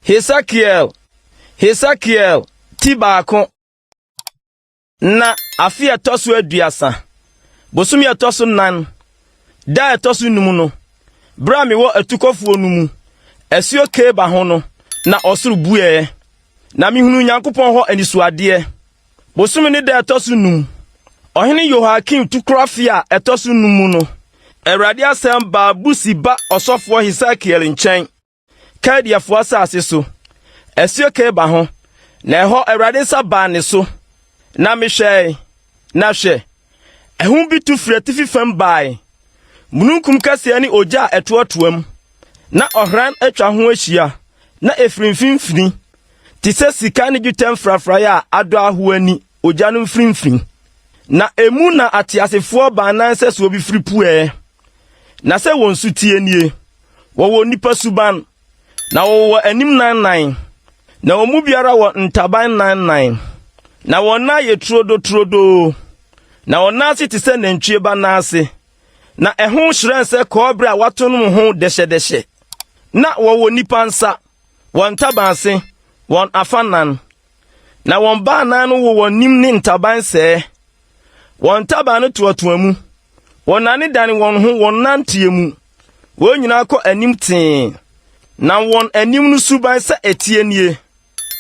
Hesekiel, Hesekiel, ti baako. Na afe a ɛtɔ so aduasa, bosome a ɛtɔ so nan, da a ɛtɔ so num no, bere a mewɔ atukɔfoɔ no mu, asuo Kebar ho no, na ɔsoro bueɛ, na mehunuu Nyankopɔn hɔ anisoadeɛ. Bosome ne da a ɛtɔ so num, ɔhene Yehoiakim tukorɔ afe a ɛtɔ so num mu no, Awurade asɛm baa Busi ba ɔsɔfoɔ Hesekiel nkyɛn. Kaldeafoɔ asase so, asuo Kebar ho, na ɛhɔ Awurade nsa baa ne so. Na mehwɛe, na hwɛ, ahum bi tu firi atifi fam bae, mununkum kɛseɛ ne ogya a ɛtoatoam, na ɔhran atwa ho ahyia, na ɛfiri mfimfini, te sɛ sika ne dwetɛ mfrafraeɛ a adɔ ahoa ani ogya no mfimfini. Na emu na ateasefoɔ baanan sɛsoɔ bi firi pueɛ, na sɛ wɔn su teɛ nie. Wɔwɔ nnipa suban, na wɔwɔ anim nannan, na wɔn mu biara wɔ ntaban nannan, na wɔn nan yɛ turodoturodoo, na wɔn nan ase te sɛ nantwie ba nan ase, na ɛho hyerɛn sɛ kɔbere a wɔatonom ho dɛhyɛdɛhyɛ. Na wɔwɔ nnipa nsa, wɔn ntaban ase, wɔn afanan, na wɔn baanan no wɔ wɔn anim ne ntaban sɛɛ. Wɔn ntaban no toatoa mu. Wɔnnanedane wɔn ho wɔn nanteɛ mu. Wɔn nyinaa kɔ anim tee. Na wɔn anim no suban sɛ ɛteɛ nie.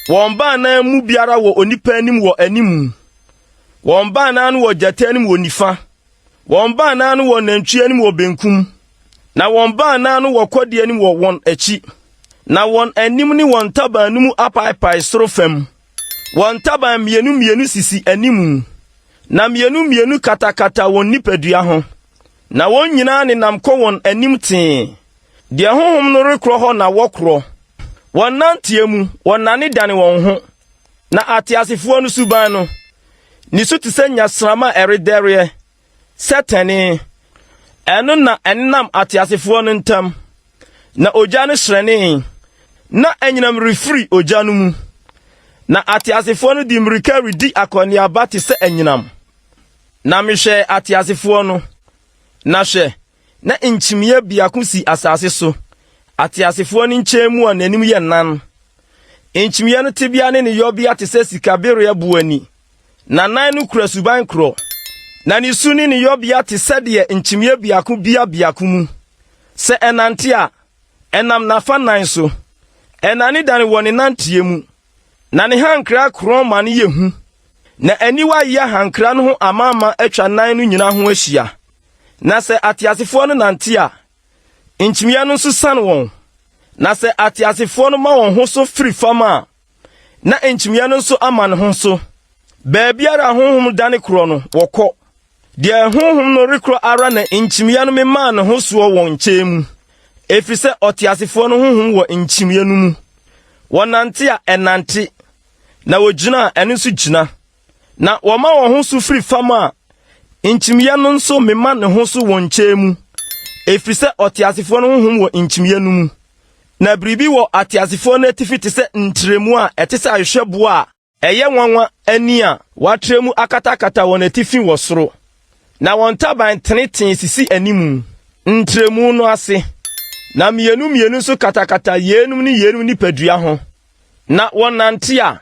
Wɔn baanan mu biara wɔ onipa anim wɔ anim. Wɔn baanan no wɔ gyata anim wɔ nifa. Wɔn baanan no wɔ nantwi anim wɔ benkum. Na wɔn baanan no wɔ kɔdeɛ anim wɔ wɔn akyi. Na wɔn anim ne wɔn ntaban no mu apaepae soro fam. Wɔn ntaban mmienu mmienu sisi anim, na mmienu mmienu katakata wɔn nipadua ho, na wɔn nyinaa nenam kɔ wɔn anim tee. Deɛ honhom no rekorɔ hɔ na wɔkorɔ. Wɔn nanteɛ mu, wɔnnanedane wɔn ho. Na ateasefoɔ no suban no, ne su te sɛ nnyasramma a ɛredɛreɛ, sɛ tɛnee. Ɛno na ɛnenam ateasefoɔ no ntam. Na ogya no hyerɛnee, na anyinam refiri ogya no mu. Na ateasefoɔ no de mmirika redi akɔneaba te sɛ anyinam. Na mehwɛɛ ateasefoɔ no, na hwɛ, na nkyimiiɛ biako si asase so, ateasefoɔ no nkyɛn mu a n'anim yɛ nan. Nkyimiiɛ no tebea ne ne yɔbea te sɛ sikabereɛ boɔ ani. Na nan no kura suban korɔ, na ne su ne ne yɔbea te sɛdeɛ nkyimiiɛ biako bia biako mu. Sɛ ɛnante a, ɛnam n'afa nan so, ɛnnanedane wɔ ne nanteɛ mu, na ne hankra korɔn ma no yɛ hu. Na aniwa ayeyɛ hankra no ho amaama atwa nan no nyinaa ho ahyia. Na sɛ ateasefoɔ no nante a, nkyimiiɛ no nso siane wɔn. Na sɛ ateasefoɔ no ma wɔn ho so firi fam a, na nkyimiiɛ no nso ama ne ho so. Baabiara a honhom dane korɔ no, wɔkɔ. Deɛ honhom no rekorɔ ara na nkyimiiɛ no memaa ne ho soɔ wɔn nkyɛn mu, ɛfiri sɛ ɔteasefoɔ no honhom wɔ nkyimiiɛ no mu. Wɔnante a, ɛnante, na wɔgyina a, ɛno nso gyina. Na wɔma wɔn ho so firi fam a, nkyimiiɛ no nso mema ne ho so wɔn nkyɛn mu, ɛfiri sɛ ɔteasefoɔ no honhom wɔ nkyimiiɛ no mu. Na biribi wɔ ateasefoɔ no atifi te sɛ ntrɛmu a ɛte sɛ ahwehwɛboɔ a ɛyɛ nwanwa ani a wɔatrɛ mu akatakata wɔn atifi wɔ soro. Na wɔn ntaban tenetene sisi anim, ntrɛmu no ase, na mmienu mmienu nso katakata yeinom ne yeinom nipadua ho. Na wɔnante a,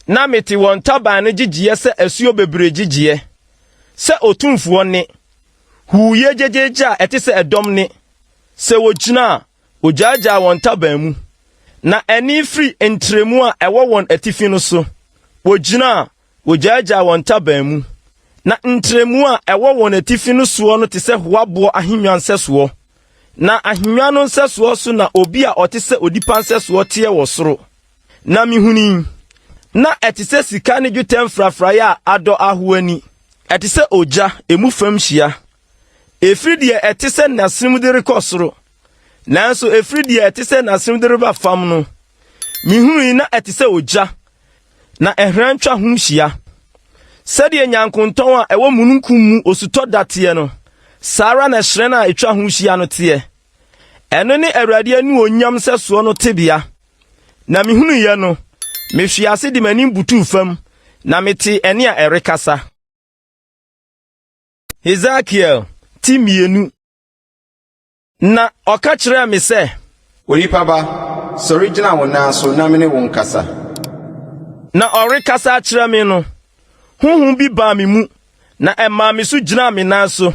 na mete wɔn ntaban no gyegyeɛ sɛ asuo bebree gyegyeɛ, sɛ otumfoɔ nne, huuyɛ gyegyeegye a ɛte sɛ ɛdɔm nne. Sɛ wogyina a, wogyaagyaa wɔn ntaban mu, na ɛnne firi ntrɛmu a ɛwɔ wɔn atifi no so. Wogyina a, wogyaagyaa wɔn ntaban mu, na ntrɛmu a ɛwɔ wɔn atifi no soɔ no te sɛ hoaboɔ ahennwa nsɛsoɔ. Na ahennwa no nsɛsoɔ so na obi a ɔte sɛ onipa nsɛsoɔ teɛ wɔ soro. Na mihunui, na ɛte sɛ sika ne dwetɛ mfrafraeɛ a adɔ ahoa ani, ɛte sɛ ogya, emu fam hyia. Ɛfiri deɛ ɛte sɛ n'asenem de rekɔ soro, nanso ɛfiri deɛ ɛte sɛ n'asenem de reba fam no, mehunui na ɛte sɛ ogya, na ɛhran twa ho hyia. Sɛdeɛ nyankontɔn a ɛwɔ mununkum mu osutɔ da teɛ no, saa ara na hyerɛn a ɛtwa ho hyia no teɛ. Ɛno ne Awurade anuonyam nsɛsoɔ no tebea. Na mehunuiɛ no, mehwee ase de m'anim butuu fam, na metee ɛnne a ɛrekasa. Hesekiel ti mmienu. Na ɔka kyerɛɛ me sɛ. Onipa ba, sɔre gyina wo nan so na me ne wo nkasa. Na ɔrekasa akyerɛ me no, honhom bi baa me mu, na ɛmaa me so gyinaa me nan so,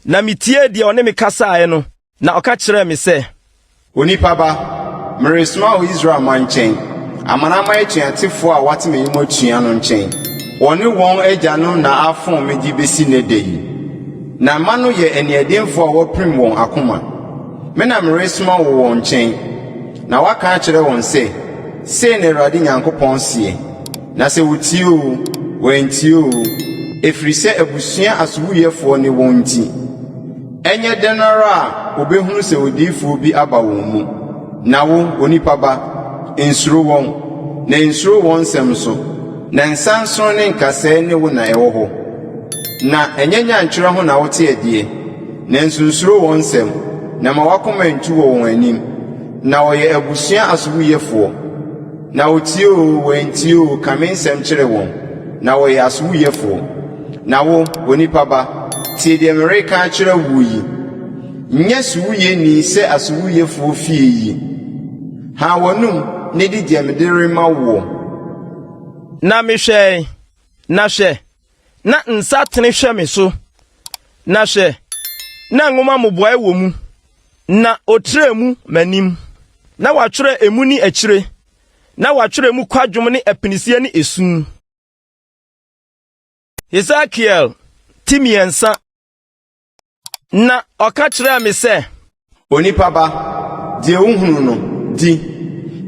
na mitiee deɛ ɔne me kasaeɛ no, na ɔka kyerɛɛ me sɛ. Onipa ba, meresoma wo Israel man nkyɛn, amanaman atuatefoɔ a wɔate m'anim atua no nkyɛn. Wɔne wɔn agyanom na afom me de besi nnɛ da yi. Na mma no yɛ aniɛdenfoɔ a wɔapirim wɔn akoma. Me na meresoma wo wɔn nkyɛn, na woaka akyerɛ wɔn sɛ, 'Sei na Awurade Nyankopɔn seɛ. Na sɛ wɔtie oo, wɔantie oo, ɛfiri sɛ abusua asowuiɛfoɔ ne wɔn nti, ɛnyɛ dɛn ara a wɔbɛhunu sɛ odiyifoɔ bi aba wɔn mu. Na wo, onipa ba, nsuro wɔn, na nsuro wɔn nsɛm nso, na nsansono ne nkasɛɛ ne wo na ɛwɔ hɔ. Na ɛnyɛ nyankyerɛ ho na wote ɛdeɛ, nanso nsuro wɔn nsɛm, na mma w'akoma nntu wɔ wɔn anim, na wɔyɛ abusua asowuiɛfoɔ. Na wɔtie oo, wɔantie oo, ka me nsɛm kyerɛ wɔn, na wɔyɛ asowuiɛfoɔ. Na wo, onipa ba, tie deɛ mereka akyerɛ woɔ yi. Nyɛ sowuiɛni sɛ asowuiɛfoɔ fie yi. Ha w'anom na di deɛ mede rema woɔ. Na mehwɛe, na hwɛ, na nsa tene hwɛ me so, na hwɛ, na nwoma mmobɔe wɔ mu, na ɔtrɛɛ mu m'anim, na wɔatwerɛ emu ne akyire, na wɔatwerɛ mu kwadwom ne apinisie ne esu. Hesekiel ti mmiɛnsa. Na ɔka kyerɛɛ me sɛ. Onipa ba, deɛ wohunu no, di.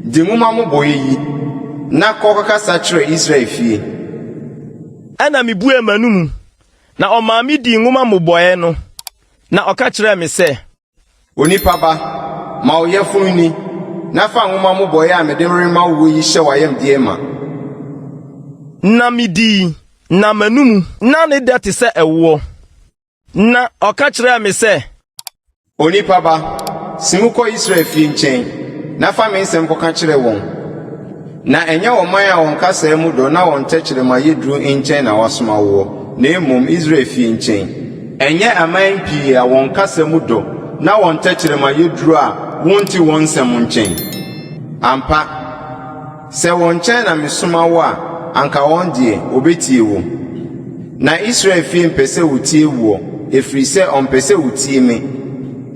Di nwoma mmobɔeɛ yi, na kɔ kɔkasa kyerɛ Israel fie. Ɛnna mibuee m'anomu, na ɔmaa midii nwoma mmobɔeɛ no, na ɔka kyerɛɛ me sɛ. Onipa ba, ma wo yafunu nni, na fa nwoma mmobɔeɛ a mede rema woɔ yi hyɛ w'ayamdeɛ ma. Na midii, na m'anomu na ne dɛ te sɛ ɛwoɔ. Na ɔka kyerɛɛ me sɛ. Onipa ba, si mu kɔ Israel fie nkyɛn, na fa me nsɛm kɔka kyerɛ wɔn. Na ɛnyɛ ɔman a wɔn kasaa mu dɔ na wɔn tɛkyerɛma yɛ duru nkyɛn na wɔasoma woɔ, na mmom Israel fie nkyɛn. Ɛnyɛ aman pii a wɔn kasa mu dɔ na wɔn tɛkyerɛma yɛ duru a wonte wɔn nsɛm nkyɛn. Ampa, sɛ wɔn nkyɛn na mesoma wo a, anka wɔn deɛ, wɔbɛtie wo. Na Israel fie mpɛ sɛ wɔtie woɔ, ɛfiri sɛ wɔmpɛ sɛ wɔtie me.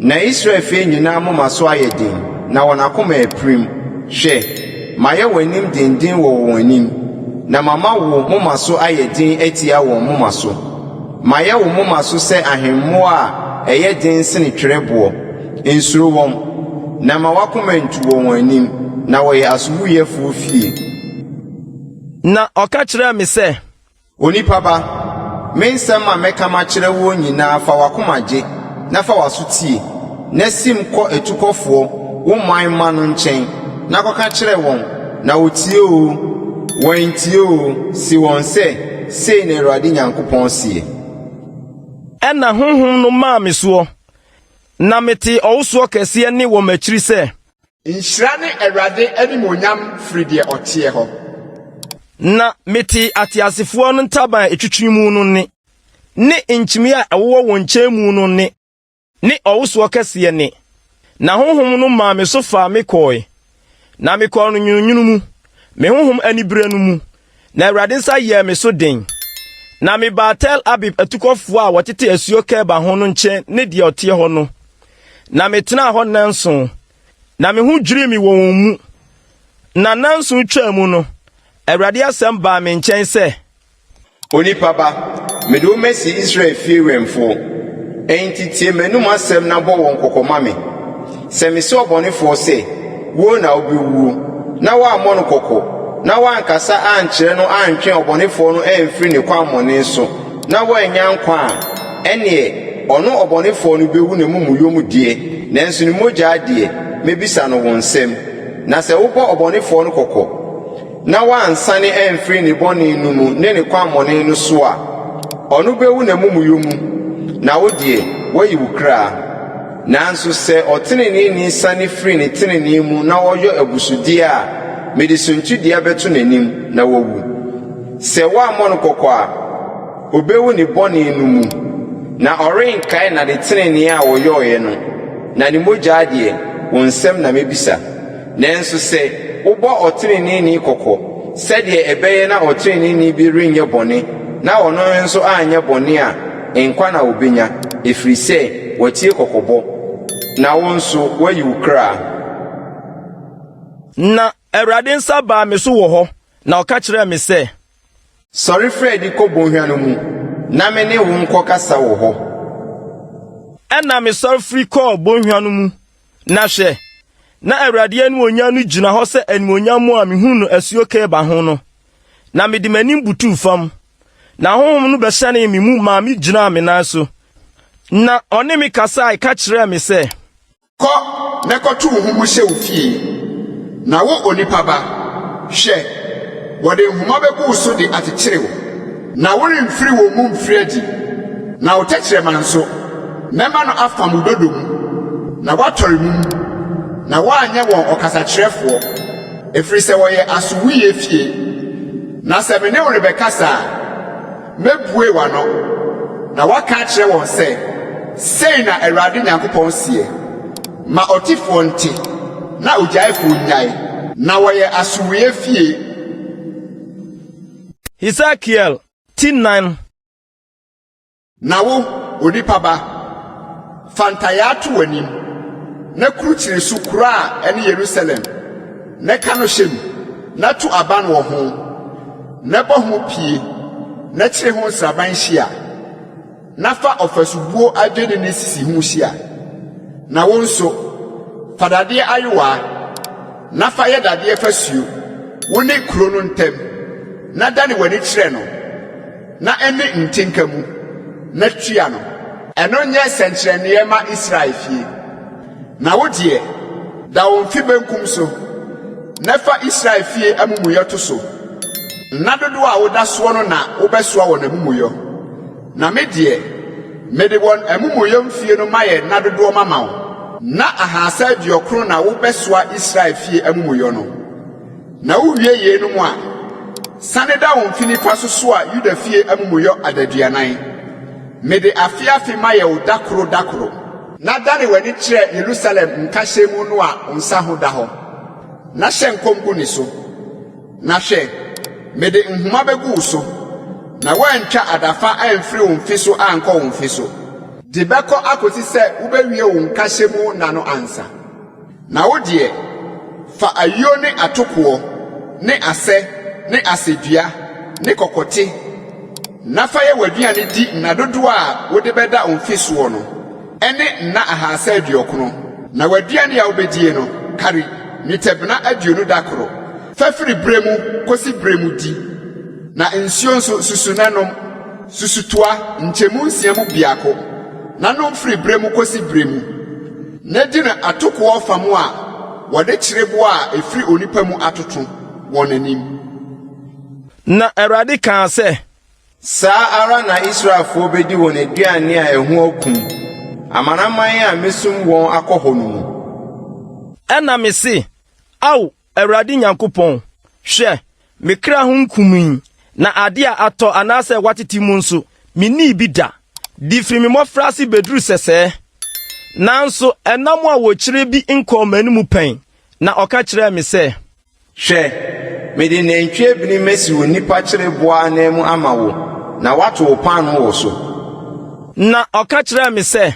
Na Israel fie nyinaa moma so ayɛ den, na wɔn akoma apirim. Hwɛ, mayɛ w'anim denden wɔ wɔn anim, na mama wo moma so ayɛ den atia wɔn moma so. Mayɛ wo moma so sɛ ahemmoɔ a ɛyɛ den sene twerɛboɔ. Nsuro wɔn, na mma w'akoma nntu wɔ wɔn anim, na wɔyɛ asowuiɛfoɔ fie. Na ɔka kyerɛɛ me sɛ, Onipa ba, me nsɛm a mɛka makyerɛ woɔ nyinaa fa w'akoma gye, na fa w'aso tie, na sim kɔ atukɔfoɔ, wo man mma no nkyɛn, na kɔka kyerɛ wɔn, na wɔtie oo, wɔantie oo, se wɔn sɛ, Sei na Awurade Nyankopɔn seɛ. Ɛnna Honhom no maa me soɔ, na metee ɔwosoɔ kɛseɛ nne wɔ m'akyiri sɛ. Nhyira ne Awurade animuonyam firi deɛ ɔteɛ hɔ. Na metee ateasefoɔ no ntaban a ɛtwitwi mu no nne, ne nkyimiiɛ a ɛwowɔ wɔn nkyɛn mu no nne, ne ɔwosoɔ kɛseɛ nne. Na honhom no maa me so faa me kɔɔe, na mekɔɔ no nwononwono mu, me honhom anibereɛ no mu, na Awurade nsa yɛɛ me so den. Na mebaa Tel Abib atukɔfoɔ a wɔtete asuo Kebar ho no nkyɛn ne deɛ ɔteɛ hɔ no, na metenaa hɔ nnanson. Na me ho dwirii me wɔ wɔn mu. Na nnanson twaa mu no, Awurade asɛm baa me nkyɛn sɛ. Onipa ba, mede wo masi Israel fie wɛmfoɔ. Enti tie m'anom asɛm na bɔ wɔn kɔkɔ ma me. Sɛ mese ɔbɔnefoɔ sɛ, 'Wuo na wobɛwuo, na woammɔ no kɔkɔ, na woankasa ankyerɛ no antwe ɔbɔnefoɔ no amfiri ne kwammɔne so, na wannya nkwa a, ɛnneɛ ɔno ɔbɔnefoɔ no bɛwu n'amumuyɔ mu deɛ, nanso ne mogya deɛ, mɛbisa no wo nsam. Na sɛ wobɔ ɔbɔnefoɔ no kɔkɔ, na wansane amfiri ne bɔne no mu ne ne kwammɔne no so a, ɔno bɛwu n'amumuyɔ mu, na wo deɛ, woayi wo kra. Nanso sɛ ɔteneneeni sane firi ne tenenee mu na ɔyɔ abusudeɛ a, mede suntidua bɛto n'anim, na wawu. Sɛ woammɔ no kɔkɔ a, obewu ne bɔne no mu, na ɔrenkae n'adetenenee a ɔyɔeɛ no, na ne mogya deɛ, wo nsam na mɛbisa. Nanso sɛ wobɔ ɔteneneeni kɔkɔ, sɛdeɛ ɛbɛyɛ na ɔteneneeni bi renyɛ bɔne, na ɔno nso anyɛ bɔne a, nkwa na ɔbɛnya, ɛfiri sɛ watie kɔkɔbɔ, na wo nso woayi wo kra. Na Awurade nsa baa me so wɔ hɔ, na ɔka kyerɛɛ me sɛ. Sɔre firi adi kɔ bɔnhwa no mu, na me ne wo nkɔkasa wɔ hɔ. Ɛnna mesɔre firi kɔɔ bɔnhwa no mu, na hwɛ, na Awurade animuonyam no gyina hɔ sɛ animuonyam a mihuu no asuo Kebar ho no, na mede m'anim butuu fam. Na honhom no bɛhyɛnee me mu maa migyinaa me nan so, na ɔne me kasae ka kyerɛɛ me sɛ. Kɔ na kɔto wo ho mu hyɛ wo fie. Na wo onipa ba, hwɛ, wɔde nhoma begu wo so de akyekyere wo, na woremfiri wɔn mu mfiri adi, na wo tɛkyerɛma nso, mɛma no afam wo dodo mu, na woatɔre mum, na woanyɛ wɔn ɔkasakyerɛfoɔ, ɛfiri sɛ wɔyɛ asowuiɛ fie. Na sɛ me ne wo rebɛkasa a, Mɛbue w'ano, na woaka akyerɛ wɔn sɛ, 'Sei na Awurade Nyankopɔn seɛ. Ma ɔtefoɔ nte, na ogyaefoɔ nnyae. Na wɔyɛ asowuiɛ fie. Hesekiel ti 4. Na wo, onipa ba, fa ntayaa to w'anim, na kurukyire so kuro a ɛne Yerusalem, na ka no hyɛ mu, na to aban wɔ ho, na bɔ ho pie, na kyere ho nsraban hyia, na fa ɔfasubuo adwennini sisi ho hyia. Na wo nso, fa dadeɛ ayowaa, na fa yɛ dadeɛ fasuo, wo ne kuro no ntam, na dane w'ani kyerɛ no. Na ɛne ntenka mu, na tua no. Ɛno nyɛ sɛnkyerɛnneɛ mma Israel fie. Na wo deɛ, da wo mfe benkum so, na fa Israel fie amumuyɛ to so. Nna dodoɔ a woda soɔ no na wobɛsoa wɔn amumuyɔ. Na me deɛ, mede wɔn amumuyɛ mfie no mayɛ nna dodoɔ mama wo. Nna 390 na wobɛsoa Israel fie amumuyɔ no. Na wowie yeinom a, sane da wo mfe nifa so soa Yuda fie amumuyɔ adaduanan. Mede afe afe mayɛ wo da koro da koro. Na dane w'ani kyerɛ Yerusalem nkahyɛmu no a wo nsa ho da hɔ, na hyɛ nkɔm gu ne so. Na hwɛ, mede nhoma bɛgu wo so, na woantwa adafa amfiri wo mfe so ankɔ wo mfe so. De bɛkɔ akɔsi sɛ wobɛwie wo nkahyɛmu nna no ansa. Na wo deɛ, fa ayuo ne atokoɔ ne asɛ ne asɛdua ne kɔkɔte, na fa yɛ w'aduane di nna dodoɔ a wode bɛda wo mfe soɔ no, ɛne nna 390. Na w'aduane a wobɛdie no, kari nnwetɛbena 20 da koro, fa firi berɛ mu kɔsi berɛ mu di. Na nsuo nso, susu na nom, susutoa nkyɛmu nsia mu biako, na nom firi berɛ mu kɔsi berɛ mu. Na di no atokoɔ ɔfam a wɔde kyereboɔ a ɛfiri onipa mu atoto, wɔn anim. Na Awurade kaa sɛ. Saa ara na Israelfoɔ bɛdi wɔn aduane a ɛho akum, amanaman a mɛsum wɔn akɔ hɔ no mu. Ɛnna mese, Ao, Awurade Nyankopɔn, hwɛ, me kra ho nkumii, na ade a atɔ anaasɛ wɔatete mu nso, minnii bi da, de firi me mmɔfraase beduru sɛsɛɛ. Nanso ɛnam a wɔkyire bi nkɔɔ m'anomu pɛn, na ɔka kyerɛɛ me sɛ. Hwɛ, mede nantwie abini masi wo nnipa kyereboa ananmu ama wo, na woato wo paanoo wɔ so. Na ɔka kyerɛɛ me sɛ.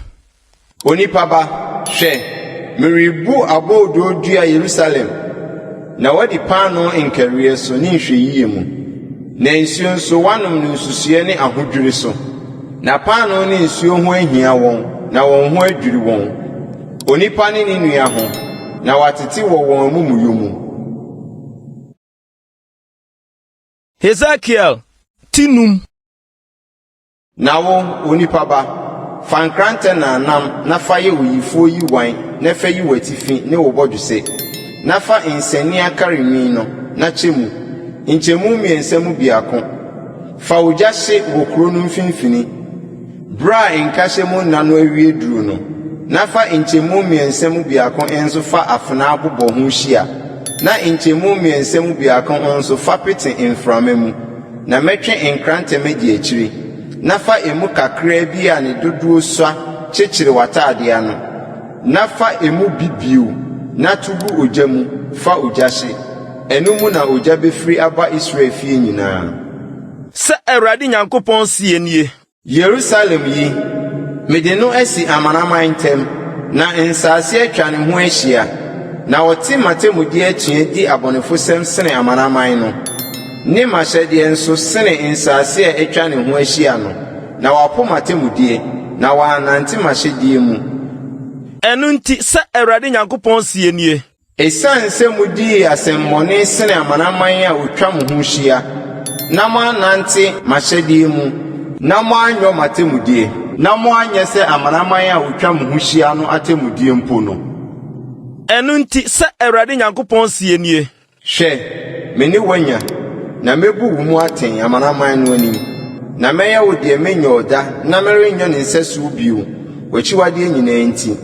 Onipa ba, hwɛ, merebu aboodoo dua Yerusalem, na woadi paanoo nkariɛ so ne nhwɛyie mu, na nsuo nso woanom no nsusuiɛ ne ahodwiri so. Na paanoo ne nsuo ho ahia wɔn, na wɔn ho adwiri wɔn, onipa ne ne nua ho, na wɔatete wɔ wɔn amumuyɔ mu. Hesekiel ti num. Na wo, onipa ba, fa nkrantɛ nnamnam na fa yɛ oyifoɔ yiwan na fa yi w'atifi ne wo bɔdwesɛ, na fa nsania kari nwi no, na kyɛ mu, nkyɛmu mmiɛnsa mu biako. Fa ogya hye wɔ kuro no mfimfini, berɛ a nkahyɛ mu nna no awie duru no, na fa nkyɛmu mmiɛnsa mu biako nso fa afenaa bobɔ ho hyia, na nkyɛmu mmiɛnsa mu biako nso fa pete mframa mu. Na mɛtwe nkrantɛ madi akyire, na fa emu kakraa bi a ne dodoɔ sua kyekyere w'atadeɛ ano, na fa emu bi bio, na to gu ogya mu. Fa ogya hye. Ɛno mu na ogya bɛfiri aba Israel fie nyinaa. Sɛ Awurade Nyankopɔn seɛ nie. Yerusalem yi, mede no asi amanaman ntam, na nsase atwa ne ho ahyia, na ɔte m'atemmudeɛ atua di abɔnefosɛm sene amanaman no, ne m'ahyɛdeɛ nso sene nsase a atwa ne ho ahyia no, na wapo m'atemmudeɛ, na wannante m'ahyɛdeɛ mu. Ɛno nti, sɛ Awurade Nyankopɔn seɛ nie. Esiane sɛ mudii asɛmmɔne sene amanaman a wɔatwa mo ho ahyia, na moannante m'ahyɛdeɛ mu, na moanyɔ m'atemmudeɛ, na moanyɛ sɛ amanaman a wɔatwa mo ho ahyia no atemmudeɛ mpo no. Ɛno nti, sɛ Awurade Nyankopɔn seɛ nie. Hwɛ, me ne wo anya, na mebu wo mu atɛn amanaman no anim, na mɛyɛ wo deɛ menyɔɔ da na merenyɔ ne nsɛsoɔ bio, w'akyiwadeɛ nyinaa nti.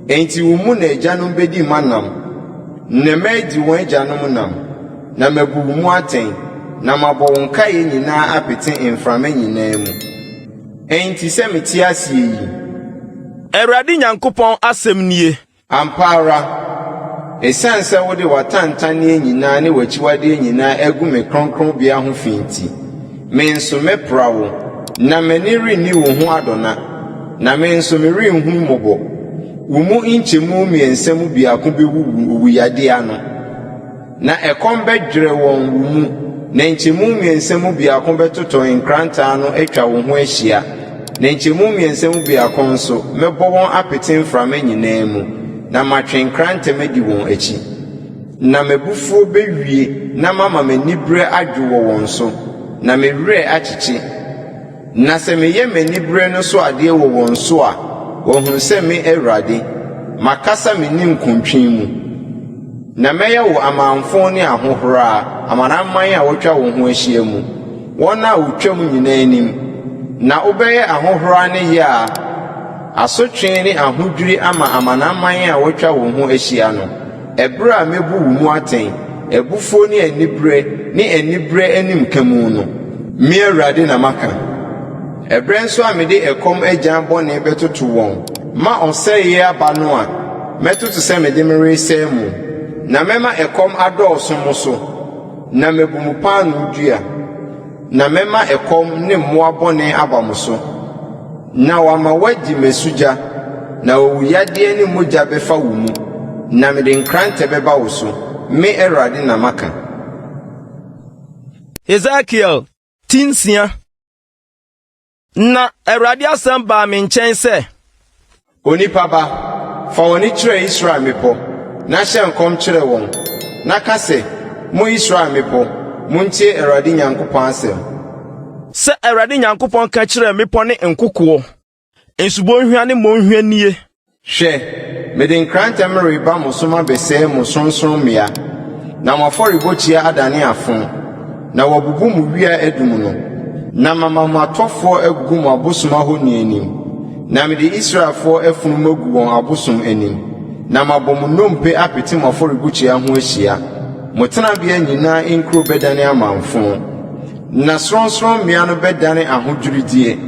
Enti wo mu na agyanom bedi mma nam, na mma adi wɔn agyanom nam, na mabu wo mu atɛn, na mabɔ wo nkaeɛ nyinaa apete mframa nyinaa mu. Enti sɛ mete aseɛ yi. Awurade Nyankopɔn asɛm nie. Ampa ara, esiane sɛ wode w'atantanneɛ nyinaa ne w'akyiwadeɛ nyinaa agu me kronkronbea ho fi nti, me nso mɛpra wo, na m'ani renni wo ho adɔna, na me nso merenhunu mmɔbɔ. Wo mu nkyɛmu mmiɛnsa mu biako bewuwu owuyadeɛ ano. Na ɛkɔm bɛdwerɛ wɔn wo mu, na nkyɛmu mmiɛnsa mu biako bɛtotɔ nkrantɛ ano atwa wo ho ahyia, na nkyɛmu mmiɛnsa mu biako nso, mɛbɔ wɔn apete mframa nyinaa mu, na matwe nkrantɛ madi wɔn akyi. Na m'abufuo bɛwie na mama m'anibereɛ adwo wɔ wɔn so, na me werɛ akyekye. Na sɛ meyɛ m'anibereɛ no so adeɛ wɔ wɔn so a, wɔahunu sɛ me Awurade, makasa me ninkuntwe mu. Na mɛyɛ wo amamfõ ne ahohora amanaman a wɔatwa wo ho ahyia mu, wɔn a wotwam nyinaa anim. Na wobɛyɛ ahohora ne yea, asotwe ne ahodwiri ama amanaman a wɔatwa wo ho ahyia no. Ɛberɛ a mɛbu wo mu atɛn, abufuo ne anibereɛ ne anibereɛ animka mu no. Me Awurade na maka. Ɛberɛ nso a mede ɛkɔm agyan bɔne bɛtoto wɔn ma ɔsɛeɛ aba no a, mɛtoto sɛ mede meresɛe mo, na mɛma ɛkɔm adɔɔso mo so, na mabu mo paanoo dua. Na mɛma ɛkɔm ne mmoa bɔne aba mo so, na wɔama woadi mmasugya, na owuyadeɛ ne mogya bɛfa wo mu, na mede nkrantɛ bɛba wo so, me Awurade na maka. Hesekiel ti nsia. Na Awurade asɛm baa me nkyɛn sɛ. Onipa ba, fa w'ani kyerɛ Israel mmepɔ, na hyɛ nkɔm kyerɛ wɔn, na ka sɛ, 'Mo Israel mmepɔ, muntie Awurade Nyankopɔn asɛm. Sɛ Awurade Nyankopɔn ka kyerɛɛ mmepɔ ne nkokoɔ, nsubɔnhwa ne mmɔnhwa nie. Hwɛ, mede nkrantɛ mereba mo so mabɛsɛe mo sorɔnsorɔmmea, na mo afɔrebukyia adane afõ, na wɔabubu mo wia adum no, na mama mo atɔfoɔ agugu mo abosom ahoni anim, na mede Israelfoɔ afunu magu wɔn abosom anim, na mabɔ mo nnompe apete mo afɔrebukyia ho ahyia. Mo tenabea nyinaa nkuro bɛdane amamfõ. Na sorɔnsorɔmmea no bɛdane ahodwirideɛ,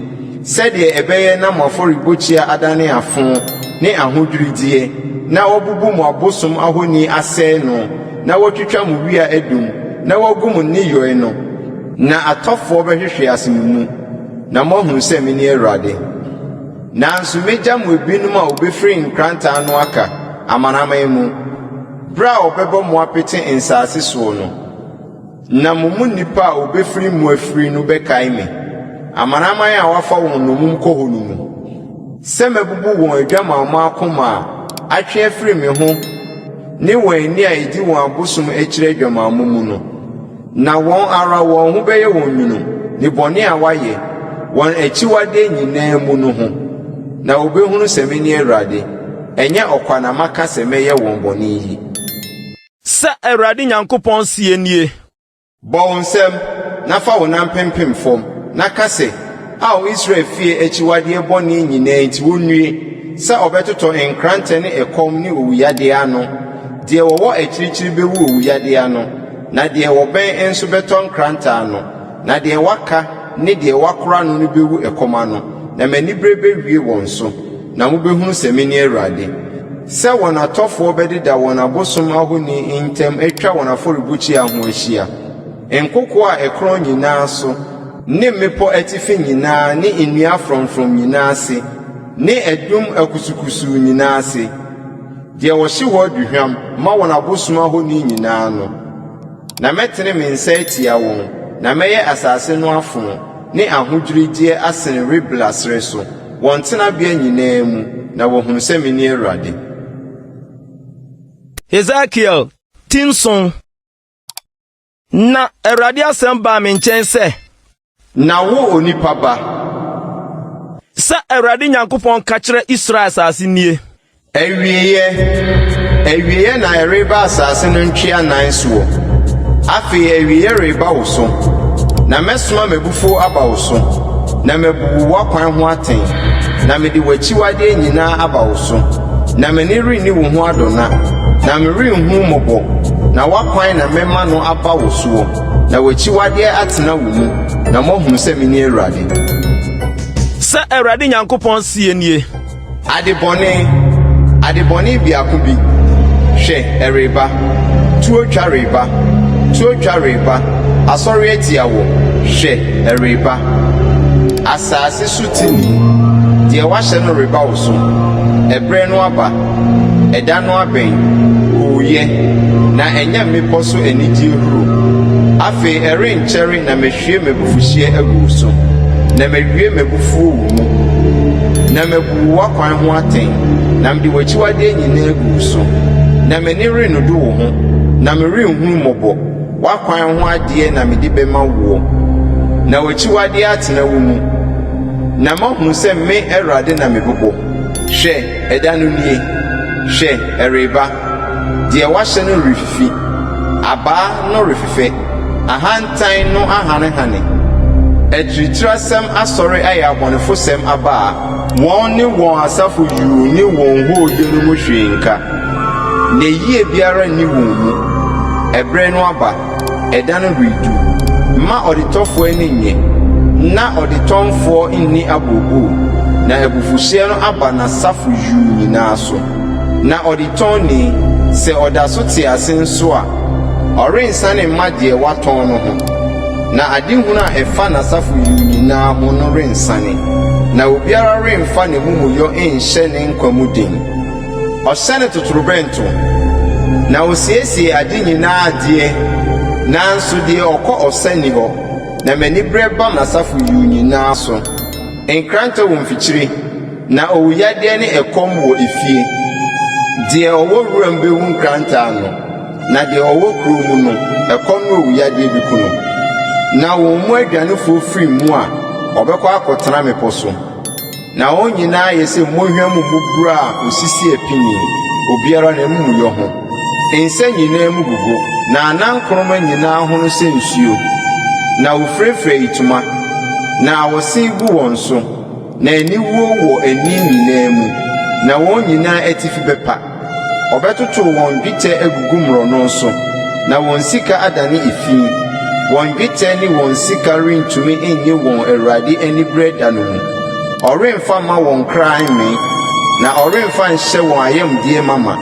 sɛdeɛ ɛbɛyɛ na mo afɔrebukyia adane afõ ne ahodwirideɛ, na wɔabubu mo abosom ahoni asɛe no, na wɔatwitwa mo wia adum, na wɔagu mo nneyɔe no. Na atɔfoɔ bɛhwehwe ase mo mu, na moahunu sɛ mene Awurade. Nanso mɛgya mo ebinom a wɔbɛfiri nkrantɛ ano aka, amanaman mu, berɛ a wɔbɛbɔ mo apete nsase soɔ no. Na mo mu nnipa a wobefiri mu afiri no bɛkae me, amanaman a wɔafa wɔn nnommum kɔ hɔ no mu, sɛ mabubu wɔn adwamammɔ akoma a atwe afiri me ho ne wɔn ani a edi wɔn abosom akyiri adwamammɔ mu no. Na wɔn ara wɔn ho bɛyɛ wɔn nwunu, nnebɔne a wɔayɛ, wɔn akyiwadeɛ nyinaa mu no ho, na wobehunu sɛ mene Awurade, ɛnyɛ ɔkwa na maka sɛ mɛyɛ wɔn bɔne yi. Sɛ Awurade Nyankopɔn seɛ nie. Bɔ wo nsam, na fa wo nan pempem fam, na ka sɛ, 'Ao Israel fie akyiwadeɛ bɔne nyinaa nti wɔnnue, sɛ wɔbɛtotɔ nkrantɛ ne ɛkɔm ne owuyadeɛ ano! Deɛ wɔwɔ akyirikyiri bɛwu owuyadeɛ ano, na deɛ wɔbɛn nso bɛtɔ nkrantɛ ano, na deɛ waka ne deɛ wɔakora no no bɛwu ɛkɔm ano, na m'anibereɛ bɛwie wɔn so, na mobɛhunu sɛ mene Awurade. Sɛ wɔn atɔfoɔ bɛdeda wɔn abosom ahoni ntam atwa wɔn afɔrebukyia ho ahyia, nkokoɔ a ɛkorɔn nyinaa so ne mmepɔ atifi nyinaa ne nnua frɔmfrɔm nyinaa ase ne adum akusukusuu nyinaa ase, deɛ wɔhye hɔ aduhwam ma wɔn abosom ahoni nyinaa no. Na mɛtene me nsa atia wɔn, na mɛyɛ asase no afõ ne ahodwirideɛ asene Ribla serɛ so, wɔn tenabea nyinaa mu, na wɔahunu sɛ mene Awurade. Hesekiel ti nson. Na Awurade asɛm baa me nkyɛn sɛ. Na wo onipa ba. Sɛ Awurade Nyankopɔn ka kyerɛ Israel asase nie. Awieeɛ, awieeɛ na ɛreba asase no ntwea nan soɔ. Afei awieeɛ reba wo so, na mɛsoma m'abufuo aba wo so, na mabu wo w'akwan ho atɛn, na mede w'akyiwadeɛ nyinaa aba wo so. Na m'ani renni wo ho adɔna, na merenhu wo mmɔbɔ, na w'akwan na mɛma no aba wo soɔ, na w'akyiwadeɛ atena wo mu, na moahunu sɛ mene Awurade. Sɛ Awurade Nyankopɔn seɛ nie. Ade bɔne, ade bɔne biako bi, hwɛ, ɛreba, tuo twa reba, tuo twa reba, asɔre atia wo, hwɛ, ɛreba. Asase so teni, deɛ wahyɛ no reba wo so, ɛberɛ no aba, ɛda no abɛn, hooyɛ, na ɛnyɛ mmepɔ so anigyeɛ huro. Afei ɛrenkyɛre na mahwie m'abufuhyeɛ agu wo so, na mawie m'abufuo wo mu, na mabu wo w'akwan ho atɛn, na mede w'akyiwadeɛ nyinaa agu wo so. Na m'ani rennodo wo ho, na merenhunu mmɔbɔ, w'akwan ho adeɛ na mede bɛma woɔ, na w'akyiwadeɛ atena wo mu, na moahunu sɛ me Awurade na mebobɔ. Hwɛ, ɛda no nie! Hwɛ, ɛreba! Deɛ wɔahyɛ no refifi, abaa no refefɛ, ahantan no ahanehane, atiritirasɛm asɔre ayɛ abɔnefosɛm abaa. Wɔn ne wɔn asafo yuu ne wɔn hooyɛ no mu hwee nka, na yie biara nni wɔn mu. Ɛberɛ no aba, ɛda no redu. Mma ɔdetɔfoɔ ani nnye, na ɔdetɔnfoɔ nni abooboo, na abufuhyeɛ no aba n'asafo yuu nyinaa so. Na ɔdetɔnni, sɛ ɔda so te ase nso a, ɔrensane mma deɛ watɔn no ho, na adehunu a ɛfa n'asafo yuu nyinaa ho no rensane, na obiara remfa n'amumuyɔ nhyɛ ne nkwa mu den. Ɔhyɛne totorobɛnto, na ɔsiesie ade nyinaa deɛ, nanso deɛ ɔkɔ ɔsa nni hɔ, na m'aniberɛ ba m'asafo yuu nyinaa so. Nkrantɛ wɔ mfikyire, na owuyadeɛ ne ɛkɔm wɔ efie. Deɛ ɔwɔ wuram bɛwu nkrantɛ ano, na deɛ ɔwɔ kuro mu no, ɛkɔm ne owuyadeɛ bɛku no. Na wɔn mu adwanefoɔ firi mu a, wɔbɛkɔ akɔtena mmepɔ so. Na wɔn nyinaa ayɛ sɛ mmonhwa mu mmuburo a osisi apini, obiara n'amumuyɔ ho. Nsa nyinaa mu gugo, na anankoroma nyinaa hono sɛ nsuo. Na wofirafira ayitoma, na awɔse gu wɔn so, na aniwuo wɔ ani nyinaa mu, na wɔn nyinaa atifi bɛpa. Wɔbɛtotow wɔn dwetɛ agugu mmorɔno so, na wɔn sika adane efi. Wɔn dwetɛ ne wɔn sika rentumi nnye wɔn Awurade anibere da no mu. Ɔremfa mma wɔn kra mmee, na ɔremfa nhyɛ wɔn ayamdeɛ mama,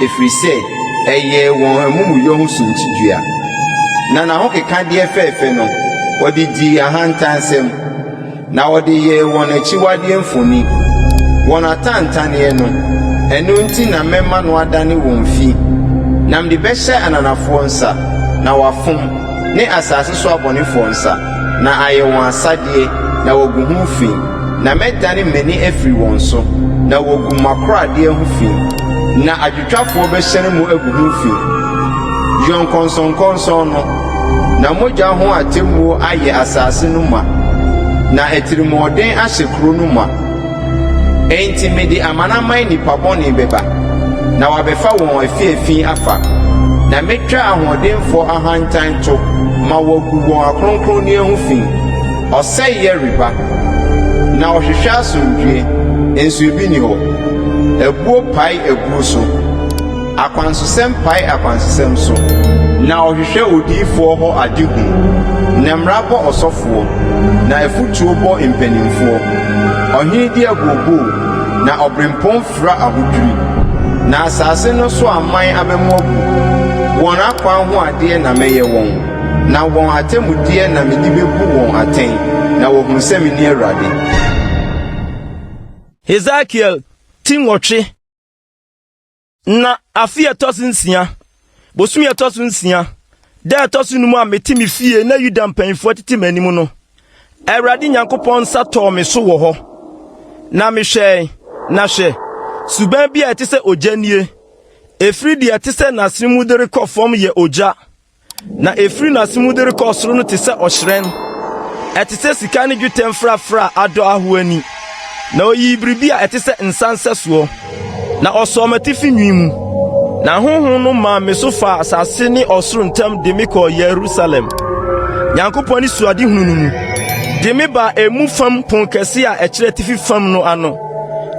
ɛfiri sɛ ɛyɛɛ wɔn amumuyɔ ho suntidua. Na n'ahokekadeɛ fɛfɛ no, wɔde dii ahantansɛm. Na wɔde yɛɛ wɔn akyiwadeɛ mfoni, wɔn atantanneɛ no, ɛno nti na mɛma no adane wɔn fi, na mede bɛhyɛ ananafoɔ nsa, na wɔafom, ne asase so abɔnefoɔ nsa, na ayɛ wɔn asadeɛ, na wɔagu ho fi. Na mɛdane m'ani afiri wɔn so, na wɔagu m'akoradeɛ ho fi, na adwotwafoɔ bɛhyɛne mu agu ho fi. Yɔ nkɔnsɔnkɔnsɔn no, na mogya ho atemmuo ayɛ asase no ma, na atirimuɔden ahyɛ kuro no ma. Enti mede amanaman nnipa bɔne bɛba, na wɔabɛfa wɔn afiafi afa, na mɛtwa ahoɔdenfoɔ ahantan to ma wɔagu wɔn akronkronneɛ ho fi. Ɔsɛeɛ reba, na wɔhwehwɛ asomdwoeɛ, nso ebi nni hɔ. Abuo pae abuo so. Akwansosɛm pae akwansosɛm so, na ɔhwehwɛ odiyifoɔ hɔ adehunu, na mmara bɔ ɔsɔfoɔ, na afotuo bɔ mpanimfoɔ. Ɔhene di abooboo, na ɔberempɔn fira ahodwiri. Na asase no so aman aba mu abu. Wɔn akwan ho adeɛ na mɛyɛ wɔn, na wɔn atemmudeɛ na mede bebu wɔn atɛn, na wɔahunu sɛ mene Awurade. Hesekiel ti nwɔtwe. Na afe a ɛtɔ so nsia, bosome a ɛtɔ so nsia, da a ɛtɔ so num a mete me fie na Yuda mpanyimfoɔ tete m'anim no, Awurade Nyankopɔn nsa tɔɔ me so wɔ hɔ. Na mehwɛe, na hwɛ, suban bi a ɛte sɛ ogya nie. Ɛfiri deɛ ɛte sɛ n'asene mu de rekɔ fam yɛ ogya. Na ɛfiri n'ase mu de rekɔ soro no te sɛ ɔhyerɛn. Ɛte sɛ sika ne dwetɛ mfrafra a adɔ ahoa ani. Na ɔyii biribi a ɛte sɛ nsa nsɛsoɔ, na ɔsɔɔ m'atifi nwi mu. Na honhom no maa me so faa asase ne ɔsoro ntam de me kɔɔ Yerusalem, Nyankopɔn anisoadehunu no mu, de me baa emu fam ponkɛse a ɛkyerɛ atifi fam no ano,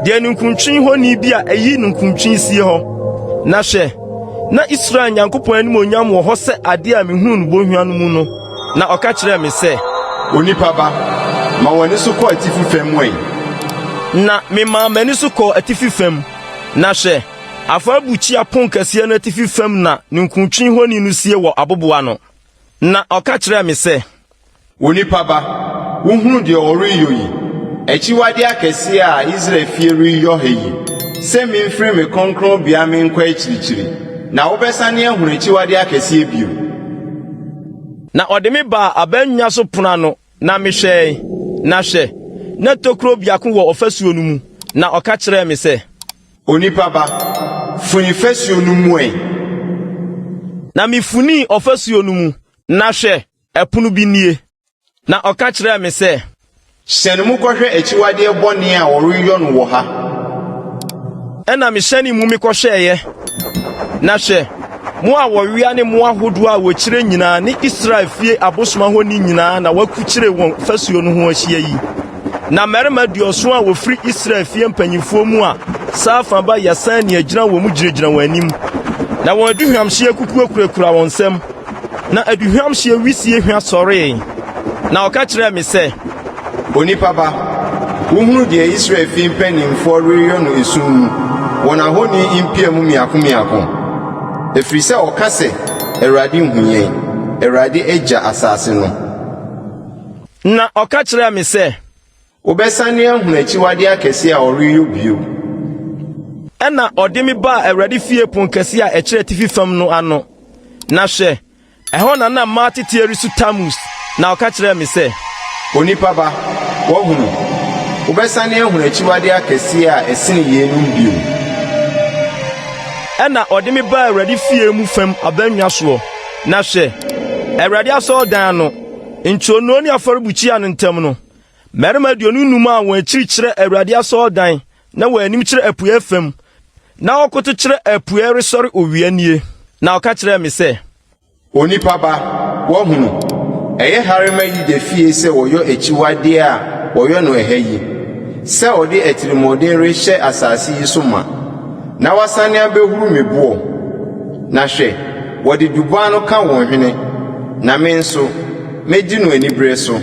deɛ ninkuntwe honi bi a ɛyi ninkuntwe sie hɔ. Na hwɛ, Na Israel Nyankopɔn animuonyam wɔ hɔ sɛ ade a mihuu no bohua no mu no, na ɔka kyerɛɛ me sɛ. Onipa ba, ma w'ani so kɔ atifi fam ɛ. Na memaa m'ani so kɔɔ atifi fam, na hwɛ, afɔrebukyia ponkɛseɛ no atifi fam na ninkuntwe honi no sie wɔ aboboano. Na ɔka kyerɛɛ me sɛ. Onipa ba, wohunu deɛ wɔreyɔ yi, akyiwadeɛ akɛseɛ a Israel fie reyɔ ha yi, sɛ memfiri me kronkronbea menkɔ akyirikyiri, na wobɛsane ahunu akyiwadeɛ akɛseɛ bio. Na ɔde me baa abannwa so pono ano, na mehwɛe, na hwɛ, na tokuro biako wɔ ɔfasuo no mu, na ɔka kyerɛɛ me sɛ. Onipa ba, funi fasuo no mu ɛ. Na mefunii ɔfasuo no mu, na hwɛ, Ɛpono bi nie. Na ɔka kyerɛɛ me sɛ. Hyɛne mu kɔhwɛ akyiwadeɛ bɔne a wɔreyɔ no wɔ ha. Ɛnna mehyɛnee mu mekɔhwɛeɛ, na hwɛ, mmoa a wɔwea ne mmoa ahodoɔ a wɔkyire nyinaa ne Israel fie abosom ahoni nyinaa na wɔakukyire wɔn fasuo no ho ahyia yi. Na mmarima aduɔson a wɔfiri Israel fie mpanimfoɔ mu a Safan ba Yaasania gyina wɔn mu gyinagyina wɔn anim, na wɔn aduhwamhyeɛ kukuo kurakura wɔn nsam. Na aduhwam hyeɛ wisie hwa sɔree, na ɔka kyerɛɛ me sɛ. Onipa ba, wohunu deɛ Israel fi mpanimfoɔ reyɔ no esum mu, wɔn ahoni mpia mu mmiako mmiako? Ɛfiri sɛ wɔka sɛ, Awurade nhu yɛn, Awurade agya asase no. Na ɔka kyerɛɛ me sɛ. Wobɛsane ahunu akyiwadeɛ akɛseɛ a ɔreyɔ bio. Ɛnna ɔde me baa Awurade fie ponkɛse a ɛkyerɛ atifi fam no ano, na hwɛ, ɛhɔ na na mmaa tete resu Tamus, na ɔka kyerɛɛ me sɛ. Onipa ba, woahunu? Wobɛsane ahunu akyiwadeɛ akɛseɛ a ɛsene yeinom bio. Ɛnna ɔde me baa Awurade fie mu fam abannwa soɔ, na hwɛ, Awurade asɔredan ano, ntwonoo ne afɔrebukyia no ntam no, Mmarima 25 a wɔn akyiri kyerɛ Awurade asɔredan na wɔn anim kyerɛ apueɛ fam, na wɔkoto kyerɛ apueɛ resɔre owia nie. Na ɔka kyerɛɛ me sɛ. Onipa ba, woahunu? Ɛyɛ hare ma Yuda fie sɛ wɔyɔ akyiwadeɛ a wɔyɔ no ɛha yi, sɛ wɔde atirimuɔden rehyɛ asase yi so ma, na wɔasane abɛhuru me boɔ. Na hwɛ, wɔde dubaa no ka wɔn hwene, na me nso, mɛdi no anibereɛ so.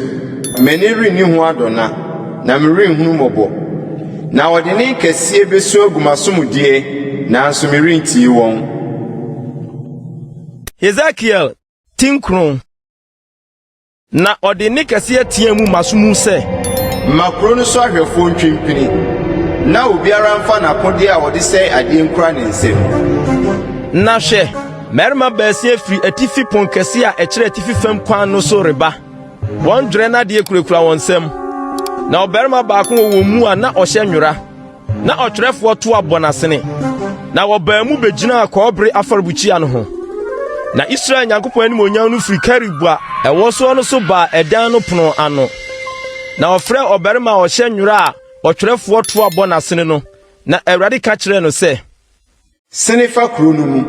M'ani renni ho adɔna, na merenhunu mmɔbɔ. Na wɔde nne kɛseɛ bɛsu agu m'asom deɛ, nanso merentie wɔn. Hesekiel ti nkron. Na ɔde nne kɛseɛ teaa mu m'aso mu sɛ. Ma kuro no so ahwɛfoɔ ntwe mpini, na obiara mfa n'akodeɛ a ɔde sɛe adeɛ nkura ne nsam. Na hwɛ, mmarima baasia firi atifi ponkɛse a ɛkyerɛ atifi fam kwan no so reba. Wɔn dwerɛ nnadeɛ kurakura wɔn nsam. Na ɔbarima baako wɔ wɔn mu a na ɔhyɛ nwera, na ɔtwerɛfoɔ toa bɔ n'asene. Na wɔbaa mu bɛgyinaa kɔbere afɔrebukyia no ho. Na Israel Nyankopɔn animuonyam no firi kerub a ɛwɔ soɔ no so baa ɛdan no pono ano. Na ɔfrɛɛ ɔbarima a ɔhyɛ nwera a ɔtwerɛfoɔ toa bɔ n'asene no, na Awurade ka kyerɛɛ no sɛ. Sene fa kuro no mu,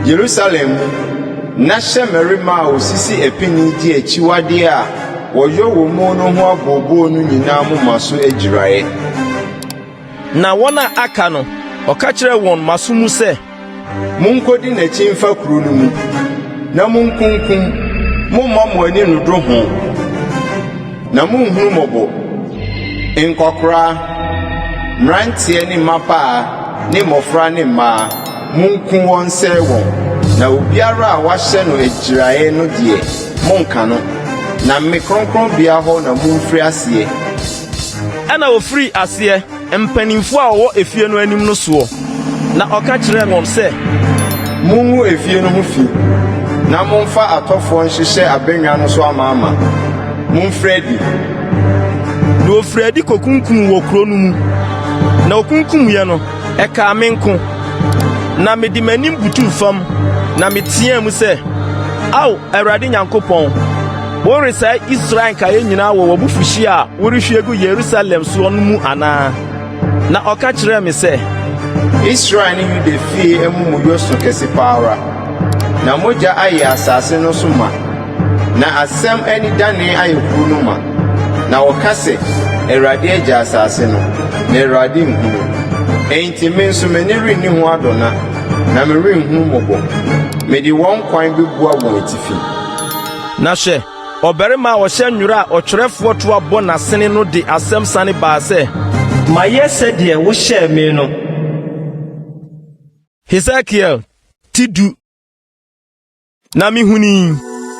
Yerusalem mu, na hyɛ mmarima a wɔsisi apini di akyiwadeɛ a wɔyɔ wɔ mu no ho abooboo no nyinaa moma so agyiraeɛ. Na wɔn a aka no, ɔka kyerɛɛ wɔn m'aso mu sɛ. Monkɔdi n'akyi mfa kuro no mu, na monkunkum, mommma mo ani nnodwo ho, na monnhunu mmɔbɔ. Nkɔkoraa. Mmeranteɛ ne mmabaa ne mmɔfra ne mmaa, monku wɔn nsɛe wɔn, na obiara a wɔahyɛ no agyiraeɛ no deɛ, monnka no, na me kronkronbea hɔ na momfiri aseɛ. Ɛnna wɔfirii aseɛ mpanimfoɔ a wɔwɔ efie no anim no soɔ, na ɔka kyerɛɛ wɔn sɛ. Mongu efie no ho fi, na momfa atɔfoɔ nhyehyɛ abannwa no so amaama. Momfiri adi. Na wɔfirii adi kɔkunkum wɔ kuro no mu, na wɔkunkumyɛ no, ɛkaa me nko. Na mede m'anim butuu fam, na meteaa mu sɛ, Ao, Awurade Nyankopɔn! Woresɛe Israel nkaeɛ nyinaa wɔ w'abufuhyeɛ a worehwie agu Yerusalem soɔ no mu anaa? Na ɔka kyerɛɛ me sɛ. Israel ne Yuda fie amumuyɔ so kɛse pa ara, na mogya ayɛ asase no so ma, na asɛm anidanee ayɛ kurow no ma. Na wɔka sɛ, 'Awurade agya asase no, na Awurade nhunu. Enti me nso m'ani renni ho adɔna, na merenhunu mmɔbɔ. Mede wɔn kwan bebua wɔn atifi. Na hwɛ, ɔbarima a ɔhyɛ nwera a ɔtwerɛfoɔ toa bɔ n'asene no de asɛm sane baa sɛ. Mayɛ sɛdeɛ wohyɛɛ me no. Hesekiel ti du. Na mihunui,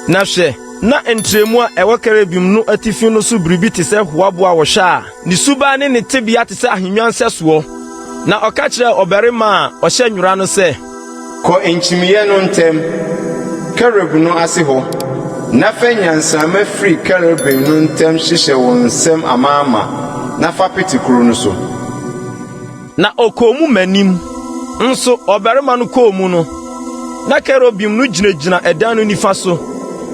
na hwɛ, na ntrɛmu a ɛwɔ kerubim no atifi no so biribi te sɛ hoaboɔ a wɔhwɛ a, ne suban ne ne tebea te sɛ ahennwa nsɛsoɔ. Na ɔka kyerɛɛ ɔbarima a ɔhyɛ nwera no sɛ. Kɔ nkyimiiɛ no ntam, kerub no ase hɔ, na fa nnyansramma firi kerubim no ntam hyehyɛ wo nsam amaama na fa pete kuro no so. Na ɔkɔɔ mu m'anim. Nso ɔbarima no kɔɔ mu no, na kerubim no gyinagyina ɛdan no nifa so,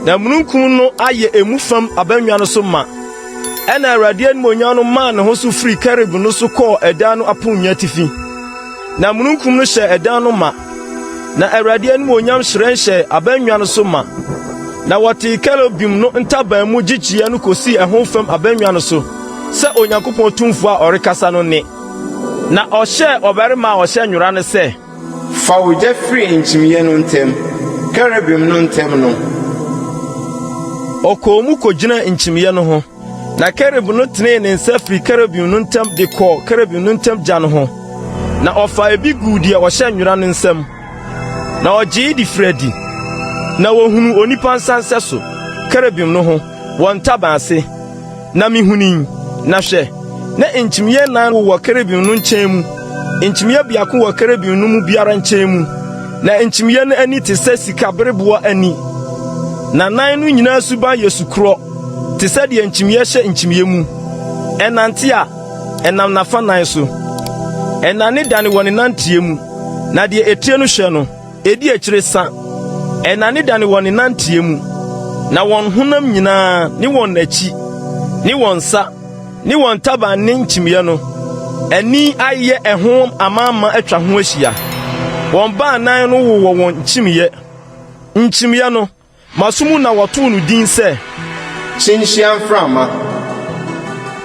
na mununkum no ayɛ emu fam abannwa no so ma. Ɛnna Awurade animuonyam no maa ne ho so firii kerub no so kɔɔ ɛdan no aponnwa atifi. Na mununkum no hyɛɛ ɛdan no ma, na Awurade animuonyam hyerɛn hyɛɛ abannwa no so ma. Na wɔtee kerubim no ntaban mu gyigyeɛ no kosii ɛho fam abannwa no so sɛ Onyankopɔn Tumfoɔ a ɔrekasa no nne. Na ɔhyɛɛ ɔbarima a ɔhyɛ nwera no sɛ. Fa ogya firi nkyimiiɛ no ntam, kerubim no ntam no. Ɔkɔɔ mu kogyinaa nkyimiiɛ no ho. Na kerub no tenee ne nsa firii kerubim no ntam de kɔɔ kerubim no ntam gya no ho, na ɔfaa ebi guu deɛ ɔhyɛ nwera no nsam, na ɔgyee de firii adi. Na wɔhunuu onipa nsa nsɛso, kerubim no ho, wɔn ntaban ase. Na mihunui, na hwɛ, na nkyimiiɛ nnan wowɔ kerubim no nkyɛn mu, nkyimiiɛ biako wɔ kerubim no mu biara nkyɛn mu, na nkyimiiɛ no ani te sɛ sikabereboɔ ani, na nan no nyinaa suban yɛ su korɔ. Te sɛ deɛ nkyimiiɛ hyɛ nkyimiiɛ mu. Ɛnante a, ɛnam n'afanan so. Ɛnnanedane wɔ ne nanteɛ mu, na deɛ etire no hwɛ no, edi akyire sa. Ɛnnanedane wɔ ne nanteɛ mu, na wɔn honam nyinaa ne wɔn akyi, ne wɔn nsa, ne wɔn ntaban ne nkyimiiɛ no, ani ayɛ ɛho amaama atwa ho ahyia. Wɔn baanan no wowɔ wɔn nkyimiiɛ. Nkyimiiɛ no, M'aso mu na wɔtoo no din sɛ. Kyinhyia mframa.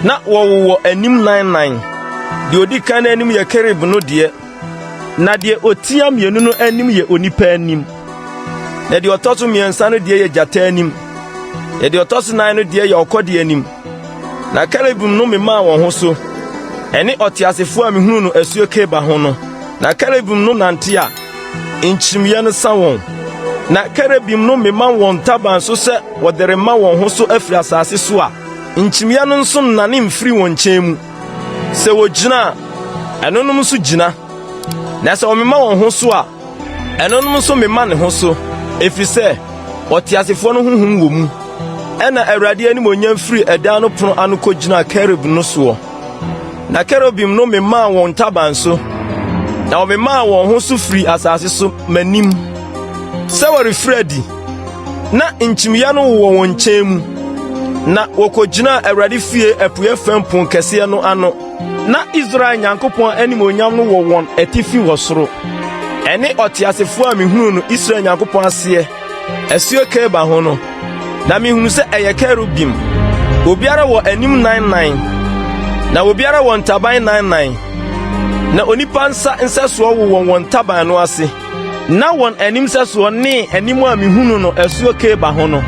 Na wɔwowɔ anim nannan. Deɛ ɔdi kan no anim yɛ kerub no deɛ, na deɛ ɔtia mmienu no anim yɛ onipa anim, na deɛ ɔtɔ so mmiɛnsa no deɛ yɛ gyata anim, na deɛ ɔtɔ so nan no deɛ yɛ ɔkɔdeɛ anim. Na kerubim no memaa wɔn ho so, ɛne ɔteasefoɔ a mehunuu no asuo Kebar ho no. Na kerubim no nante a, nkyimiiɛ no sa wɔn. Na kerubim no mema wɔn ntaban so sɛ wɔde rema wɔn ho so afiri asase so a, nkyimiiɛ no nso nnane mfiri wɔn nkyɛn mu. Sɛ wɔgyina a, ɛnonom nso gyina, na sɛ wɔmema wɔn ho so a, ɛnonom nso mema ne ho so, ɛfiri sɛ ɔteasefoɔ no honhom wɔ mu. Ɛnna Awurade animuonyam firii ɛdan no pono ano kɔgyinaa kerub no soɔ. Na kerubim no memaa wɔn ntaban so, na wɔmemaa wɔn ho so firii asase so m'anim sɛ wɔrefiri adi. Na nkyimiiɛ no wowɔ wɔn nkyɛn mu, na wɔkɔgyinaa Awurade fie apueeɛ fam pon kɛseɛ no ano. Na Israel Nyankopɔn animuonyam no wɔ wɔn atifi wɔ soro. Ɛne ɔteasefoɔ a mehunuu no Israel Nyankopɔn aseɛ asuo Kebar ho no, na mihunu sɛ ɛyɛ kerubim. Obiara wɔ anim nan nan, na obiara wɔ ntaban nan nan, na onipa nsa nsɛsoɔ wowɔ wɔn ntaban no ase. Na wɔn anim sɛsoɔ ne anim a mihunu no asuo Kebar ho no,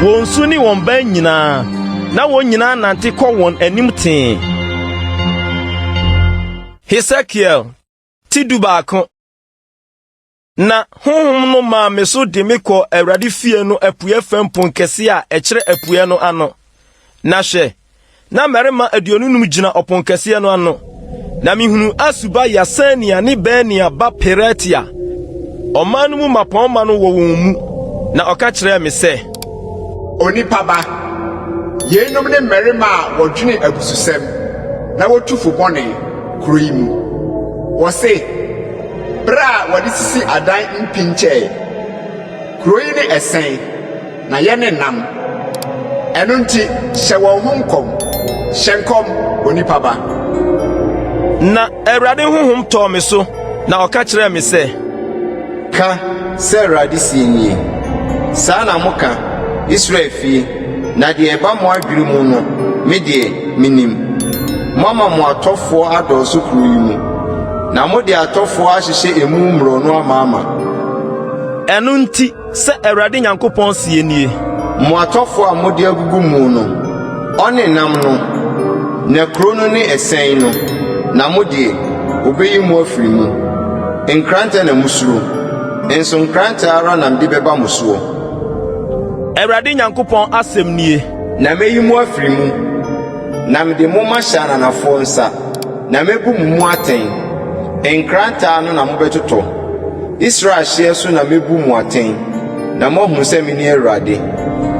wɔn su ne wɔn ban nyinaa, na wɔn nyinaa nante kɔ wɔn anim tee. Hesekiel ti dubaako. Na honhom no maa me so de me kɔɔ Awurade fie no apueɛ fam ponkɛseɛ a ɛkyerɛ apueɛ no ano. Na hwɛ, na mmarima 25 gyina ɔponkɛseɛ no ano. Na mehunuu Asuba Yaasania ne Benaia ba Pelatia, ɔman no mu mmapɔmma no wɔ wɔn mu. Na ɔka kyerɛɛ me sɛ. Onipa ba, yeinom ne mmarima a wɔdwene abususɛm na wotu fo bɔne kuro yi mu. Wɔse, Bere a wɔde sisi adan mpinkyɛe. Kurow yi ne ɛsɛn, na yɛne nam. Ɛno nti, hyɛ wɔn ho nkɔm. Hyɛ nkɔm, onipa ba. Na Awurade honhom tɔɔ me so, na ɔka kyerɛɛ me sɛ. Ka sɛ Awurade seɛ nie, Saa na moka, Israel fie, na deɛ ɛba mo adwene mu no, me deɛ, menim. Moama mo atɔfoɔ adɔɔso kuro yi mu, na mode atɔfoɔ ahyehyɛ emu mmorɔno amaama. Ɛno nti, sɛ Awurade Nyankopɔn seɛ nie. Mo atɔfoɔ a mode agugu mu no, ɔne nam no, na kuro no ne ɛsɛn no, na mo deɛ, wɔbɛyi mo afiri mu. Nkrantɛ na mosuro, nso nkrantɛ ara na mede bɛba mo soɔ. Awurade Nyankopɔn asɛm nie. Na mɛyi mo afiri mu, na mede mo mahyɛ ananafoɔ nsa, na mɛbu mo mu atɛn. Nkrantɛ ano na mobɛtotɔ. Israel hyeɛ so na mɛbu mo atɛn, na moahunu sɛ mene Awurade.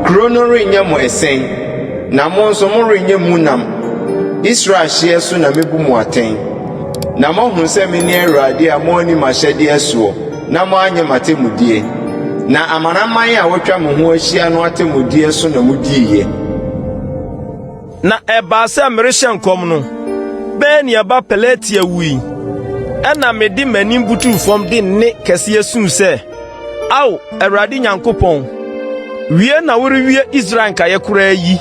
Kuro no renyɛ mo ɛsɛn, na mo nso morenyɛ mu nam. Israel hyeɛ so na mɛbu mo atɛn, na moahunu sɛ mene Awurade a moanni m'ahyɛdeɛ soɔ na moanyɛ m'atemmudeɛ. Na amanaman a wɔatwa mo ho ahyia no atemmudeɛ so na modiiɛ. Na ɛbaa sɛ merehyɛ nkɔm no, Benaia ba Pelatia wui. Ɛnna mede m'anim butuu fam de nne kɛseɛ suu sɛ, Ao, Awurade Nyankopɔn, wie na worewie Israel nkaeɛ koraa yi?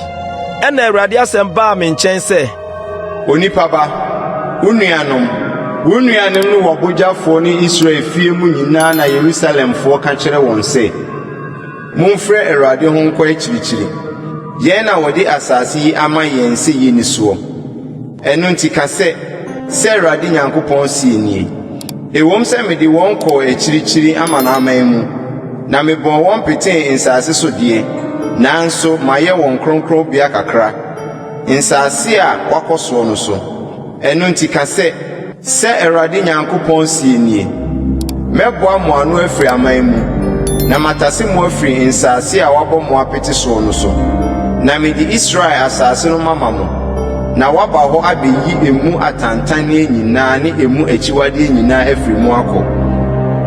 Ɛnna Awurade asɛm baa me nkyɛn sɛ. Onipa ba, wo nuanom, wo nuanom ne w'abogyafoɔ ne Israel fie mu nyinaa na Yerusalemfoɔ ka kyerɛ wɔn sɛ, Momfrɛ Awurade ho nkɔ akyirikyiri. Yɛn na wɔde asase yi ama yɛn sɛ yenni soɔ. Ɛno nti ka sɛ, 'Sɛ Awurade Nyankopɔn seɛ nie, Ɛwom sɛ mede wɔn kɔɔ akyirikyiri amanaman mu, na mebɔɔ wɔn petee nsase so deɛ, nanso mayɛ wɔn kronkronbea kakra, nsase a wɔakɔ soɔ no so. Ɛno nti ka sɛ, 'Sɛ Awurade Nyankopɔn seɛ nie, Mɛboa mo ano afiri aman mu, na matase mo afiri nsase a wɔabɔ mo apete soɔ no so, na mede Israel asase no mama mo, na woaba hɔ abɛyi emu atantanneɛ nyinaa ne emu akyiwadeɛ nyinaa afiri mu akɔ.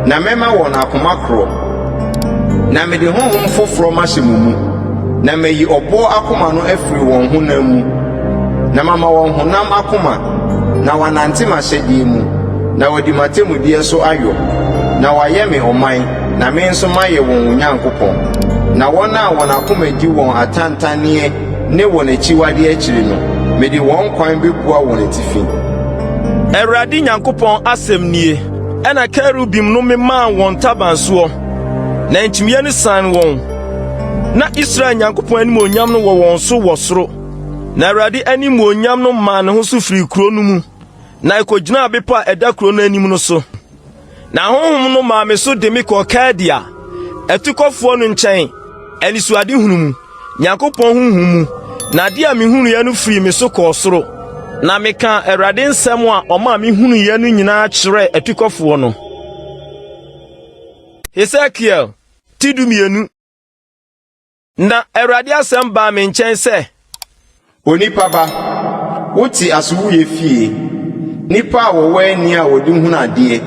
Na mɛma wɔn akoma korɔ, na mede honhom foforɔ mahyɛ mo mu, na mayi ɔboɔ akoma no afiri wɔn honam mu, na mama wɔn honam akoma, na wɔanante m'ahyɛdeɛ mu, na wɔadi m'atemmudeɛ so ayɔ, na wɔayɛ me ɔman, na me nso mayɛ wɔn Onyankopɔn. Na wɔn a wɔn akoma di wɔn atantanneɛ ne wɔn akyiwadeɛ akyiri no, mede wɔn kwan bɛbua wɔn atifi. Awurade Nyankopɔn asɛm nie. Ɛnna kerubim no memaa wɔn ntaban soɔ, na nkyimiiɛ no sian wɔn. Na Israel Nyankopɔn animuonyam no wɔ wɔn so wɔ soro. Na Awurade animuonyam no maa ne ho so firii kuro no mu, na ɛkɔgyinaa bepɔ a ɛda kuro no anim no so. Na honhom no maa me so de me kɔɔ Kaldea atukɔfoɔ no nkyɛn, anisoadehunu mu, Nyankopɔn honhom mu, na adeɛ a mehunuiɛ no firii me so kɔɔ soro. Na mekaa Awurade nsɛm a ɔmaa mehunuiɛ no nyinaa kyerɛɛ atukɔfoɔ no. Hesekiel ti 12. Na Awurade asɛm baa me nkyɛn sɛ. Onipa ba, wote asowuiɛ fie, nnipa a wɔwɔ ani a wɔde hunu adeɛ,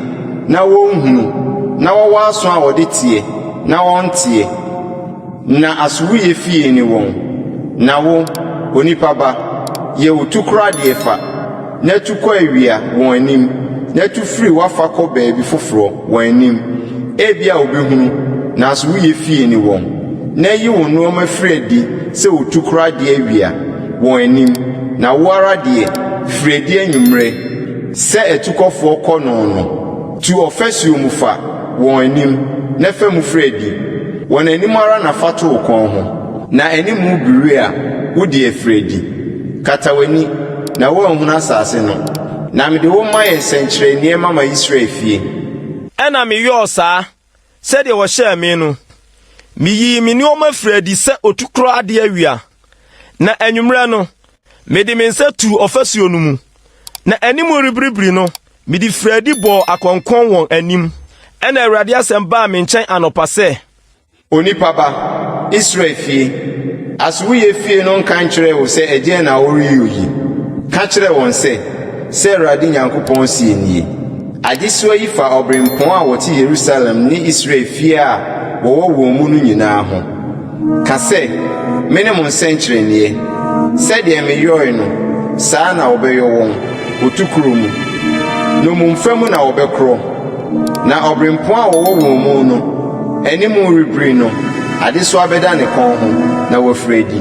na wɔnhunu, na wɔwɔ aso a wɔde teɛ, na wɔnteɛ, na asowuiɛ fie ne wɔn. Na wo, onipa ba, yɛ wo tukorɔ adeɛ fa. Na tu kɔ awia, wɔn anim, na tu firi w'afa kɔ baabi foforɔ, wɔn anim. Ebia wɔbɛhunu, nanso woyɛ fie ne wɔn. Na yi wo nnoɔma firi adi sɛ otukoro adeɛ awia, wɔn anim, na wo ara deɛ, firi adi anwummerɛ, sɛ atukɔfoɔ kɔ no no. Tu ɔfasuo mu fa, wɔn anim, na fa mu firi adi. Wɔn anim ara na fa to wo kɔn ho, na animu biri a, wo deɛ firi adi. Kata w'ani, na woanhunu asase no. Na mede wo mayɛ nsɛnkyerɛnneɛ mama Israel fie. Ɛnna meyɔɔ saa, sɛdeɛ wɔhyɛɛ me no. Meyii me nneɛma firii adi sɛ otukorɔ adeɛ awia, na anwummerɛ no, mede me nsa tuu ɔfasuo no mu, na anim rebiribiri no, mede firii adi bɔɔ akɔnkɔn wɔn anim. Ɛnna Awurade asɛm baa me nkyɛn anɔpa sɛ. Onipa ba, Israel fie, asowuiɛ fie no nka nkyerɛɛ wo sɛ ɛdeɛn na woreyɔ yi? Ka kyerɛ wɔn sɛ, 'Sɛ Awurade Nyankopɔn seɛ nie, Adesoa yi fa ɔberempɔn a wɔte Yerusalem ne Israel fie a wɔwɔ wɔn mu no nyinaa ho. Ka sɛ, 'Mene mo nsɛnkyerɛnneɛ. Sɛdeɛ meyɔe no, saa ara na wɔbɛyɔ wɔn, otukorɔ mu. Nnommumfa mu na wɔbɛkorɔ. Na ɔberempɔn a wɔwɔ wɔn mu no anim rebiri no, adesoa bɛda ne kɔn ho, na wafiri adi.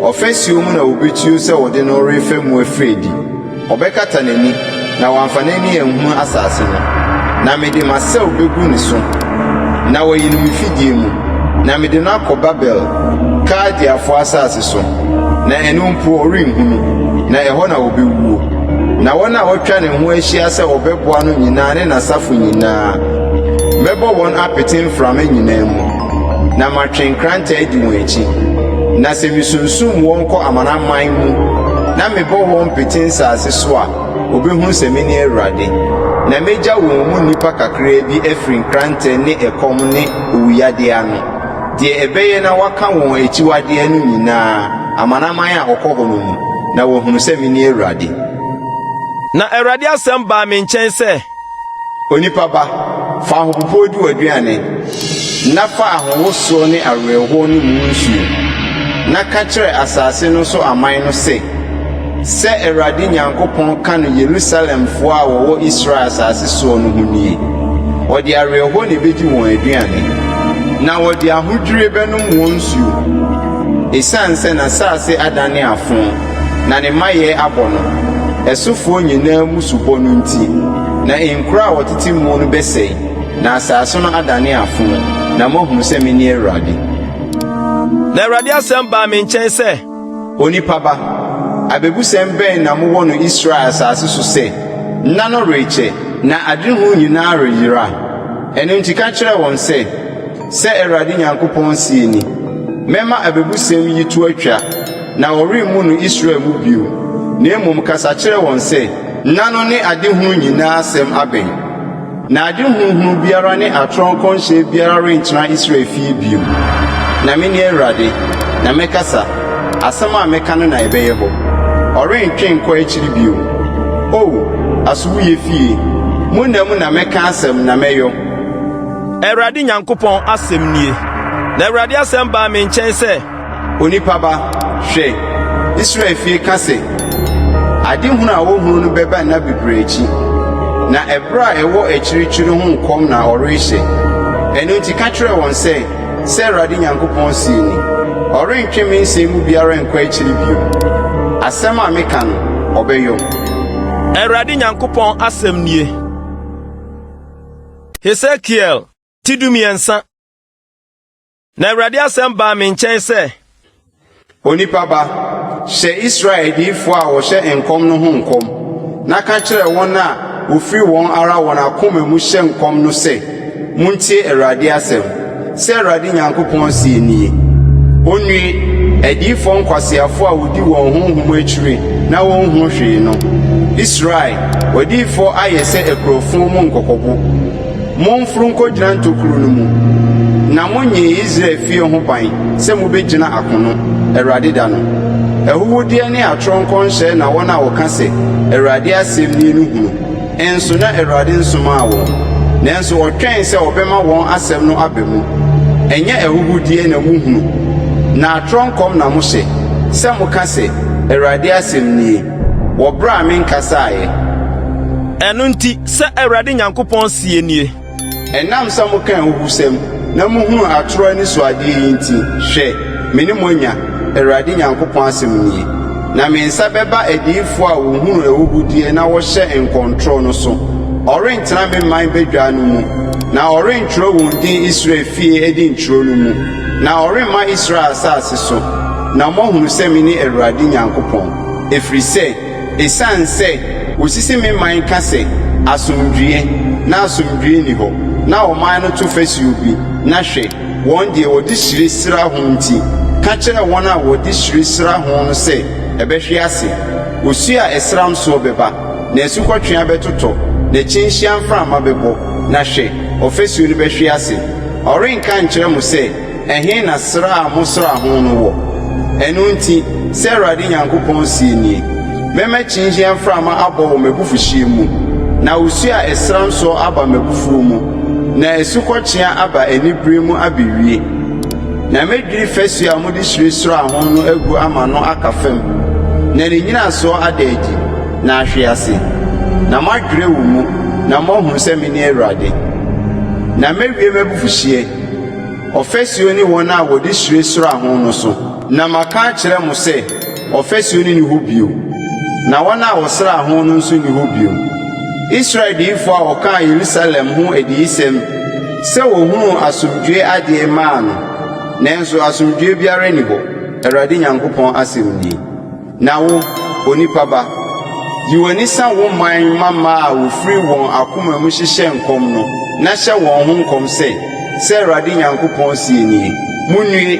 Ɔfasuo mu na wɔbɛtuo sɛ wɔde no refa mu afiri adi. Ɔbɛkata n'ani, na wamfa n'ani anhunu asase no. Na mede m'asau bɛgu ne so, na wɔayi no me fidie mu, na mede no akɔ Babel, Kaldeafoɔ asase so, na ɛno mpo ɔrenhunu, na ɛhɔ na ɔbɛwuo. Na wɔn a wɔatwa ne ho ahyia sɛ wɔbɛboa no nyinaa ne n'asafo nyinaa, mɛbɔ wɔn apete mframa nyinaa mu, na matwe nkrantɛ adi wɔn akyi. Na sɛ misunsum wɔn kɔ amanaman mu, na mebɔ wɔn pete nsase so a, wɔbɛhunu sɛ mene Awurade. Na mɛgya wɔn mu nnipa kakraa bi afiri nkrantɛ ne ɛkɔm ne owuyadeɛ ano, deɛ ɛbɛyɛ na wɔaka wɔn akyiwadeɛ no nyinaa amanaman a wɔkɔ hɔ no mu, na wɔahunu sɛ mene Awurade. Na Awurade asɛm baa me nkyɛn sɛ. Onipa ba, fa ahopopoɔ di w'aduane, na fa ahowosoɔ ne awerɛhoɔ nom wo nsuo, na ka kyerɛ asase no so aman no sɛ, 'Sɛ Awurade Nyankopɔn ka no Yerusalemfoɔ a wɔwɔ Israel asase soɔ no ho nie, Wɔde awerɛhoɔ na ɛbɛdi wɔn aduane, na wɔde ahodwirie bɛnom wɔn nsuo, ɛsiane sɛ n'asase adane afõ na ne mayɛ abɔ no, ɛsofoɔ nyinaa mmusubɔ no nti. Na nkuro a wɔtete mu no bɛsɛe, na asase no adane afõ, na moahunu sɛ mene Awurade. Na Awurade asɛm baa me nkyɛn sɛ. Onipa ba, abebusɛm bɛn na mowɔ no Israel asase so sɛ, 'Nna no rekyɛ, na adehunu nyinaa reyera'? Ɛno nti ka kyerɛ wɔn sɛ, 'Sɛ Awurade Nyankopɔn seɛ ni, Mɛma abebusɛm yi to atwa, na wɔremmu no Israel mu bio. Na mmom kasa kyerɛ wɔn sɛ, 'Nna no ne adehunu nyinaa asɛm abɛn. Na ade huhunu biara ne atorɔ nkɔmhyɛ biara rentena Israel fie bio. Na mene Awurade, na mɛkasa, asɛm a mɛka no na ɛbɛyɛ hɔ. Ɔrentwe nkɔ akyiri bio. O, asowuiɛ fie, mo nna mu na mɛka asɛm na mɛyɔ. Awurade Nyankopɔn asɛm nie. Na Awurade asɛm baa me nkyɛn sɛ. Onipa ba, hwɛ, Israel fie ka sɛ, 'Ade hunu a wohunu no bɛba nna bebree akyi, na ɛbere a ɛwɔ akyirikyiri ho nkɔm na ɔrehyɛ. Ɛno nti ka kyerɛ wɔn sɛ, 'Sɛ Awurade Nyankopɔn se ni, Ɔrentwe me nsɛm mu biara nkɔ akyiri bio. Asɛm a meka no, ɔbɛyɔ. Awurade Nyankopɔn asɛm nie. Hesekiel ti 13. Na Awurade asɛm baa me nkyɛn sɛ. Onipa ba, hyɛ Israel adiyifoɔ a wɔhyɛ nkɔm no ho nkɔm, na ka kyerɛ wɔn a wɔfiri wɔn ara wɔn akoma mu hyɛ nkɔm no sɛ, 'Montie Awurade asɛm. Sɛ Awurade Nyankopɔn seɛ nie, Ɔnnue, adiyifoɔ nkwaseafoɔ a wɔdi wɔn honhom akyire na wɔnhunu hwee no! Israel, w'adiyifoɔ ayɛ sɛ akurofo mu nkɔkɔbo. Momforo nkogyina ntokuru no mu, na monnye Israel fie ho ban sɛ mubegyina akono, Awurade da no. Ahuhudeɛ ne atorɔ nkɔmhyɛ na wɔn a wɔka sɛ, Awurade asɛm nie no hunu, nso na Awurade nsomaa wɔn, nanso wɔtwɛn sɛ ɔbɛma wɔn asɛm no aba mu. Ɛnyɛ ahuhudeɛ na mohunu, na atorɔ nkɔm na mohyɛ, sɛ moka sɛ, Awurade asɛm nie, wɔ berɛ a menkasaeɛ. Ɛno nti, sɛ Awurade Nyankopɔn seɛ nie. Ɛnam sɛ moka ahuhusɛm na muhunu atoro anisoadeɛ yi nti, hwɛ, me ne mo anya, Awurade Nyankopɔn asɛm nie. Na me nsa bɛba adiyifoɔ a wɔhunu ahuhudeɛ na wɔhyɛ nkɔntorɔ no so. Ɔrentena me man badwa no mu, na ɔrentwerɛ wɔn din Israel fie edintwerɛ no mu, na ɔremma Israel asase so, na moahunu sɛ mene Awurade Nyankopɔn, ɛfiri sɛ, Esiane sɛ Wɔsisi me man ka sɛ, 'Asomdwoeɛ! Na asomdwoeɛ nni hɔ, na ɔman no to fasuo bi, na hwɛ, wɔn deɛ, wɔde hyire sra ho nti, ka kyerɛ wɔn a wɔde hyire sra ho no sɛ ɛbɛhwe ase. Osuo a ɛsram soɔ bɛba, na asukɔtweaa bɛtotɔ, na kyinhyia mframa bɛbɔ, na hwɛ, ɔfasuo no bɛhwe ase. Ɔrenka nkyerɛ mo sɛ, Ɛhe na sra a mosraa ho no wɔ? Ɛno nti, sɛ Awurade Nyankopɔn seɛ nie, Mɛma kyinhyia mframa abɔ wɔ m'abufuhyeɛ mu, na osuo a ɛsram soɔ aba m'abufuo mu, na asukɔtweaa aba anibereɛ mu abɛwie. Na mɛdwiri fasuo a mode hyire sraa ho no agu ama no aka fam, na ne nnyinasoɔ ada adi, na ahwe ase, na moadwerɛ wɔ mu, na moahunu sɛ mene Awurade. Na mɛwie m'abufuhyeɛ, ɔfasuo ne wɔn a wɔde hyire sra ho no so. Na maka akyerɛ mo sɛ, Ɔfasuo no nni hɔ bio, na wɔn a wɔsraa ho no nso nni hɔ bio. Israel diyifoɔ a ɔkaa Yerusalem ho adiyisɛm sɛ wɔhunuu asomdwoeɛ adeɛ maa no, nanso asomdwoeɛ biara nni hɔ, Awurade Nyankopɔn asɛm nie. Na wo, onipa ba, yi w'ani sa wo man mmammaa a wɔfiri wɔn akoma mu hyehyɛ nkɔm no, na hyɛ wɔn ho nkɔm sɛ, 'Sɛ Awurade Nyankopɔn seɛ nie, Monnue,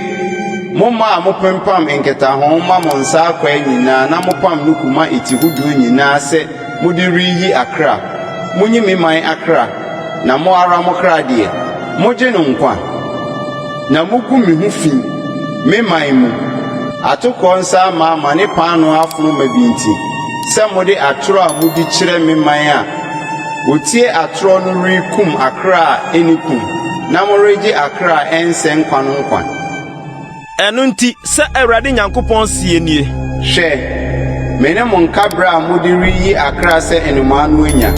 mo mmaa a mopempam nketaho ma mo nsa akwaa nyinaa na mopam nuku ma eti hodoɔ nyinaa sɛ mode reyi akra! Monyi me man akra, na mo ara mo kra deɛ, mogye no nkwa? Na mugu me ho fi, me man mu, atokoɔ nsa amaama ne paanoo afono ma bi nti, sɛ mode atorɔ a mudi kyerɛ me man a wɔtie atorɔ no rekum akra a enni kum, na moregye akra a ɛnsɛ nkwa no nkwa. Ɛno nti, sɛ Awurade Nyankopɔn seɛ nie. Hwɛ, me ne mo nkaberɛ a mode reyi akra sɛ nnomaa no anya,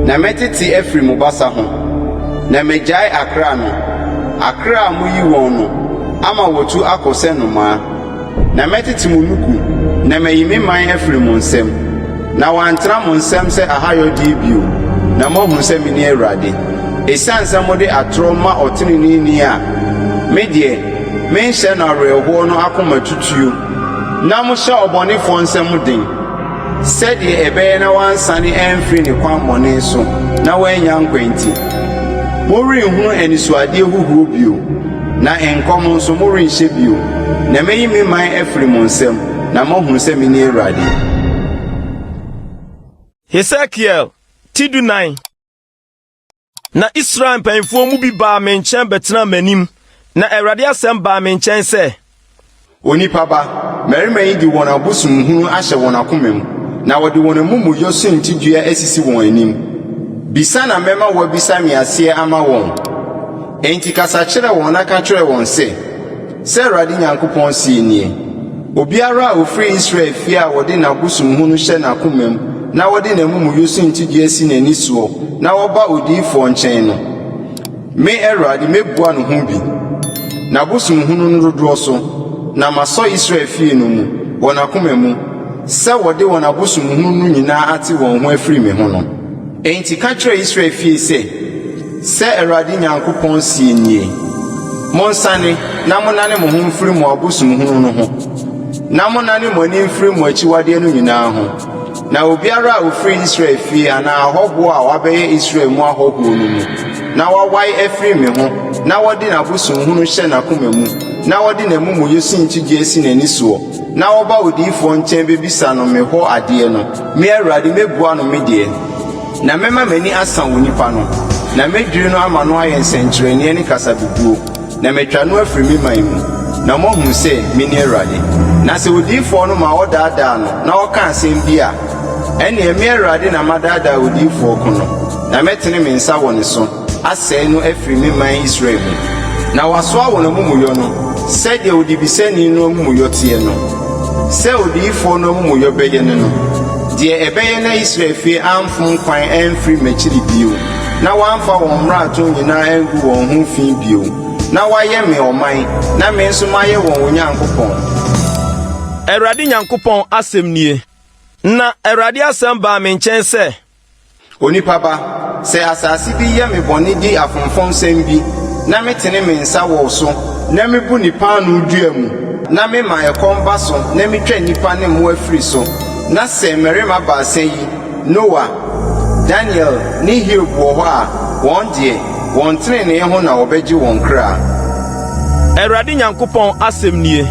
na mɛtete afiri mo basa ho, na magyae akra no, akra a moyi wɔn no, ama wɔatu akɔ sɛ nnomaa. Na mɛtete mo nuku, na mayi me man afiri mo nsam, na wɔantena mo nsam sɛ ahayɔdeɛ bio, na moahunu sɛ mene Awurade. Esiane sɛ mode atorɔ ma ɔteneneeni a me deɛ, menhyɛ no awerɛhoɔ no akoma tutuo, na mohyɛ ɔbɔnefoɔ nsam den, sɛdeɛ ɛbɛyɛ na wansane amfiri ne kwammɔne so na wannya nkwa nti, morenhunu anisoadeɛ huhuo bio, na nkɔm nso morenhyɛ bio, na mɛyi me man afiri mo nsam, na moahunu sɛ mene Awurade. Hesekiel ti dunan. Na Israel mpanyimfoɔ mu bi baa me nkyɛn bɛtenaa m'anim, na Awurade asɛm baa me nkyɛn sɛ. Onipa ba, mmarima yi de wɔn abosonhunu ahyɛ wɔn akoma mu, na wɔde wɔn amumuyɔ suntidua asisi wɔn anim. Bisa na mɛma wɔabisa me aseɛ ama wɔn. Enti kasa kyerɛ wɔn na ka kyerɛ wɔn sɛ, 'Sɛ Awurade Nyankopɔn seɛ nie, Obiara a ɔfiri Israel fie a ɔde n'abosonhunu hyɛ n'akomam na ɔde n'amumuyɔ suntidua si n'ani soɔ na ɔba odiyifoɔ nkyɛn no, me Awurade mɛbua no ho bi, n'abosonhunu no dodoɔ so, na masɔ Israel fie no mu, wɔ n'akoma mu, sɛ wɔde wɔn abosonhunu no nyinaa ate wɔn ho afiri me ho no. Enti ka kyerɛ Israel fie sɛ, 'Sɛ Awurade Nyankopɔn seɛ nie, Monsane na monnane mo ho mfiri mo abosomhunu no ho, na monnane mo ani mfiri mo akyiwadeɛ no nyinaa ho. Na obiara a ɔfiri Israel fie anaa ahɔhoɔ a wɔabɛyɛ Israel mu ahɔhoɔ no mu, na wawae afiri me ho, na ɔde n'abosonhunu hyɛ n'akoma mu, na ɔde n'amumuyɛ suntidua si n'ani soɔ, na ɔba odiyifoɔ nkyɛn bɛbisa no me hɔ adeɛ no, Me Awurade mɛbua no me deɛ, na mɛma m'ani asa onipa no, na mɛdwiri no ama no ayɛ nsɛnkyerɛnneɛ ne kasabebuo, na matwa no afiri me man mu, na moahunu sɛ mene Awurade. Na sɛ odiyifoɔ no ma wɔdaadaa no na ɔka asɛm bi a, ɛnneɛ me Awurade na madaadaa odiyifoɔ ko no, na mɛtene me nsa wɔ ne so. asɛe no afiri me man Israel mu, na wɔasoa wɔn amumuyɔ no sɛdeɛ odibisani no amumuyɔ teɛ no, sɛ odiyifoɔ no amumuyɔ bɛyɛ ne no, deɛ ɛbɛyɛ na Israel fie amfom kwan amfiri m'akyiri bio, na wɔamfa wɔn mmarato nyinaa angu wɔn ho fi bio, na wɔayɛ me ɔman, na me nso mayɛ wɔn Onyankopɔn. Awurade Nyankopɔn asɛm nie. Na Awurade asɛm baa me nkyɛn sɛ. Onipa ba, sɛ asase bi yɛ me bɔne di afomfonsɛm bi, na metene me nsa wɔ so, na mibu ne paanoo dua mu, na mema ɛkɔm ba so na mitwa nnipa ne mmoa firi so, na sɛ mmarima baasa yi, Noa, Daniel ne Hiob wɔ hɔ a, wɔn deɛ, wɔn tenenee ho na wɔbɛgye wɔn kra. Awurade Nyankopɔn asɛm nie.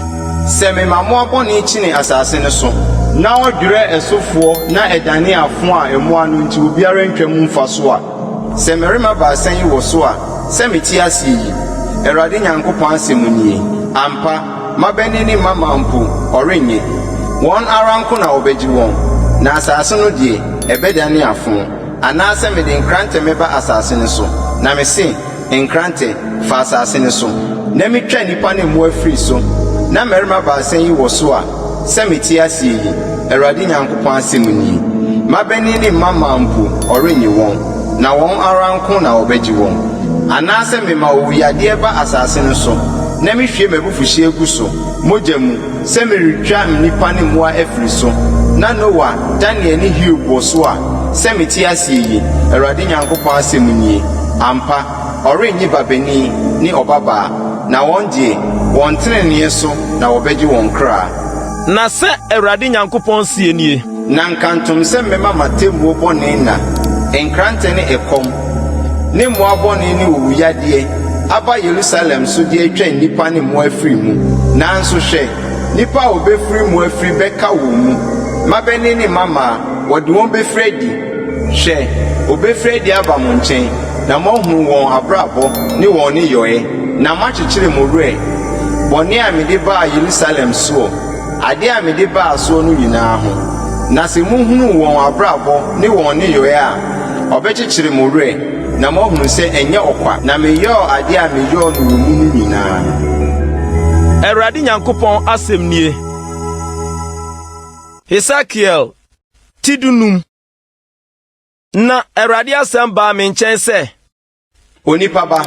Sɛ mema mmoa bɔne kyini asase no so, na wɔdwerɛ ɛsofoɔ na ɛdane afõ a mmoa no nti obiara ntwam mfa so a, sɛ mmarima baasa yi wɔ so a, sɛ mete aseɛ yi, Awurade Nyankopɔn asɛm nie, ampa, mmabanin ne mmammaa mpo, ɔrennye. Wɔn ara nko na wɔbɛgye wɔn, na asase no deɛ, ɛbɛdane afõ. Anaasɛ mede nkrantɛ mɛba asase no so, na mese, Nkrantɛ, fa asase no so, na metwa nnipa ne mmoa firi so, na mmarima baasa yi wɔ so a, sɛ mete aseɛ yi, Awurade Nyankopɔn asɛm nie, mmabanin ne mmammaa mpo, ɔrennye wɔn, na wɔn ara nko na wɔbɛgye wɔn. Anaasɛ mema owuyadeɛ ba asase no so, na mehwie m'abufuhyeɛ gu so, mogya mu, sɛ meretwa nnipa ne mmoa afiri so, na Noa, Daniel ne Hiob wɔ so a, sɛ mete aseɛ yi, Awurade Nyankopɔn asɛm nie, ampa, ɔrennye babanin ne ɔbabaa, na wɔn deɛ, wɔn teneneeɛ so na wɔbɛgye wɔn kra. Na sɛ Awurade Nyankopɔn seɛ nie. Na nkantom sɛ mɛma m'atemmuo bɔne nna, nkrantɛ ne ɛkɔm, ne mmoa bɔne ne owuyadeɛ, aba Yerusalem so de atwa nnipa ne mmoa afiri mu. Nanso hwɛ, nnipa a wɔbɛfiri mu afiri bɛka wɔn mu, mmabanin ne mmammaa, wɔde wɔn bɛfiri adi. Hwɛ, wɔbɛfiri adi aba mo nkyɛn, na moahunu wɔn abrabɔ ne wɔn nneyɔɛ, na moakyekyere mo werɛ, bɔne a mede baa Yerusalem soɔ, adeɛ a mede baa soɔ no nyinaa ho. Na sɛ mohunu wɔn abrabɔ ne wɔn nneyɔɛ a, ɔbɛkyekyere mo werɛ, na moahunu sɛ ɛnyɛ ɔkwa na meyɔɔ adeɛ a meyɔɔ no wɔ mu no nyinaa. Awurade Nyankopɔn asɛm nie. Hesekiel ti dunum. Na Awurade asɛm baa me nkyɛn sɛ. Onipa ba,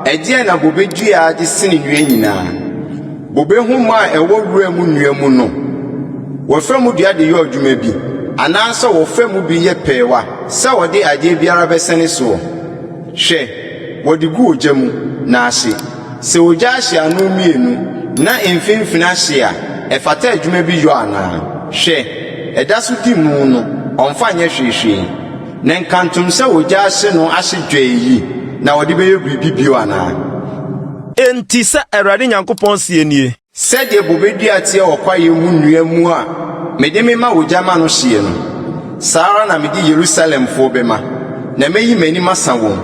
ɛdeɛn na bobe dua de sene nnua nyinaa? Bobe nhoma a ɛwɔ wura mu nnua mu no, wɔfa mu dua de yɛ adwuma bi, anaasɛ wɔfa mu bi yɛ pɛɛwa sɛ wɔde adeɛ biara bɛsɛne soɔ? Hwɛ, wɔde gu ogya mu, na ahye. Sɛ ogya ahye ano mmienu, na mfimfini ahye a, ɛfata adwuma bi yɔ anaa? Hwɛ, ɛda so di mu no, ɔmfa nyɛ hwee hwee. Na nkantom sɛ ogya ahye no ahye dwɛɛ yi na wɔde bɛyɛ biribi bio anaa? Enti sɛ Awurade Nyankopɔn seɛ nie. Sɛdeɛ bobe dua teɛ wɔ kwaeɛ mu nnua mu a mede mema ogya ma no hyeɛ no, saa ara na mede Yerusalemfoɔ bɛma, na mɛyi m'ani masa wɔn.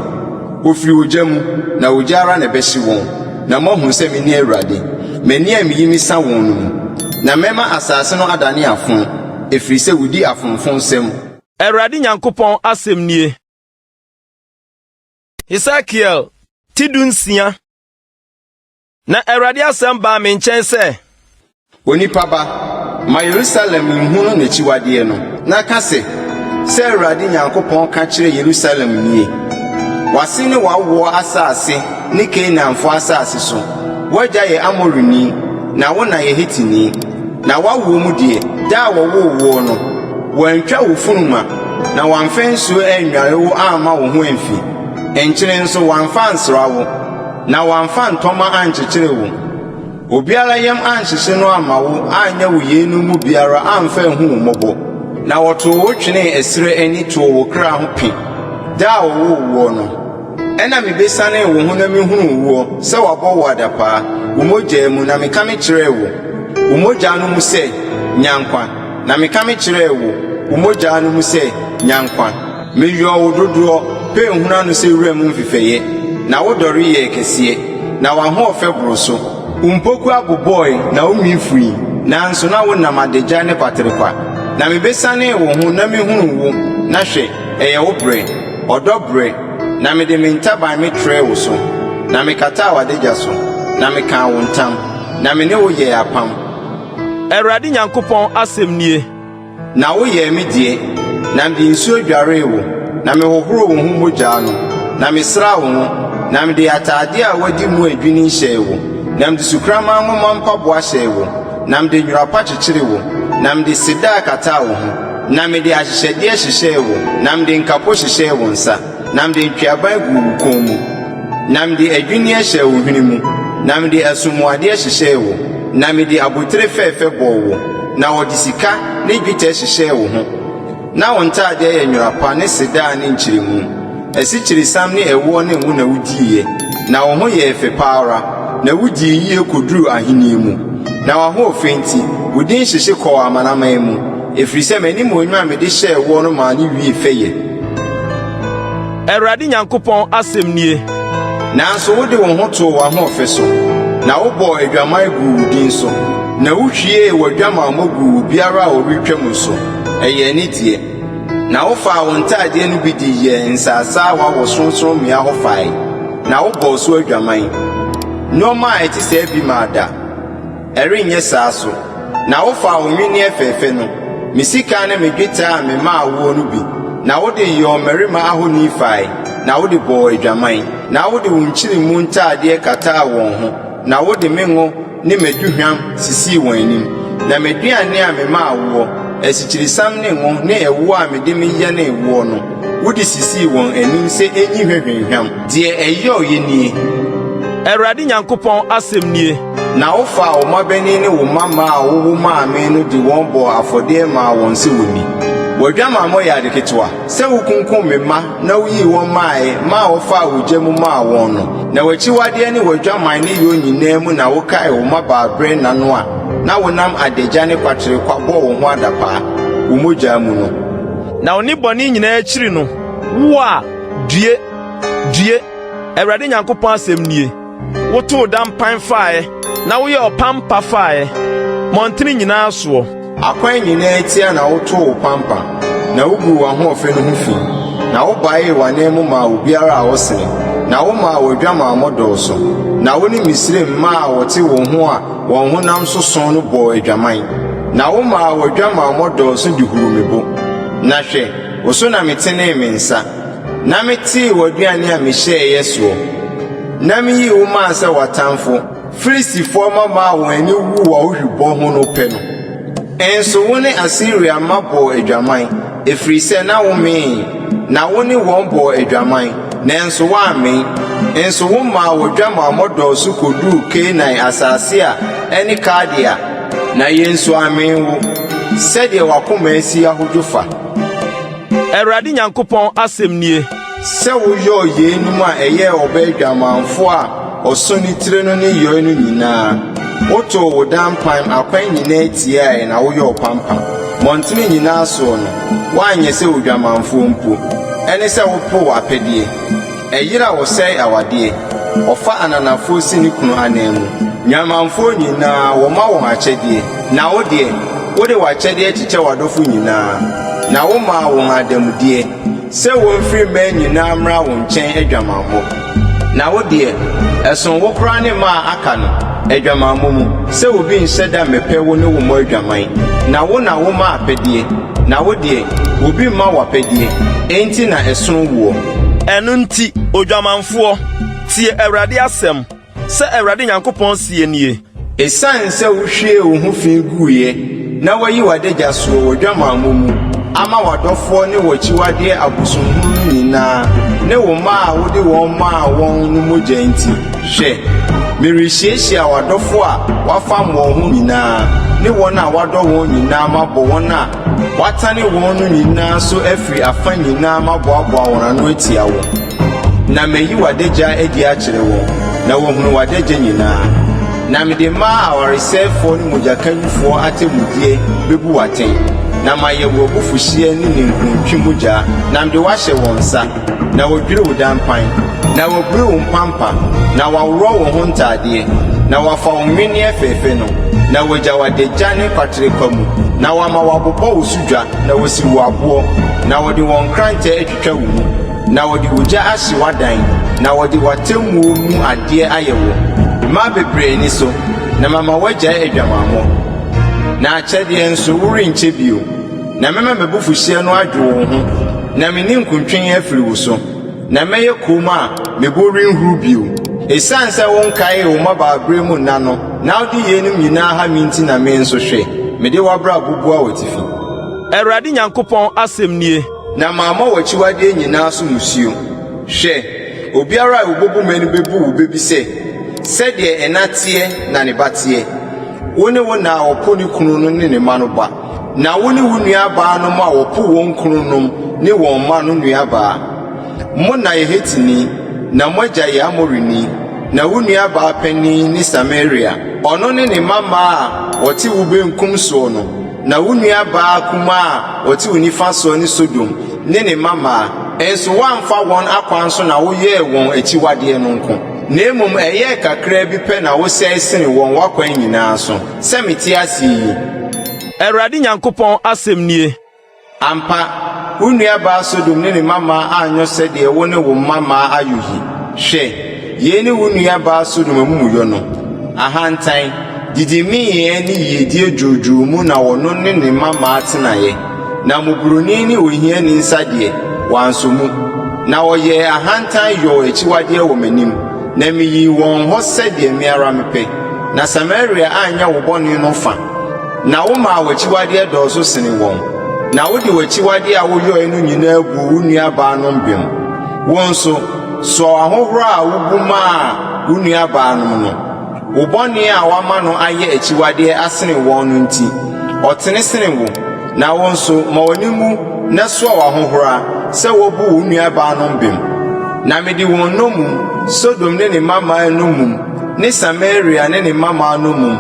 Wɔfiri ogya mu, na ogya ara na ɛbɛhye wɔn, na moahunu sɛ mene Awurade, m'ani a meyi mesa wɔn no mu. Na mɛma asase no adane afõ, ɛfiri sɛ wɔdi afomfonsɛm. Awurade Nyankopɔn asɛm nie. Hesekiel ti dunsia. Na Awurade asɛm baa me nkyɛn sɛ. Onipa ba, ma Yerusalem nhunu n'akyiwadeɛ no, na ka sɛ, 'Sɛ Awurade Nyankopɔn ka kyerɛ Yerusalem nie, W'ase ne w'awoɔ asase ne Kanaanfoɔ asase so. W'agya yɛ Amorini, na wo na yɛ Hetini. Na w'awoɔ mu deɛ, da a wɔwoo woɔ no, wɔantwa wo funuma, na wɔamfa nsuo annware wo amma wo ho amfi, nkyene nso wɔamfa ansra wo, na wɔamfa ntɔma ankyekyere wo. Obiara yam anhyehye no amma wo anyɛ wo yeinom mu biara amfa anhu wo mmɔbɔ. Na wɔtoo wo twenee ɛserɛ ani too wo kra ho pe, da a wɔwoo woɔ no. Ɛnna mibesianee wo ho na mihunuu woɔ sɛ wɔabɔ wo adapaa, wo mogya mu, na meka mekyerɛɛ wo, wo mogya no mu sɛ, Nya nkwa! Na meka mekyerɛɛ wo, wo mogya no mu sɛ, Nya nkwa! Meyɔɔ wo dodoɔ, pɛɛ nhunu ano sɛ wuram mfefɛeɛ, na wodɔre yɛɛ kɛseɛ, na w'ahoɔfɛ boroo so. Wo mpokua bobɔe na wo nwi fui, nanso na wonam adagya ne kwaterekwa. Na mibesianee wo ho na mihunuu wo, na hwɛ, ɛyɛ wo brɛ, ɔdɔ brɛ, na mede me ntaban metrɛɛ wo so, na mekataa w'adagya so, na mekaa wo ntam, na me ne wo yɛɛ apam. Awurade Nyankopɔn asɛm nie. Na woyɛɛ me deɛ, na mede nsuo dwaree wo, na mehohoroo wo ho mogya no, na mesraa wo ngo, na mede ataadeɛ a wɔadi mu adwini hyɛɛ wo, na mede sukraman nwoma mpaboa hyɛɛ wo, na mede nwera pa kyekyeree wo, na mede sedaa kataa wo ho. Na mede ahyehyɛdeɛ hyehyɛɛ wo, na mede nkapo hyehyɛɛ wo nsa, na mede ntweaban guu wo kɔn mu, na mede adwinneɛ hyɛɛ wo hwene mu, na mede asomuadeɛ hyehyɛɛ wo, na mede abotire fɛfɛ bɔɔ wo, na wɔde sika ne dwetɛ hyehyɛɛ wo ho. Na wo ntadeɛ yɛ nwera pa ne sedaa ne nkyeremu. Asikyiresiam ne ɛwoɔ ne ngo na wudiiɛ, na wo ho yɛɛ fɛ pa ara, na wudii yiye koduruu ahenni mu. Na w'ahoɔfɛ nti, wo din hyehye kɔɔ amanaman mu, ɛfiri sɛ m'animuonyam a mede hyɛɛ woɔ no maa no wiee fɛyɛ. Awurade Nyankopɔn asɛm nie. Nanso wode wo ho too w'ahoɔfɛ so, na wobɔɔ adwaman guu wo din so, na wuhwiee w'adwamammɔ guu obiara a ɔretwam so, ɛyɛɛ ne deɛ. Na wofaa wo ntadeɛ no bi de yɛɛ nsaasaawa wɔ sorɔnsorɔmmea hɔ fae, na wobɔɔ so adwaman. Nneɛma a ɛte saa bi maa da. Ɛrenyɛ saa so. Na wofaa wo nnwenneɛ fɛfɛ no, me sika ne me dwetɛ a memaa woɔ no bi, na wode yɔɔ mmarima ahoni fae, na wode bɔɔ adwaman. Na wode wo nkyeremu ntadeɛ kataa wɔn ho, na wode me ngo ne m'aduhwam sisii wɔn anim. Na m'aduane a memaa woɔ, asikyiresiam ne ngo ne ɛwoɔ a mede meyɛnee woɔ no, wode sisii wɔn anim sɛ enyi hwa hwamhwam. Deɛ ɛyɔeɛ nie. Awurade Nyankopɔn asɛm nie. Na wofaa wo mmabanin ne wo mmammaa a wowo maa me no de wɔn bɔɔ afɔdeɛ maa wɔn sɛ wɔnni. W'adwamammɔ yɛ ade ketewa, sɛ wokunkum me mma na woyii wɔn maeɛ maa wɔfaa ogya mu maa wɔn no. Na w'akyiwadeɛ ne w'adwaman nneyɔɔ nyinaa mu na wokaee wo mmabaaberɛ nna no a na wonam adagya ne kwaterekwa bɔɔ wo ho adapaa, wo mogya mu no. Na wo nnebɔne nyinaa akyiri no, wo a, due, due, Awurade Nyankopɔn asɛm nie, wotoo dampan faeɛ na woyɛɛ ɔpampa faeɛ, mmɔntene nyinaa soɔ. Akwan nyinaa tia na wotoo wo pampa, na wuguu w'ahoɔfɛ no ho fi, na wobaee w'ananmu maa obiara a ɔsene, na womaa w'adwamammɔ dɔɔso, na wo ne Misraim mmaa a wɔte wo ho a wɔn honam soso no bɔɔ adwaman, na womaa w'adwamammɔ dɔɔso de huruu me bo. Na hwɛ, wo so na metenee me nsa, na metee w'aduane a mehyɛeɛ soɔ, na miyii wo maa sɛ w'atamfo, Filistifoɔ mmammaa a wɔn ani wuu w'ahohwibɔ ho no pɛ no. Nso wo ne Asiria mma bɔɔ adwaman, ɛfiri sɛ na womee, na wo ne wɔn bɔɔ adwaman, nanso woammee. Nso womaa w'adwamammɔ dɔɔso koduu Kanaan asase a ɛne Kaldea, na yɛn nso ammee wo, sɛdeɛ w'akoma asi ahodwo fa. Awurade Nyankopɔn asɛm nie. Sɛ woyɔɔ yeinom a ɛyɛɛ ɔbaa dwamanfoɔ a ɔso ne tiri no nneyɔe no nyinaa, wotoo wo dampan akwan nyinaa tiae na woyɔɔ pampa, mmɔntene nyinaa soɔ no, woanyɛ sɛ odwamanfoɔ mpo, ɛne sɛ wopoo apɛdeɛ. Ɛyere a ɔsɛe awadeɛ, ɔfa ananafoɔ si ne kunu ananmu. Nnwamanfoɔ nyinaa, wɔma wɔn akyɛdeɛ, na wo deɛ, wode w'akyɛdeɛ kyekyɛ w'adɔfo nyinaa, na womaa wɔn adanmudeɛ, sɛ wɔmfiri mmaa nyinaa mmra wo nkyɛn adwamammɔ. Na wo deɛ, ɛsono wo koraa ne mmaa a aka no, adwamammɔ mu, sɛ obi nhyɛ da mmɛpɛ wo ne wo mmɔ adwaman, na wo na woma apɛdeɛ, na wo deɛ, obi mma wo apɛdeɛ, enti na ɛsono woɔ. Ɛno nti, odwamanfoɔ, tie Awurade asɛm. Sɛ Awurade Nyankopɔn seɛ nie. Esiane sɛ wohwiee wo ho fi guiɛ na woayi w'adagya soɔ w'adwamammɔ mu ama w'adɔfoɔ ne w'akyiwadeɛ abosonhunu no nyinaa ne wo mma a wode wɔn maa wɔn no mogya nti, hwɛ, merehyiahyia w'adɔfoɔ a woafam wɔn ho nyinaa ne wɔn a woadɔ wɔn nyinaa mabɔ wɔn a woatane wɔn no nyinaa so afiri afa nyinaa maboaboa wɔn ano atia wo. Na mayi w'adagya adi akyerɛ wɔn, na wɔahunu w'adagya nyinaa. Na mede mmaa awaresɛefoɔ ne mogyakawifoɔ atemmudeɛ bɛbu wo atɛn, na mayɛ wo abufuhyeɛ ne ninkuntwe mogya, na mede wo ahyɛ wɔn nsa, na wɔadwiri wo dampan, na wɔabiri wo mpampa, na wɔaworɔ wo ho ntadeɛ, na wɔafa wo nnwenneɛ fɛfɛ no, na wɔagya w'adagya ne kwaterekwa mu, na wɔama wɔabobɔ wo so dwa, na wɔasi wo aboɔ, na wɔde wɔn nkrantɛ atwitwa wo mu. Na wɔde ogya ahye w'adan, na wɔde w'atemmuo mu adeɛ ayɛ wo. Mmaa bebree ani so, na mama woagyae adwamammɔ. Na akyɛdeɛ nso, worenkyɛ bio. Na mɛma m'abufuhyeɛ no adwo wo ho, na me ninkuntwe afiri wo so, na mɛyɛ komm a me bo renhuru bio. Esiane sɛ wonkaee wo mmabaaberɛ mu nna no na wode yeinom nyinaa ha me nti na me nso, hwɛ, mede w'abrabɔ bua w'atifi. Awurade Nyankopɔn asɛm nie. Na mammɔ w'akyiwadeɛ nyinaa so mmusuo. Hwɛ, obiara a ɔbɛbu me no bɛbu wo bɛ bi sɛ, 'Sɛdeɛ ɛna teɛ na ne ba teɛ. Wo ne wo na a ɔpo ne kunu no ne ne mma no ba. Na wo ne wo nuabaanom a wɔpo wɔn kununom ne wɔn mma no nuabaa. Mo na yɛ Hetini, na mo agya yɛ Amorini, na wo nuabaa panin ne Samaria, ɔno ne ne mmammaa a wɔte wo benkum soɔ no, na wo nuabaa kumaa a ɔte wo nifa soɔ ne Sodom ne ne mmammaa. Nso woamfa wɔn akwan so na woyɛɛ wɔn akyiwadeɛ no nko, na mmom ɛyɛɛ kakraa bi pɛ na wosɛe sene wɔn w'akwan nyinaa so, sɛ mete aseɛ yi. Awurade Nyankopɔn asɛm nie. Ampa, wo nuabaa Sodom ne ne mmammaa anyɔ sɛdeɛ wo ne wo mmammaa ayɔ yi. Hwɛ, yei ne wo nuabaa Sodom amumuyɔ no, ahantan, didimeeɛ ne yiedie dwoodwoo mu na ɔno ne ne mmammaa tenaeɛ, na mmɔborɔni ne ohiani nsa deɛ, wansɔ mu. Na wɔyɛɛ ahantan yɔɔ akyiwadeɛ wɔ m'anim, na meyii wɔn hɔ sɛdeɛ me ara mepɛ. Na Samaria anyɛ wo bɔne no fã. Na womaa w'akyiwadeɛ dɔɔso sene wɔn, na wode w'akyiwadeɛ a woyɔe no nyinaa guu wo nuabaanom bem. Wo nso, soa w'ahohora a wubu maa wo nuabaanom no. Wo bɔne a woama no ayɛ akyiwadeɛ asene wɔn no nti, ɔtene sene wo. Na wo nso, ma w'ani nwu na soa w'ahohora sɛ woabu wo nuabaanom bem. Na mede wɔn nnommum, Sodom ne ne mmammaa nnommum, ne Samaria ne ne mmammaa nnommum,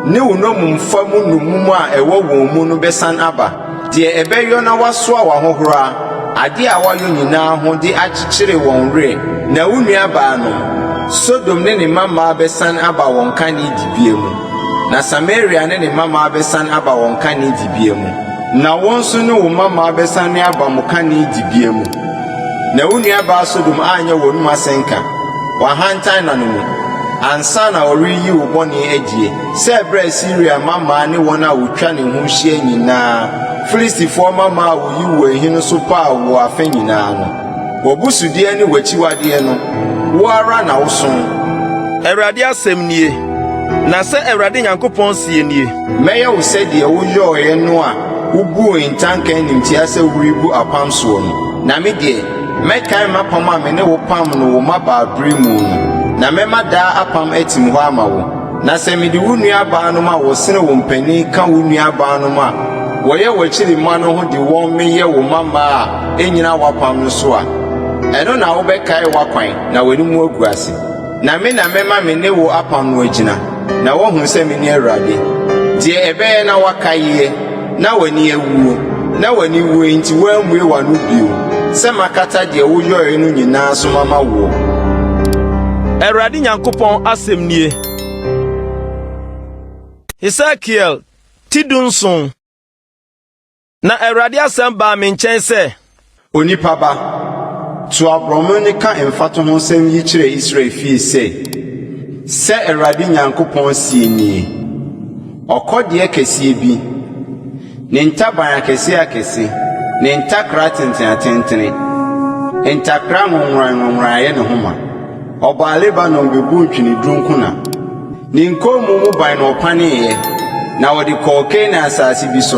ne wo nnommumfa mu nnommum a ɛwɔ wɔn mu no bɛsan aba, deɛ ɛbɛyɔ na wɔasoa w'ahohora, adeɛ a woayɔ nyinaa ho de akyekyere wɔn werɛ. Na wo nuabaanom, Sodom ne ne mmammaa bɛsan aba wɔn kane dibea mu, na Samaria ne ne mmammaa bɛsan aba wɔn kane dibea mu. Na wo nso ne wo mmammaa bɛsane aba mo kane dibea mu. Na wo nuabaa Sodom anyɛ w'anom asɛnka, w'ahantan nna no mu, ansa na ɔreyi wo bɔne adie, sɛ ɛberɛ a Siria mmammaa ne wɔn a wɔtwa ne ho hyia nyinaa, Filistifoɔ mmammaa a wɔyi wo ahi no so paa wo afa nyinaa no. W'abusudeɛ ne w'akyiwadeɛ no, wo ara na woso. Awurade asɛm nie. Na sɛ Awurade Nyankopɔn seɛ nie. Mɛyɛ wo sɛdeɛ woyɔeɛ no a wobuu ntanka animtia sɛ worebu apam soɔ no. Na me deɛ, mɛkae m'apam a me ne wo pam no wo mmabaaberɛ mu no, na mɛma daa apam atim hɔ ama wo. Na sɛ mede wo nuabaanom a wɔsene wo mpanin ka wo nuabaanom a wɔyɛ w'akyiri mma no ho de wɔn meyɛ wo mmammaa a ɛnnyina w'apam no so a, ɛno na wobɛkae w'akwan na w'anim agu ase. Na me na mɛma me ne wo apam no agyina, na woahunu sɛ mene Awurade. Deɛ ɛbɛyɛ na woakaeɛ, na w'ani awuo, na w'aniwuo enti woammue w'ano bio, sɛ makata deɛ woyɔeɛ no nyinaa so mama woɔ. Awurade Nyankopɔn asɛm nie. Hesekiel ti dunson. Na Awurade asɛm baa me nkyɛn sɛ. Onipa ba, to aborɔme no ka mfatohosɛm yi kyerɛ Israel fie sɛ, 'Sɛ Awurade Nyankopɔn seɛ nie, Ɔkɔdeɛ kɛseɛ bi, ne ntaban akɛseakɛse, ne ntakra atenteneatentene, ntakra nwonworanwonworan ayɛ ne ho ma. Ɔbaa Lebanon bɛbuu ntweneduro nkona. Ne nkɔnmu mu ban na ɔpaneeɛ, na ɔde kɔɔ Kanaan asase bi so.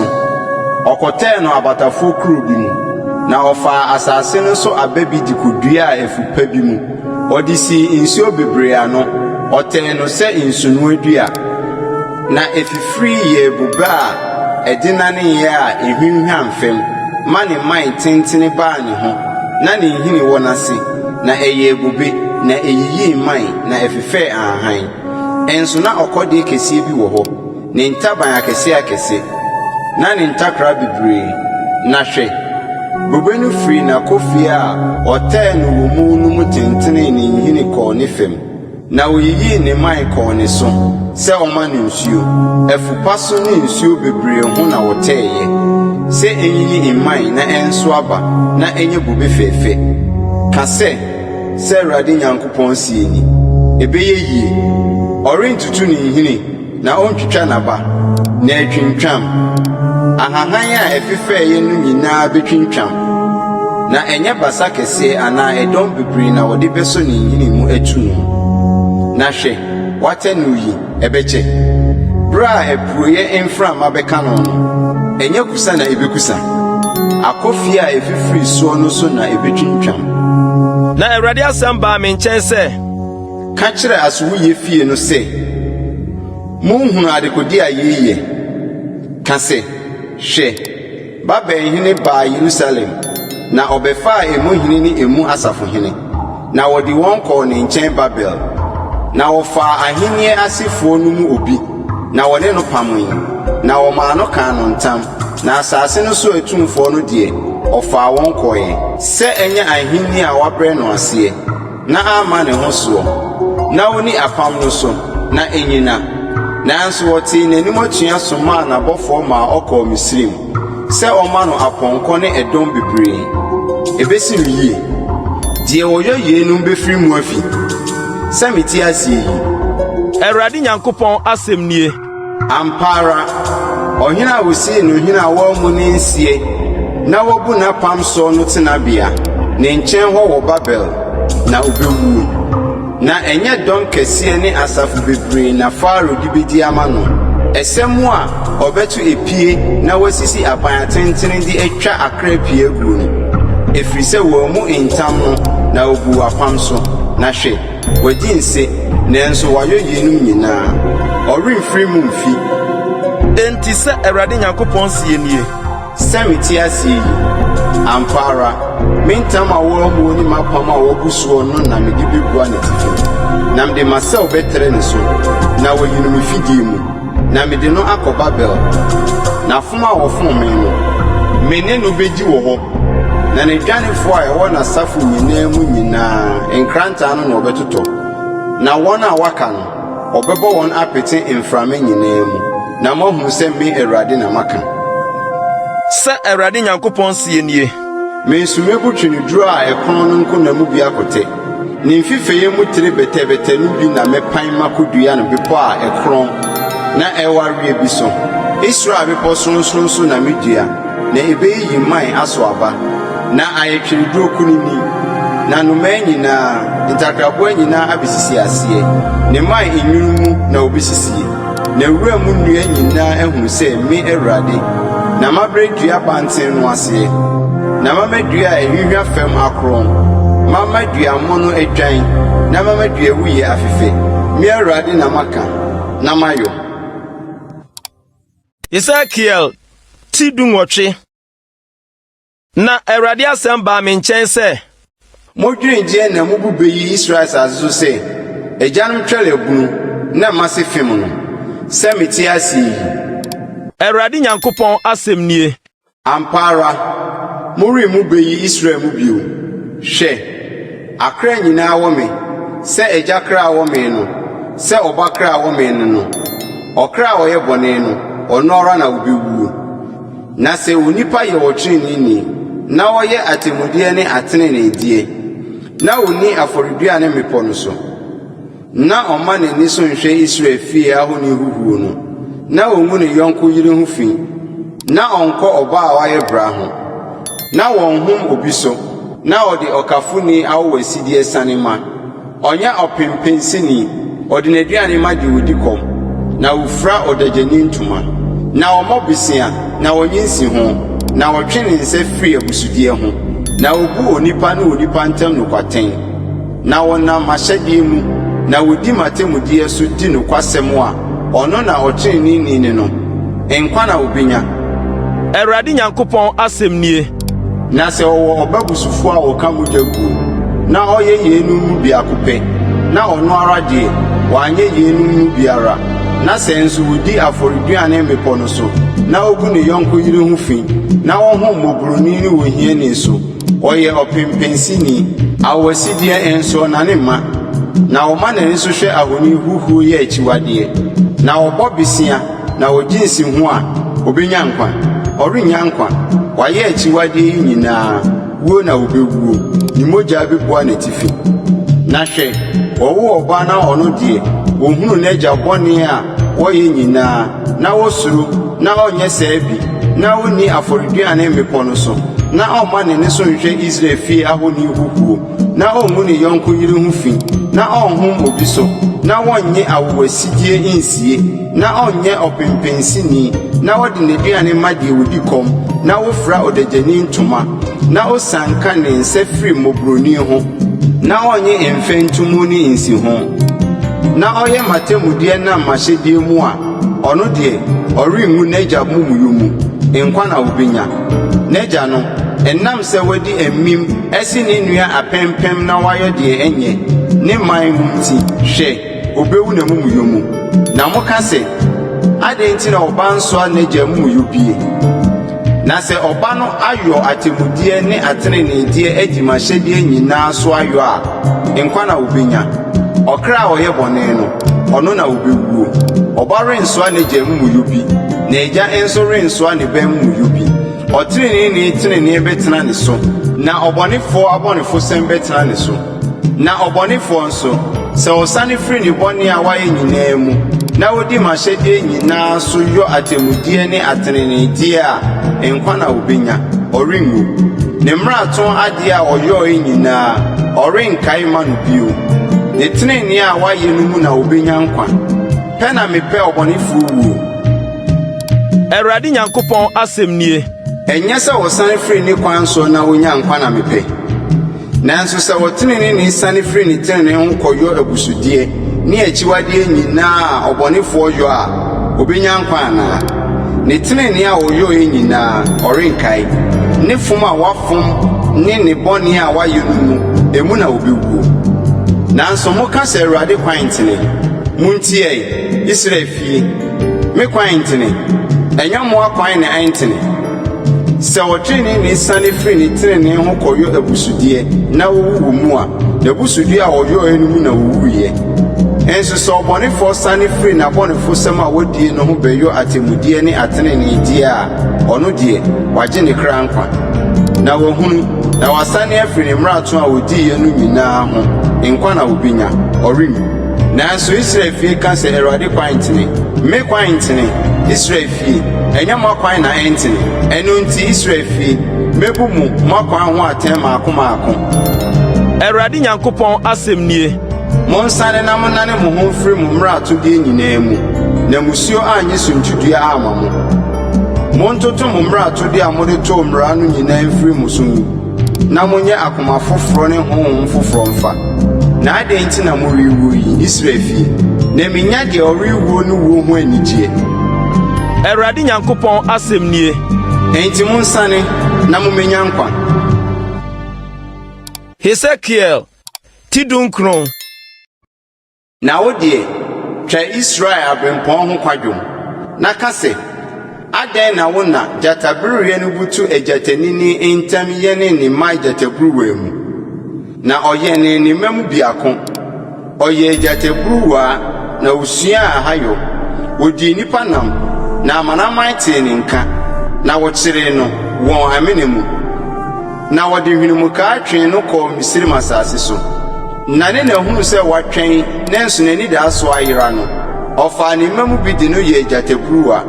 Ɔkɔtɛɛ no abatafoɔ kuro bi mu, na ɔfaa asase no so aba bi de kɔduaa afu pa bi mu. Ɔde sii nsuo bebree ano, ɔtɛɛ no sɛ nsunoa dua, na ɛfifirii yɛɛ bobe a ɛdennaneeɛ a ɛhwinhwan fam ma ne mman tentene baa ne ho, na ne nhini wɔ n'ase. Na ɛyɛɛ bobe, na eyiyii mman, na ɛfefɛɛ ahahan. Nso na ɔkɔdeɛ kɛseɛ bi wɔ hɔ, ne ntaban akɛseakɛse, na ne ntakra bebree. Na hwɛ, bobe no firii n'akofie a ɔtɛɛ no wɔ mu no mu tentenee ne nhini kɔɔ ne fam. Na oyiyii ne mman kɔɔ ne so sɛ ɔmma no nsuo. Afu pa so ne nsuo bebree ho na wɔtɛeɛ, sɛ ɛnyiyi mman na ɛnso aba na ɛnyɛ bobe fɛfɛ. Ka sɛ, 'Sɛ Awurade Nyankopɔn seɛ ni, Ɛbɛyɛ yie. Ɔrentutu ne nhini Na ontwitwa n'aba, na atwintwam. Ahahan a ɛfefɛeɛ no nyinaa bɛtwintwam. Na ɛnyɛ basa kɛseɛ anaa ɛdɔm bebree na wɔde bɛsɔ ne nhini mu atu no. Na hwɛ, wɔatɛ no yi, ɛbɛkyɛ. Berɛ a apueeɛ mframa bɛka no no, ɛnyɛ kusa na ɛbɛkusa. Akofie a ɛfifiri soɔ no so na ɛbɛtwintwam. Na Awurade asɛm baa me nkyɛn sɛ. Ka kyerɛ asowuiɛ fie no sɛ, 'Monhunu adekodeɛ a yei yɛ? Ka sɛ, Hwɛ! Babel hene baa Yerusalem, na ɔbɛfaa emu hene ne emu asafohene, na wɔde wɔn kɔɔ ne nkyɛn Babel. Na wɔfaa ahenni asefoɔ no mu obi, na wɔne no pamee, na wɔmaa no kaa no ntam, na asase no so atumfoɔ no deɛ, ɔfaa wɔn kɔeɛ. Sɛ ɛnyɛ ahenni a wɔabrɛ no aseɛ, na amma ne ho soɔ, na ɔnni apam no so, na ɛnnyina. Nanso wɔtee n'anim atua somaa n'abɔfoɔ maa ɔkɔɔ Misraim, sɛ ɔmma no apɔnkɔ ne ɛdɔm bebree. Ɛbɛsi no yie. Deɛ ɔyɔ yeinom bɛfiri mu afi, sɛ mete aseɛ yi. Awurade Nyankopɔn asɛm nie. Ampa ara, ɔhene a wosii no hene a wammu ne nseɛ na wabu n'apam soɔ no tenabea, ne nkyɛn hɔ wɔ Babel, na ɔbɛwuo. Na ɛnyɛ dɔm kɛseɛ ne asafo bebree na Farao de bɛdi ama no, ɛsɛ mu a ɔbɛto epie na wasisi aban atentene de atwa akra pii aguo no, ɛfiri sɛ wammu ntam no na ɔbuu apam so. Na hwɛ! Wadi nse, nanso wayɔ yeinom nyinaa. Ɔremfiri mu mfi. Enti sɛ Awurade Nyankopɔn seɛ nie. Sɛ mete aseɛ yi, ampa ara, me ntam a wɔammuo ne m'apam a wɔabu soɔ no na mede bɛbua n'atifi, na mede m'asau bɛtrɛ ne so, na wɔayi no me fidie mu, na mede no akɔ Babel, na fom a wɔfom me no, me ne no bɛdi wɔ hɔ. Na n'adwanefoɔ a ɛwɔ n'asafo nyinaa mu nyinaa, nkrantɛ ano na wɔbɛtotɔ, na wɔn a wɔaka no, wɔbɛbɔ wɔn apete mframa nyinaa mu, na moahunu sɛ me Awurade na maka. Sɛ Awurade Nyankopɔn seɛ nie. Me nso mɛbu tweneduro a ɛkorɔn no nkona mu bi akotɛ, ne mfefɛeɛ mu tire bɛtɛbɛtɛ no bi na mɛpan makɔdua no bepɔ a ɛkorɔn na ɛwareɛ bi so. Israel bepɔ sorɔnsorɔn so na mɛdua. Na ebeyiyi mman asow aba, na ayɛ twereduro kunini, na nnomaa nyinaa, ntakraboa nyinaa abesisi aseɛ. Ne mman nwunu mu na wobesisie, na wura mu nnua nyinaa ahunu sɛ me Awurade, na mabrɛ dua banten no aseɛ, na mama dua a ɛhwinhwa fam akorɔn, mama dua mono adwan, na mama dua wuiɛ afefɛ. Me Awurade na maka, na mayɔ. Hesekiel ti dunwɔtwe. Na Awurade asɛm baa me nkyɛn sɛ. Modwene gyeɛ na mubu bɛ yi Israel asase so sɛ, 'Agyanom twɛre abunu, na m'ase fem no. Sɛ mete ase yi. Awurade Nyankopɔn asɛm nie. Ampa ara, moremmu bɛ yi Israel mu bio. Hwɛ, akra nyinaa wɔ me, sɛ agya kra wɔ me no, sɛ ɔba kra wɔ me ne no. Ɔkra a ɔyɛ bɔne no, ɔno ara na obewuo. Na sɛ onipa yɛ ɔtreneeni, na ɔyɛ atemmudeɛ ne ateneneedeɛ, na onni afɔreduane mmepɔ no so, Na ɔmma n'ani so nhwɛ Israel fie ahoni huhuo no, na ɔngu ne yɔnko yere ho fi, na ɔnkɔ ɔbaa a wayɛ bra ho, na wɔnhom obi so, na ɔde ɔkafoni awowasideɛ sane ma, ɔnyɛ ɔpempensini, ɔde n'aduane ma deɛ ɔdi kɔm, na ɔfira ɔdagyani ntoma, na ɔmmɔ bosea, na ɔnnye nsiho, na ɔtwe ne nsa firi abusudeɛ ho, na ɔbu onipa ne onipa ntam nokwatɛn. Na wɔnam m'ahyɛdeɛ mu, na wɔdi m'atemmudeɛ so di nokwasɛm a, ɔno na ɔtreneeni ne no, nkwa na ɔbɛnya. Awurade Nyankopɔn asɛm nie. Na sɛ ɔwɔ ɔba busufoɔ a ɔka mogya guo, na ɔyɛ yeinom mu biako pɛ, na ɔno ara deɛ, wanyɛ yeinom mu biara, na sɛ nso ɔdi afɔreduane mmepɔ no so, na ɔgu ne yɔnko yere ho fi, na ɔhom mmɔborɔni ne ohiani so, Ɔyɛ ɔpempensini, awowasideɛ nso ɔnane mma, na ɔma n'ani so hwɛ ahoni huhuo yɛ akyiwadeɛ, na ɔbɔ bosea na ɔgye nsiho a, ɔbɛnya nkwa? Ɔrennya nkwa. Wayɛ akyiwadeɛ yi nyinaa, wuo na ɔbɛwuo, ne mogya bɛbua n'atifi. Na hwɛ, wɔwo ɔba na ɔno deɛ, ɔhunu n'agya bɔne a wɔyɛ nyinaa, na osuro, na ɔnyɛ saa bi, na onni afɔreduane mmepɔ no so, na ɔmma n'ani so nhwɛ Israel fie ahoni huhuo, na ongu ne yɔnko yere ho fi, na ɔnhom obi so, na wɔnnye awowasidie nsie, na ɔnyɛ ɔpempensini, na ɔde n'aduane ma deɛ ɔdi kɔm, na ɔfira ɔdagyani ntoma, na osianka ne nsa firi mmɔborɔni ho, na ɔnnye mfɛntomu ne nsiho, na ɔyɛ m'atemmudeɛ nam m'ahyɛdeɛ mu a, ɔno deɛ, ɔrenwu n'agya amumuyɔ mu. nkwa na obenya. N'agya no, ɛnam sɛ wadi amim asi ne nua apempem na wayɔ deɛ ɛnyɛ ne man mu nti, hwɛ, obewu n'amumuyɔ mu. Na moka sɛ, Adɛn nti na ɔba nsoa n'agya amumuyɔ bie? Na sɛ ɔba no ayɔ atemmudeɛ ne ateneneedeɛ adi m'ahyɛdeɛ nyinaa so ayɔ a, nkwa na obenya. Ɔkra a ɔyɛ bɔne no, ɔno na obewuo. Ɔba rensoa n'agya amumuyɔ bi, na agya nso rensoa ne ba amumuyɔ bi. Ɔteneneeni tenenee bɛtena ne so, na ɔbɔnefoɔ abɔnefosɛm bɛtena ne so. Na ɔbɔnefoɔ nso, sɛ ɔsane firi ne bɔne a wayɛ nyinaa mu, na odi m'ahyɛdeɛ nyinaa so yɔ atemmudeɛ ne ateneneedeɛ a, nkwa na obenya, ɔrenwu. Ne mmarato adeɛ a ɔyɔeɛ nyinaa, ɔrenkae mma no bio. Ne tenenee a wayɛ no mu na obenya nkwa. Pɛ na mepɛ ɔbɔnefoɔ wuo. Awurade Nyankopɔn asɛm nie. Ɛnyɛ sɛ ɔsane firi ne kwan soɔ na onya nkwa na mepɛ. Nanso sɛ ɔteneneeni sane firi ne tenenee ho kɔyɔ abusudeɛ ne akyiwadeɛ nyinaa a ɔbɔnefoɔ yɔ a, obenya nkwa anaa? Ne tenenee a ɔyɔeɛ nyinaa, ɔrenkae. Ne fom a wafom ne ne bɔne a wayɛ no mu, emu na obewuo. Nanso moka sɛ, 'Awurade kwan ntene. Muntie ɛ, Israel fie, me kwan ntene? Ɛnyɛ mo akwan na ɛntene? Sɛ ɔtreneeni sane firi ne trenee ho kɔyɔ abusudeɛ na owu wɔ mu a, n'abusudeɛ a ɔyɔeɛ no mu na owuiɛ. Nso sɛ ɔbɔnefoɔ sane firi n'abɔnefosɛm a wadie no ho bɛyɔ atemmudeɛ ne ateneneedeɛ a, ɔno deɛ, wagye ne kra nkwa. Na wahunu, na wasane afiri ne mmarato a odiiɛ no nyinaa ho, nkwa na obenya, ɔrenwu. Nanso Israel fie ka sɛ, 'Awurade kwan ntene. Me kwan ntene, Israel fie, ɛnyɛ mo akwan na ɛntene. Ɛno nti, Israel fie, mebu mo mo akwan ho atɛn mmaako mmaako. Awurade Nyankopɔn asɛm nie. Monsane na monnane mo ho mfiri mo mmaratodeɛ nyinaa mu, na mmusuo annye suntidua amma mo. Montoto mo mmaratodeɛ a mode too mmara no nyinaa mfiri mo so ngu, na monyɛ akoma foforɔ ne honhom foforɔ mfa. Na adɛn nti na morewuo yi, Israel fie? Na minnya deɛ ɔrewuo no wuo ho anigyeɛ. Awurade Nyankopɔn asɛm nie. Enti monsane na mummenya nkwa. Hesekiel ti 19. Na wo deɛ, twa Israel abirɛmpɔn ho kwadwom, na ka sɛ, 'Adɛn na wo na gyatabereɛ no butu agyatanini ntam yɛne ne mma gyataburuwa mu? Na ɔyɛnee ne mma mu biako, ɔyɛɛ gyataburuwa na osuaa ahayɔ. Odii nnipa nam, na amanaman tee ne nka, na wɔkyeree no wɔn amena mu. Na wɔde hwenemukaa twee no kɔɔ Misraim asase so. Na ne na huu sɛ watwɛn nanso n'anidaso ayera no, ɔfaa ne mma mu bi de no yɛɛ gyataburuwa.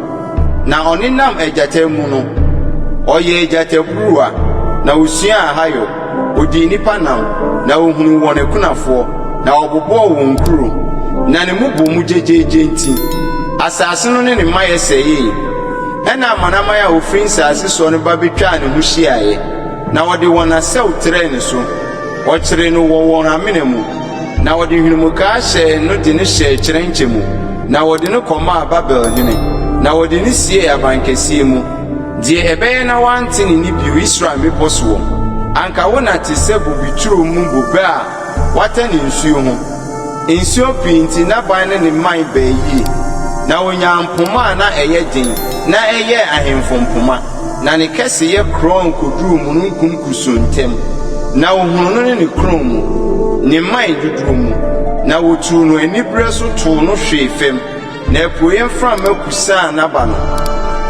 Na ɔnenam agyata mu no, ɔyɛɛ gyataburuwa, na osuaa ahayɔ. Odii nnipa nam, na ohunuu wɔn akunafoɔ, na ɔbobɔɔ wɔn nkuro. Na ne mu bɔ mu gyegyeegye nti, asase no ne ne mayɛ sɛee. Ɛnna amanaman a wɔfiri nsase soɔ no ba betwaa ne ho hyiaeɛ, na wɔde wɔn asau trɛɛ ne so. Wɔkyeree no wɔ wɔn amena mu, na wɔde hwenemukaa hyɛɛ no de no hyɛɛ kyerɛnkyɛ mu, na wɔde no kɔmaa Babel hene, na wɔde no siee abankɛseɛ mu, deɛ ɛbɛyɛ na wɔante ne nne bio Israel mmepɔ soɔ. Anka wo na te sɛ bobeturo mu bobe a wɔatɛ ne nsuo ho. Nsuo pii nti n'aban ne ne mman baa yie, na ɔnyaa mpoma a na ɛyɛ den na ɛyɛɛ ahemfo mpoma, na ne kɛseyɛ korɔn kɔduruu mununkum kusuu ntam. Na wɔhunuu no ne ne korɔn mu, ne mman dodoɔ mu, na wɔtuu no aniberɛ so too no hwee fam. Na apueeɛ mframa kusaa n'aba no.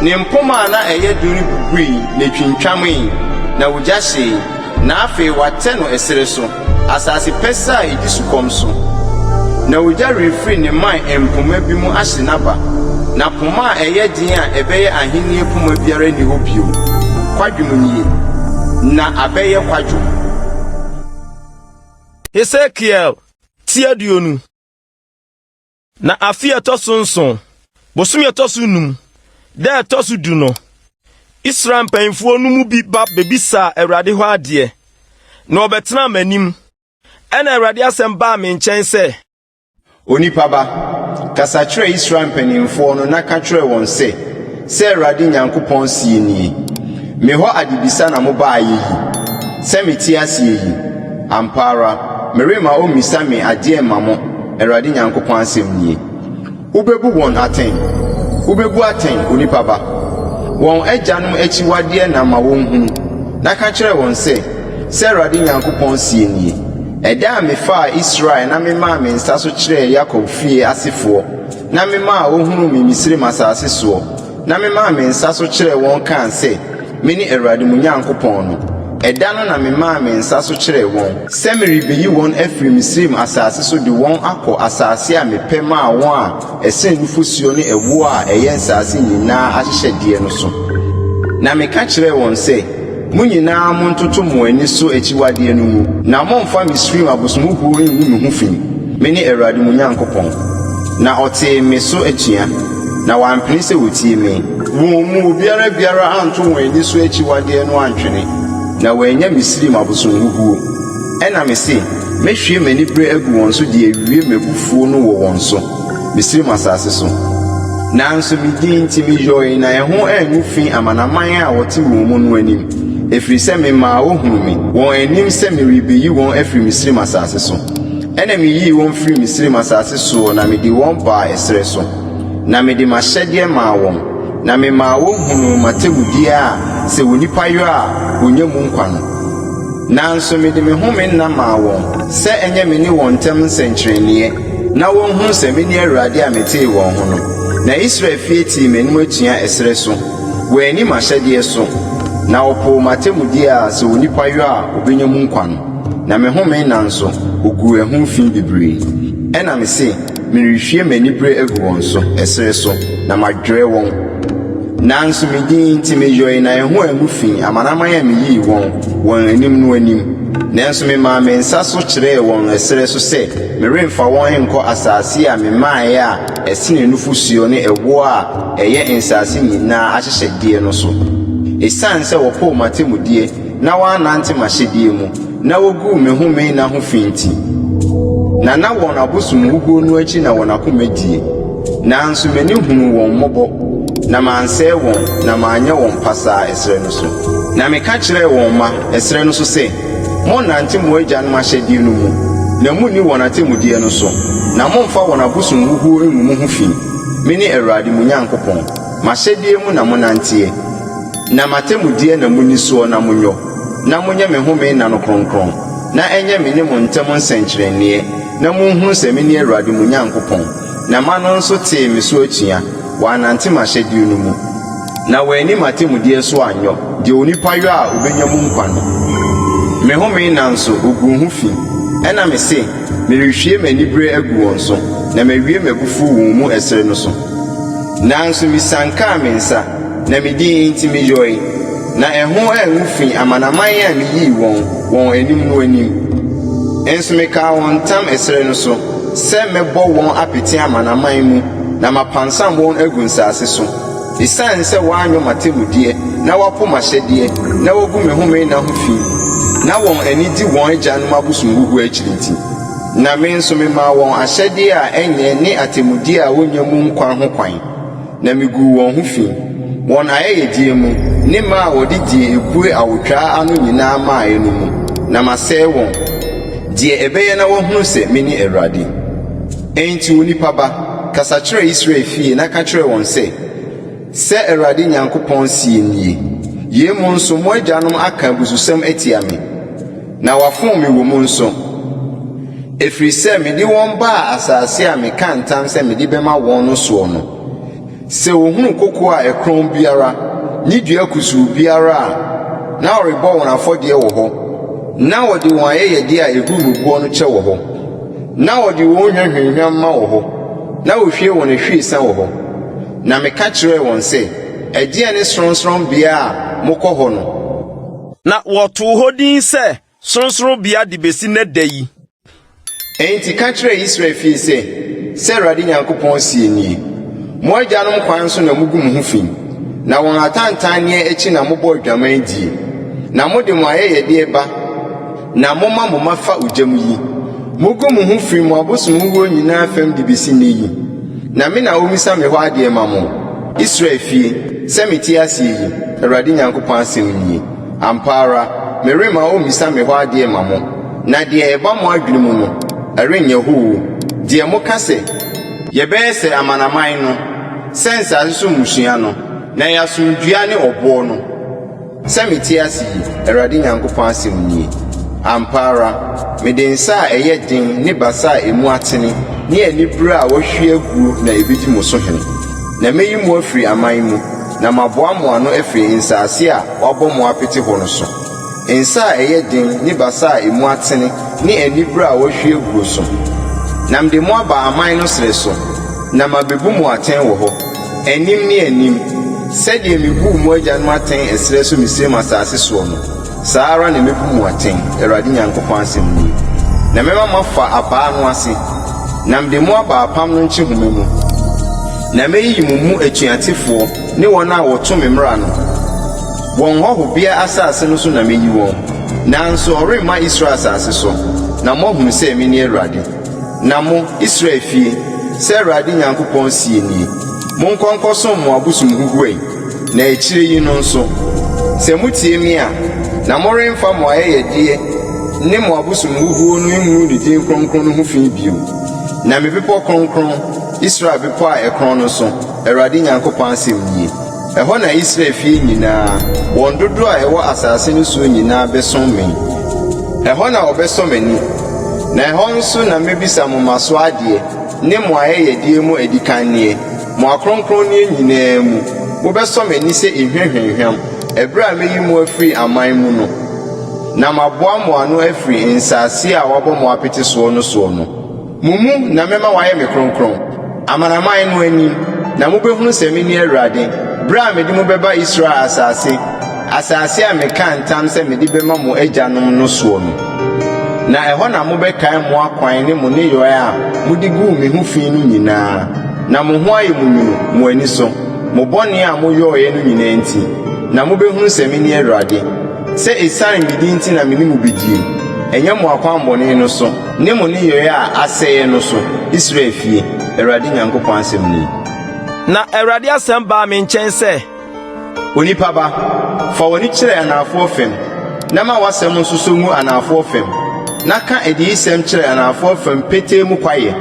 Ne mpoma a na ɛyɛ den no bubui na etwintwamee, na ogya hyee, na afei wɔatɛ no ɛserɛ so, asase pɛsɛɛ a edi sukɔm so. Na ogya refiri ne mman mpoma bi mu ahye n'aba, na poma a ɛyɛ den a ɛbɛyɛ ahenni poma biara nni hɔ bio. Kwadwom nie, na abɛyɛ kwadwom. Hesekiel ti 20. Na afe a ɛtɔ so nson, bosome a ɛtɔ so num, da a ɛtɔ so du no, Israel mpanyimfoɔ no mu bi ba bebisaa Awurade hɔ adeɛ, na wɔbɛtenaa m'anim. Ɛnna Awurade asɛm baa me nkyɛn sɛ. Onipa ba, kasa kyerɛ Israel mpanimfoɔ no na ka kyerɛ wɔn sɛ, Sɛ Awurade Nyankopɔn seɛ nie, Me hɔ adebisa na mobaeɛ yi? Sɛ mete aseɛ yi, ampa ara, meremma wɔmmisa me adeɛ mma mo, Awurade Nyankopɔn asɛm nie. Wobɛbu wɔn atɛn? Wobɛbu atɛn, onipa ba? Wɔn agyanom akyiwadeɛ na ma wɔnhunu, na ka kyerɛ wɔn sɛ, 'Sɛ Awurade Nyankopɔn seɛ nie, Ɛda a mefaa Israel na memaa me nsa so kyerɛɛ Yakob fie asefoɔ na memaa wɔhunuu me Misraim asase soɔ, na memaa me nsa so kyerɛɛ wɔn kaa sɛ, Mene Awurade mo Nyankopɔn no. Ɛda no na memaa me nsa so kyerɛɛ wɔn, sɛ merebeyi wɔn afiri Misraim asase so de wɔn akɔ asase a mepɛ maa wɔn a ɛsen nufosuo ne ɛwoɔ a ɛyɛ nsase nyinaa ahyehyɛdeɛ no so. Na meka kyerɛɛ wɔn sɛ, Mo nyinaa montoto mo ani so akyiwadeɛ no ngu, na mommfa Misraim abosomhuhuo nngu me ho fi. Mene Awurade mo Nyankopɔn. Na ɔtee me so atua, na wampene sɛ wɔtie me. Wɔn mu obiara biara anto wɔn ani so akyiwadeɛ no antwene, na wɔannya Misraim abosonhuhuo. Ɛnna mese, Mɛhwie m'anibereɛ agu wɔn so de awie m'abufuo no wɔ wɔn so, Misraim asase so. Nanso me din nti meyɔe na ɛho angu fi amanaman a wɔte wɔn mu no anim, ɛfiri sɛ memaa wɔhunuu me, wɔn anim sɛ merebɛyi wɔn afiri Misraim asase so. Ɛnna meyii wɔn firii Misraim asase soɔ na mede wɔn baa ɛserɛ so, na mede m'ahyɛdeɛ maa wɔn, na memaa wɔhunuu m'atemmudeɛ a sɛ onipa yɔ a, ɔnya mu nkwa no. Nanso mede me home nna maa wɔn sɛ ɛnyɛ me ne wɔn ntam nsɛnkyerɛnneɛ, na wɔnhunu sɛ mene Awurade a metee wɔn ho no. Na Israel fie tee m'anim atua ɛserɛ so, wɔanni m'ahyɛdeɛ so, na wɔpoo m'atemmudeɛ a sɛ onipa yɔ a, ɔbɛnya mu nkwa no. Na me home nna nso, oguu ɛho fi bebree. Ɛnna mise, Merehwie m'anibere agu wɔn so, ɛserɛ so, na madwerɛ wɔn. Nanso me din nti meyɔe na ɛho angu fi amanaman a miyii wɔn, wɔn anim no anim. Nanso memaa me nsa so kyerɛɛ wɔn ɛserɛ so sɛ meremfa wɔn nkɔ asase a memaeɛ a ɛsene nufosuo ne ɛwoɔ a ɛyɛ nsase nyinaa ahyehyɛdeɛ no so. Esiane sɛ wɔpoo m'atemmudeɛ na wɔannante m'ahyɛdeɛ mu, na wɔguu me home nna ho fi nti. Na na wɔn abosomhuhuo no akyi na wɔn akoma die. Nanso m'ani hunuu wɔn mmɔbɔ, na mansɛe wɔn, na manyɛ wɔn pasaa ɛserɛ no so. Na meka kyerɛɛ wɔn mma, ɛserɛ no so sɛ, Monnnante mo agyanom ahyɛdeɛ no mu, na monni wɔn atemmudeɛ no so, na mommfa wɔn abosomhuhuo nngu mo ho fi. Mene Awurade mo Nyankopɔn. M'ahyɛdeɛ mu na monnanteɛ. Na m'atemmudeɛ na monni soɔ na monyɔ, na monyɛ me home nna no kronkron, na ɛnyɛ me ne mo ntam nsɛnkyerɛnneɛ, na monhunu sɛ mene Awurade mo Nyankopɔn. Na mma no nso tee me so atua, wɔannante m'ahyɛdeɛ no mu, na wɔanni m'atemmudeɛ so anyɔ, deɛ onipa yɔ a ɔbɛnya mu nkwa no. Me home nna nso, wɔguu ho fi. Ɛnna mese, Merehwie m'anibereɛ agu wɔn so, na mawie m'abufuo wɔn mu ɛserɛ no so. Nanso misiankaa me nsa, na me din nti meyɔe, na ɛho angu fi amanaman a miyii wɔn, wɔn anim no anim. Nso mekaa wɔn ntam ɛserɛ no so, sɛ mɛbɔ wɔn apete amanaman mu, na mapansam wɔn agu nsase so. Esiane sɛ wɔanyɔ m'atemmudeɛ, na wɔapo m'ahyɛdeɛ, na wɔagu me home nna ho fi, na wɔn ani di wɔn agyanom abosonhuhuo akyiri nti. Na me nso memaa wɔn ahyɛdeɛ a ɛnyɛ ne atemmudeɛ a wɔnnya mu nkwa ho kwan, na meguu wɔn ho fi, wɔn ayɛyɛdeɛ mu, ne mma a wɔde deɛ ɛbue awotwaa ano nyinaa maeɛ no mu, na masɛe wɔn, deɛ ɛbɛyɛ na wɔahunu sɛ mene Awurade. Enti onipa ba, kasa kyerɛ Israel fie na ka kyerɛ wɔn sɛ, 'Sɛ Awurade Nyankopɔn seɛ nie, Yei mu nso mo agyanom aka abususɛm atia me, Na wɔafom me wɔ mu nso, ɛfiri sɛ mede wɔn baa asase a mekaa ntam sɛ mede bɛma wɔn no soɔ no. Sɛ wɔhunu kokoɔ a ɛkorɔn biara ne dua kusuu biara a, na wɔrebɔ wɔn afɔdeɛ wɔ hɔ, na wɔde wɔn ayɛyɛdeɛ a ɛhuru me boɔ no kyɛ wɔ hɔ, na wɔde wɔn hwa hwamhwam ma wɔ hɔ, na wɔhwie wɔn ahwiesa wɔ hɔ. Na meka kyerɛɛ wɔn sɛ, Ɛdeɛn ne sorɔnsorɔnbea a mokɔ hɔ no? Na wɔtoo hɔ din sɛ Sorɔnsorɔnbea de besi nnɛ da yi. Enti ka kyerɛ Israel fie sɛ, 'Sɛ Awurade Nyankopɔn seɛ nie, Mo agyanom kwan so na mugu mo ho fi, na wɔn atantanneɛ akyi na mobɔ adwaman die, na mode mo ayɛyɛdeɛ ba na moma mo mma fa ogya mu yi. Mugu mo ho fi mo abosomhuhuo nyinaa fam de besi nnɛ yi, na me na wommisa me hɔ adeɛ mma mo. Israel fie, sɛ mete aseɛ yi, Awurade Nyankopɔn asɛm nie, ampa ara, meremma wɔmmisa me hɔ adeɛ mma mo, na deɛ ɛba mo adwene mu no, ɛrenyɛ hɔ oo, deɛ moka sɛ, Yɛbɛyɛ sɛ amanaman no, sɛ nsase so mmusua no, na yɛasom dua ne ɔboɔ no. Sɛ mete ase yi, Awurade Nyankopɔn asɛm nie, ampa ara, mede nsa a ɛyɛ den ne basa a emu atene ne anibere a wɔahwie aguo na ebedi mo so hene. Na meyi mo afiri aman mu, na maboa mo ano afiri nsase a wɔabɔ mo apete hɔ no so. Nsa a ɛyɛ den ne basa a emu atene ne anibere a wɔahwie aguo so. Na mede mo aba aman no serɛ so, na mabebu mo atɛn wɔ hɔ, anim ne anim, sɛdeɛ mebuu mo agyanom atɛn ɛserɛ so Misraim asase soɔ no, saa ara na mɛbu mo atɛn, Awurade Nyankopɔn asɛm nie. Na mɛma moafa abaa no ase, na mede mo aba apam no nkyehoma mu. Na mɛyiyi mo mu atuatefoɔ ne wɔn a wɔto me mmara no, wɔn hɔhobea asase no so na mɛyi wɔn, nanso wɔremma Israel asase so, na moahunu sɛ mene Awurade. Na mo, Israel fie, sɛ Awurade Nyankopɔn seɛ nie, Monkɔ nkɔsom mo abosom huhuo yi, na akyire yi no nso, sɛ motie me a, na moremfa mo ayɛyɛdeɛ ne mo abosom huhuo no ngu ne din kronkron no ho fi bio. Na me bepɔ kronkron, Israel bepɔ a ɛkorɔn no so, Awurade Nyankopɔn asɛm nie, Ɛhɔ na Israel fie nyinaa, wɔn dodoɔ a ɛwɔ asase no soɔ nyinaa bɛsom me. Ɛhɔ na wɔbɛsɔ m'ani, na ɛhɔ nso na mɛbisa mo mmasoɔ adeɛ ne mo ayɛyɛdeɛ mu adikanneɛ, mo akronkronneɛ nyinaa mu. Mobɛsɔ m'ani sɛ ehwa hwamhwam, ɛberɛ a mɛyi mo afiri aman mu no, na maboa mo ano afiri nsase a wɔabɔ mo apete soɔ no soɔ no. Mo mu na mɛma wɔayɛ me kronkron, amanaman no anim, na mobɛhunu sɛ mene Awurade, berɛ a mede mo bɛba Israel asase, asase a mekaa ntam sɛ mede bɛma mo agyanom no soɔ no. Na ɛhɔ na mobɛkae mo akwan ne mo nneyɔɛ a mode guu me ho fi no nyinaa, na mo ho ayɛ mo nwunu mo ani so, mo bɔne a moyɔeɛ no nyinaa nti, na mobɛhunu sɛ mene Awurade, sɛ ɛsiane me din nti na me ne mo bɛdie, ɛnyɛ mo akwammɔne no so. Ne mo nneyɔe a asɛeɛ no so, Israel fie, Awurade Nyankopɔn asɛm nie. Na Awurade asɛm baa me nkyɛn sɛ. Onipa ba, fa w'ani kyerɛ anaafoɔ fam, na ma w'asɛm nso so ngu anaafoɔ fam, na ka adiyisɛm kyerɛ anaafoɔ fam petee mu kwaeɛ,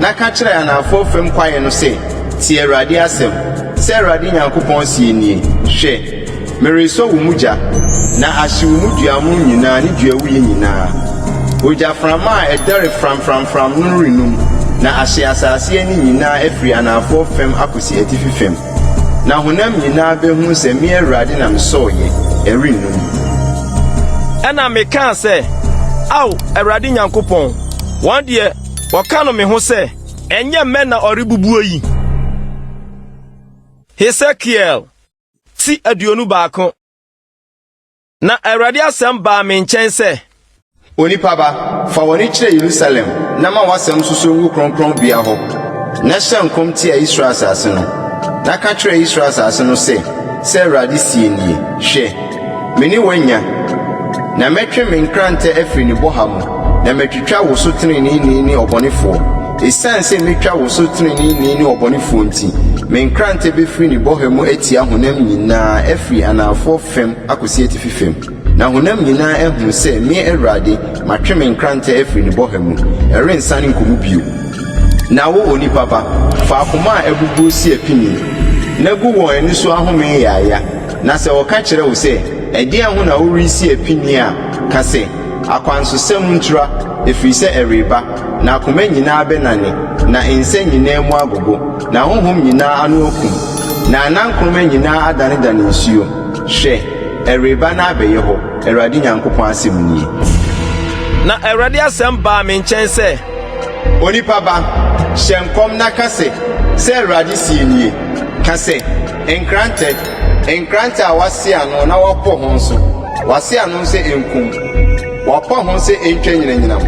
na ka kyerɛ anaafoɔ fam kwaeɛ no sɛ, 'Tie Awurade asɛm! Sɛ Awurade Nyankopɔn seɛ nie, Hwɛ! Meresɔ wo mu gya, na ahye wo mu duamono nyinaa ne duawuiɛ nyinaa. Ogyaframa a ɛdɛre framframfram no rennum, na ahye asase ani nyinaa afiri anaafoɔ fam akɔsi atifi fam. Na honam nyinaa bɛhunu sɛ me Awurade na mesɔeɛ, ɛrennum. Ɛnna mekaa sɛ, Ao, Awurade Nyankopɔn, wɔn deɛ, wɔka no me ho sɛ, 'Ɛnyɛ mmɛ na ɔrebubuo yi? Hesekiel ti 21. Na Awurade asɛm baa me nkyɛn sɛ. Onipa ba, fa w'ani kyerɛ Yerusalem na ma w'asɛm nso ngu kronkronbea hɔ, na hyɛ nkɔm tia Israel asase no. Na ka kyerɛ Israel asase no sɛ, 'Sɛ Awurade seɛ nie, Hwɛ, me ne wo anya, na mɛtwe me nkrantɛ afiri ne bɔha mu, na matwitwa wo so teneneeni ne ɔbɔnefoɔ. Esiane sɛ metwa wo so teneneeni ne ɔbɔnefoɔ nti, me nkrantɛ bɛfiri ne bɔha mu atia honam nyinaa afiri anaafoɔ fam akɔsi atifi fam, na honam nyinaa ahunu sɛ me Awurade matwe me nkrantɛ afiri ne bɔha mu, ɛrensane nkɔ mu bio. Na wo, onipa ba, fa akoma a abubuo si apini, na gu wɔn ani so ahome yaaya, na sɛ wɔka kyerɛ wo sɛ, Ɛdeɛn ho na woresi apini a, ka sɛ, Akwansosɛm ntura, ɛfiri sɛ ɛreba, na akoma nyinaa bɛnane, na nsa nyinaa mu agogo, na honhom nyinaa ano akum, na anankoroma nyinaa adanedane nsuo. Hwɛ, ɛreba na abɛyɛ hɔ, Awurade Nyankopɔn asɛm nie. Na Awurade asɛm baa me nkyɛn sɛ. Onipa ba, hyɛ nkɔm na ka sɛ, 'Sɛ Awurade seɛ nie, Ka sɛ, Nkrantɛ, nkrantɛ a wɔase ano na wɔapɔ ho nso, wɔase ano sɛ enkum, wɔapɔ ho sɛ entwa nyinamnyinam,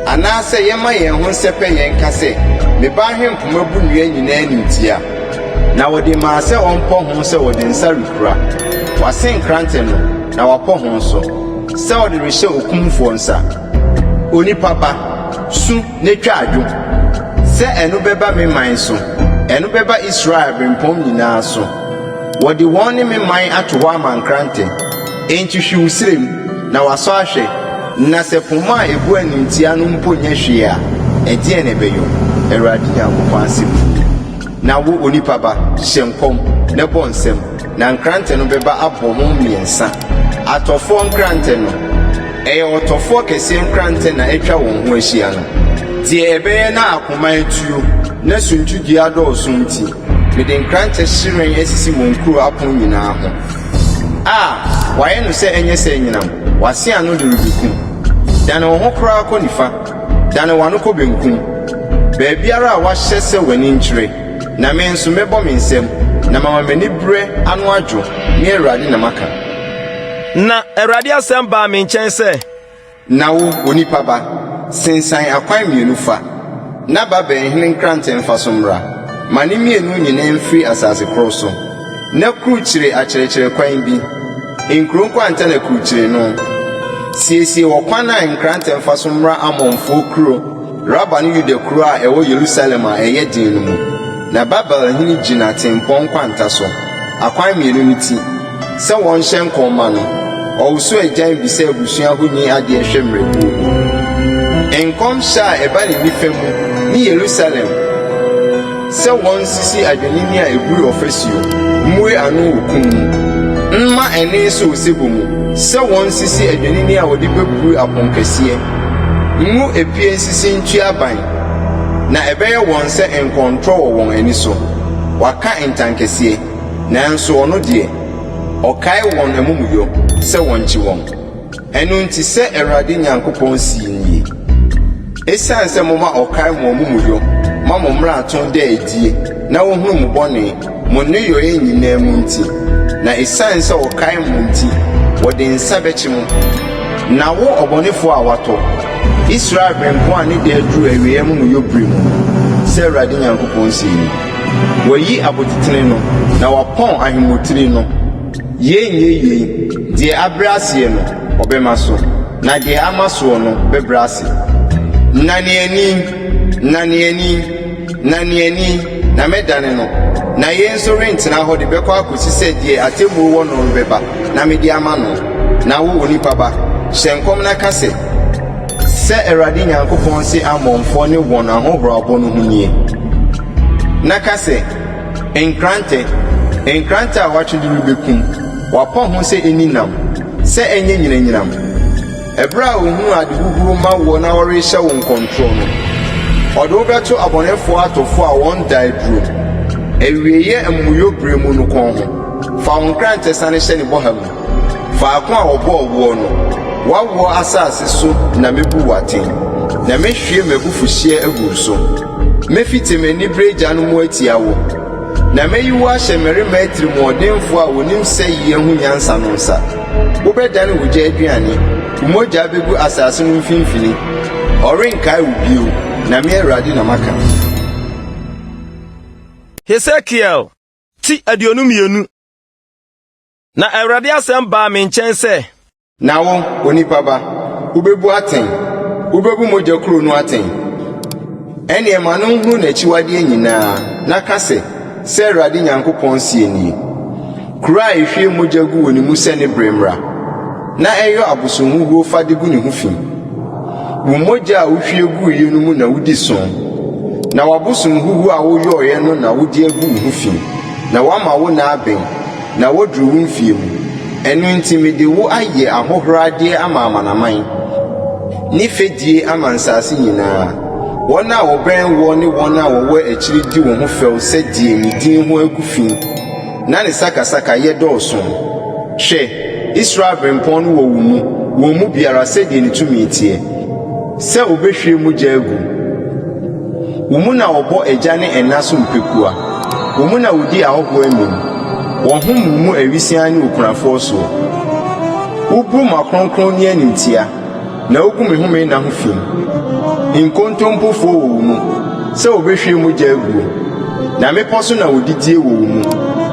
anaasɛ yɛmma yɛn ho nsɛpɛ yɛn nka sɛ, Me ba ahempoma bu nnua nyinaa animtiaa. Na wɔde maa sɛ ɔmpɔ ho sɛ wɔde nsa rekura. Wɔase nkrantɛ no, na wɔapɔ ho nso, sɛ wɔde rehyɛ okumfoɔ nsa. Onipa ba, su na twa adwo, sɛ ɛno bɛba me man so. Ɛno bɛba Israel abirɛmpɔn nyinaa so. Wɔde wɔn ne me man ato hɔ ama nkrante. Enti hwe wo srɛ mu, na wɔasɔ ahwɛ, na sɛ poma a ebu animtiaa no mpo nyɛ hwee a, ɛdeɛn na ɛbɛyɔ? Awurade Nyankopɔn asɛm nie. Na wo, onipa ba, hyɛ nkɔm, na bɔ nsam, na nkrantɛ no bɛba abɔ ho mmiɛnsa. Atɔfoɔ nkrantɛ no, ɛyɛ ɔtɔfoɔ kɛseɛ nkrantɛ na atwa wɔn ho ahyia no. Deɛ ɛbɛyɛ na akoma atuo, na suntidua adɔɔso nti, mede nkrantɛ hyerɛn asisi wɔn nkuro apono nyinaa ho. A, wɔayɛ no sɛ ɛnyɛ sɛ anyinam, wɔase ano de rebɛkum. Dane wo ho koraa kɔ nifa, dane w'ano kɔ benkum, baabiara a wɔahyɛ sɛ w'ani nkyerɛ, na me nso mɛbɔ me nsam, na mama m'aniberɛ ano adwo, me Awurade na maka. Na Awurade asɛm baa me nkyɛn sɛ. Na wo, onipa ba, sensan akwan mmienu fa, na Babel hene nkrantɛ mfa so mmra. Ma ne mmienu nyinaa mfiri asase koro so, na kurukyire akyerɛkyerɛkwan bi, nkuro nkwanta na kurukyire no. Siesie ɔkwan a nkrantɛ mfa so mmra Amonfoɔ kuro Raba ne Yuda kuro a ɛwɔ Yerusalem a ɛyɛ den no mu. Na Babel hene gyina tempɔn nkwanta so, akwan mmienu no ti. Sɛ wɔnhyɛ nkɔm mma no, ɔwoso agyan bisa abusua honi adeɛ hwɛ mmerɛbuo mu. Nkɔmhyɛ a ɛba ne nifa mu ne Yerusalem sɛ wɔnsisi adwennini a ɛburi ɔfasuo, mmue ano wɔ kum mu, mma ɛnne so osebɔ mu, sɛ wɔnsisi adwennini a wɔde bɛburi aponkɛseɛ, ngu epie nsisi ntua aban, na ɛbɛyɛ wɔn sɛ nkɔntorɔ wɔ wɔn ani so. Wɔaka ntankɛseɛ. Nanso ɔno deɛ, ɔkae wɔn amumuyɔ sɛ wɔnkye wɔn. Ɛno nti sɛ Awurade Nyankopɔn see nie, Esiane sɛ moma ɔkae mo amumuyɔ ma mo mmarato da adie na wɔhunu mo bɔne, mo nneyɔeɛ nyinaa mu nti, na esiane sɛ ɔkae mo nti, wɔde nsa bɛkye mo. Na wo ɔbɔnefoɔ a woatɔ, Israel berempɔn a ne da aduru awieeɛ amumuyɔ berɛ mu no, sɛ Awurade Nyankopɔn see nie. Wɔayi abotitene no, na wɔapɔn ahemmotiri no. Yei nyɛ yei, deɛ abrɛ aseɛ no, wɔbɛma so, na deɛ ama soɔ no bɛbrɛ ase. Nane ani, nane ani, nane ani, na mɛdane no, na yei nso rentena hɔ de bɛkɔ akɔsi sɛ deɛ atemmuo wɔ no no bɛba na mede ama no. Na wo, onipa ba, hyɛ nkɔm na ka sɛ, Sɛ Awurade Nyankopɔn se Amonfoɔ ne wɔn ahohorabɔ no ho nie, Na ka sɛ, Nkrantɛ, nkrantɛ a wɔatwe de rebɛkum, wɔapɔ ho sɛ ɛnni nam, sɛ ɛnyɛ nyinamnyinam. Ɛberɛ a ɔhunu ade huhuo ma woɔ na ɔrehyɛ wo nkɔntorɔ no, ɔde wo bɛto abɔnefoɔ atɔfoɔ a wɔn da aduro, awieeɛ amumuyɔ berɛ mu no kɔn ho. Fa wo nkrantɛ sane hyɛ ne bɔha mu. Faako a wɔbɔɔ woɔ no, w'awoɔ asase so na mɛbu wo atɛn, na mɛhwie m'abufuhyeɛ agu wo so. Mɛfite m'anibereɛ gya no mu atia wo, na mɛyi wo ahyɛ mmarima atirimuɔdenfoɔ a wɔnim sɛeɛ ho nyansa no nsa. Wobɛdane ogya aduane, wo mogya bɛgu asase no mfimfini. Ɔrenkae wo bio, na me Awurade na maka. Hesekiel ti 22. Na Awurade asɛm baa me nkyɛn sɛ. Na wo, onipa ba, wubebu atɛn, wubebu mogya kuro no atɛn. Ɛnneɛ ma no nhunu n'akyiwadeɛ nyinaa, na ka sɛ, 'Sɛ Awurade Nyankopɔn seɛ nie, Kuro a ɛhwie mogya gu wɔ ne mu sɛ ne berɛ mmra, na ɛyɔ abosonhuhuo fa de gu ne ho fi. Wo mogya a wohwie guiɛ no mu na wodi so, na w'abosonhuhuo a woyɔeɛ no na wode agu wo ho fi, na woama wo nna abɛn. Na woaduru wo mfeɛ mu. Ɛno nti mede wo ayɛ ahohoradeɛ ama amanaman, ne fɛdie ama nsase nyinaa. Wɔn a wɔbɛn woɔ ne wɔn a wɔwɔ akyiri di wo ho fɛw sɛ deɛ ne din ho agu fi na ne sakasakayɛ dɔɔso. Hwɛ, Israel berempɔn no wɔ wo mu, wɔn mu biara sɛdeɛ ne tumi teɛ, sɛ ɔbɛhwie mogya agu. Wo mu na wɔbɔ agya ne ɛna so mpekua. Wo mu na wodi ahɔhoɔ amim. Wɔhom wo mu awisiaa ne okunafoɔ soɔ. Wobu m'akronkronneɛ animtia, na wogu me home nna ho fi. Nkontompofoɔ wɔ wo mu, sɛ wɔbɛhwie mogya aguo. Na mmepɔ so na wɔdidie wɔ wo mu,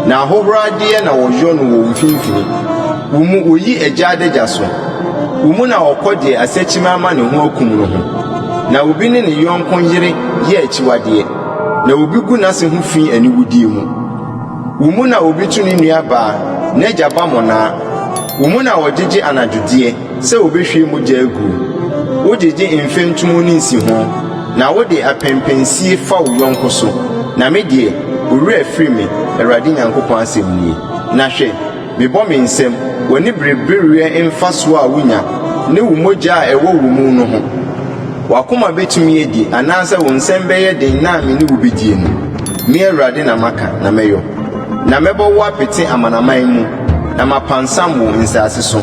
na ahohoradeɛ na wɔyɔ no wɔ wo mfimfini. Wo mu wɔyi agya adagya so. Wo mu na wɔkɔ deɛ asakyima ama ne ho akum no ho, na obi ne ne yɔnko yere yɛ akyiwadeɛ. na obi gu n'ase ho fi aniwudie mu. Wo mu na obi to ne nuabaa, n'agya ba mmonnaa. Wo mu na wɔgyegye anadwodeɛ sɛ wɔbɛhwie mogya aguo. Wogyegye mfɛntomu ne nsiho, na wode apempensie fa wo yɔnko so. Na me deɛ, wo werɛ afiri me, Awurade Nyankopɔn asɛm nie. Na hwɛ, mebɔ me nsam, w'aniberebereɛ mfasoɔ a wunya, ne wo mogya a ɛwɔ wo mu no ho. W'akoma betumi adi anaasɛ wo nsam bɛyɛ den nna a me ne wo bedie no? Me Awurade na maka, na mɛyɔ. Na mɛbɔ wo apete amanaman mu, na mapansam wo nsase so.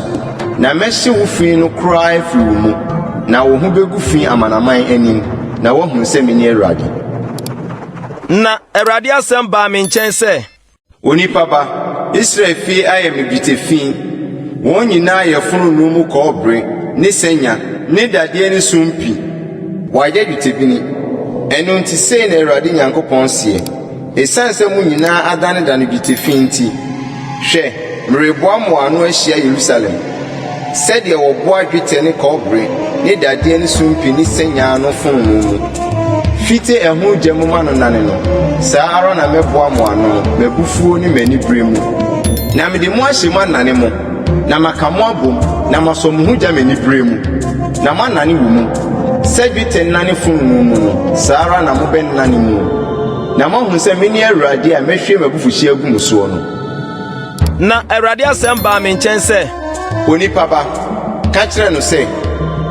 Na mɛhye wo fi no koraa afiri wo mu, na wo ho begu fi amanaman anim, na woahunu sɛ mene Awurade. Na Awurade asɛm baa me nkyɛn sɛ. Onipa ba, Israel fie ayɛ me dwetɛ fi, wɔn nyinaa yɛ fononoo mu kɔbere ne sanya ne dadeɛ ne sumpi, wɔayɛ dwetɛbini. Ɛno nti sei na Awurade Nyankopɔn seɛ, Esiane sɛ mo nyinaa adanedane dwetɛ fi nti, hwɛ, mereboa mo ano ahyia Yerusalem, sɛdeɛ wɔboa dwetɛ ne kɔbere ne dadeɛ ne sumpi ne sanya ano fononoo mu, fite ɛho gya mu ma no nane no, saa ara na mɛboa mo ano m'abufuo ne m'anibereɛ mu. Na mede mo ahyɛ mu anane mo, na maka mo abom, na masɔ mo ho gya m'anibereɛ mu, na moanane wɔ mu. Sɛ dwetɛ nane fononoo mu no, saa ara na mobɛnane mu, na moahunu sɛ mene Awurade a mɛhwie m'abufuhyeɛ agu mo soɔ no. Na Awurade asɛm baa me nkyɛn sɛ. Onipa ba, ka kyerɛ no sɛ,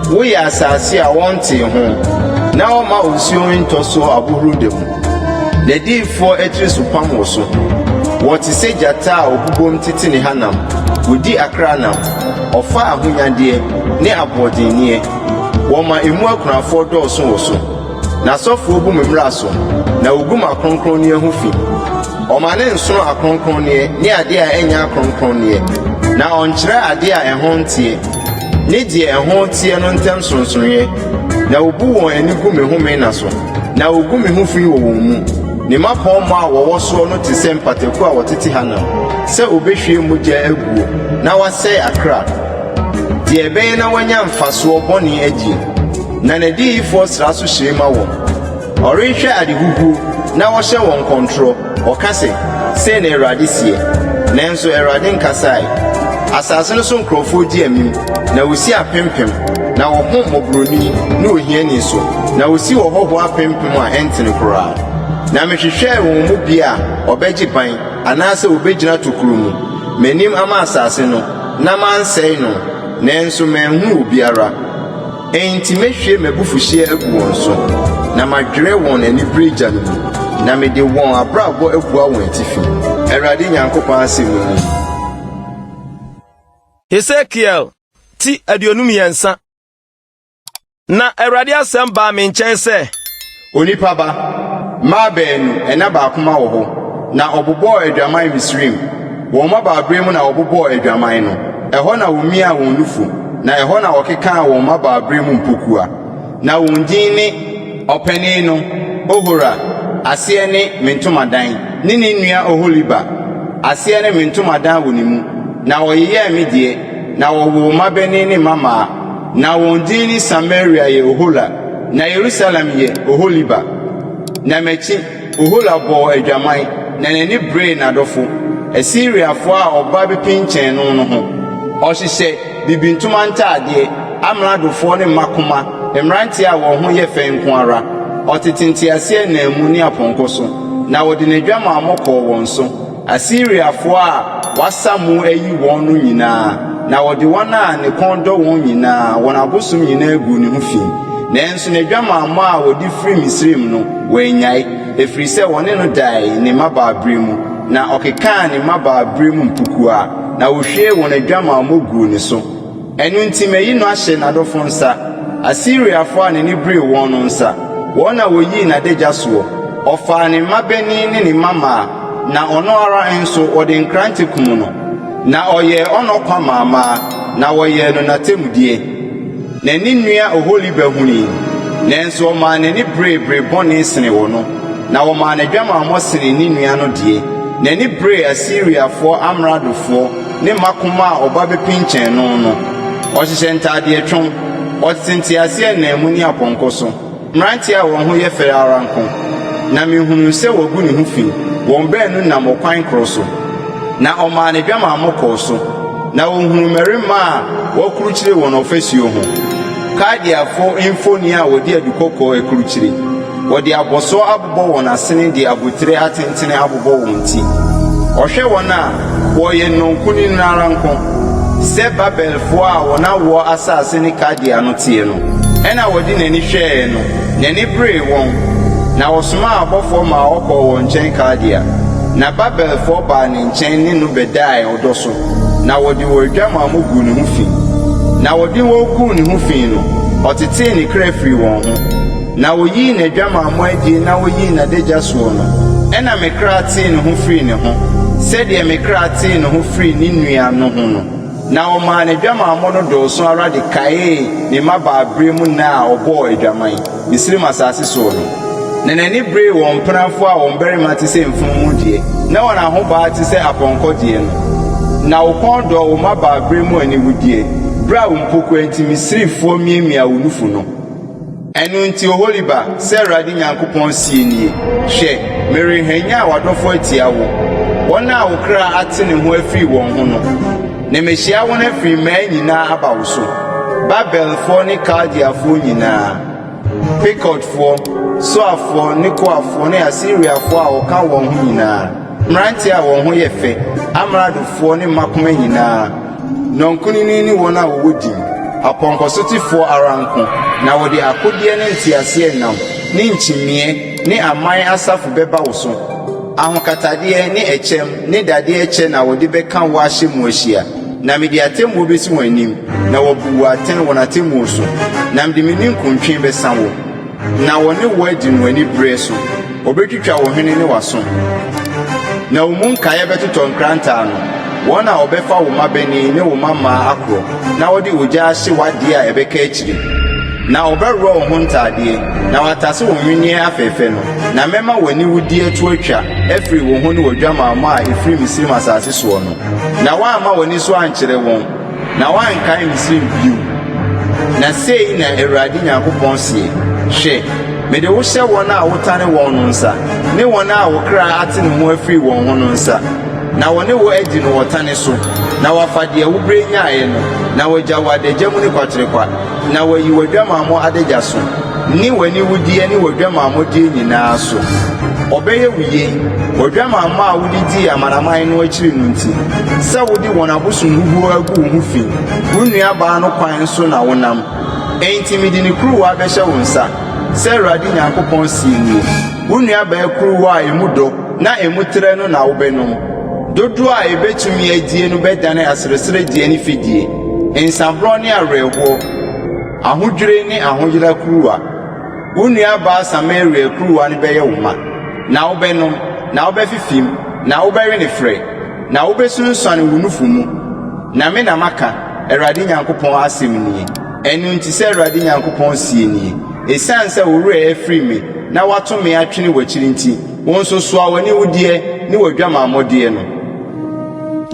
'Woyɛ asase a wɔntee ho na wɔmma osuo ntɔ soɔ abohuro da mu. N'adiyifoɔ atirisopam wɔ so. Wɔte sɛ gyata a ɔbobom tete ne hanam, wɔdi akra nam, ɔfa ahonyadeɛ ne aboɔdenneɛ. Wɔma emu akunafoɔ dɔɔso wɔ so. N'asɔfoɔ bu me mmara so, na wɔgu m'akronkronneɛ ho fi. Ɔma ne nsono akronkronneɛ ne adeɛ a ɛnyɛ akronkronneɛ, na ɔnkyerɛ adeɛ a ɛho nteɛ ne deɛ ɛho teɛ no ntam nsonsonoeɛ, na wɔbu wɔn ani gu me home nna so, na wɔgu me ho fi wɔ wɔn mu. Ne mmapɔmma a wɔwɔ soɔ no te sɛ mpataku a wɔtete hanam, sɛ wɔbɛhwie mogya aguo na wɔasɛe akra, deɛ ɛbɛyɛ na wɔanya mfasoɔ bɔne adie. Na n'adiyifoɔ sra so hyire ma wɔn. Ɔrehwɛ ade huhuo na ɔhyɛ wɔn nkɔntorɔ, ɔka sɛ, 'Sei na Awurade seɛ, nanso Awurade nkasae. Asase no so nkurɔfoɔ di amim, na wɔsi apempem, na wɔhom mmɔborɔni ne ohiani so, na wɔsi ɔhɔhoɔ apempem a ɛntene koraa. Na mehwehwɛɛ wɔn mu bi a ɔbɛgye ban anaasɛ ɔbɛgyina tokuro mu, m'anim ama asase no, na mansɛe no, nanso manhunu obiara. Enti mɛhwie m'abufuhyeɛ agu wɔn so, na madwerɛ wɔn anibereɛ gya no mu, na mede wɔn abrabɔ abua wɔn atifi, Awurade Nyankopɔn asɛm ni. Hesekiel ti 23. Na Awurade asɛm baa me nkyɛn sɛ. Onipa ba, mmaa baanu, ɛna baako mma wɔ hɔ, na wɔbobɔɔ adwaman Misraim. Wɔn mmabaaberɛ mu na wɔbobɔɔ adwaman no, ɛhɔ na wɔmiaa wɔn nufu, na ɛhɔ na wɔkekaa wɔn mmabaaberɛ mu mpokua. Na wɔn din ne, ɔpanin no, Ohola, aseɛ ne, Me ntomadan, ne ne nua Oholiba, aseɛ ne, Me ntomadan wɔ ne mu. Na wɔyeyɛɛ me deɛ, na wɔwoo mmabanin ne mmammaa. Na wɔn din ne Samaria yɛ Ohola, na Yerusalem yɛ Oholiba. Na m'akyi, Ohola bɔɔ adwaman, na n'ani beree n'adɔfo, Asiriafo a ɔba bepinkyɛn no no ho. Ɔhyehyɛ bibintoma ntadeɛ, amradofoɔ ne mmakoma, mmeranteɛ a wɔn ho yɛ fɛ nko ara. Ɔtete nteaseɛnam mu ne apɔnkɔ so, na wɔde n'adwamammɔ kɔɔ wɔn so. Asiriafoɔ a wɔasa mo ayi wɔn no nyinaa, na wɔde wɔn a ne kɔn dɔ wɔn nyinaa, wɔn abosom nyinaa guu ne ho fi. Nanso n'adwamammɔ a wɔde firi Misraim no, wannyae, ɛfiri sɛ wɔne no dae ne mmabaaberɛ mu, na ɔkekaa ne mmabaaberɛ mu mpukua, na wɔhwiee wɔn adwamammɔ guu ne so. Ɛno nti mayi no ahyɛ n'adɔfo nsa, Asiriafo a n'ani beree wɔn no nsa. Wɔn na woyii n'adagya soɔ. Ɔfaa ne mmabanin ne ne mmammaa, na ɔno ara nso, wɔde nkrante kum no. Na ɔyɛɛ ɔnɔ kwa maa mmaa, na wɔyɛɛ no n'atemmudeɛ. Na ne nua Oholiba hunui, nanso ɔmaa n'ani beree bere bɔne senee ɔno, na wɔmaa n'adwamammɔ senee ne nua no deɛ. N'ani beree Asiriafoɔ amradofoɔ, ne mmakoma a ɔba bɛpinkyɛn no no. Ɔhyehyɛ ntadeɛ twom, ɔtete nteaseɛnam mu ne apɔnkɔ so, mmeranteɛ a wɔn ho yɛ fɛ ara nko. Na mehunuu sɛ wagu ne ho fi, wɔn baanu nam ɔkwan koro so. Na ɔmaa n'adwamammɔ kɔɔ so, na ohuu mmarima a wɔakurukyire wɔn ɔfasuo ho, Kaldeafo mfoni a wɔde adukɔkɔɔ akurukyire. Wɔde abɔsoɔ abobɔ wɔn asene de abotire atentene abobɔ wɔn ti. Ɔhwɛ wɔn a, wɔyɛ nnɔnkunini ara nko, sɛ Babelfoɔ a wɔn awoɔ asase ne Kaldea no teɛ no. Ɛnna ɔde n'ani hwɛeɛ no, n'ani beree wɔn, na ɔsomaa abɔfoɔ maa wɔkɔɔ wɔn nkyɛn Kaldea. Na Babelfoɔ baa ne nkyɛn ne no bɛdae ɔdɔ so, na wɔde wɔn adwamammɔ guu ne ho fi. Na wɔde wɔn guu ne ho fi no, ɔtetee ne kra firii wɔn ho. Na oyii n'adwamammɔ adie na oyii n'adagya soɔ no, ɛnna me kra tee ne ho firii ne ho, sɛdeɛ me kra tee ne ho firii ne nua no ho no. Na ɔmaa n'adwamammɔ no dɔɔso ara de kaee ne mmabaaberɛ mu nna a ɔbɔɔ adwaman, Misraim asase soɔ no. Na n'ani beree wɔn mpenafoɔ a wɔn barima te sɛ mfunumu deɛ, na wɔn ahobaa te sɛ apɔnkɔ deɛ no. Na wo kɔn dɔɔ wo mmabaaberɛ mu aniwudeɛ, berɛ a wo mpokua nti Misrifoɔ miamiaa wo nufu no. Ɛno nti, Oholiba, sɛ Awurade Nyankopɔn seɛ nie, Hwɛ, merehwanyan w'adɔfo atia wo, wɔn a wo kra ate ne ho afiri wɔn ho no, na mahyia wɔn afiri mmaa nyinaa aba wo so, Babelfoɔ ne Kaldeafoɔ nyinaa, Pekodfoɔ, Soafoɔ ne Koafoɔ ne Asiriafoɔ a wɔka wɔn ho nyinaa, mmeranteɛ a wɔn ho yɛ fɛ, amradofoɔ ne mmakoma nyinaa, Nnɔnkunini ne wɔn a wɔwɔ din, apɔnkɔsotefoɔ ara nko, na wɔde akodeɛ ne nteaseɛnam ne nkyimiiɛ ne aman asafo bɛba wo so. Ahokatadeɛ ne ɛkyɛm ne dadeɛ kyɛ na wɔde bɛka wo ahyɛ mu ahyia, na mede atemmuo bɛsi wɔn anim, na wɔabu wo atɛn wɔn atemmuo so, na mede me ninkuntwe bɛsa wo. Na wɔne wo adi no anibereɛ so, wɔbɛtwitwa wo hwene ne w'aso, na wo mu nkaeɛ bɛtotɔ nkrantɛ ano. Wɔn na wɔbɛfa wo mmabanin ne wo mmammaa akorɔ, na wɔde ogya ahye w'adeɛ a ɛbɛka akyire. Na wɔbɛworɔ wo ho ntadeɛ, na wɔatase wo nnwenneɛ afɛfɛ no, na mɛma w'aniwudeɛ to atwa afiri wo ho ne w'adwamammɔ a ɛfiri Misraim asase soɔ no, na woamma w'ani so ankyerɛ wɔn. Na woankae Misraim bio. Na sei na Awurade Nyankopɔn seɛ, Hwɛ, mede wo hyɛ wɔn a wotane wɔn no nsa, ne wɔn a wo kra ate ne ho afiri wɔn ho no nsa, na wɔne wo adi no ɔtane so, na wɔafa deɛ wobrɛ nyaeɛ no, na wɔagya wo adagya mu ne kwaterekwa. Na wɔayi w'adwamammɔ adagya so, ne w'aniwudeɛ ne w'adwamammɔdeɛ nyinaa so. Wɔbɛyɛ wo yei, w'adwamammɔ a wode dii amanaman no akyiri no nti, sɛ wode wɔn abosonhuhuo agu wo ho fi, wo nuabaa no kwan so na wonam. Enti mede ne kuruwa bɛhyɛ wo nsa, sɛ Awurade Nyankopɔn seɛ nie, wo nuabaa kuruwa a emu dɔ na emu trɛ no na wobɛnom. Dodoɔ a ɛbɛtumi adie no bɛdane asereseredeɛ ne fɛdie, nsaborɔ ne awerɛhoɔ, ahodwire ne ahoyera kuruwa. Wo nuabaa Samaria kuruwa no bɛyɛ wo ma, na wobɛnom, na wobɛfefem, na wobɛwe ne ferɛ, na wobɛsunsuane wo nufu mu. Na me na maka, Awurade Nyankopɔn asɛm nie. Ɛno nti sɛ Awurade Nyankopɔn seɛ nie, Ɛsiane sɛ wo werɛ afiri me na woato me atwene w'akyiri nti, wo nso soa w'aniwudeɛ ne w'adwamammɔdeɛ no.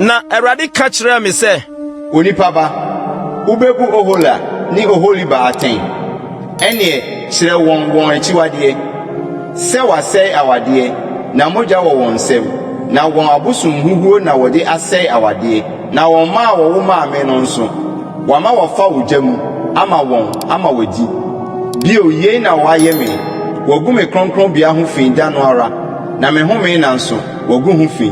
Na Awurade ka kyerɛɛ me sɛ. Onipa ba, wobɛbu Ohola ne Oholiba atɛn? Ɛnneɛ kyerɛ wɔn wɔn akyiwadeɛ, sɛ wɔasɛe awadeɛ, na mogya wɔ wɔn nsam, na wɔn abosonhuhuo na wɔde asɛe awadeɛ, na wɔn mma a wɔwo maa me no nso, wɔama wɔafa ogya mu ama wɔn ama wɔadi. Bio, yei na wɔayɛ me, wɔagu me kronkronbea ho fi da no ara, na me home nna nso, wɔagu ho fi.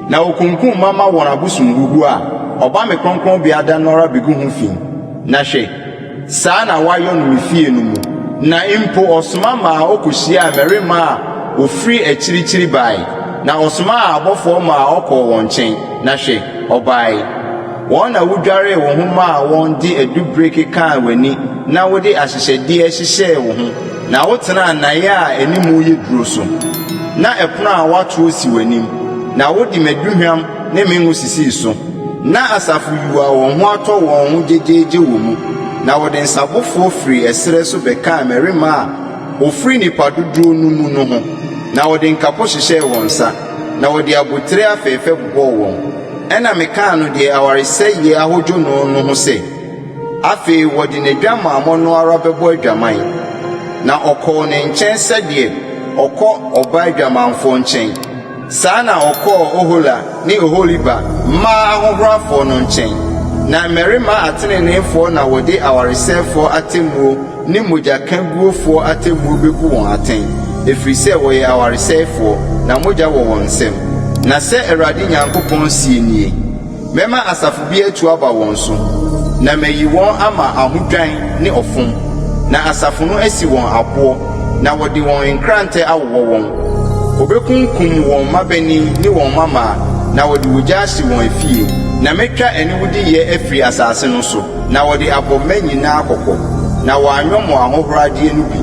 Na wɔkunkum mma ma wɔn abosonhuhuo a, ɔba me kronkronbea da no ara bɛgu ho fi. Na hwɛ, saa na wɔayɔ no me fie no mu. Na mpo ɔsoma maa ɔkɔhyiaa mmarima a wɔfiri akyirikyiri bae, na ɔsomaa abɔfoɔ maa ɔkɔɔ wɔn nkyɛn, na hwɛ, ɔbae. Wɔn na wodwaree wo ho maa wɔn de adubire kekaa w'ani na wode ahyehyɛdeɛ hyehyɛɛ wo ho, na wotenaa nnaeɛ a animu yɛ duro so. Na ɛpono a wɔatoɔ si w'anim, na wode m'aduhwam ne me ngo sisii so. Ná asafo yuu a wɔn ho atɔ wɔn ho gyegyeegye wɔ mu, na wɔde nsabofoɔ firii ɛserɛ so bɛkaa mmarima a wɔfiri nnipa dodoɔ no mu no ho, na wɔde nkapo hyehyɛɛ wɔn nsa, na wɔde abotire afɛɛfɛ bobɔɔ wɔn. Ɛnna mekaa no deɛ awaresɛeɛ ahodwo no no ho sɛ, Afei wɔde n'adwamammɔ no ara bɛbɔ adwaman. Na ɔkɔɔ ne nkyɛn sɛdeɛ. ɔkɔ ɔbaa dwamanfoɔ nkyɛn. Saa na ɔkɔɔ Ohola ne Oholiba, mmaa ahohorafoɔ no nkyɛn. Na mmarima ateneneefoɔ na wɔde awaresɛefoɔ atemmuo ne mogyakaguofoɔ atemmuo bɛbu wɔn atɛn, ɛfiri sɛ wɔyɛ awaresɛefoɔ, na mogya wɔ wɔn nsam. Na sɛ Awurade Nyankopɔn seɛ nie, Mɛma asafo bi atu aba wɔn so, na mayi wɔn ama ahodwan ne ɔfom, na asafo no asi wɔn aboɔ, na wɔde wɔn nkrantɛ awowɔ wɔn. Wɔbɛkunkum wɔn mmabanin ne wɔn mmammaa, na wɔde ogya ahye wɔn afie. Na mɛtwa aniwudeyɛ afiri asase no so, na wɔde abɔ mma nyinaa kɔkɔ, na wɔanyɔ mo ahohoradeɛ no bi.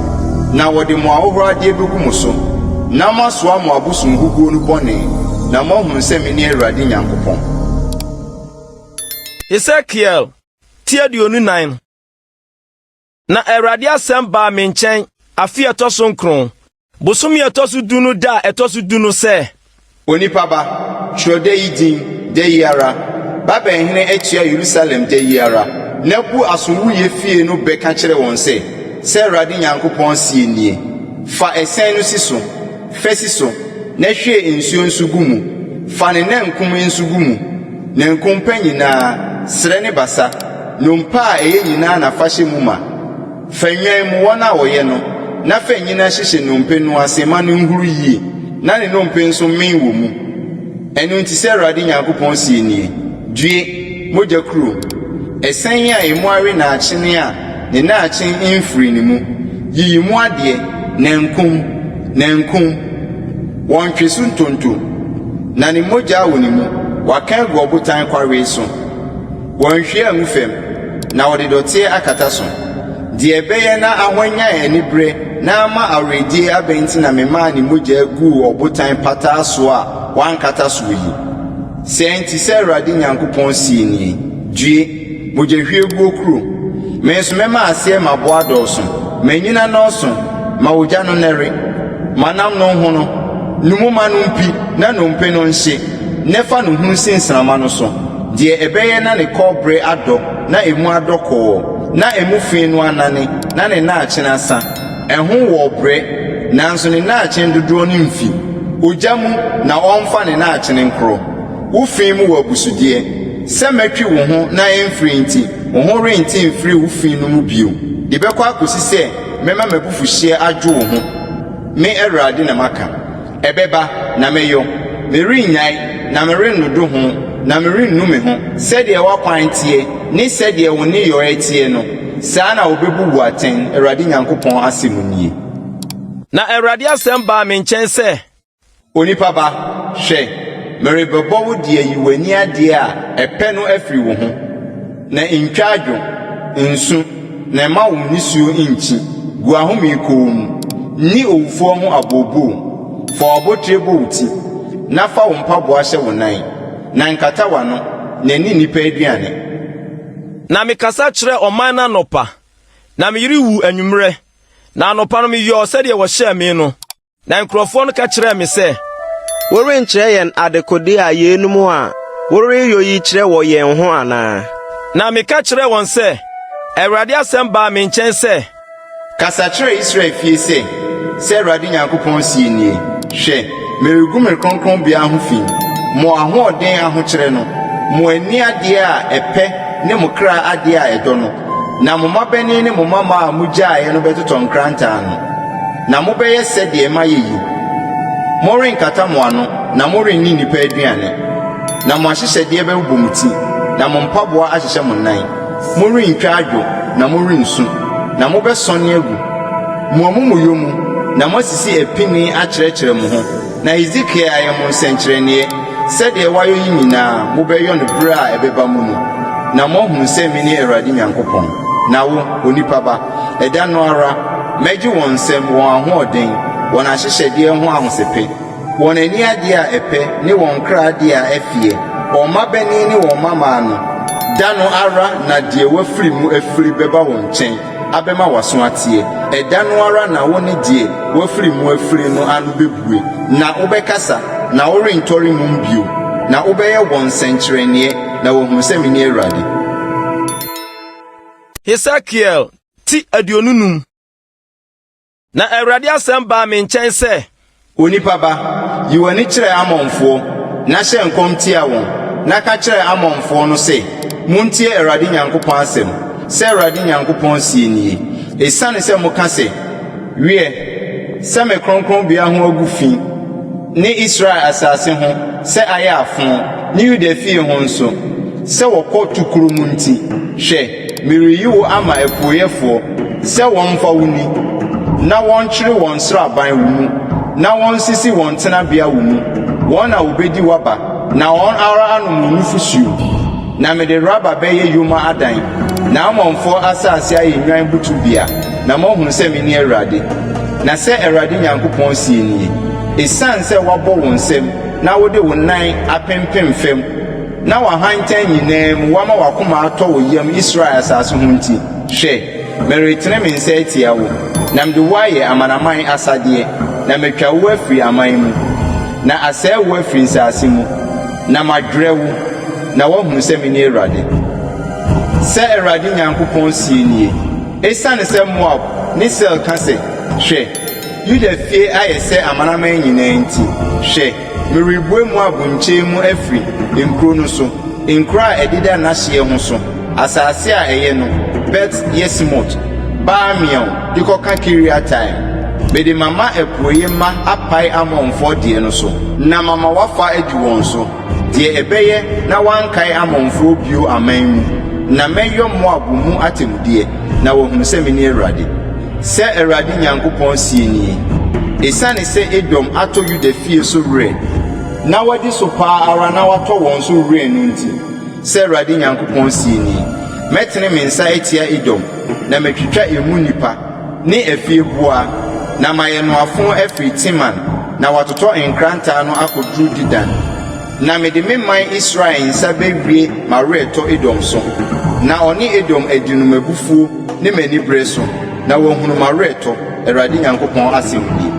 Na wɔde mo ahohoradeɛ bɛgu mo so, na moasoa mo abosonhuhuo no bɔne, na moahunu sɛ mene Awurade Nyankopɔn. Hesekiel ti 24. Na Awurade asɛm baa me nkyɛn afe a ɛtɔ so nkron, bosome a ɛtɔ so du no da a ɛtɔ so du no sɛ. Onipa ba, twerɛ da yi din, da yi ara, Babel hene atua Yerusalem da yi ara, na bu asowuiɛ fie no bɛ ka kyerɛ wɔn sɛ, 'Sɛ Awurade Nyankopɔn seɛ nie, Fa ɛsɛn no si so, fa si so, na hwie nsuo nso gu mu, fa ne nankum nso gu mu, nankum pa nyinaa, srɛ ne basa, nnompe a ɛyɛ nyinaa na fa hyɛ mu ma. Fa nnwan mu wɔn a wɔyɛ no, na fa nnyina hyehyɛ nnompe no ase ma no nhuru yie, na ne nnompe nso mmen wɔ mu. Ɛno nti sɛ Awurade Nyankopɔn seɛ nie, Due, mogya kuro! Ɛsɛn a emu awe naakyene a ne nnaakyen mfirii ne mu. Yiyi mu adeɛ, nankum, nankum! Wɔntwe so ntonto, na ne mogya wɔ ne mu, wɔaka agu ɔbotan kwawee so. Wɔanhwie angu fam, na wɔde dɔteɛ akata so. Deɛ ɛbɛyɛ na ahwanyan aniberɛ na ama awerɛdie aba nti na memaa ne mogya guu ɔbotan pataa soɔ a wɔankata soɔ yi. Saa nti sɛ Awurade Nyankopɔn seɛ nie, Due, mogyahwieguo kuro! Me nso mɛma aseɛ mmaboa adɔɔso, ma anyina nnɔɔso, ma ogya no nnɛre, ma nam no nhono, nu mu ma no mpi na nnompe no nhye, na fa no hunu si nsramma no so, deɛ ɛbɛyɛ na ne kɔbere adɔ na emu adɔ kɔɔ, na emu fi no anane na ne nnaakyen asa. Ɛho wɔ brɛ, nanso ne nnaakyen dodoɔ no mfi. Ogya mu na ɔmfa ne nnaakyen nkorɔ. Wo fi mu wɔ abusudeɛ. Sɛ mɛtwe wo ho na ɛmfiri nti, wo ho rente mfiri wo fi no mu bio, de bɛkɔ akɔsi sɛ mɛma m'abufuhyeɛ adwo wo ho. Me Awurade na maka. Ɛbɛba, na mɛyɔ. Merennyae, na merennodo ho, na merennu me ho. Sɛdeɛ w'akwan teɛ ne sɛdeɛ wo nneyɔeɛ teɛ no, saa na wɔbɛbu wo atɛn, Awurade Nyankopɔn asɛm nie. Na Awurade asɛm baa me nkyɛn sɛ. Onipa ba, hwɛ, merebɛbɔ wo de ayi w'ani adeɛ a ɛpɛ no afiri wo ho. Na ntwa adwo, nsu, na mma wo nisuo nnkyi, gu ahome komm, nni owufoɔ ho abooboo, fa w'abotire bɔ wo ti, na fa wo mpaboa hyɛ wo nan, na nkata w'ano, na nni nnipa aduane. Na mekasa kyerɛɛ ɔman no anɔpa, na me yere wuu anwummerɛ, na anɔpa no meyɔɔ sɛdeɛ wɔhyɛɛ me no. Na nkurɔfoɔ no ka kyerɛɛ me sɛ. Worenkyerɛ yɛn adekode a yeinom a woreyɔ yi kyerɛ wɔ yɛn ho anaa? Na meka kyerɛɛ wɔn sɛ, Awurade asɛm baa me nkyɛn sɛ. Kasa kyerɛ Israel fie sɛ, 'Sɛ Awurade Nyankopɔn seɛ nie, Hwɛ, meregu me kronkronbea ho fi, mo ahoɔden ahokyerɛ no, mo ani adeɛ a ɛpɛ ne mo kra adeɛ a ɛdɔ no. Na mo mmabanin ne mo mmammaa a mugyaeɛ no bɛtotɔ nkrantɛ ano, na mobɛyɛ sɛ deɛ mayɛ yi. Morenkata mo ano na morenni nnipa aduane, na mo ahyehyɛdeɛ bɛbobɔ mo ti, na mo mpaboa ahyehyɛ mo nan. Morentwa adwo na morensu, na mobɛsɔne agu mo amumuyɔ mu, na moasisi apini akyerɛkyerɛ mo ho. Na Hesekiel ayɛ mo nsɛnkyerɛnneɛ, sɛdeɛ wayɔ yi nyinaa mobɛyɔ no berɛ a ɛbɛba mu no, na moahunu sɛ mene Awurade Nyankopɔn. Na wo, onipa ba, ɛda no ara, mɛgye wɔn nsam, wɔn ahoɔden, wɔn ahyehyɛdeɛ ho ahosepe, wɔn ani adeɛ a ɛpɛ ne wɔn kra adeɛ a ɛfeɛ, wɔn mmabanin ne wɔn mmammaa no, da no ara na deɛ wafiri mu afiri bɛba wo nkyɛn abɛma w'aso ateɛ. Ɛda no ara na wo ne deɛ wafiri mu afiri no ano bɛbue, na wobɛkasa, na worentɔre mum bio, na wobɛyɛ wɔn nsɛnkyerɛnneɛ, na wɔahunu sɛ mene Awurade. Hesekiel ti 25. Na Awurade asɛm baa me nkyɛn sɛ. Onipa ba, yi w'ani kyerɛ Amonfoɔ, na hyɛ nkɔm tia wɔn, na ka kyerɛ Amonfoɔ no sɛ, 'Montie Awurade Nyankopɔn asɛm, Sɛ Awurade Nyankopɔn seɛ nie, Esiane sɛ moka sɛ, Wiɛ, sɛ me kronkronbea ho agu fi, ne Israel asase ho sɛ ayɛ afõ, ne Yuda fie ho nso, sɛ wɔkɔ tukorɔ mu nti, hwɛ, Mereyi wo ama apueeɛfoɔ sɛ wɔmfa wo nni, na wɔnkyere wɔn nsraban wo mu, na wɔnsisi wɔn tenabea wo mu. Wɔn na wɔbɛdi w'aba, na wɔn ara anom wo nufosuo. Na mede Raba bɛyɛ yoma adan, na Amonfoɔ asase ayɛ nnwan butubea, na moahunu sɛ mene Awurade. Na sɛ Awurade Nyankopɔn seɛ nie, Esiane sɛ woabɔ wo nsam na wode wo nan apempem fam, na w'ahantan nyinaa mu woama w'akoma atɔ wo yam Israel asase ho nti, hwɛ, meretene me nsa atia wo, na mede wo ayɛ amanaman asadeɛ, na matwa wo afiri aman mu, na asɛe wo afiri nsase mu, na madwerɛ wo, na woahunu sɛ mene Awurade. Sɛ Awurade Nyankopɔn seɛ nie, Esiane sɛ Moab ne Seir ka sɛ, Hwɛ, Yuda fie ayɛ sɛ amanaman nyinaa nti, hwɛ, merebue Moab nkyɛn mu afiri nkuro no so, nkuro a ɛdeda n'ahyeɛ ho so, asase a ɛyɛ no, Bet-Yesimot, Baal-Meon de kɔka Kiriataim. Mede mama apueeɛ mma apae Amonfoɔ deɛ no so, na mama wɔafa adi wɔn so. Deɛ ɛbɛyɛ na wɔankae Amonfoɔ bio aman mu, na mɛyɔ Moab mu atemmudeɛ, na wɔahunu sɛ mene Awurade. Sɛ Awurade Nyankopɔn seɛ nie, Esiane sɛ Edom atɔ Yuda fie so werɛ, na wadi so pa ara na watɔ wɔn so werɛ no nti, sɛ Awurade Nyankopɔn seɛ nie, Mɛtene me nsa atia Edom, na matwitwa emu nnipa, ne afieboa, na mayɛ no afõ afiri Teman, na watotɔ nkrantɛ ano akɔduru Dedan. Na mede me man Israel nsa bɛwie m'aweretɔ Edom so, na ɔne Edom adi no m'abufuo ne m'anibereɛ so, na wahunu m'aweretɔ, Awurade Nyankopɔn asɛm nie.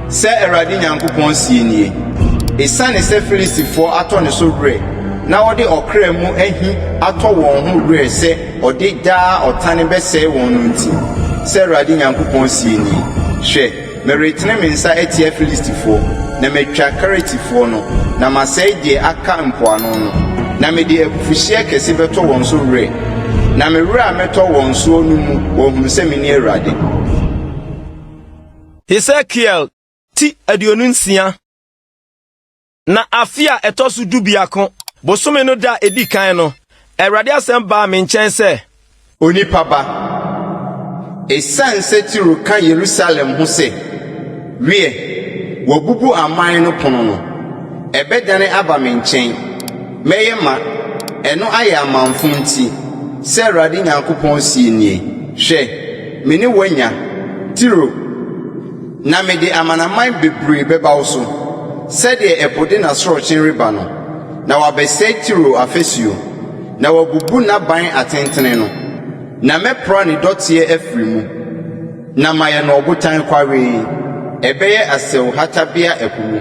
Sɛ Awurade Nyankopɔn seɛ nie, Esiane sɛ Filistifoɔ atɔ ne so werɛ na wɔde ɔkra mu ahi atɔ wɔn ho werɛ sɛ ɔde daa ɔtane bɛsɛe wɔn no nti, sɛ Awurade Nyankopɔn seɛ nie, Hwɛ, meretene me nsa atia Filistifoɔ, na matwa Keretifoɔ no, na masɛe deɛ aka mpoano no, na mede abufuhyeɛ kɛse bɛtɔ wɔn so werɛ, na me werɛ a mɛtɔ wɔn soɔ no mu wɔahunu sɛ mene Awurade. Hesekiel ti 26. Na afe a ɛtɔ so dubiako, bosome no da a edi kan no, Awurade asɛm baa me nkyɛn sɛ. Onipa ba, esiane sɛ Tiro ka Yerusalem ho sɛ, 'Wiɛ, wɔabubu aman no pon no, ɛbɛdane aba me nkyɛn, mɛyɛ ma ɛno ayɛ amamfo nti, sɛ Awurade Nyankopɔn seɛ nie, Hwɛ, me ne wo anya, Tiro, Na mede amanaman bebree bɛba wo so, sɛdeɛ ɛpo de n'asorɔkye reba no, na wɔabɛsɛe Tiro afasuo, na wɔabubu n'aban atentene no. Na mɛpra ne dɔteɛ afiri mu, na mayɛ no ɔbotan kwawee, ɛbɛyɛ asau hatabea ɛpo mu.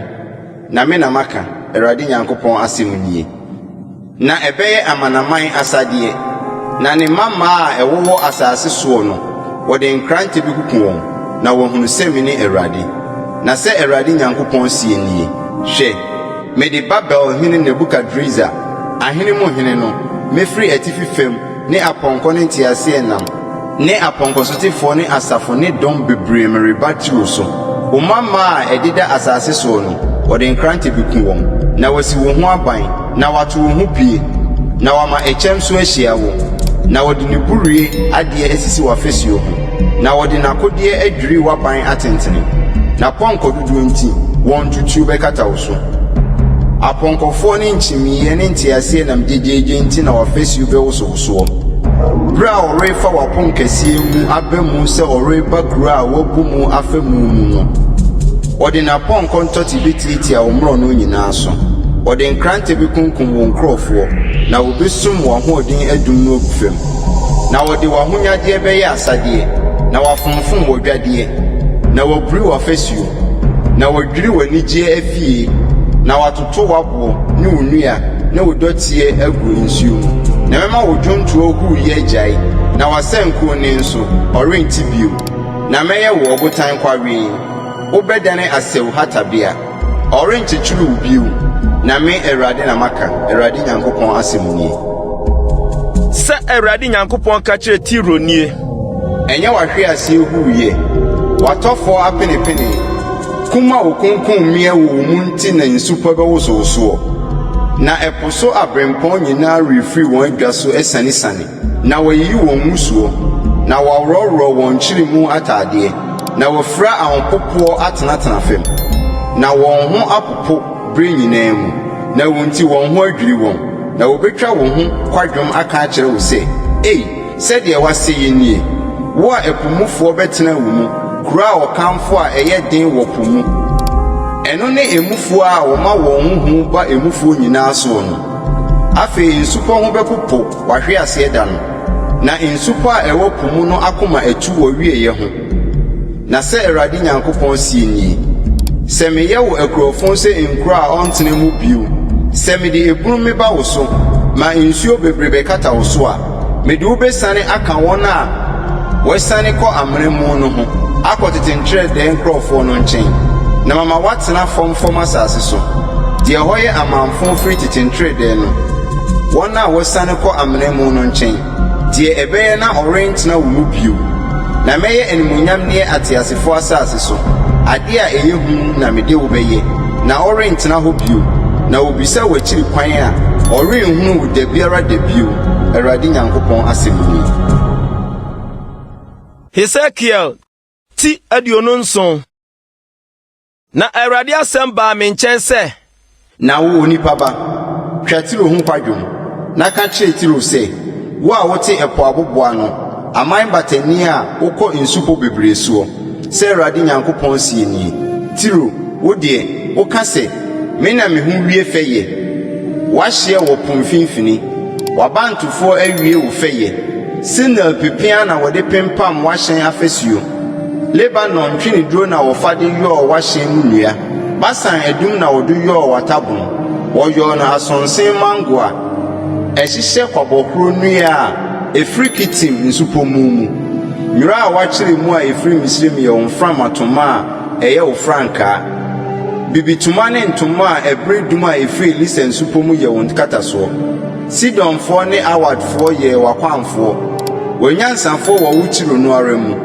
Na me na maka, Awurade Nyankopɔn asɛm nie. Na ɛbɛyɛ amanaman asadeɛ, na ne mmammaa a ɛwowɔ asase soɔ no, wɔde nkrantɛ bɛkuku wɔn, na wɔahunu sɛ mene Awurade. Na sɛ Awurade Nyankopɔn seɛ nie, Hwɛ, mede Babel hene Nebukadresar, ahene mu hene no, mɛfiri atifi fam ne apɔnkɔ ne nteaseɛnam ne apɔnkɔsotefoɔ ne asafo ne dɔm bebree mereba Tiro so. Wo mmammaa a ɛdeda asase soɔ no, wɔde nkrantɛ bɛku wɔn, na wɔasi wo ho aban, na wɔato wo ho pie, na wɔama ɛkyɛm so ahyia wo, na wɔde ne burie adeɛ asisi w'afasuo ho, na wɔde n'akodeɛ adwiri w'aban atentene. N'apɔnkɔ dodoɔ nti, wɔn ntutuo bɛkata wo so. Apɔnkɔfoɔ ne nkyimiiɛ ne nteaseɛnam gyegyeegye nti na w'afasuo bɛwosowosoɔ. Berɛ a ɔrefa w'aponkɛseɛ mu aba mu sɛ ɔreba kuro a wɔabu mu afa mu mu no, ɔde n'apɔnkɔ ntɔte bɛtiatia wo mmorɔno nyinaa so. Ɔde nkrantɛ bɛkunkum wo nkurɔfoɔ, na wɔbɛsum w'ahoɔden adum no agu fam. Na wɔde w'ahonyadeɛ bɛyɛ asadeɛ, na wɔafomfom w'adwadeɛ, na wɔaburi w'afasuo, na wɔadwiri w'anigyeɛ afie, na wɔatoto w'aboɔ ne wo nnua ne wo dɔteɛ agu nsuo mu. Na mɛma wo dwontoɔ huuyɛ agyae, na w'asankuo nne nso, ɔrente bio. Na mɛyɛ wo ɔbotan kwawee, wobɛdane asau hatabea. Ɔrenkyekyere wo bio, na me Awurade na maka, Awurade Nyankopɔn asɛm nie. Sɛ Awurade Nyankopɔn ka kyerɛ Tiro nie. Ɛnyɛ w'ahweaseɛ huuyɛ, w'atɔfoɔ apenepene, kum a wɔkunkum mmea wɔ wo mu nti na nsupɔ bɛwoso wo soɔ? Na ɛpo so aberempɔn nyinaa refiri wɔn adwa so asianesiane, na wɔayiyi wɔn ngusoɔ, na wɔaworɔworɔ wɔn nkyeremu atadeɛ, na wɔafira ahopopoɔ atenatena fam, na wɔn ho apopo berɛ nyinaa mu, na wo nti wɔn ho adwiri wɔn, na wɔbɛtwa wo ho kwadwom aka akyerɛ wo sɛ, Ei, sɛdeɛ woasɛeɛ nie, wo a ɛpo mufoɔ bɛtena wo mu, kuro a wɔkamfo a ɛyɛ den wɔ po mu! Ɛno ne emufoɔ a wɔma wɔn ho hu ba emufoɔ nyinaa soɔ no. Afei nsupɔ ho bɛpopo w'ahweaseɛ da no, na nsupɔ a ɛwɔ po mu no akoma atu w'awieeɛ ho. Na sɛ Awurade Nyankopɔn seɛ nie, Sɛ meyɛ wo akurofo sɛ nkuro a ɔntena mu bio, sɛ mede ebunu meba wo so, ma nsuo bebree bɛkata wo so a, mede wo bɛsiane aka wɔn a wɔasiane kɔ amena mu no ho akɔ tete nteredee nkurɔfoɔ no nkyɛn, na mama woatena famfam asase so, deɛ ɛhɔ yɛ amamfõ firi tete nteredee no, wɔn a wɔasiane kɔ amena mu no nkyɛn, deɛ ɛbɛyɛ na ɔrentena wo mu bio. Na mɛyɛ animuonyamdeɛ ateasefoɔ asase so, adeɛ a ɛyɛ hu na mede wo bɛyɛ, na worentena hɔ bio, na wɔbisa w'akyiri kwan a, ɔrenhunu wo da biara da bio, Awurade Nyankopɔn asɛm nie. Hesekiel ti 27. Na Awurade asɛm baa me nkyɛn sɛ. Na wo, onipa ba, twa Tiro ho kwadwom, na ka kyerɛ Tiro sɛ, 'Wo a wote ɛpo aboboano, aman batani a wokɔ nsupɔ bebree soɔ, sɛ Awurade Nyankopɔn seɛ nie, Tiro, wo deɛ, woka sɛ, Me na me ho wie fɛ yɛ. W'ahyeɛ wɔ po mfimfini, w'abantofoɔ awie wo fɛ yɛ. Senir pepeaa na wɔde pempam w'ahyɛn afasuo. Lebanon ntweneduro na wɔfa de yɔɔ w'ahyɛn mu nnua, Basan adum na wɔde yɔɔ w'atabono. Wɔyɔɔ no asonse mmango a ɛhyehyɛ kwabɔhorɔ nnua a ɛfiri Kitim nsupɔ mu mu. Nwera a wɔakyere mu a ɛfiri Misraim yɛ wo mframatoma a ɛyɛ wo frankaa. Bibitoma ne ntoma a ɛbere dum a ɛfiri Elisa nsupɔ mu yɛ wo nkatasoɔ. Sidonfoɔ ne Arwadfoɔ yɛɛ w'akwanfoɔ, w'anyansafoɔ wɔ wo Tiro no ara mu.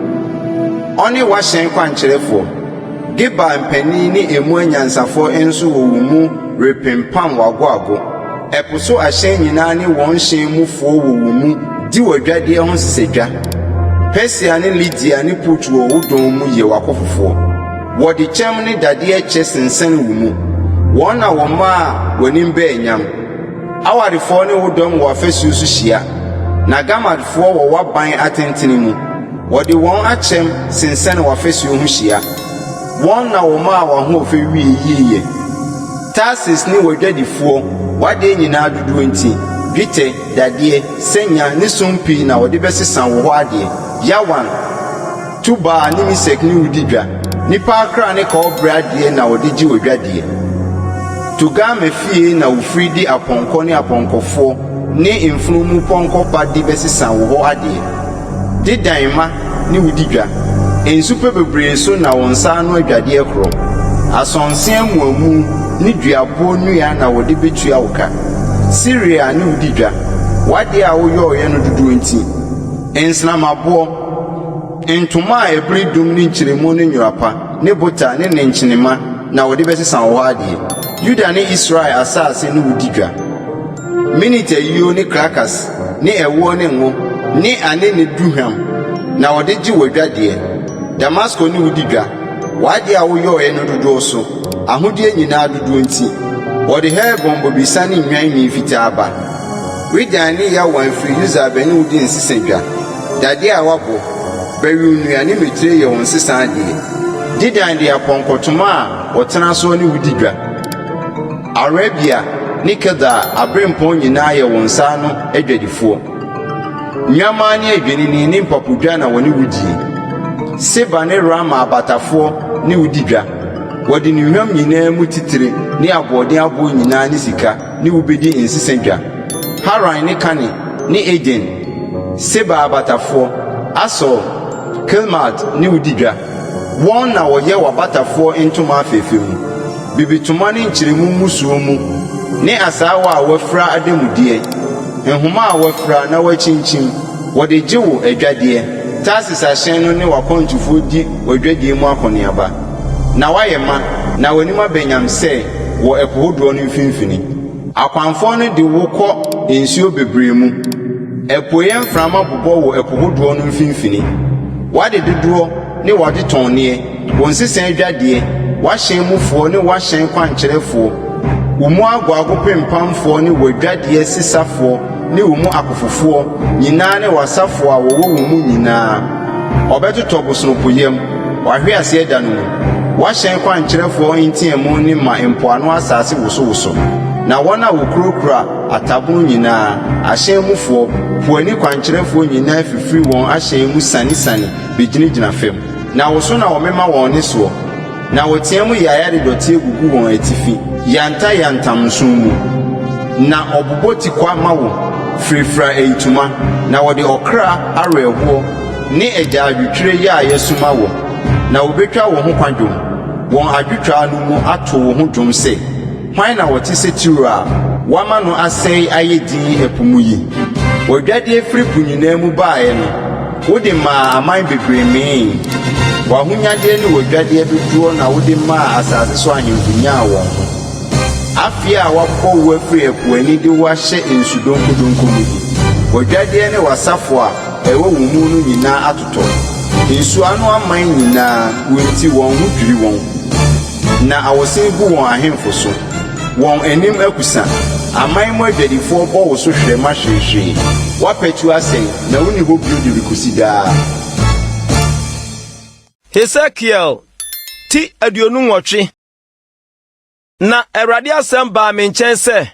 Ɔne w'ahyɛn kwankyerɛfoɔ, Gebal mpanin ne emu anyansafoɔ nso wɔ wo mu repempam w'agoago. Ɛpo so ahyɛn nyinaa ne wɔn hyɛn mufoɔ wɔ wo mu di w'adwadeɛ ho nsesadwa. Persia ne Lidia ne Put wɔ wo dɔn mu yɛ w'akofofoɔ. Wɔde kyɛm ne dadeɛ kyɛ sensɛne wo mu. Wɔn na wɔmaa w'anim bɛɛ nyam. Awadefoɔ ne wo dɔm wɔ afasuo so hyia, na Gamadfoɔ wɔ w'aban atentene mu. Wɔde wɔn akyɛm sensɛne w'afasuo ho hyia. Wɔn na wɔmaa w'ahoɔfɛ wiee yieyɛ. Tarsis ne w'adwadifoɔ, w'adeɛ nyinaa dodoɔ nti, dwetɛ, dadeɛ, sanya ne sumpii na wɔde bɛsesa wo hɔ adeɛ. Yawan, Tubal ne Mesek ne wo di dwa, nnipa akra ne kɔbere adeɛ na wɔde gye w'adwadeɛ. Togarma fie na wofiri de apɔnkɔ ne apɔnkɔfoɔ ne mfunumupɔnkɔ ba de bɛsesa wo hɔ adeɛ. Dedan mma ne wo di dwa, nsupɛ bebree so na wo nsa ano adwadeɛ korɔ. Asonse amuamu ne duaboɔ nnua na wɔde bɛtua wo ka. Siria ne wo di dwa, w'adeɛ a woyɔeɛ no dodoɔ nti. Nsrammaboɔ, ntoma a ɛbere dum ne nkyeremu ne nwera pa, ne bota ne nnɛnkyɛnema na wɔde bɛsesa wo hɔ adeɛ. Yuda ne Israel asase ne wo di dwa. Minit ayuo ne krakas ne ɛwoɔ ne ngo ne anene duhwam na wɔde gye w'adwadeɛ. Damasko ne wo di dwa, w'adeɛ a woyɔeɛ no dodoɔ so, ahodeɛ nyinaa dodoɔ nti. Wɔde Helbon bobesa ne nnwan nwi fitaa ba. Wedan ne Yawan firi Usal bɛne wo di nsesa dwa, dadeɛ a wɔabɔ, bɛwew nnua ne mmetire yɛ wo nsesa adeɛ. Dedan de apɔnkɔtoma a wɔtena soɔ ne wo di dwa. Arabia ne Kedar aberempɔn nyinaa yɛ wo nsa ano adwadifoɔ. Nnwammaa ne adwennini ne mpapodwa na wɔne wo die. Seba ne Rama abatafoɔ ne wo di dwa. Wɔde nnuhwam nyinaa mu titire ne aboɔden aboɔ nyinaa ne sika ne wo bedi nsesa dwa. Haran ne Kane ne Eden, Seba abatafoɔ, Asur, Kilmad ne wo di dwa. Wɔn na wɔyɛ w'abatafoɔ ntoma afɛfɛ mu, bibitoma ne nkyeremu ngusoɔ mu, ne asaawa a wɔafira ademudeɛ, nhoma a wɔafira na wɔakyinkyim, wɔde gye wo adwadeɛ. Tarsis ahyɛn no ne w'akwantufoɔ di w'adwadie mu akɔneaba, na woayɛ ma, na w'anim aba nyam sɛ wɔ ɛpo hodoɔ no mfimfini. Akwanfoɔ no de wo kɔ nsuo bebree mu. Apueeɛ mframa bobɔ wo ɛpo hodoɔ no mfimfini. W'ade dodoɔ ne w'adetɔnneɛ, wo nsesa adwadeɛ, w'ahyɛn mufoɔ ne w'ahyɛn kwankyerɛfoɔ, wo mu agoago pempamfoɔ ne w'adwadeɛ sesafoɔ ne wo mu akofofoɔ nyinaa ne w'asafo a wɔwɔ wo mu nyinaa. Wɔbɛtotɔ bosonopo yam, w'ahweaseɛ da no mu. W'ahyɛn kwankyerɛfoɔ nteamu nne ma mpoano asase wosowoso, na wɔn a wɔkurakura atabono nyinaa, ahyɛn mufoɔ, po ani kwankyerɛfoɔ nyinaa fifiri wɔn ahyɛn mu sianesiane bɛgyinagyina fam. Na wo so na wɔmema wɔn nne soɔ. Na wɔteɛ mu yeaya de dɔteɛ gugu wɔn atifi, yantayantam nsõ mu. Na wɔbobɔ tikwa ma wo, firafira ayitoma, na wɔde ɔkra awerɛhoɔ ne agyaadwotwirɛ yaayɛ su ma wo. Na wɔbɛtwa wo ho kwadwom, wɔn adwotwaa no mu ato wo ho dwom sɛ, Hwan na ɔte sɛ Tiro a wɔama no asɛe ayɛ dinn ɛpo mu yi? W'adwadeɛ firi po nyinaa mu baeɛ no, wode maa aman bebree mee. W'ahonyadeɛ ne w'adwadeɛ dodoɔ na wode maa asase so ahemfo nyaa wɔn ho. Afei a wɔabɔ wo afiri ɛpo ani de wo ahyɛ nsu donkodonko mu yi, w'adwadeɛ ne w'asafo a ɛwɔ wo mu no nyinaa atotɔ. Nsuano aman nyinaa, wo nti wɔn ho dwiri wɔn. Na awɔsen gu wɔn ahemfo so. Wɔn anim akusa. Aman mu adwadifoɔ bɔ wo so hwerɛma hweehwee. Woapatu asɛe, na wonni hɔ bio de rekosi daa. Hesekiel ti 28. Na Awurade asɛm baa me nkyɛn sɛ.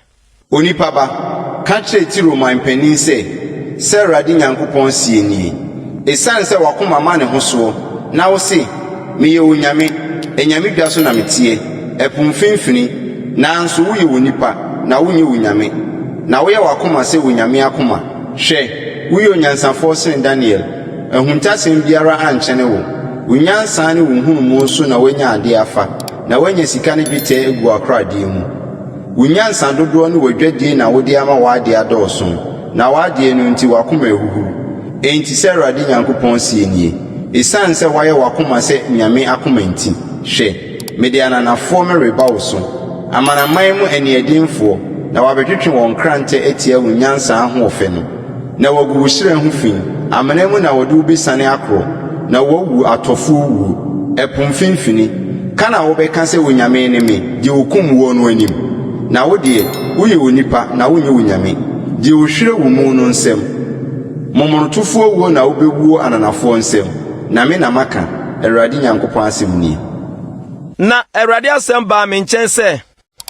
Onipa ba, ka kyerɛ Tiro man panin sɛ, 'Sɛ Awurade Nyankopɔn seɛ nie, Esiane sɛ w'akoma ma ne ho soɔ, na wose, Meyɛ onyame, anyame dwa so na meteɛ, ɛpo mfimfini, nanso woyɛ onipa, na wonyɛ onyame, na woyɛ w'akoma sɛ onyame akoma. Hwɛ, woyɛ onyansafoɔ sene Daniel, ahuntasɛm biara ankyɛne wo. Wo nyansa ne wo nhunumu so na woanya adeɛ afa, na woanya sika ne dwetɛ agu w'akoradeɛ mu. Wo nyansa dodoɔ ne w'adwadie na wode ama w'adeɛ adɔɔso, na w'adeɛ no nti w'akoma ahuhuru. Enti sɛ Awurade Nyankopɔn seɛ nie, Esiane sɛ woayɛ w'akoma sɛ nyame akoma nti, hwɛ, mede ananafoɔ mereba wo so, amanaman mu aniɛdenfoɔ, na wɔabɛtwetwe wɔn nkrantɛ atia wo nyansa ahoɔfɛ no. Na wɔagu wo hyerɛn ho fi, amena mu na wɔde wo besiane akorɔ, na woawu atɔfoɔ wuo, ɛpo mfimfini. Ka na wobɛka sɛ, Onyame ne me, deɛ ɔkum woɔ no anim? Na wo deɛ, woyɛ onipa, na wonyɛ onyame, deɛ ɔhwire wo mu no nsam. Momonotofoɔ wuo na wobɛwuo ananafoɔ nsam, na me na maka, Awurade Nyankopɔn asɛm nie. Na Awurade asɛm baa me nkyɛn sɛ.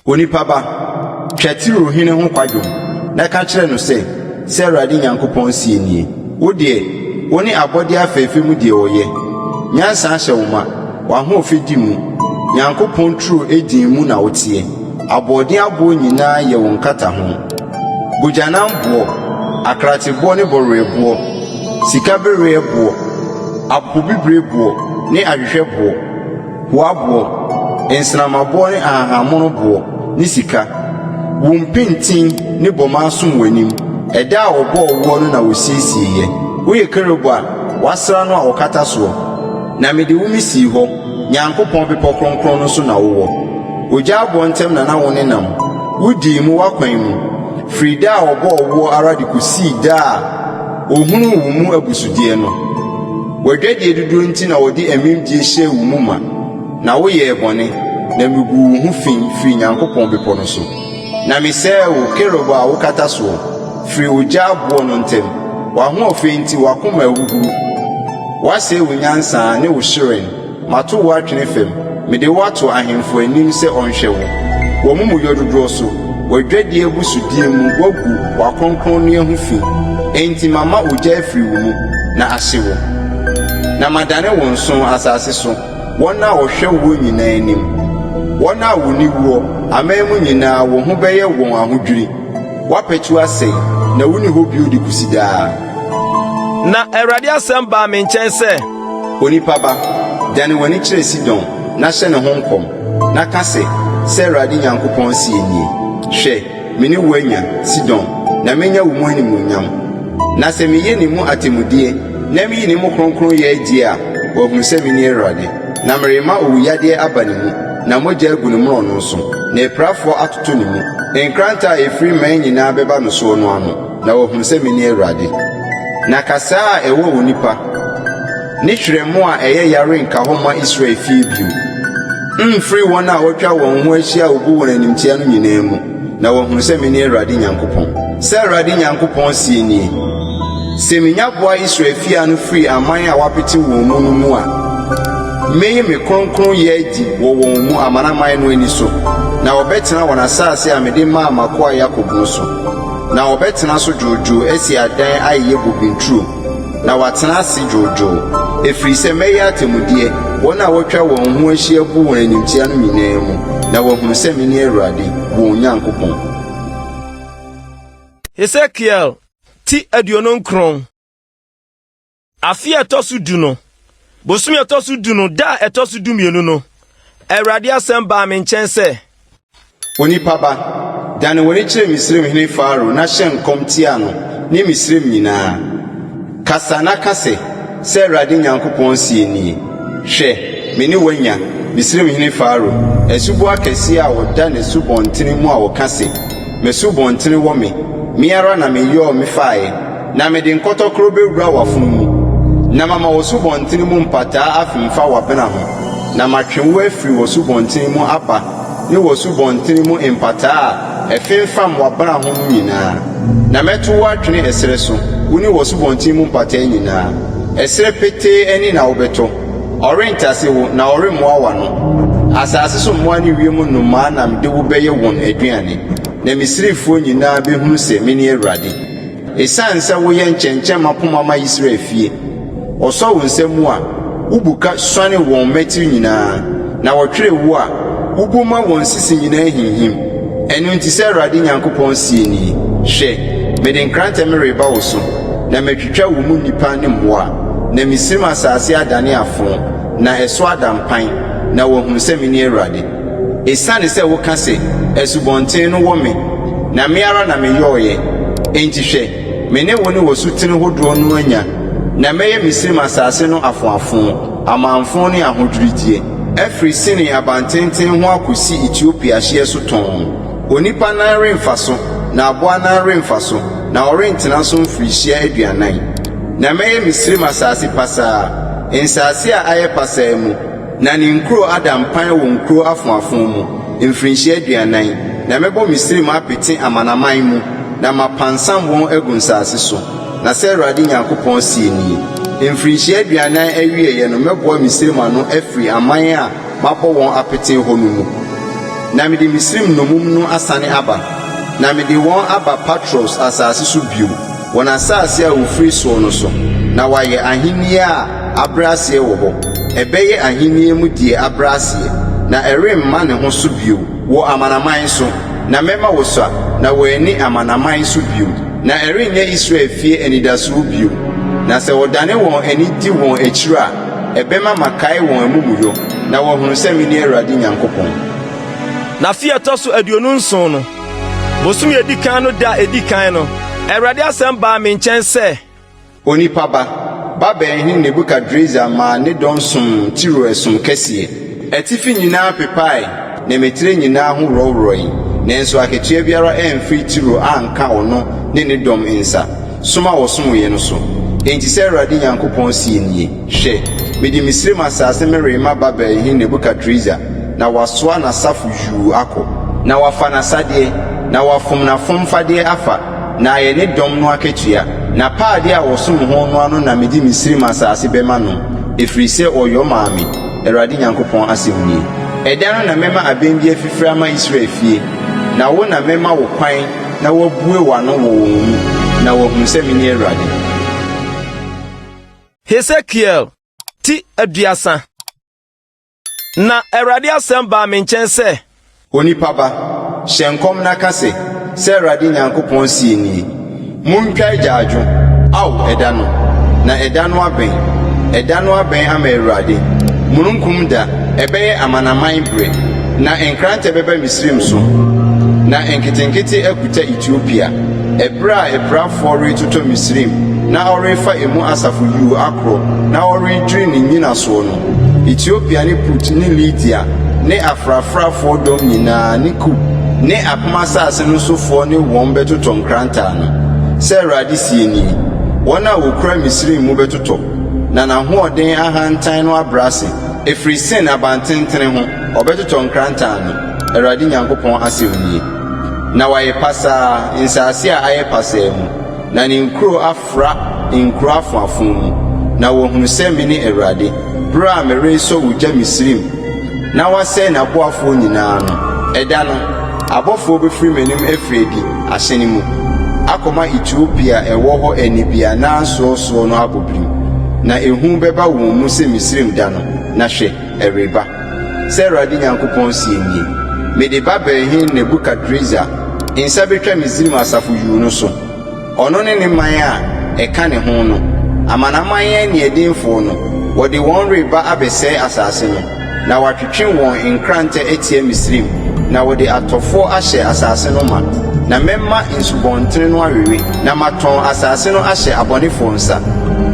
Onipa ba, twa Tiro hene ho kwadwom, na ka kyerɛ no sɛ, 'Sɛ Awurade Nyankopɔn seɛ nie, Wo deɛ, wo ne abɔdeɛ afɛfɛ mu deɛ ɔyɛ. Nyansa ahyɛ wo ma, w'ahoɔfɛ di mu. Nyankopɔn turo Eden mu na woteɛ, aboɔden aboɔ nyinaa yɛ wo nkataho. Bogyanamboɔ, akrateboɔ ne bɔwerɛboɔ, sikabereɛboɔ, apopobibireboɔ ne ahwehwɛboɔ. Hoaboɔ, nsrammaboɔ ne ahahammonoboɔ, ne sika. Wo mpintin ne bɔmmaa som w'anim, ɛda a wɔbɔɔ woɔ no na wɔsiesieeɛ. Woyɛ kerub a wɔasra no a wɔkata soɔ, na mede wo mesii hɔ, Nyankopɔn bepɔ kronkron no so na wowɔ. Ogya aboɔ ntam na na wonenam, wodii mu w'akwan mu, firi da a wɔbɔɔ woɔ ara de kɔsii da a Wɔhunuu wo mu abusudeɛ no. W'adwadie dodoɔ nti na wɔde amimdie hyɛɛ wo mu ma, na woyɛɛ bɔne, na meguu wo ho fi firii Nyankopɔn bepɔ no so. Na mesɛee wo, kerub a wokata soɔ, firii ogya aboɔ no ntam. W'ahoɔfɛ nti w'akoma ahuhuru. Woasɛe wo nyansa ne wo hyerɛn. Mato wo atwene fam, mede wo ato ahemfo anim sɛ ɔnhwɛ wo. W'amumuyɔ dodoɔ so, w'adwadie abusudeɛ mu woagu w'akronkronneɛ ho fi, enti mama ogya afiri wo mu, na ahye wo. Na madane wo nsõ asase so, wɔn a wɔhwɛ woɔ nyinaa anim. Wɔn a wɔnni woɔ, aman mu nyinaa, wo ho bɛyɛ wɔn ahodwiri. Woapatu asɛe, na wonni hɔ bio de kosi daa. Na Awurade asɛm baa me nkyɛn sɛ. Onipa ba, dane w'ani kyerɛ Sidon na hyɛ ne ho nkɔm, na ka sɛ, 'Sɛ Awurade Nyankopɔn seɛ nie, Hwɛ, me ne wo anya, Sidon, na mɛnya wo mu animuonyam. Na sɛ meyɛ ne mu atemmudeɛ na meyi ne mu kronkronyɛ adie a, wɔahunu sɛ mene Awurade. Na merema owuyadeɛ aba ne mu, na mogya agu ne mmorɔno so, na apirafoɔ atotɔ ne mu. Nkrantɛ a ɛfiri mman nyinaa bɛba no soɔ no ano. na wɔahunu sɛ mene Awurade. Na kasaa a ɛwɔ onipa, ne hwerɛmo a ɛyɛ ya renka hɔ mma Israel fie bio, mfiri wɔn a wɔatwa wɔn ho ahyia a wobu wɔn animtia no nyinaa mu, na wɔahunu sɛ mene Awurade Nyankopɔn. Sɛ Awurade Nyankopɔn seɛ nie, Sɛ minya boa Israel fie ano firi aman a wɔapete wɔn mu no mu a, meyi me kronkronyɛ adi wɔ wɔn mu amanaman no ani so, na wɔbɛtena wɔn asase a mede maa m'akoa Yakob no so. Na wɔbɛtena so dwoodwoo asi adan ayeyɛ bobe nturo, na wɔatena ase dwoodwoo, ɛfiri sɛ mɛyɛ atemmudeɛ, wɔn a wɔatwa wɔn ho ahyia bu wɔn animtia no nyinaa mu, na wɔahunu sɛ mene Awurade, wɔn Nyankopɔn. Hesekiel ti 29. Afe a ɛtɔ so du no, bosome a ɛtɔ so du no, da a ɛtɔ so 12 no, Awurade asɛm baa me nkyɛn sɛ. Onipa ba, dane w'ani kyerɛ Misraimhene Farao na hyɛ nkɔm tia no ne Misraim nyinaa. Kasa na ka sɛ, 'Sɛ Awurade Nyankopɔn seɛ nie, Hwɛ, me ne wo anya, Misraimhene Farao, asuboa kɛseɛ a ɔda n'asubɔntene mu a ɔka se, M'asubɔntene wɔ me, me ara na meyɔɔ mefaeɛ. Na mede nkɔtɔkoro bewura w'afono mu, na mama w'asubɔnten mu mpataa afemfa w'abena ho, na matwe wo afiri w'asubɔnten mu aba ne w'asubɔnten mu mpataa a ɛfemfam w'abena ho no nyinaa. Na mɛto wo atwene ɛserɛ so, wo ne w'asubɔnten mu mpataa nyinaa. Ɛserɛ petee ani na wobɛtɔ. Ɔrentase wo, na ɔremmoa w'ano. Asase so mmoa ne wiem nnomaa na mede wo bɛyɛ wɔn aduane, na Misrifoɔ nyinaa behunu sɛ mene Awurade. Esiane sɛ woyɛ nkyɛnkyɛmma poma ma Israel fie, wɔsɔ wo nsa mu a, wubuka suane wɔn mmatiri nyinaa, na wɔtwere wo a, wubu ma wɔn sisi nyinaa hinhim. Ɛno nti sɛ Awurade Nyankopɔn seɛ nie, Hwɛ, mede nkrantɛ mereba wo so, na matwitwa wo mu nnipa ne mmoa, na Misraim asase adane afõ, na ɛso ada mpan, na wɔahunu sɛ mene Awurade. Esiane sɛ woka se, 'Asubɔnten no wɔ me, na me ara na meyɔeɛ, enti hwɛ, me ne wo ne w'asutene hodoɔ no anya, na mɛyɛ Misraim asase no afoafo, amamfõ ne ahodwirideɛ, afiri Sinai abantenten ho akɔsi Etiopia hyeɛ so tɔnn. Onipa nan remfa so, na aboa nan remfa so, na wɔrentena so mfirihyia 40. Na mɛyɛ Misraim asase pasaa, nsase a ayɛ pasaa mu, Na ne nkuro ada mpan wɔ nkuro afoafo mu mfirinhyia 40, na mɛbɔ Misraim apete amanaman mu, na mapansam wɔn agu nsase so. Na sɛ Awurade Nyankopɔn seɛ nie, Mfirinhyia 40 awieeɛ no mɛboa Misraim ano afiri aman a mabɔ wɔn apete hɔ no mu, na mede Misraim nnommum no asane aba, na mede wɔn aba Patros asase so bio, wɔn asase a wɔfiri soɔ no so, na wɔayɛ ahennie a abrɛ aseɛ wɔ hɔ, ɛbɛyɛ ahennie mu deɛ abrɛ aseɛ, na ɛremma ne ho so bio wɔ amanaman so, na mɛma wɔasua, na wɔanni amanaman so bio, na ɛrenyɛ Israel fie anidasoɔ bio. Na sɛ wɔdane wɔn ani di wɔn akyiri a, ɛbɛma makae wɔn amumuyɔ, na wɔahunu sɛ mene Awurade Nyankopɔn. Na afe a ɛtɔ so 27 no, bosome a edi kan no da a edi kan no, Awurade asɛm baa me nkyɛn sɛ. Onipa ba, Babel hene Nebukadresar maa ne dɔm som Tiro ɛsom kɛseɛ. Atifi nyinaa pepae, na mmatire nyinaa ho worɔworɔe, nanso akatua biara amfiri Tiro anka ɔno ne ne dɔm nsa, som a wɔsomeeɛ no so. Enti sɛ Awurade Nyankopɔn seɛ nie, Hwɛ, mede Misraim asase merema Babel hene Nebukadresar, na wasoa n'asafo yuu akɔ, na wafa n'asadeɛ, na wafom n'afomfadeɛ afa, Na ayɛ ne dɔm no akatua. N'apaadeɛ a wɔsom ho no ano na mede Misraim asase bɛma no, ɛfiri sɛ ɔyɔ maa me, Awurade Nyankopɔn asɛm nie. Ɛda no na mɛma abɛn bi afifiri ama Israel fie, na wo na mɛma wo kwan na woabue w'ano wɔ wɔn mu, na wɔahunu sɛ mene Awurade. Hesekiel ti 30. Na Awurade asɛm baa me nkyɛn sɛ. Onipa ba, hyɛ nkɔm na ka sɛ, 'Sɛ Awurade Nyankopɔn seɛ nie, Muntwa agyaadwo, Ao ɛda no! Na ɛda no abɛn. Ɛda no abɛn ama Awurade, mununkum da, ɛbɛyɛ amanaman bere. Na nkrantɛ bɛba Misraim so, na nketenkete akuta Etiopia, ɛberɛ a apirafoɔ retotɔ Misraim na ɔrefa emu asafo yuu akorɔ na ɔredwiri ne nnyinasoɔ no. Etiopia ne Put ne Lidia ne afrafrafoɔ dɔm nyinaa ne Kub ne apem asase no sofoɔ ne wɔn bɛtotɔ nkrantɛ ano. Sɛ Awurade seɛ nie, Wɔn a wɔkura Misraim mu bɛtotɔ, na n'ahoɔden ahantan no abrɛ ase, ɛfiri Sin abantentene ho, ɔbɛtotɔ nkrantɛ ano, Awurade Nyankopɔn asɛm nie. Na wayɛ pasaa, nsase a ayɛ pasaa mu, na ne nkuro afra nkuro afoafo mu, na wɔahunu sɛ mene Awurade, berɛ a meresɔ ogya Misraim na wasɛe n'aboafoɔ nyinaa no. Ɛda no, abɔfoɔ bɛfiri m'anim afiri adi ahyɛne mu akɔma Etiopia a ɛwɔ hɔ anibiannasoɔ soɔ no abɔ birim, na ehu bɛba wɔn mu sɛ Misraim da no, na hwɛ, ɛreba. Sɛ Awurade Nyankopɔn seɛ nie, Mede Babel hene Nebukadresar nsa bɛtwa Misraim asafo yuu no so, Ɔno ne ne man a ɛka ne ho no, amanaman aniɛdenfoɔ no, wɔde wɔn reba abɛsɛe asase no, na wɔatwetwe wɔn nkrantɛ atia Misraim, na wɔde atɔfoɔ ahyɛ asase no ma. Na mɛma nsubɔntene no awewe, na matɔn asase no ahyɛ abɔnefoɔ nsa,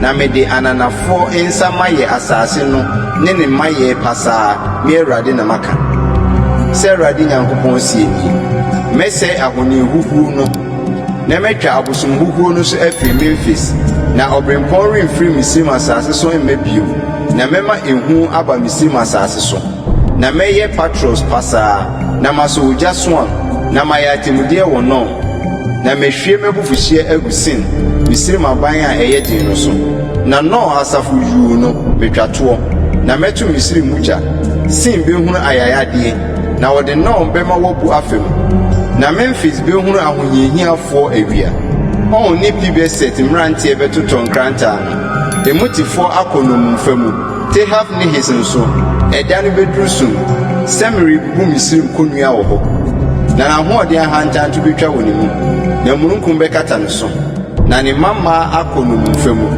na mede ananafoɔ nsa mayɛ asase no ne ne mayɛ pasaa, me Awurade na maka. Sɛ Awurade Nyankopɔn seɛ nie, Mɛsɛe ahoni huhuo no, Na mɛtwa abosomhuhuo no so afiri Memfis, na ɔberempɔn remfiri Misraim asase so mma bio, na mɛma ehu aba Misraim asase so. Na mɛyɛ Patros pasaa, na masɔ ogya Soan, na mayɛ atemmudeɛ wɔ No. Na mɛhwie m'abufuhyeɛ agu Sin, Misraim aban a ɛyɛ den no so. Na No asafo yuu no, metwa toɔ, na mɛto Misraim mu gya. Sin bɛhunu ayayadeɛ. Na wɔde Nɔn bɛma wɔabu afa mu, na Memfis behunu ahohiahiafoɔ awia. On ne Pibeset mmeranteɛ bɛtotɔ nkrantɛ ano, emutefoɔ akɔ nnommumfa mu, Tehafnehes nso, ɛda no bɛduru sum, sɛ merebubu Misraim kɔnnua wɔ hɔ. Na n'ahoɔden ahantan to bɛtwa wɔ ne mu, na mununkum bɛkata ne so, na ne mmammaa akɔ nnommumfa mu.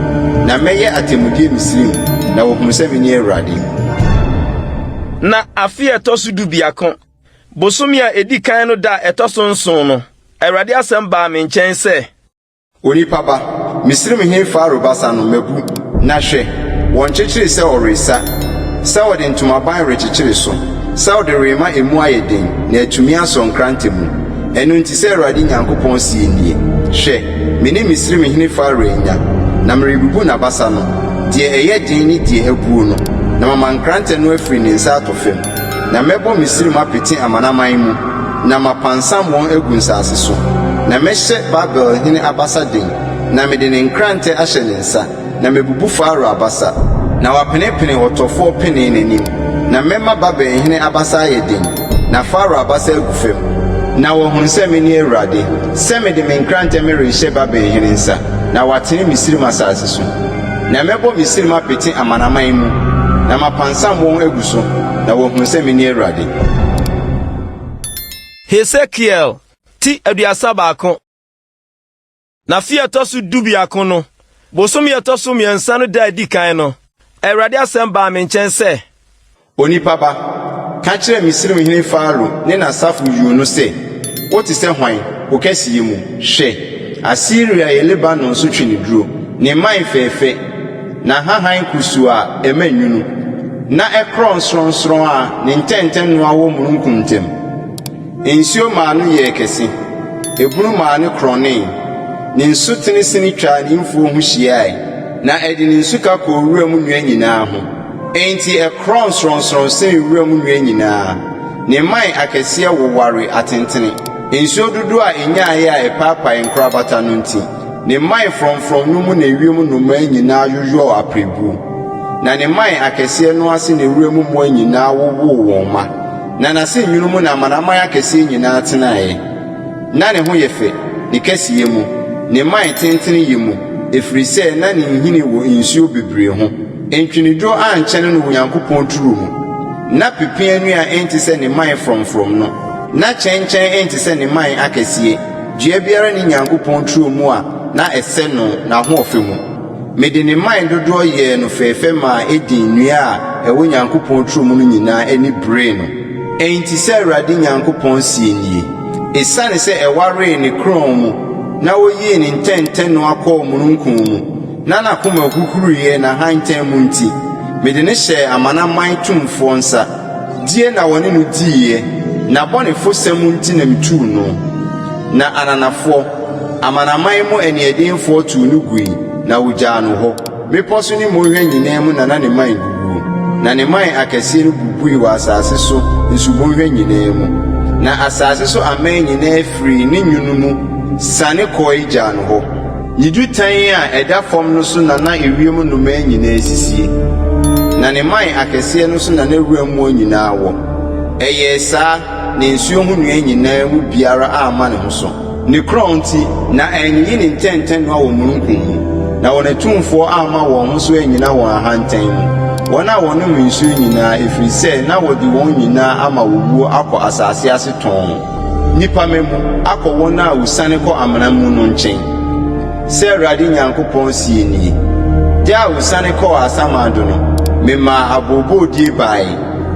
Na mɛyɛ atemmudeɛ Misraim, na wɔahunu sɛ mene Awurade. Na afe a ɛtɔ so dubiako, bosome a edi kan no da a ɛtɔ so nson no, Awurade asɛm baa me nkyɛn sɛ. Onipa ba, Misraimhene Farao basa no, mabu, na hwɛ, wɔnkyekyeree sɛ ɔresa, sɛ ɔde ntomaban rekyekyere so, sɛ ɔde rema emu ayɛ den na atumi asɔ nkrante mu. Ɛno nti, sɛ Awurade Nyankopɔn seɛ nie, Hwɛ, me ne Misraimhene Farao anya, na merebubu n'abasa no, deɛ ɛyɛ den ne deɛ abuo no, na mama nkrantɛ no afiri ne nsa atɔ fam. Na mɛbɔ Misraim apete amanaman mu, na mapansam wɔn agu nsase so. Na mɛhyɛ Babel hene abasa den, na mede ne nkrantɛ ahyɛ ne nsa, na mabubu Farao abasa, na wapenepene ɔtɔfoɔ penee n'anim. Na mɛma Babel hene abasa ayɛ den, na Farao abasa agu fam, na wɔahunu sɛ mene Awurade, sɛ mede me nkrantɛ merehyɛ Babel hene nsa, na watene Misraim asase so. Na mɛbɔ Misraim apete amanaman mu, na mapansam wɔn agu so, na wɔahunu sɛ mene Awurade. Hesekiel ti 31. Na afe a ɛtɔ so dubiako no, bosome a ɛtɔ so mmiɛnsa no da a edi kan no, Awurade asɛm baa me nkyɛn sɛ. Onipa ba, ka kyerɛ Misraimhene Farao ne n'asafo yuu no sɛ, 'Wote sɛ hwan, wo kɛseyɛ mu? Hwɛ! Asiria yɛ Lebanon so tweneduro, ne mman fɛfɛ, n'ahahan kusuu a ɛma nwunu, na ɛkorɔn srɔnsrɔn a ne ntɛntɛnoa wɔ mununkum ntam. Nsuo maa no yɛɛ kɛse, ebunu maa no korɔnee, ne nsutene sene twaa ne mfuo ho hyiae, na ɛde ne nsuka kɔɔ wuram nnua nyinaa ho. Enti ɛkorɔn srɔnsrɔn sene wuram nnua nyinaa, ne mman akɛseɛ woware atentene. Nsuo dodoɔ a ɛnyaeɛ a ɛpaapaee nkorabata no nti, ne mman frɔmfrɔm no mu na ewiem nnomaa nyinaa yoyɔɔ apirebuo, na ne mman akɛseɛ no ase na wuram mmoa nyinaa wowoo wɔn mma. Na n'ase nwunu mu na amanaman akɛseɛ nyinaa tenaeɛ. Ná ne ho yɛ fɛ, ne kɛseyɛ mu, ne mman tentene yɛ mu, ɛfiri sɛ na ne nhini wɔ nsuo bebree ho. Ntweneduro ankyɛne no wɔ Onyankopɔn turo mu. Ná pepeaa nnua nte sɛ ne mman frɔmfrɔm no, na kyɛnkyɛn nte sɛ ne mman akɛseɛ. Dua biara nni Nyankopɔn turo mu a na ɛsɛ no n'ahoɔfɛ mu. Mede ne mman dodoɔ yɛɛ no fɛɛfɛ maa Eden nnua a ɛwɔ Nyankopɔn turo mu no nyinaa ani beree no. Enti sɛ Awurade Nyankopɔn seɛ nie, Esiane sɛ ɛwaree ne korɔn mu na oyii ne ntɛntɛnoa kɔɔ mununkum mu, na n'akoma huhuruiɛ n'ahantan mu nti, mede no hyɛɛ amanaman tumfoɔ nsa. Die na wɔne no diiɛ, n'abɔnefosɛm nti na mituu no. Na ananafoɔ, amanaman mu aniɛdenfoɔ tuu no gui, na wogyaa no hɔ. Mmepɔ so ne mmonhwa nyinaa mu na na ne mman guguo, na ne mman akɛseɛ no bubui wɔ asase so nsubɔnhwa nyinaa mu. Na asase so aman nyinaa firii ne nwunu mu siane kɔe gyaa no hɔ. Ne dutan a ɛda fam no so na na ewiem nnomaa nyinaa sisie, na ne mman akɛseɛ no so na na wuram mmoa nyinaa wɔ. Ɛyɛɛ saa, na nsuo ho nnua nyinaa mu biara amma ne ho so. Ne korɔn nti, na anyiyi ne ntɛntɛnoa wɔ mununkum mu, na wɔn atumfoɔ amma wɔn ho so annyina wɔn ahantan mu. Wɔn a wɔnom nsuo nyinaa, ɛfiri sɛ na wɔde wɔn nyinaa ama owuo akɔ asase ase tɔnn. Nnipa mma mu akɔ wɔn a wosiane kɔ amena mu no nkyɛn. Sɛ Awurade Nyankopɔn seɛ nie, Da a wosiane kɔɔ asamando no, memaa abooboodie bae,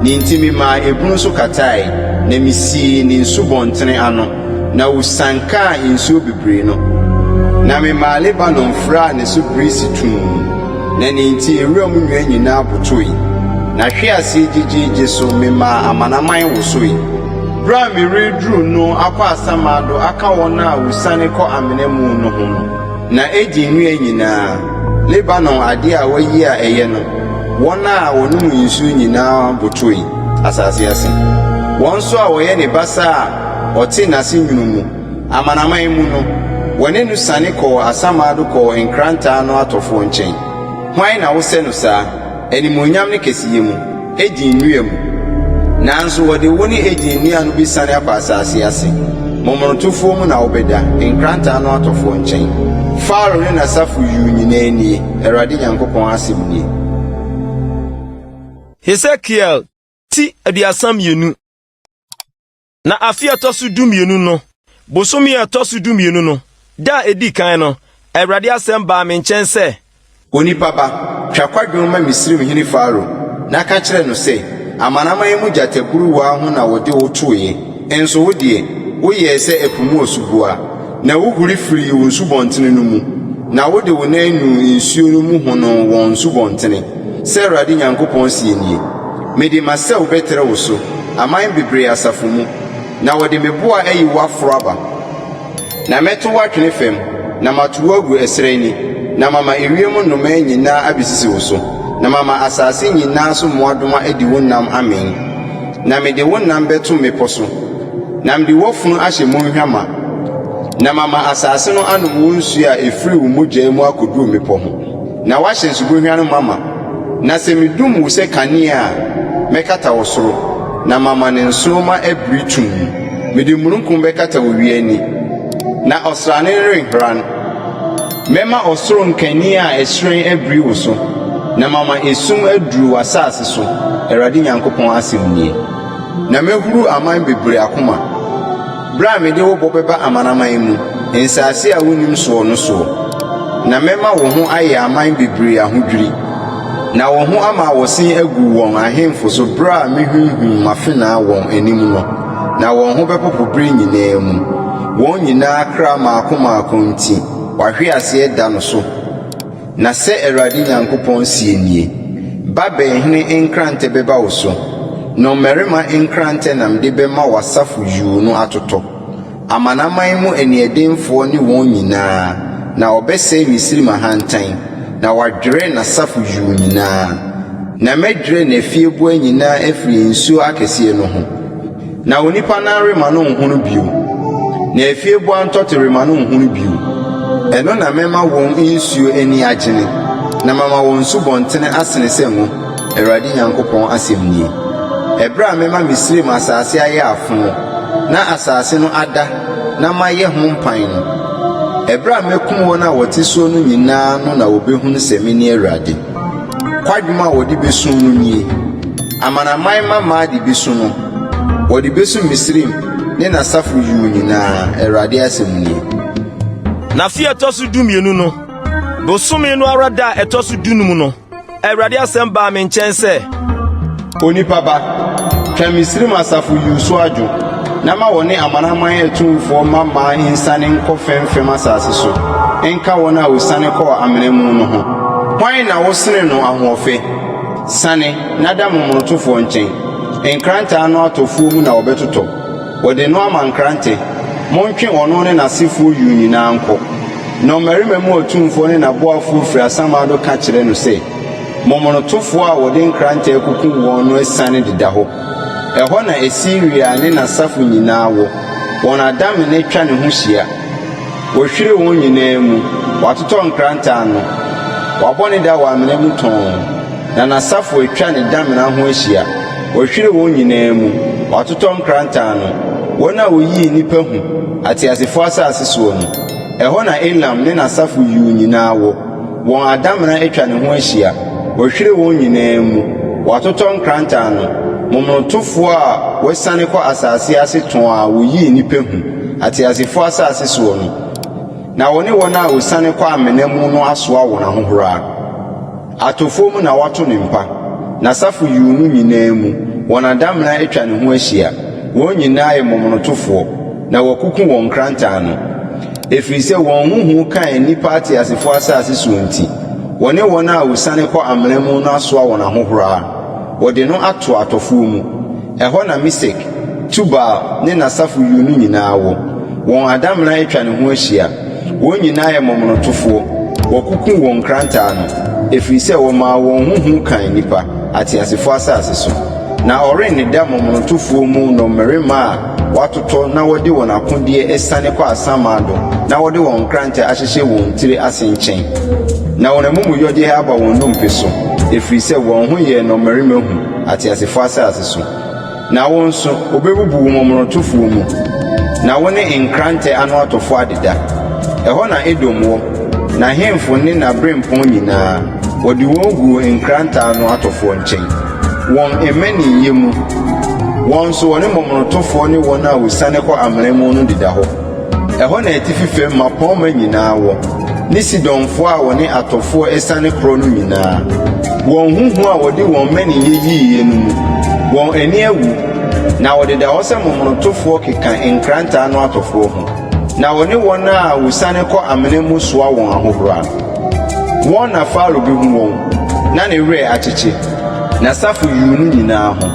ne nti memaa ebunu so katae, na misii ne nsubɔntene ano, na wosiankaa nsuo bebree no. Na memaa Lebanon furaa ne so birisi tumm. Na ne nti wuram nnua nyinaa botoe, n'ahweaseɛ gyegyeegye so memaa amanaman wosoe. Bere a mereduru no akɔ asamando aka wɔn a wosiane kɔ amena mu no ho no, na Eden nnua nyinaa, Lebanon ade a wɔayi a ɛyɛ no, wɔn a wɔnom nsu nyinaa botoe asase ase. Wɔn nso a wɔyɛ ne basa a ɔte n'ase nwunu mu, amanaman mu no, wɔne no siane kɔɔ asamando kɔɔ nkrantɛ ano atɔfoɔ nkyɛn. Hwan na wosɛ no saa, animuonyam ne kɛseyɛ mu, Eden nnua mu? Nanso wɔde wo ne Eden nnua no besiane akɔ asase ase, momonotofoɔ mu na wobɛda, nkrantɛ ano atɔfoɔ nkyɛn. Farao ne n'asafo yuu nyinaa nie, Awurade Nyankopɔn asɛm nie. Hesekiel ti 32. Na afe a ɛtɔ so dumienu no, bosome a ɛtɔ so dumienu no, da a edi kan no, Awurade asɛm baa me nkyɛn sɛ. Onipa ba, twa kwadwom ma Misraimhene Farao, na ka kyerɛ no sɛ, 'Amanaman mu gyataburuwa ho na wɔde wo toeɛ, nso wo deɛ, woyɛɛ sɛ ɛpo mu asuboa, na wuhuri firii wo nsubɔntene no mu, na wode wo nan nuu nsuo no mu honoo wɔn nsubɔntene. Sɛ Awurade Nyankopɔn seɛ nie, Mede m'asau bɛtrɛ wo so, aman bebree asafo mu, na wɔde me boa ayi wo aforo aba. Na mɛto wo atwene fam, na mato wo agu ɛserɛ ani, na mama ewiem nnomaa nyinaa abesisi wo so, na mama asase nyinaa so mmoadoma adi wo nam amee. Na mede wo nam bɛto mmepɔ so, na mede w'afunu ahyɛ mmonhwa ma, na mama asase no anom wo nsuo a ɛfiri wo mogya mu akɔduru mmepɔ ho. Na woahyɛ nsubɔnhwa no mama. Na sɛ midum wo sɛ kanea a, mɛkata wo soro, na mama ne nsoromma abiri tumm. Mede mununkum bɛkata owia ani, na ɔsrane renharan. Mɛma ɔsoro nkanea a ɛhyerɛn abiri wo so, na mama esum aduru w'asase so, Awurade Nyankopɔn asɛm nie. Na mɛhuru aman bebree akoma. Berɛ a mede wo bɔ bɛba amanaman mu, nsase a wonnim soɔ no soɔ, na mɛma wo ho ayɛ aman bebree ahodwiri, na wo ho ama awɔsen agu wɔn ahemfo so berɛ a mehwinhwim m'afenaa wɔn anim no, na wɔn ho bɛpopo berɛ nyinaa mu, wɔn nyinaa kra mmaako mmaako nti, w'ahweaseɛ da no so. Na sɛ Awurade Nyankopɔn seɛ nie, Babel hene nkrantɛ bɛba wo so, nnɔmmarima nkrantɛ na mede bɛma w'asafo yuu no atotɔ, amanaman mu aniɛdenfoɔ ne wɔn nyinaa, na ɔbɛsɛe Misraim ahantan, na wadwerɛ n'asafo yuu nyinaa. Na mɛdwerɛ n'afieboa nyinaa afiri nsuo akɛseɛ no ho. Na onipa nan remma no nhono bio, na afieboa ntɔte remma no nhono bio. Ɛno na mɛma wɔn nsuo ani agyene, na mama wɔn nsubɔntene asene sɛ ngo, Awurade Nyankopɔn asɛm nie. Ɛberɛ a mɛma Misraim asase ayɛ afo, na asase no ada na mayɛ ho mpan no, ɛberɛ a mɛkum wɔn a wɔte soɔ no nyinaa no na wɔbɛhunu sɛ mene Awurade. Kwadwom a wɔde besu no nie. Amanaman mmammaa de besu no, wɔde besu Misraim ne n'asafo yuu nyinaa, Awurade asɛm nie. Na afe a ɛtɔ so dumienu no, Bosome no ara da a ɛtɔ so dunum no, Awurade asɛm baa me nkyɛn sɛ. Onipa ba, twa Misraim asafo yuu so adwo, na ma wɔne amanaman atumfoɔ mmammaa nsiane nkɔ fremfrem asase so, nka wɔn a wɔsiane kɔɔ amena mu no ho. Hwan na wosene no ahoɔfɛ? Siane, na da momonotofoɔ nkyɛn. Nkrantɛ ano atɔfoɔ mu na wɔbɛtotɔ. Wɔde no ama nkrante. Montwe ɔno ne n'asefoɔ yuu nyinaa nkɔ. Nnɔmmarima mu atumfoɔ ne n'aboafoɔ firi asamando ka kyerɛ no sɛ, Momonotofoɔ a wɔde nkrantɛ akukum wɔn no asiane deda hɔ. Ɛhɔ na Asiria ne n'asafo nyinaa wɔ, wɔn adamena atwa ne ho hyia. Wɔahwire wɔn nyinaa mu, wɔatotɔ nkrantɛ ano. Wɔabɔ ne da wɔ amena mu tɔnn, na n'asafo atwa ne damena ho ahyia. Wɔahwire wɔn nyinaa mu, wɔatotɔ nkrantɛ ano, wɔn a wɔyii nnipa hu, ateasefoɔ asase soɔ no. Ɛhɔ na Elam ne n'asafo yuu nyinaa wɔ, wɔn adamena atwa ne ho ahyia. Wɔahwire wɔn nyinaa mu, wɔatotɔ nkrantɛ ano, momonotofoɔ a wɔasiane kɔ asase ase tɔnn a wɔyii nnipa hu, ateasefoɔ asase soɔ no. Na wɔne wɔn a wɔsiane kɔ amena mu no asoa wɔn ahohora. Atɔfoɔ mu na wɔato ne mpa, n'asafo yuu no nyinaa mu, wɔn adamena atwa ne ho ahyia, wɔn nyinaa yɛ momonotofoɔ, na wɔakuku wɔn nkrantɛ ano. Ɛfiri sɛ wɔn ho hu kaa nnipa ateasefoɔ asase soɔ nti, wɔne wɔn a wɔsiane kɔ amena mu no asoa wɔn ahohora. Wɔde no ato atɔfoɔ mu. Ɛhɔ na Mesek, Tubal ne n'asafo yuu no nyinaa wɔ. Wɔn adamena atwa ne ho ahyia. Wɔn nyinaa yɛ momonotofoɔ. Wɔakuku wɔn nkrantɛ ano, ɛfiri sɛ wɔmaa wɔn ho hu kaa nnipa, ateasefoɔ asase so. Na ɔrenneda momonotofoɔ mu nnɔmmarima a wɔatotɔ na wɔde wɔn akodeɛ asiane kɔ asamando na wɔde wɔn nkrantɛ ahyehyɛ wɔn tiri ase nkyɛn. Na wɔn amumuyɔdeɛ aba wɔn nnompe so, ɛfiri sɛ wɔn ho yɛɛ nnɔmmarima hu, ateasefoɔ asase so. Na wo nso, wɔbɛbubu wo momonotofoɔ mu, na wo ne nkrantɛ ano atɔfoɔ adeda. Ɛhɔ na Edom wɔ, n'ahemfo ne n'aberempɔn nyinaa, wɔde wɔn guu nkrantɛ ano atɔfoɔ nkyɛn. Wɔn mmaninyɛ mu, wɔn nso wɔne momonotofoɔ ne wɔn a wɔsiane kɔ amena mu no deda hɔ. Ɛhɔ na atifi fam mmapɔmma nyinaa wɔ, ne Sidonfoɔ a wɔne atɔfoɔ asiane korɔ no nyinaa. Wɔn ho hu a wɔde wɔn mmaninyɛ yiiɛ no mu, wɔn ani awu, na wɔdeda hɔ sɛ momonotofoɔ keka nkrantɛ ano atɔfoɔ ho, na wɔne wɔn a wɔsiane kɔ amena mu soa wɔn ahohora. Wɔn na Farao behu wɔn, na ne werɛ akyekye, n'asafo yuu no nyinaa ho,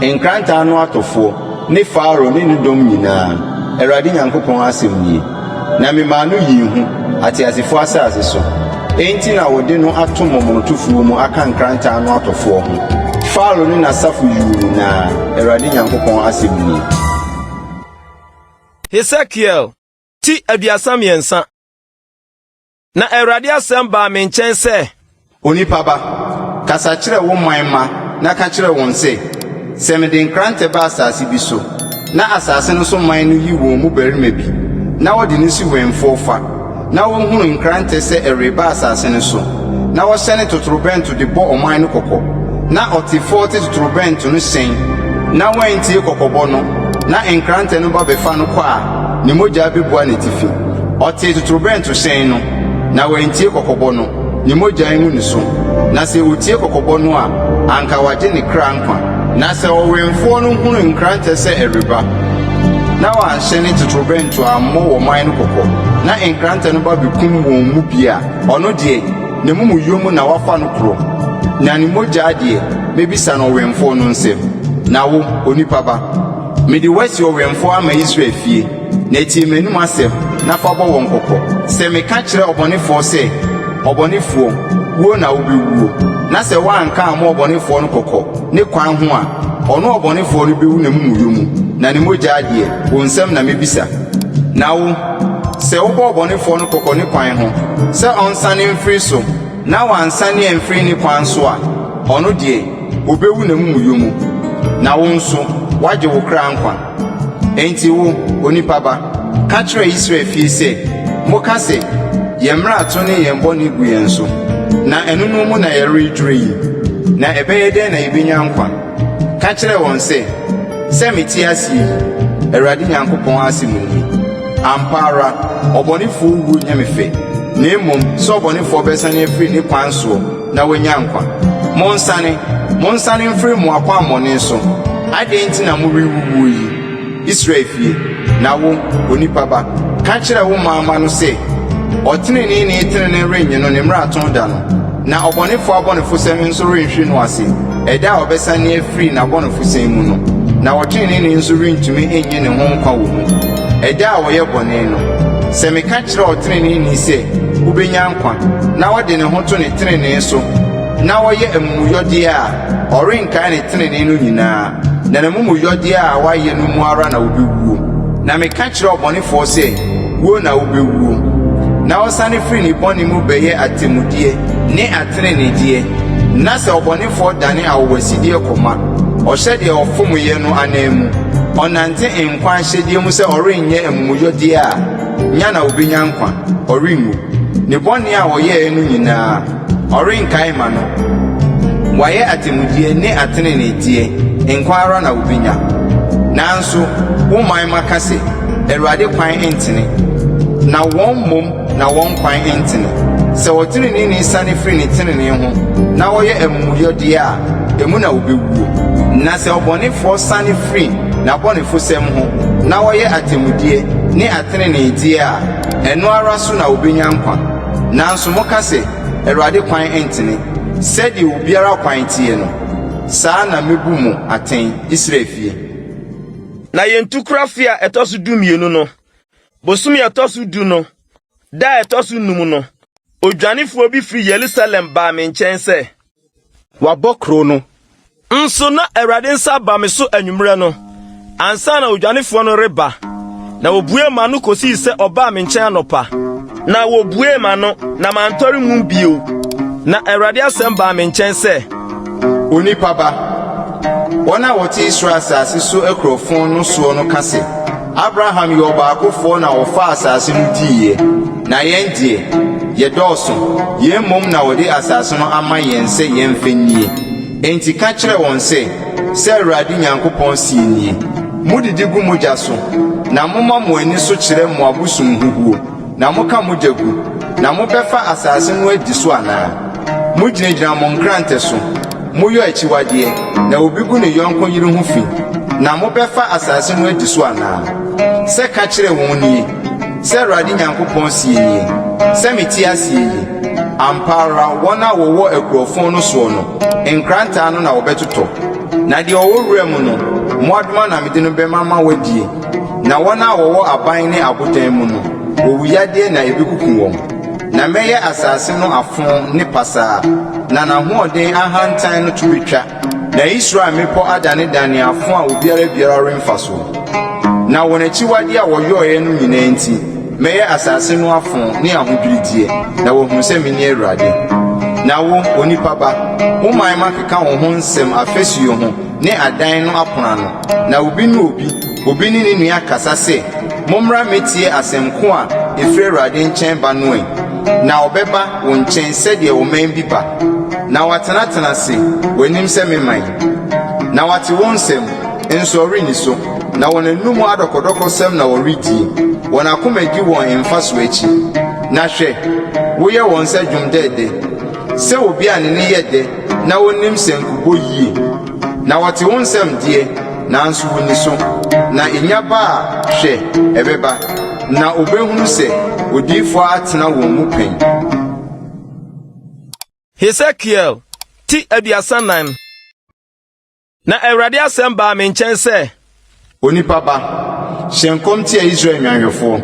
nkrantɛ ano atɔfoɔ, ne Farao ne ne dɔm nyinaa, Awurade Nyankopɔn asɛm nie. Na memaa no yii hu, ateasefoɔ asase so. Enti na wɔde no ato momonotofoɔ mu aka nkrantɛ ano atɔfoɔ ho, Farao ne n'asafo yuu nyinaa, Awurade Nyankopɔn asɛm nie. Hesekiel ti 33. Na Awurade asɛm baa me nkyɛn sɛ. Onipa ba, kasa kyerɛ wo man mma na ka kyerɛ wɔn sɛ, 'Sɛ mede nkrantɛ ba asase bi so, na asase no so man no yi wɔn mu barima bi, na wɔde no si wɛmfoɔ fa, na wɔhunu nkrantɛ sɛ ɛreba asase no so, na wɔhyɛne totorobɛnto de bɔ ɔman no kɔkɔ, na ɔtefoɔ te totorobɛnto no hyɛn, na wantie kɔkɔbɔ no, na nkrantɛ no ba bɛfa no kɔ a, ne mogya bɛbua n'atifi. Ɔtee totorobɛnto hyɛn no, na wantie kɔkɔbɔ no, ne mogya ngu ne so. Na sɛ otie kɔkɔbɔ no a, anka wagye ne kra nkwa. Na sɛ ɔwɛmfoɔ no hunu nkrantɛ sɛ ɛreba, na wanhyɛne totorobɛnto ammɔ ɔman no kɔkɔ, na nkrantɛ no ba bɛkum wɔn mu bi a, ɔno deɛ, n'amumuyɔ mu na wɔafa no korɔ, na ne mogya deɛ, mɛbisa no ɔwɛmfoɔ no nsam. Na wo, onipa ba, mede wo asi ɔwɛmfoɔ ama Israel fie. Na tie m'anom asɛm, na fa bɔ wɔn kɔkɔ. Sɛ meka kyerɛ ɔbɔnefoɔ sɛ, 'Ɔbɔnefoɔ, wuo na wobɛwuo,' na sɛ woanka ammɔ ɔbɔnefoɔ no kɔkɔ ne kwan ho a, ɔno ɔbɔnefoɔ no bɛwu n'amumuyɔ mu, na ne mogya deɛ, wo nsam na mɛbisa. Na wo, sɛ wobɔ ɔbɔnefoɔ no kɔkɔ ne kwan ho, sɛ ɔnsane mfiri so, na wansane amfiri ne kwan so a, ɔno deɛ, ɔbɛwu n'amumuyɔ mu, na wo nso, woagye wo kra nkwa. Enti wo, onipa ba, ka kyerɛ Israel fie sɛ, 'Moka sɛ, Yɛn mmarato ne yɛn bɔne gu yɛn so, na ɛnonom mu na yɛredwerɛ yi, na ɛbɛyɛ dɛn na yebenya nkwa? Ka kyerɛ wɔn sɛ, 'Sɛ mete ase yi, Awurade Nyankopɔn asɛm ni, ampa ara, ɔbɔnefoɔ wuo nyɛ me fɛ. na mmom sɛ ɔbɔnefoɔ bɛsane afiri ne kwan soɔ na wanya nkwa. Monsane, monsane mfiri mo akwammɔne so! Adɛn nti na morewuwuo yi, Israel fie? Na wo, onipa ba, ka kyerɛ wo man mma no sɛ, 'Ɔteneneeni tenenee rennye no ne mmarato da no, na ɔbɔnefoɔ abɔnefosɛm nso renhwe no ase ɛda a ɔbɛsane afiri n'abɔnefosɛm mu no, na ɔteneneeni nso rentumi nnye ne ho nkwa wɔ mu, ɛda a ɔyɛ bɔne no. Sɛ meka kyerɛ ɔteneneeni sɛ, 'Wubenya nkwa, na ɔde ne ho to ne trenee so na ɔyɛ amumuyɔdeɛ a, ɔrenkae ne trenee no nyinaa, na n'amumuyɔdeɛ a wayɛ no mu ara na ɔbɛwuo. Na meka kyerɛ ɔbɔnefoɔ sɛ, Wuo na wobɛwuo, na ɔsane firi ne bɔne mu bɛyɛ atemmudeɛ ne ateneneedeɛ, na sɛ ɔbɔnefoɔ dane awowasideɛ kɔma, ɔhyɛ deɛ ɔfomeeɛ no ananmu, ɔnante nkwa ahyɛdeɛ mu sɛ ɔrenyɛ amumuyɔdeɛ a, nya na ɔbɛnya nkwa, ɔrenwu. Ne bɔne a ɔyɛeɛ no nyinaa, ɔrenkae mma no. Wayɛ atemmudeɛ ne ateneneedeɛ, nkwa ara na ɔbɛnya. Nanso wo man mma ka sɛ, 'Awurade kwan ntene. Na wɔn mmom na wɔn kwan ntene. Sɛ ɔteneneeni sane firi ne tenenee ho na ɔyɛ amumuyɔdeɛ a, emu na ɔbɛwuo. Na sɛ ɔbɔnefoɔ sane firi n'abɔnefosɛm ho na ɔyɛ atemmudeɛ ne ateneneedeɛ a, ɛno ara so na ɔbɛnya nkwa. Nanso moka sɛ, 'Awurade kwan ntene. Sɛdeɛ obiara kwan teɛ no, saa na mɛbu mo atɛn, Israel fie. Na yɛn tukorɔ afe a ɛtɔ so dumienu no, bosome a ɛtɔ so du no, da a ɛtɔ so num no, odwanefoɔ bi firi Yerusalem baa me nkyɛn sɛ. Wɔabɔ kurow no. Nso na Awurade nsa aba me so anwummerɛ no, ansa na odwanefoɔ no reba, na wɔbuee m'ano kɔsii sɛ ɔbaa me nkyɛn anɔpa. Na wɔbuee m'ano, na mantɔre mum bio. Na Awurade asɛm baa me nkyɛn sɛ. Onipa ba, wɔn a wɔte Israel asase so akurofo no soɔ no ka sɛ, 'Abraham yɛ ɔbaakofoɔ na ɔfaa asase no diiɛ, na yɛn deɛ, yɛdɔɔso, yɛn mmom na wɔde asase no ama yɛn sɛ yɛmfa nnie. Enti ka kyerɛ wɔn sɛ, 'Sɛ Awurade Nyankopɔn seɛ nie, Modidi gu mogya so, na moma mo ani so kyerɛ mo abosomhuhuo, na moka mogya gu, na mobɛfa asase no adi so anaa? Mogyinagyina mo nkrantɛ so, moyɔ akyiwadeɛ, na obi gu ne yɔnko yere ho fi, na mobɛfa asase no adi so anaa? Sɛ ka kyerɛ wɔn nie, Sɛ Awurade Nyankopɔn seɛ nie, Sɛ mete aseɛ yi, ampa ara wɔn a wɔwɔ akurofo no soɔ no, nkrantɛ ano na wɔbɛtotɔ, na deɛ ɔwɔ wura mu no, mmoadoma na mede no bɛma ma wɔadie, na wɔn a wɔwɔ aban ne abodan mu no, owuyadeɛ na ɛbɛkuku wɔn. Na mɛyɛ asase no afõ ne pasaa, na n'ahoɔden ahantan no to betwa, na Israel mmepɔ adanedane afõ a obiara biara remfa so. Na wɔn akyiwadeɛ a wɔyɔeɛ no nyinaa nti, mɛyɛ asase no afõ ne ahodwirideɛ, na wɔahunu sɛ mene Awurade. Na wo, onipa ba, wo man mma keka wo ho nsɛm afasuo ho ne adan no apono ano, na obi ne obi, obi ne ne nua kasa sɛ, Mommra mmetie asɛm ko a ɛfiri Awurade nkyɛn ba no ɛ! Na ɔbɛba wo nkyɛn sɛdeɛ ɔman bi ba, na watenatena ase w'anim sɛ me man, na wate wo nsɛm, nso ɔrenni so. Na wɔn anomu adɔkɔdɔkɔsɛm na wɔredie, wɔn akoma di wɔn mfasoɔ akyi. Na hwɛ, woyɛ wɔn sɛ dwom dɛɛdɛ, sɛ obi a ne nne yɛ dɛ na ɔnim sankubɔ yie. Na wɔte wo nsɛm deɛ, nanso wonni so, na enya ba a, hwɛ, ɛbɛba, na wobehunu sɛ odiyifoɔ atena wɔn mu pɛn. Hesekiel ti 34. Na Awurade asɛm baa me nkyɛn sɛ. Onipa ba, hyɛ nkɔm tia Israel nnwanhwɛfoɔ.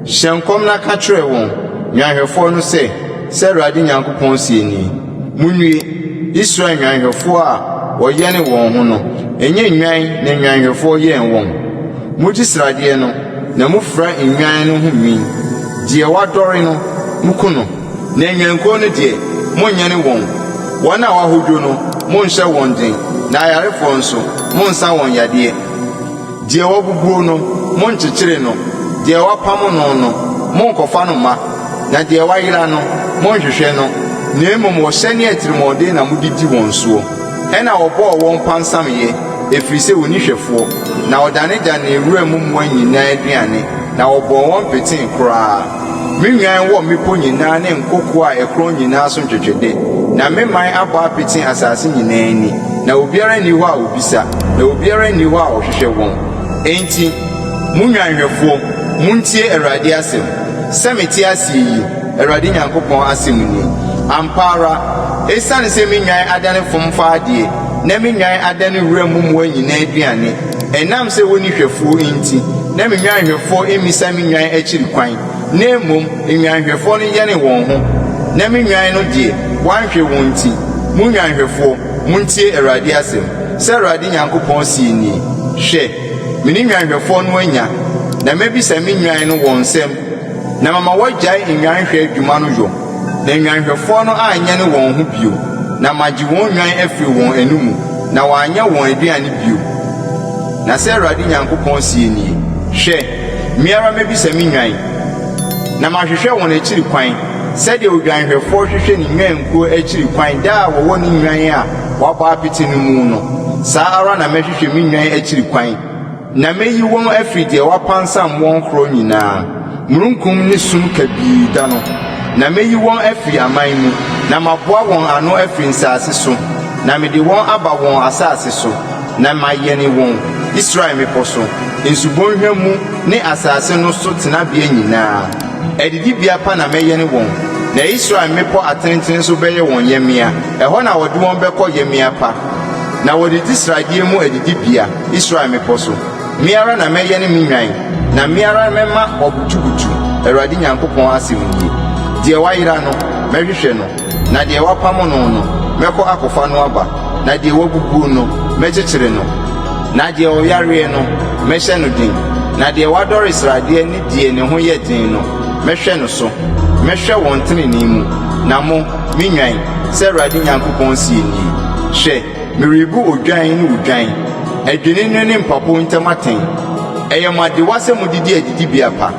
Hyɛ nkɔm na ka kyerɛ wɔn, nnwanhwɛfoɔ no sɛ, 'Sɛ Awurade Nyankopɔn seɛ nie, Monnue, Israel nnwanhwɛfoɔ a wɔyɛne wɔn ho no, ɛnyɛ nnwan na nnwanhwɛfoɔ yɛn wɔn. Mogye sradeɛ no, na mofira nnwan no ho nwi. Deɛ wadɔre no, moku no. Na nnwankuo no deɛ, monnyɛne wɔn. Wɔn a wɔahodwo no, monhyɛ wɔn den, na ayarefoɔ nso, monsa wɔn yadeɛ. Deɛ wabubuo no, monkyekyere no, deɛ wɔapamo no no, monnkɔfa no mma, na deɛ wayera no, monnhwehwɛ no, na mmom ɔhyɛ ne atirimuɔden na mode di wɔn soɔ. Ɛnna wɔbɔɔ wɔn pansameeɛ, ɛfiri sɛ wɔnni hwɛfoɔ, na wɔdanedanee wuram mmoa nyinaa aduane, na wɔbɔɔ wɔn petee koraa. Me nnwan wɔ mmepɔ nyinaa ne nkokoɔ a ɛkorɔn nyinaa so ntwetwede, na me man abɔ apete asase nyinaa ani, na obiara nni hɔ a obisa, na obiara nni hɔ a ɔhwehwɛ wɔn. Enti, mo nnwanhwɛfoɔ, montie Awurade asɛm, Sɛ mete aseɛ yi, Awurade Nyankopɔn asɛm nie, ampa ara, esiane sɛ me nnwan adane fomfa adeɛ, na me nnwan adane wuram mmoa nyinaa aduane, ɛnam sɛ wɔnni hwɛfoɔ nti, na me nnwanhwɛfoɔ mmisa me nnwan akyiri kwan, na mmom nnwanhwɛfoɔ no yɛne wɔn ho, na me nnwan no deɛ, wɔanhwɛ wɔn nti, mo nnwanhwɛfoɔ, montie Awurade asɛm. Sɛ Awurade Nyankopɔn seɛ nie, Hwɛ, me ne nnwanhwɛfoɔ no anya, na mɛbisa me nnwan no wɔn nsam, na mama wɔagyae nnwanhwɛ adwuma no yɔ, na nnwanhwɛfoɔ no anyɛne wɔn ho bio, na magye wɔn nnwan afiri wɔn anomu, na wɔanyɛ wɔn aduane bio. Na sɛ Awurade Nyankopɔn seɛ nie, Hwɛ, me ara mɛbisa me nnwan, na mahwehwɛ wɔn akyiri kwan, sɛdeɛ odwanhwɛfoɔ hwehwɛ ne nnwankuo akyiri kwan da a wɔwɔ ne nnwan a wɔabɔ apete no mu no, saa ara na mɛhwehwɛ me nnwan akyiri kwan, Na meyi wɔn afiri deɛ wɔapansam wɔn korɔ nyinaa, mununkum ne sum kabii da no. Na meyi wɔn afiri aman mu, na maboa wɔn ano afiri nsase so, na mede wɔn aba wɔn asase so, na mayɛne wɔn, Israel mmepɔ so, nsubɔnhwa mu ne asase no so tenabea nyinaa. Adidibea pa na mɛyɛne wɔn, na Israel mmepɔ atentene so bɛyɛ wɔn yɛmmea, ɛhɔ na wɔde wɔn bɛkɔ yɛmmea pa, na wɔadidi sradeɛ mu adidibea. Israel mmepɔ so. Me ara na mɛyɛne me nnwan, na me ara mɛma wɔabutubutu, Awurade Nyankopɔn asɛm nie. Deɛ wayera no, mɛhwehwɛ no, na deɛ wɔapamo no no, mɛkɔ akɔfa no aba, na deɛ wabubuo no, mɛkyekyere no. Na deɛ ɔyareɛ no, mɛhyɛ no den, na deɛ wadɔre sradeɛ ne deɛ ne ho yɛ den no, mɛhwɛ no so. Mɛhwɛ wɔn tenenee mu. Na mo, me nnwan, sɛ Awurade Nyankopɔn seɛ nie, Hwɛ! Merebu odwan ne odwan, adwennini ne mpapo ntam atɛn. Ɛyɛ mo adewa sɛ modidi adidibea pa,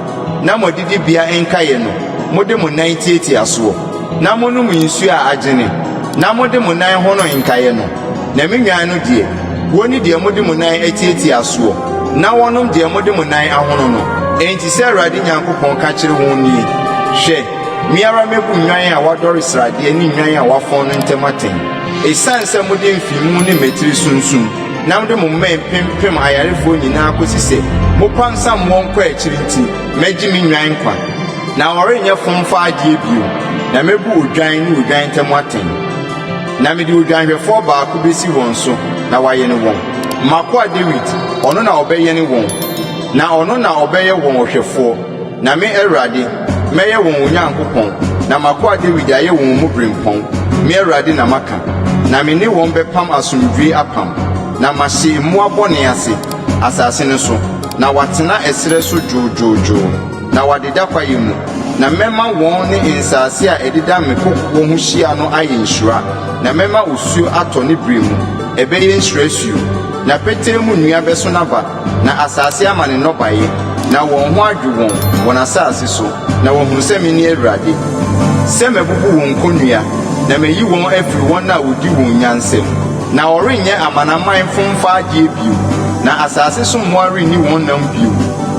na mo adidibea nkaeɛ no, mode mo nan tiatia soɔ, na monom nsuo a agyene, na mode mo nan hono nkaeɛ no. Na me nnwan no deɛ, wɔnni deɛ mode mo nan atiatia soɔ, na wɔnom deɛ mode mo nan ahono no. Enti sɛ Awurade Nyankopɔn ka kyerɛ wɔn nie, Hwɛ, me ara mɛbu nnwan a wɔadɔre sradeɛ ne nnwan a wɔafɔn no ntam atɛn. Esiane sɛ mode mfemu ne mmatiri sunsum, na mode mo mmɛn pempem ayarefoɔ nyinaa kosi sɛ mopansam wɔn kɔ akyiri nti, mɛgye me nnwan nkwa, na wɔrenyɛ fomfa adeɛ bio, na mɛbu odwan ne odwan ntam atɛn. Na mede odwanhwɛfoɔ baako bɛsi wɔn so na wayɛne wɔn, m'akoa Dawid, ɔno na ɔbɛyɛne wɔn, na ɔno na ɔbɛyɛ wɔn ɔhwɛfoɔ. Na me Awurade, mɛyɛ wɔn Onyankopɔn, na m'akoa Dawid ayɛ wɔn mu birɛmpɔn. Me Awurade na maka. Na me ne wɔn bɛpam asomdwoe apam, na mahye mmoa bɔne ase, asase no so, na wɔatena ɛserɛ so dwoodwoodwoo, na wɔadeda kwaeɛ mu. Na mɛma wɔn ne nsase a ɛdeda me kokoɔ ho hyia no ayɛ nhyira, na mɛma osuo atɔ ne berɛ mu, ɛbɛyɛ nhyira suo. Na petee mu nnua bɛso n'aba, na asase ama ne nnɔbaeɛ, na wɔn ho adwo wɔn, wɔn asase so, na wɔahunu sɛ mene Awurade, sɛ mabubu wɔn kɔnnua, na mayi wɔn afiri wɔn a wɔdi wɔn nya nsam. Na wɔrenyɛ amanaman fomfa adeɛ bio, na asase so mmoa renni wɔn nam bio,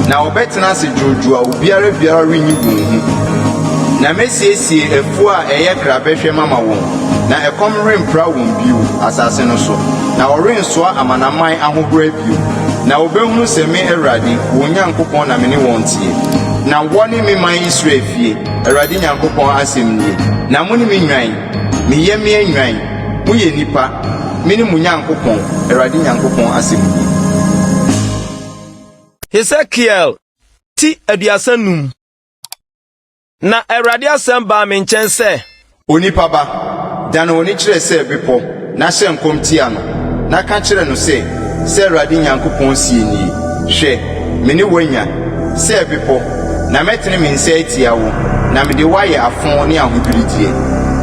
na wɔbɛtena ase dwoodwoo a obiara biara renyi wɔn hu. Na mɛsiesie afuo a ɛyɛ krabɛhwɛ mama wɔn, na ɛkɔm rempra wɔn bio asase no so, na wɔrensoa amanaman ahohora bio. Na wɔbɛhunu sɛ me Awurade, wɔn Nyankopɔn na me ne wɔn teɛ, na wɔne me man Israel fie, Awurade Nyankopɔn asɛm nie. Na mone me nnwan, me yɛmmea nnwan, moyɛ nnipa, mene mo Nyankopɔn, Awurade Nyankopɔn asɛm nie. Hesekiel ti 35. Na Awurade asɛm baa me nkyɛn sɛ. Onipa ba, dane w'ani kyerɛ Seir bepɔ, na hyɛ nkɔm tia no, na ka kyerɛ no sɛ, 'Sɛ Awurade Nyankopɔn seɛ nie, Hwɛ, me ne wo anya, Seir bepɔ, na mɛtene me nsa atia wo, na mede wo ayɛ afõ ne ahodwirideɛ.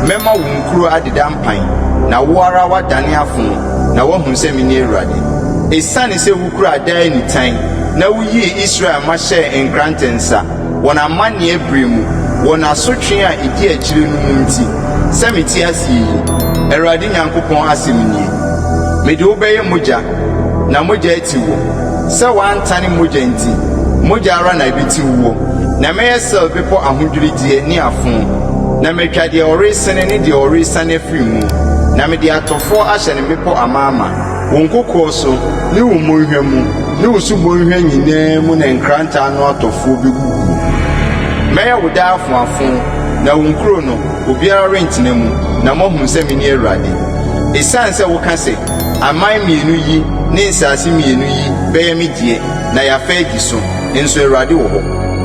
Mɛma wo nkuro adeda mpan, na wo ara woadane afõ, na woahunu sɛ mene Awurade. Esiane sɛ wukuraa daa nitan, na wuyii Israel mma hyɛɛ nkrante nsa, wɔn amanneɛ bere mu, wɔ n'asotwe a edi akyiri no mu nti, sɛ mete ase yi, Awurade Nyankopɔn asɛm nie, mede wo bɛyɛ mogya, na mogya atiw wo. Sɛ woantane mogya nti, mogya ara na ebetiw wo. Na mɛyɛ Seir bepɔ ahodwirideɛ ne afõ, na matwa deɛ ɔresene ne deɛ ɔresiane afiri mu, na mede atɔfoɔ ahyɛ ne mmepɔ amaama. Wo nkokoɔ so, ne wo mmonhwa mu, ne wo subonhwa nyinaa mu na nkrantɛ ano atɔfoɔ bɛguguo. Mɛyɛ wo daa afoafo, na wo nkuro no, obiara rentena mu, na moahunu sɛ mene Awurade. Esiane sɛ woka sɛ, 'Aman mmienu yi ne nsase mmienu yi bɛyɛ me deɛ na yɛafa adi so, nso Awurade wɔ hɔ.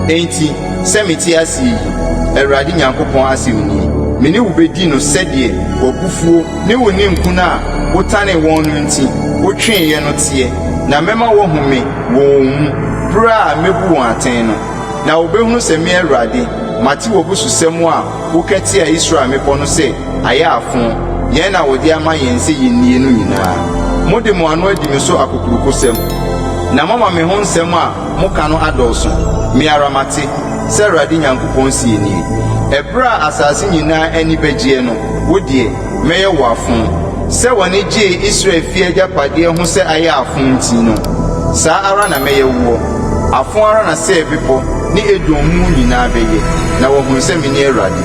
Enti, sɛ mete ase yi, Awurade Nyankopɔn asɛm nie, me ne wo bɛdi no sɛdeɛ w'abufuo ne wo ninkunu a wotanee wɔn no nti wotweeɛ no teɛ, na mɛma wɔahu me wɔ wɔn mu, berɛ a mɛbu wɔn atɛn no. Na wɔbɛhunu sɛ me Awurade, mate w'abususɛm a woka tiaa Israel mmepɔ no sɛ, Ayɛ afõ, yɛn na wɔde ama yɛn sɛ yennie no nyinaa. Mode mo ano adi me so akokurokosɛm, na moama me ho nsɛm a moka no adɔɔso. Me ara mate, sɛ Awurade Nyankopɔn seɛ nie. Ɛberɛ a asase nyinaa ani bɛgyeɛ no, wo deɛ, mɛyɛ wo afõ. Sɛ w'ani gyee Israel fie agyapadeɛ ho sɛ ayɛ afõ nti no, saa ara na mɛyɛ woɔ. Afõ ara na Seir bepɔ ne Edom mu nyinaa bɛyɛ, na wɔahunu sɛ mene Awurade.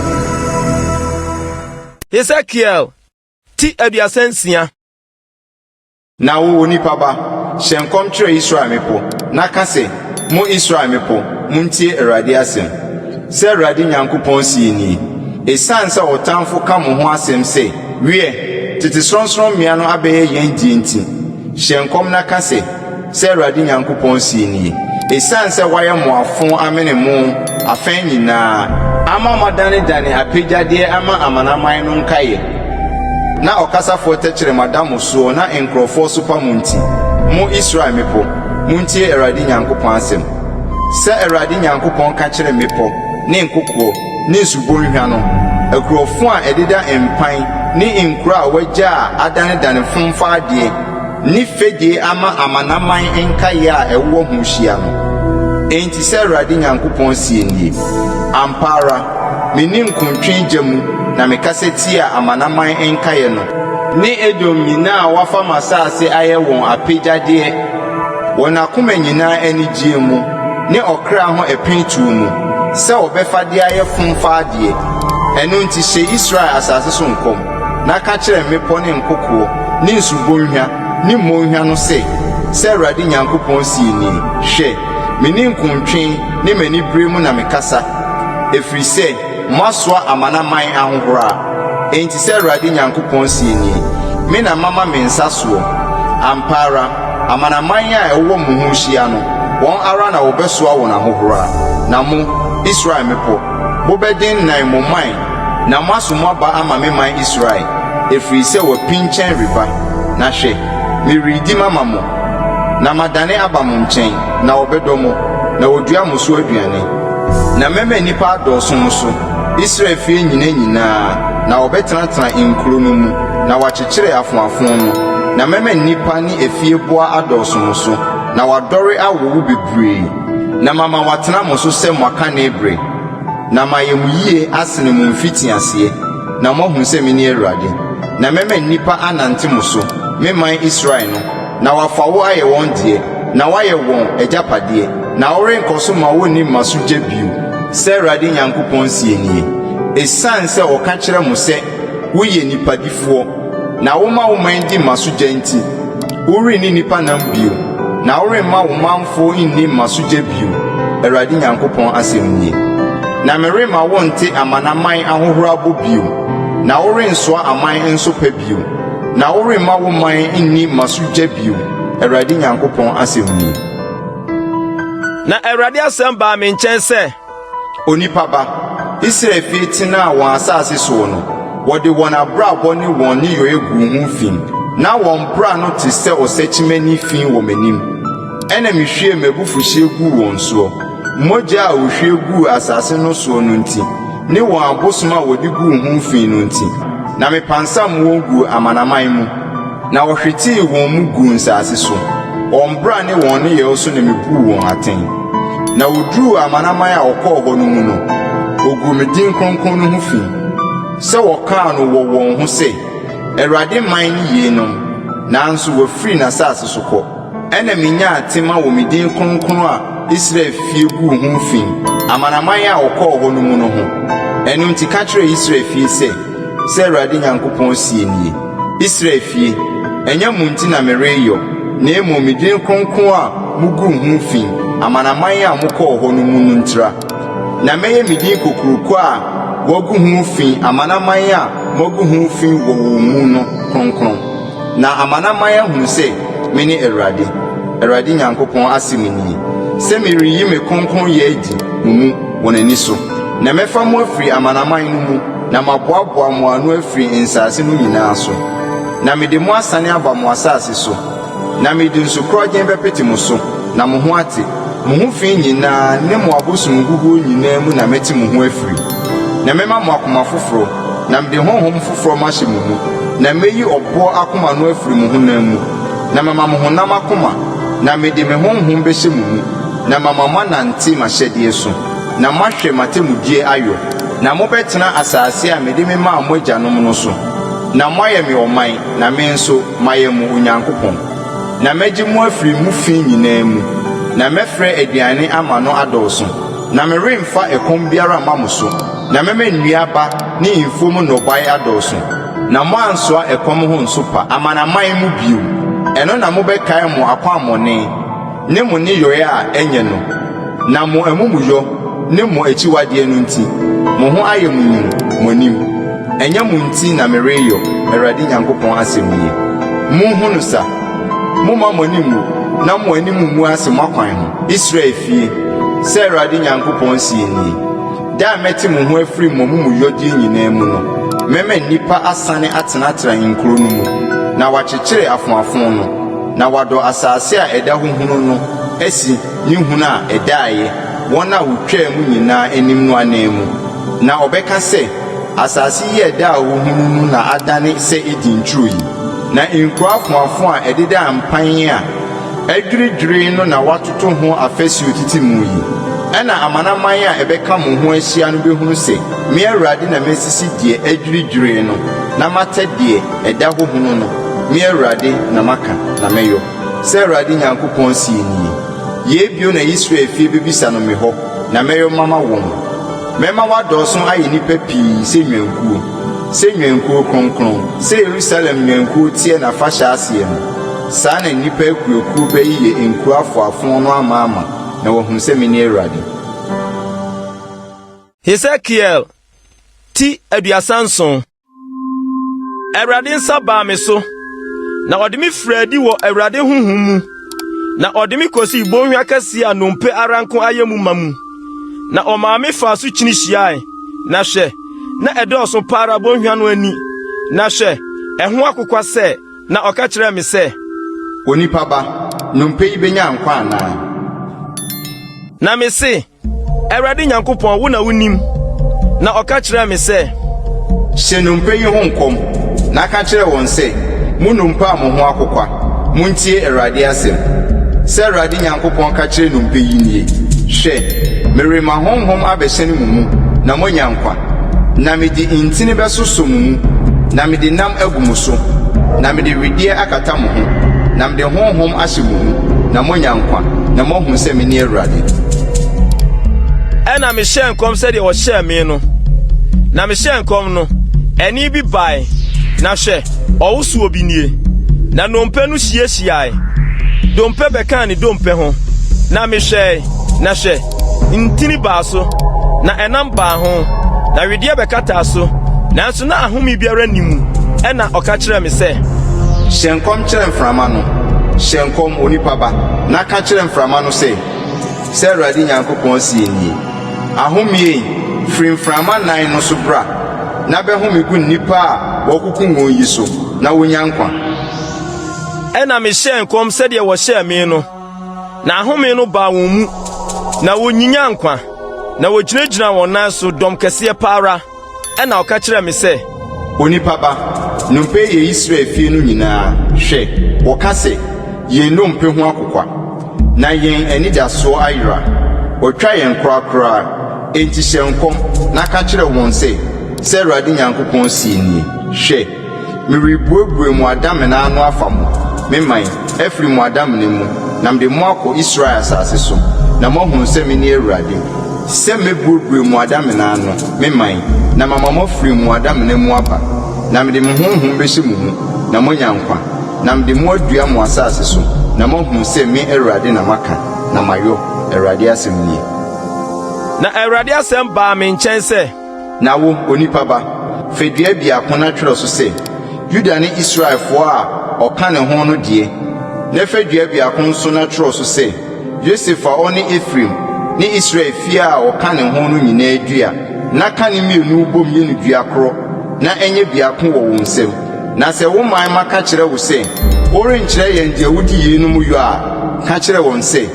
Hesekiel ti 36. Na wo, onipa ba, hyɛ nkɔm kyerɛ Israel mmepɔ, na ka sɛ, 'Mo Israel mmepɔ, muntie Awurade asɛm. Sɛ Awurade Nyankopɔn se nie, Esiane sɛ ɔtamfo ka mo ho asɛm sɛ, Wiɛ, tete sorɔnsorɔmmea no abɛyɛ yɛn deɛ nti, hyɛ nkɔm na ka sɛ, Sɛ Awurade Nyankopɔn seɛ nie, Esiane sɛ wɔayɛ mo afõ amene mo afã nyinaa, ama moadanedane apɛgyadeɛ ama amanaman no nkaeɛ, na ɔkasafoɔ tɛkyerɛma da mo soɔ na nkurɔfoɔ sopa mo nti, mo Israel mmepɔ, montie Awurade Nyankopɔn asɛm. Sɛ Awurade Nyankopɔn ka kyerɛ mmepɔ ne nkokoɔ ne nsubɔnhwa no, akurofo a ɛdeda mpan ne nkuro a wɔagya a adanedane fomfa adeɛ, Ne fɛdie ama amanaman nkaeɛ a ɛwowɔ ho hyia no. Enti sɛ Awurade Nyankopɔn seɛ nie, Ampa ara, me ninkuntwe gya mu na mekasa tiaa amanaman nkaeɛ no, ne Edom nyinaa a wɔafa m'asase ayɛ wɔn apɛgyadeɛ, wɔn akoma nyinaa anigyeɛ mu, ne ɔkra ho apiretuo mu, sɛ wɔbɛfa de ayɛ fomfa adeɛ. Ɛno nti hyɛ Israel asase so nkɔm. Na ka kyerɛ mmepɔ ne nkokoɔ ne nsubɔnhwa ne mmonhwa no sɛ, 'Sɛ Awurade Nyankopɔn seɛ nie, Hwɛ, me ninkuntwe ne m'anibereɛ mu na mekasa, ɛfiri sɛ moasoa amanaman ahohora. Enti sɛ Awurade Nyankopɔn seɛ nie, Me na mama me nsa soɔ. Ampa ara, amanaman a ɛwowɔ mo ho hyia no, wɔn ara na wɔbɛsoa wɔn ahohora. Na mo, Israel mmepɔ, mobɛdennan mo mman Na moaso mo aba ama me man Israel, ɛfiri sɛ wɔapinkyɛn reba. Na hwɛ, meredi mama mo, na madane aba mo nkyɛn, na wɔbɛdɔ mo, na wɔadua mo so aduane. Na mɛma nnipa adɔɔso mo so, Israel fie nnyina nyinaa, na wɔbɛtenatena nkuro no mu, na wɔakyekyere afoafo no. Na mɛma nnipa ne afieboa adɔɔso mo so, na wɔadɔre awowo bebree, na mama wɔatena mo so sɛ mo akane bere. Na mayɛ mo yie asene mo mfitiaseɛ, na moahunu sɛ mene Awurade. Na mɛma nnipa anante mo so, me man Israel no, na wɔafa wo ayɛ wɔn deɛ, na woayɛ wɔn agyapadeɛ, na worenkɔ so mma wonni mmasugya bio. Sɛ Awurade Nyankopɔn seɛ nie, Esiane sɛ wɔka kyerɛ mo sɛ, Woyɛ nnipadifoɔ, na woma wo man di mmasugya nti, Worenni nnipa nam bio, na woremma wo manfoɔ nni mmasugya bio, Awurade Nyankopɔn asɛm nie. Na meremma wonte amanaman ahohorabɔ bio, na worensoa aman nsopa bio, na woremma wo man nni mmasugya bio, Awurade Nyankopɔn asɛm nie. Na Awurade asɛm baa me nkyɛn sɛ. Onipa ba, Israel fie tenaa wɔn asase soɔ no, wɔde wɔn abrabɔ ne wɔn nneyɔeɛ guu ho fi. Ná wɔn bra no te sɛ ɔsakyimani fi wɔ m'anim. Ɛnna mehwiee m'abufuhyeɛ guu wɔn soɔ, mogya a wɔhwie guu asase no soɔ no nti, ne wɔn abosom a wɔde guu ho fi no nti, na mepansam wɔn guu amanaman mu. Na wɔhwetee wɔn mu guu nsase so. Wɔn bra ne wɔn nneyɛe so na mibuu wɔn atɛn. Na woduruu amanaman a wɔkɔɔ hɔ no mu no, woguu me din kronkron no ho fi, sɛ wɔkaa no wɔ wɔn ho sɛ, 'Awurade man ne yeinom, nanso wɔafiri n'asase so kɔ. Ɛnna minyaa tema wɔ me din kronkron a. Israel fie guu ho fi amanaman a wɔkɔɔ hɔ no mu no ho. Ɛno nti ka kyerɛ Israel fie sɛ, 'Sɛ Awurade Nyankopɔn seɛ nie, Israel fie, ɛnyɛ mo nti na mereyɔ, na mmom me din kronkron a muguu ho fi amanaman a mokɔɔ hɔ no mu no ntira. Na mɛyɛ me din kokuroko a wɔagu ho fi amanaman a moagu ho fi wɔ wɔn mu no kronkron, na amanaman ahunu sɛ mene Awurade, Awurade Nyankopɔn asɛm nie, sɛ mereyi me kronkronyɛ adi mo mu wɔn ani so. Na mɛfa mo afiri amanaman no mu na maboaboa mo ano afiri nsase no nyinaa so, na mede mo asane aba mo asase so. Na mede nsu korɔgyenn bɛpete mo so, na mo ho ate. Mo ho fi nyinaa ne mo abosomhuhuo nyinaa mu na mɛte mo ho afiri. Na mɛma mo akoma foforo, na mede honhom foforɔ mahyɛ mo mu, na mɛyi ɔboɔ akoma no afiri mo honam mu, na mama mo honam akoma, na mede me honhom bɛhyɛ mo mu, na mama moanante m'ahyɛdeɛ so, na moahwɛ m'atemmudeɛ ayɔ. Na mobɛtena asase a mede memaa mo agyanom no so, na moayɛ me ɔman, na me nso, mayɛ mo Onyankopɔn. Na mɛgye mo afiri mo fi nyinaa mu, na mɛfrɛ aduane ama no adɔɔso, na meremfa ɛkɔm biara mma mo so, na mɛma nnuaba ne mfuo mu nnɔbae adɔɔso, na moansoa ɛkɔm ho nsopa amanaman mu bio. Ɛno na mobɛkae mo akwammɔne ne mo nneyɔe a ɛnyɛ no, na mo amumuyɔ ne mo akyiwadeɛ no nti, mo ho ayɛ mo nwunu mo anim. Ɛnyɛ mo nti na mereyɔ, Awurade Nyankopɔn asɛm nie. Munhu no sa! Momma mo ani nwu na mo anim ngu ase mo akwan ho, Israel fie, sɛ Awurade Nyankopɔn seɛ nie, Da a mɛte mo ho afiri mo amumuyɔdeɛ nyinaa mu no, mɛma nnipa asane atenatena nkuro no mu, na wɔakyekyere afoafo no, na wɔadɔ asase a ɛda hɔ hunu no asi ne hunu a ɛdaeɛ wɔn a wɔtwaa mu nyinaa anim no ananmu. Na ɔbɛka sɛ, 'Asase yi a ɛdaa hɔ hunu no na adane sɛ Eden turo yi, na nkuro afoafo a ɛdeda mpan a adwiridwirii no na wɔatoto ho afasuo tete mu yi. Ɛnna amanaman a ɛbɛka mo ho ahyia no bɛhunu sɛ me Awurade na masisi deɛ adwiridwirii no na matɛ deɛ ɛda hɔ hunu no, me Awurade na maka, na mɛyɔ. Sɛ Awurade Nyankopɔn seɛ nie, Yei bio na Israel fie bɛbisa no me hɔ, na mɛyɔ mama wɔn. Mɛma wɔadɔɔso ayɛ nnipa pii sɛ nnwankuo, sɛ nnwankuo kronkron, sɛ Yerusalem nnwankuo teɛ n'afahyɛ aseɛ no, saa na nnipa akuakuo bɛyeyɛ nkuro afoafo no amaama na wɔahunu sɛ mene Awurade. Hesekiel ti 37. Awurade nsa baa me so, na ɔde me firii adi wɔ Awurade honhom mu, na ɔde me kosii bɔnhwa kɛse a nnompe ara nko ayɛ mu ma mu. Na ɔmaa me faa so kyini hyiae, na hwɛ, na ɛdɔɔso pa ara bɔnhwa no ani, na hwɛ, ɛho akokwa sɛ, na ɔka kyerɛɛ me sɛ, Onipa ba, nnompe yi benya nkwa anaa? Na mise, Awurade Nyankopɔn, wo na wunim. Na ɔka kyerɛɛ me sɛ. Hyɛ nnompe yi ho nkɔm, na ka kyerɛ wɔn sɛ, 'Mo nnompe a mo ho akokwa, muntie Awurade asɛm. Sɛ Awurade Nyankopɔn ka kyerɛ nnompe yi nie, Hwɛ, merema honhom abɛhyɛne mo mu, na moanya nkwa, na mede ntini bɛsosɔ mo mu, na mede nam agu mo so, na mede wedeɛ akata mo ho, na mede honhom ahyɛ mo mu, na moanya nkwa, na moahunu sɛ mene Awurade. Ɛnna mehyɛɛ nkɔm sɛdeɛ ɔhyɛɛ me no. Na mehyɛɛ nkɔm no, ɛnne bi bae, na hwɛ, ɔwosoɔ bi nie, na nnompe no hyiahyiae, dompe bɛkaa ne dompe ho. Na mehwɛe, na hwɛ, ntini baa so, na ɛnam baa ho, na wedeɛ bɛkataa so, nanso na ahome biara nni mu. Ɛnna ɔka kyerɛɛ me sɛ. Hyɛ nkɔm kyerɛ mframa no, hyɛ nkɔm, onipa ba, na ka kyerɛ mframa no sɛ, 'Sɛ Awurade Nyankopɔn seɛ nie, Ahome ei, firi mframa nnan no so bra, na bɛhome gu nnipa a wɔakuku wɔn yi so, na wɔnnya nkwa. Ɛnna mehyɛɛ nkɔm sɛdeɛ wɔhyɛɛ me no. Na ahome no baa wɔn mu, na wonyinyaa nkwa, na wogyinagyinaa wɔn nan so dɔm kɛseɛ pa ara. Ɛnna ɔka kyerɛɛ me sɛ. Onipa ba, nnompe yɛ Israel fie no nyinaa. Hwɛ, wɔka sɛ, 'Yɛn nnompe ho akokwa, na yɛn anidasoɔ ayera. Wɔatwa yɛn korakora. Enti hyɛ nkɔm na ka kyerɛ wɔn sɛ, 'Sɛ Awurade Nyankopɔn seɛ nie, Hwɛ! Merebuebue mo adamena ano afa mo, me man, afiri mo adamena mu, na mede mo akɔ Israel asase so. na moahunu sɛ mene Awurade, sɛ mɛbuebue mo adamena ano, me man, na mama moafiri mo adamena mu aba, na mede me honhom bɛhyɛ mo mu, na moanya nkwa, na mede mo adua mo asase so, na moahunu sɛ me Awurade na maka, na mayɔ, Awurade asɛm nie. Na Awurade asɛm baa me nkyɛn sɛ. Na wo, onipa ba, fa dua biako na twerɛ so sɛ, 'Yuda ne Israelfoɔ a ɔka ne ho no deɛ. Na fa dua biako nso na twerɛ so sɛ, 'Yosef a ɔne Efraim ne Israel fie a ɔka ne ho no nyinaa dua. Na ka ne mmienu bom yɛ no dua korɔ, na ɛnyɛ biako wɔ wo nsam. Na sɛ wo man mma ka kyerɛ wo sɛ, 'Worenkyerɛ yɛn deɛ wode yeinom yɔ a, ka kyerɛ wɔn sɛ,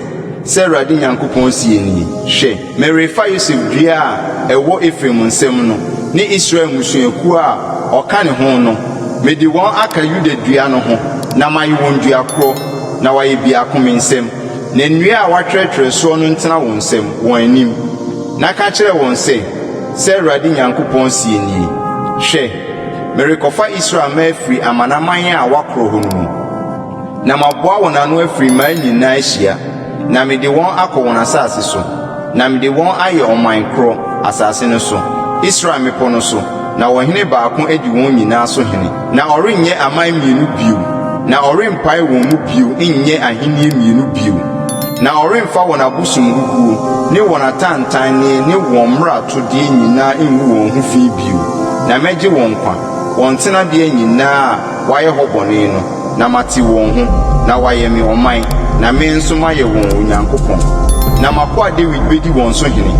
'Sɛ Awurade Nyankopɔn seɛ nie, Hwɛ! Merefa Yosef dua a ɛwɔ Efraim nsam no ne Israel mmusuakuo a ɔka ne ho no, mede wɔn aka Yuda dua no ho, na mayɛ wɔn dua korɔ, na wɔayɛ biako me nsam. Na nnua a wɔatwerɛtwerɛ soɔ no ntena wo nsam, wɔn anim. Na ka kyerɛ wɔn sɛ, 'Sɛ Awurade Nyankopɔn seɛ nie, Hwɛ, merekɔfa Israel mma afiri amanaman a wɔakorɔ hɔ no mu, na maboa wɔn ano afiri mmaa nyinaa ahyia, na mede wɔn akɔ wɔn asase so, na mede wɔn ayɛ ɔman korɔ, asase no so, Israel mmepɔ no so, na ɔhene baako adi wɔn nyinaa so hene. Na ɔrenyɛ aman mmienu bio, na ɔrempae wɔn mu bio nyɛ ahennie mmienu bio, na ɔremfa wɔn abosomhuhuo ne wɔn atantanneɛ ne wɔn mmaratodeɛ nyinaa ngu wɔn ho fi bio, na mɛgye wɔn nkwa, wɔn tenabea nyinaa a wɔayɛ hɔ bɔne no. Na mate wɔn ho, na wɔayɛ me ɔman, na me nso mayɛ wɔn Onyankopɔn. Na m'akoa Dawid bedi wɔn so hene,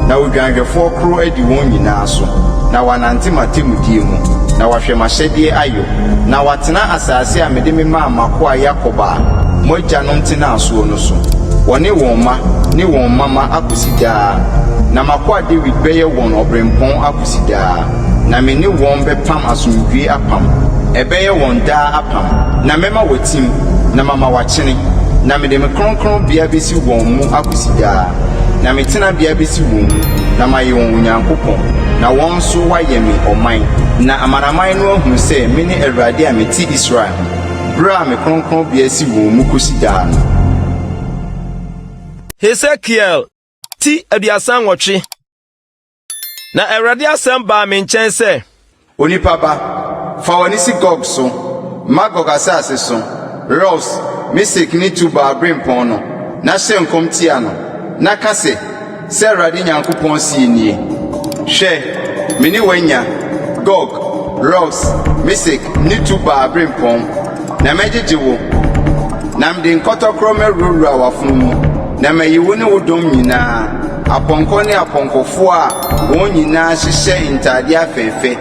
na odwanhwɛfoɔ koro adi wɔn nyinaa so, na wɔanante m'atemmudeɛ mu, na wɔahwɛ m'ahyɛdeɛ ayɔ, na wɔatena asase a mede memaa m'akoa Yakob a mo agyanom tenaa soɔ no so, wɔne wɔn mma ne wɔn mma mma akɔsi daa. Na m'akoa Dawid bɛyɛ wɔn ɔberempɔn akɔsi daa. Na me ne wɔn bɛpam asomdwoe apam, ɛbɛyɛ wɔn daa apam, na mɛma wɔatim, na mama wɔakyene, na mede me kronkronbea besi wɔn mu akosi daa, na me tenabea besi wɔn mu, na mayɛ wɔn Onyankopɔn, na wɔn nso wɔayɛ me ɔman, na amanaman no ahunu sɛ mene Awurade a mete Israel ho, bere a me kronkronbea si wɔn mu kosi daa no. Hesekiel ti 38. Na Awurade asɛm baa me nkyɛn sɛ. Onipa ba, fa w'ani si Gog so, Magog asase so, Ros, Mesek ne Tubal aberempɔn no, na hyɛ nkɔm tia no, na ka sɛ, 'Sɛ Awurade Nyankopɔn seɛ nie, Hwɛ, me ne wo anya, Gog, Ros, Mesek ne Tubal aberempɔn, na mɛgyegye wo, na mede nkɔtɔkorɔ mawurawura w'afono mu, na mayi wo ne wo dɔm nyinaa. Apɔnkɔ ne apɔnkɔfoɔ a wɔn nyinaa hyehyɛ ntadeɛ afɛɛfɛ,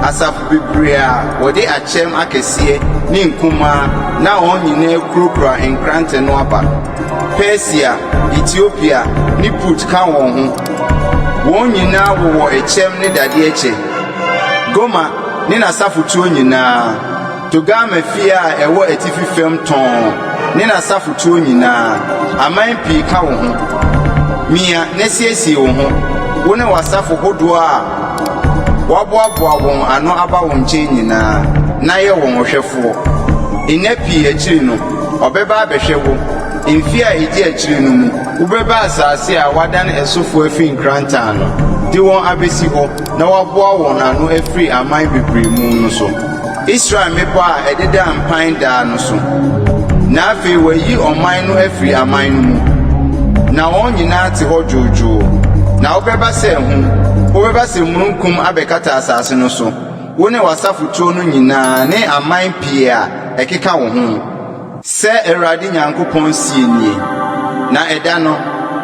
asafo bebree a wɔde akyɛm akɛseɛ ne nkumaa na wɔn nyinaa kurakura nkrantɛ no aba. Persia, Etiopia ne Put ka wɔn ho. Wɔn nyinaa wowɔ ɛkyɛm ne dadeɛ kyɛ. Gomer ne n'asafotuo nyinaa. Togarma fie a ɛwɔ atifi fam tɔnn ne n'asafotuo nyinaa, aman pii ka wo ho. Mia na siesie wo ho, wo ne w'asafo hodoɔ a wɔaboaboa wɔn ano aba wo nkyɛn nyinaa, na yɛ wɔn ɔhwɛfoɔ. Nna pii akyiri no, ɔbɛba abɛhwɛ wo, mfeɛ a ɛdi akyire no mu, wobɛba asase a wɔadane ɛsofoɔ afiri nkrantɛ ano de wɔn abɛsi hɔ na wɔaboa wɔn ano afiri aman bebree mu no so. Israel mmepɔ a ɛdedaa mpan daa no so. Na afei wɔayi ɔman no afiri aman no mu, na wɔn nyinaa te hɔ dwoodwoo. Na wobɛba sɛ ahum, wobɛba sɛ mununkum abɛkata asase no so, wo ne w'asafotuo no nyinaa ne aman pii a ɛkeka wo ho. Sɛ Awurade Nyankopɔn seɛ nie, Na ɛda no,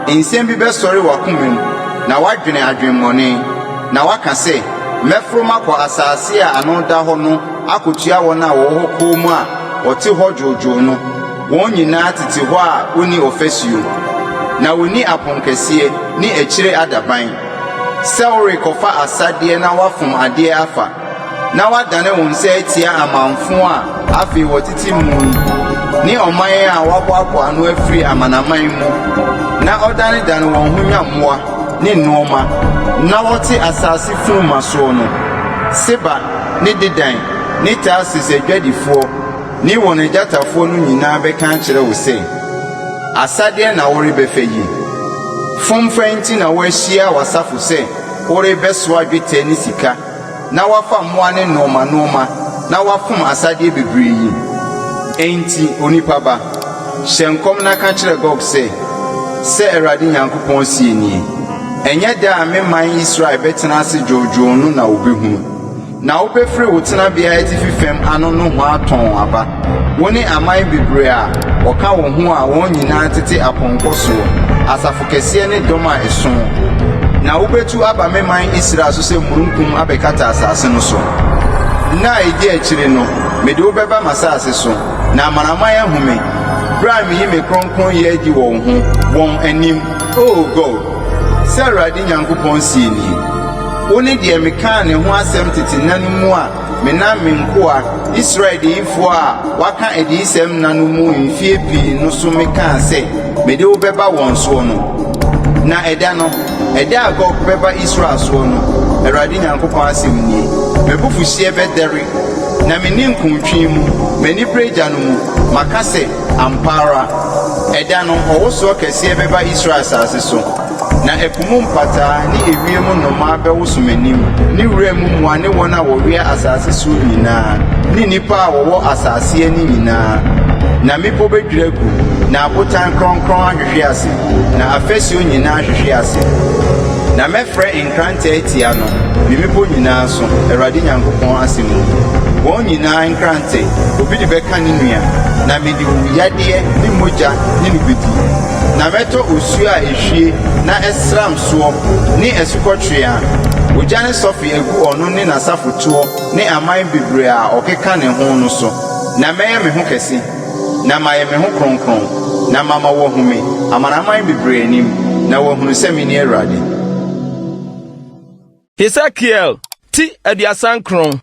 nsɛm bi bɛsɔre w'akoma mu, na woadwene adwemmɔne, na woaka sɛ, 'Mɛforo makɔ asase a ano da hɔ no akotua wɔn a wɔwɔ hɔ komm a wɔte hɔ dwoodwoo no, wɔn nyinaa tete hɔ a wonni ɔfasuo, na wonni aponkɛseɛ ne akyire adaban, sɛ worekɔfa asadeɛ na woafom adeɛ afa. na woadane wo nsa atia amamfo a afei wɔtete mu ne ɔman a wɔaboaboa ano afiri amanaman mu, na ɔdanedane wɔn ho nyammoa ne nnoɔma, na wɔte asase funuma soɔ no, Seba ne Dedan ne Tarsis adwadifoɔ ne wɔn agyatafoɔ no nyinaa bɛka akyerɛ wo sɛ, Asadeɛ na worebɛfa yi? Fomfa nti na woahyia w'asafo sɛ worebɛsoa dwetɛ ne sika, na woafa mmoa ne nnoɔma nnoɔma, na woafom asadeɛ bebree yi? Enti, onipa ba, hyɛ nkɔm na ka kyerɛ Gog sɛ, 'Sɛ Awurade Nyankopɔn seɛ nie, Ɛnyɛ da a me man Israel bɛtena ase dwoodwoo no na wɔbɛhunu. Na wobɛfiri wo tenabea atifi fam ano nohoa tɔnn aba, wo ne aman bebree a wɔka wo ho a wɔn nyinaa tete apɔnkɔ soɔ, asafo kɛseɛ ne dɔm a ɛsõ. Na wobɛtu aba me man Israel so sɛ mununkum abɛkata asase no so. Nna a ɛdi akyire no, mede wo bɛba m'asase so, na amanaman ahu me, berɛ a meyi me kronkronyɛ adi wɔ wo ho, wɔn anim. O Gog, sɛ Awurade Nyankopɔn seɛ nie, Wone deɛ mekaa ne ho asɛm tete nna no mu a menam me nkoa Israel adiyifoɔ a wɔaka adiyisɛm nna no mu mfeɛ pii no so mekaa sɛ mede wo bɛba wɔn soɔ no. Na ɛda no, ɛda a Gog bɛba Israel soɔ no, Awurade Nyankopɔn asɛm nie, m'abufuhyeɛ bɛdɛre, na me ninkuntwe mu, m'aniberɛ gya no mu, maka sɛ, Ampa ara, ɛda no, ɔwosoɔ kɛseɛ bɛba Israel asase so. Na ɛpo mu mpataa ne ewiem nnomaa bɛwoso m'anim, ne wuram mmoa ne wɔn a wɔwea asase soɔ nyinaa, ne nnipa a wɔwɔ asase ani nyinaa. Na mmepɔ bɛdwiri agu, na abotan korɔnkorɔn ahwehwe ase, na afasuo nyinaa ahwehwe ase. Na mɛfrɛ nkrantɛ atia no, me mmepɔ nyinaa so, Awurade Nyankopɔn asɛm ni. Wɔn nyinaa nkrantɛ, obi de bɛka ne nua, na mede owuyadeɛ ne mogya ne no bɛdi. Na mɛtɔ osuo a ehwie na ɛsram soɔ ne asukɔtweaa, ogya ne sɔfe agu ɔno ne n'asafotoɔ ne aman bebree a ɔkeka ne ho no so. Na mɛyɛ me ho kɛse, na mayɛ me ho kronkron, na mama wɔahu me amanaman bebree anim, na wɔahunu sɛ mene Awurade. Hesekiel ti 39.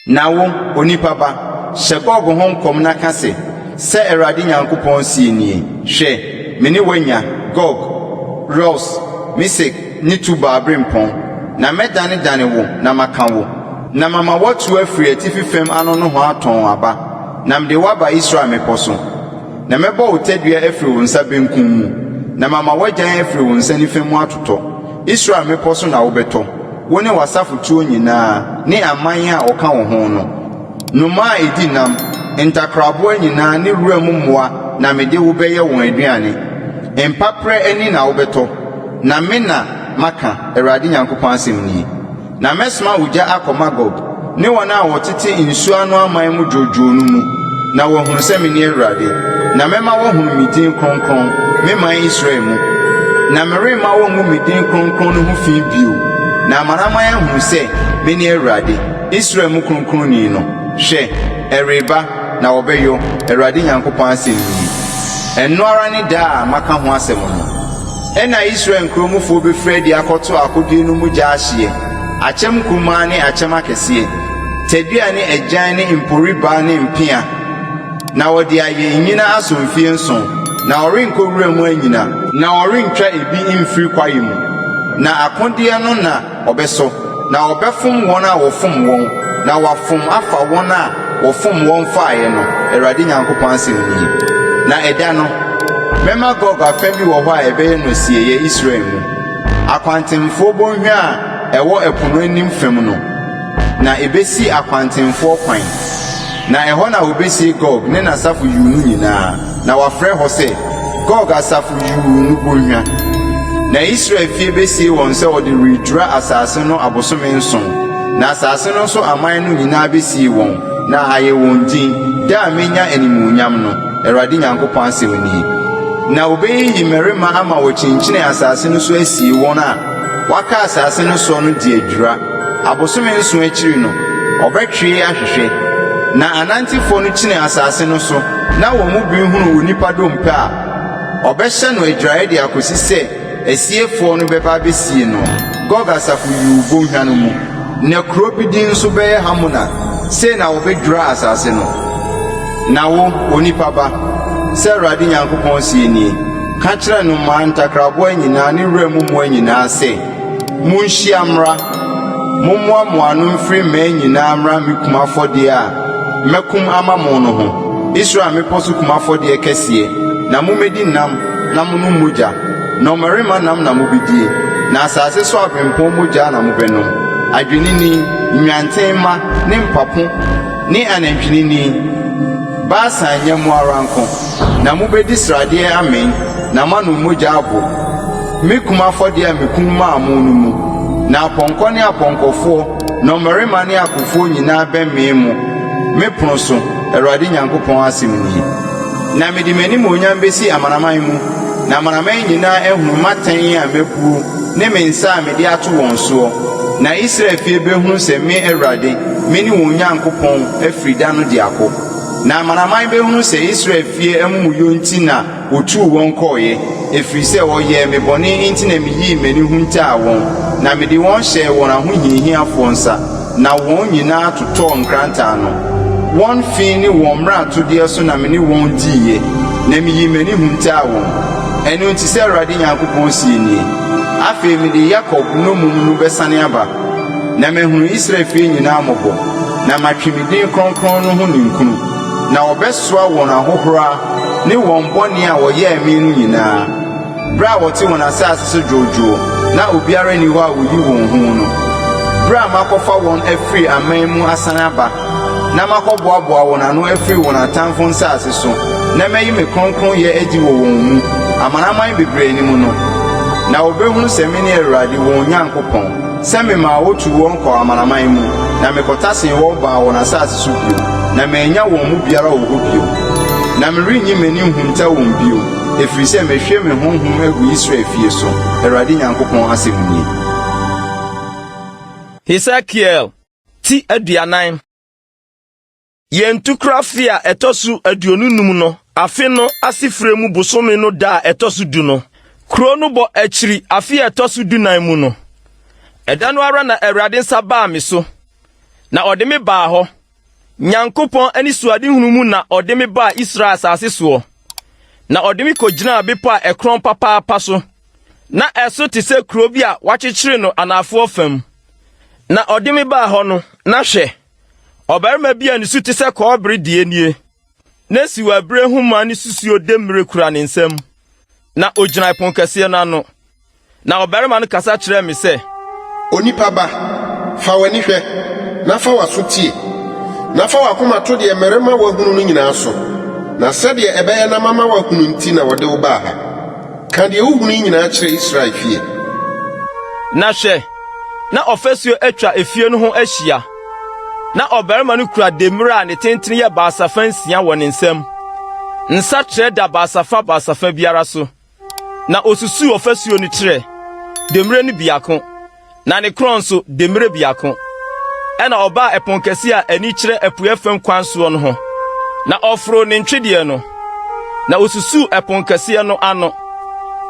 Na wo, onipa ba, hyɛ Gog ho nkɔm na ka se, 'Sɛ Awurade Nyankopɔn seɛ nie, Hwɛ, me ne wo anya, Gog, Ros, Mesek ne Tubal aberempɔn, na mɛdanedane wo na maka wo, na mama woatu afiri atifi fam ano nohoa tɔnn aba, na mede wo aba Israel mmepɔ so. Na mɛbɔ wo tadua afiri wo nsa benkum mu, na mama w'agyan afiri wo nsa nifa mu atotɔ. Israel mmepɔ so na wobɛtɔ, wo ne w'asafotuo nyinaa ne aman a wɔka wo ho no. Nnomaa a ɛdi nam, ntakraboa nyinaa ne wuram mmoa na mede wo bɛyɛ wɔn aduane. Mpaperɛ ani na wobɛtɔ, na me na maka, Awurade Nyankopɔn asɛm nie. Na mɛsoma ogya akɔ Magog ne wɔn a wɔtete nsuo ano aman mu dwoodwoo no mu, na wɔahunu sɛ mene Awurade. Na mɛma wɔahunu me din kronkron, me man Israel mu. Na meremma wɔngu me din kronkron no ho fi bio, na amanaman ahunu sɛ mene Awurade, Israel mu Kronkronni no. Hwɛ, ɛreba, na wɔbɛyɔ, Awurade Nyankopɔn asɛm nie. Ɛno ara ne da a maka ho asɛm no. Ɛnna Israel nkuro mufoɔ bɛfiri adi akɔto akodeɛ no mu gya ahyeɛ, akyɛm nkumaa ne akyɛm akɛseɛ, tadua ne agyan ne mporibaa ne mpea, na wɔde ayɛ nnyina asɔ mfeɛ nson, na wɔrenkɔ wura mu anyina, na wɔrentwa ebi mfiri kwaeɛ mu, na akodeɛ no na ɔbɛsɔ, na ɔbɛfom wɔn a wɔfom wɔn, na wafom afa wɔn a wɔfom wɔn faeɛ no, Awurade Nyankopɔn asɛm nie. Na ɛda no, mɛma Gog afa bi wɔ hɔ a ɛbɛyɛ no asieeɛ Israel mu, akwantemfoɔ bɔnhwa a ɛwɔ ɛpo no anim fam no, na ɛbɛsi akwantemfoɔ kwan. Na ɛhɔ na wɔbɛsie Gog ne n'asafo yuu no nyinaa. Na wɔafrɛ hɔ sɛ Gog asafo yuu no bonhwa. Na Israel fie besie wɔn sɛ wɔde redwira asase no abosome nson, na asase no so aman no nyinaa besie wɔn, na ayɛ wɔn din, da a menya animuonyam no, Awurade Nyankopɔn asɛm nie. Na wobeyiyi mmarima ama wɔakyinkyini asase no so asie wɔn a wɔaka asase no soɔ no de adwira. Abosome nson akyiri no, ɔbɛtwee ahwehwɛ. Na anantefoɔ no kyini asase no so, na wɔn mu bi hunu onipa dompe a, ɔbɛhyɛ no agyiraeɛ de akɔsi sɛ asiefoɔ no bɛba abɛsie no Gog asafo yuu bɔnhwa no mu. Na kuro bi din nso bɛyɛ Hamona. Sei na wɔbɛdwira asase no. Na wo, onipa ba, sɛ Awurade Nyankopɔn seɛ nie, Ka kyerɛ nnomaa, ntakraboa nyinaa ne wuram mmoa nyinaa sɛ, Monhyia mmra, mommoa mo ano mfiri mmaa nyinaa mmra me kum afɔdeɛ a mɛkum ama mo no ho, Israel mmepɔ so kum afɔdeɛ kɛseɛ, na mommɛdi nam na monnom mogya. Nnɔmmarima nam na mubedie, na asase so abirɛmpɔn mogya na mobɛnom, adwennini, nnwanten mma ne mpapo ne anantwinini, Basan nyɛmmoa ara nko. Na mubedi sradeɛ amee, na moanom mogya abow, me kum afɔdeɛ a mikum maa mo no mu. Na apɔnkɔ ne apɔnkɔfoɔ, nnɔmmarima ne akofoɔ nyinaa bɛmee mo, me pono so, Awurade Nyankopɔn asɛm nie. Na mede m'animuonyam besi amanaman mu, na amanaman nyinaa ahunu m'atɛn a mabuo ne me nsa a mede ato wɔn soɔ. Na Israel fie bɛhunu sɛ me Awurade, mene wɔn Nyankopɔn afiri da no de akɔ. Na amanaman bɛhunu sɛ Israel fie amumuyɔ nti na wɔtuu wɔn kɔeɛ, ɛfiri sɛ wɔyɛɛ me bɔne nti na meyii m'ani huntaa wɔn, na mede wɔn hyɛɛ wɔn ahohiahiafoɔ nsa, na wɔn nyinaa totɔɔ nkrantɛ ano. Wɔn fi ne wɔn mmaratodeɛ so na me ne wɔn diiɛ, na meyii m'ani huntaa wɔn. Ɛno nti sɛ Awurade Nyankopɔn seɛ nie, Afei mede Yakob nnommum no bɛsane aba, na mahunu Israel fie nyinaa mmɔbɔ, na matwe me din kronkron no ho ninkunu, na wɔbɛsoa wɔn ahohora ne wɔn bɔne a wɔyɛɛ me no nyinaa, bere a wɔte wɔn asase so dwoodwoo na obiara nni hɔ a oyi wɔn hu no. Bere a makɔfa wɔn afiri aman mu asan aba, na makɔboaboa wɔn ano afiri wɔn atamfo nsase so, na mayi me kronkronyɛ adi wɔ wɔn mu, amanaman bebree anim no, na wɔbɛhunu sɛ mene Awurade wɔn Nyankopɔn, sɛ memaa wotuu wɔn kɔɔ amanaman mu, na mekɔtasee wɔn baa wɔn asase so bio, na mannya wɔn mu biara wɔ hɔ bio. Na merenyi m'ani nhunta wɔn bio, ɛfiri sɛ mahwie me honhom agu Israel fie so, Awurade Nyankopɔn asɛm nie. Hesekiel ti 40. Yɛn ntukura afe a ɛtɔ so 25 no, afe no asefire mu bosome no da a ɛtɔ so du no, kuro no bɔ akyiri afe a ɛtɔ so dunan mu no, ɛda no ara na Awurade nsa baa me so, na ɔde me baa hɔ. Nyankopɔn anisoadehunu mu na ɔde me baa Israel asase soɔ, na ɔde me kɔgyinaa bepɔ a ɛkorɔn papaapa so, na ɛso te sɛ kuro bi a wɔakyekyere no anafoɔ fam. Na ɔde me baa hɔ no, na hwɛ, ɔbarima bi a ne su te sɛ kɔbere deɛ nie, na siwabire nhoma ne susuo demmire kura ne nsam, na ogyina ɛpono kɛseɛ no ano. Na ɔbarima no kasa kyerɛɛ me sɛ, Onipa ba, fa w'ani hwɛ, na fa w'aso tie, na fa w'akoma to deɛ merema woahunu no nyinaa so, na sɛdeɛ ɛbɛyɛ na mama woahunu nti na wɔde wo baa ha. Ka deɛ wohunu yi nyinaa kyerɛ Israel fie. Na hwɛ, na ɔfasuo atwa efie no ho ahyia. Na ɔbarima no kura demmire a ne tentene yɛ basafa nsia wɔ ne nsam. Nsa trɛ da basafa basafa biara so. Na osusuw ɔfasuo no trɛ, demmire no biako, na ne korɔn nso, demmire biako. Ɛnna ɔbaa ɛpon kɛse a ani kyerɛ apuei fam kwan soɔ no ho, na ɔforoo ne ntwedeɛ no, na osusuw ɛpon kɛseɛ no ano,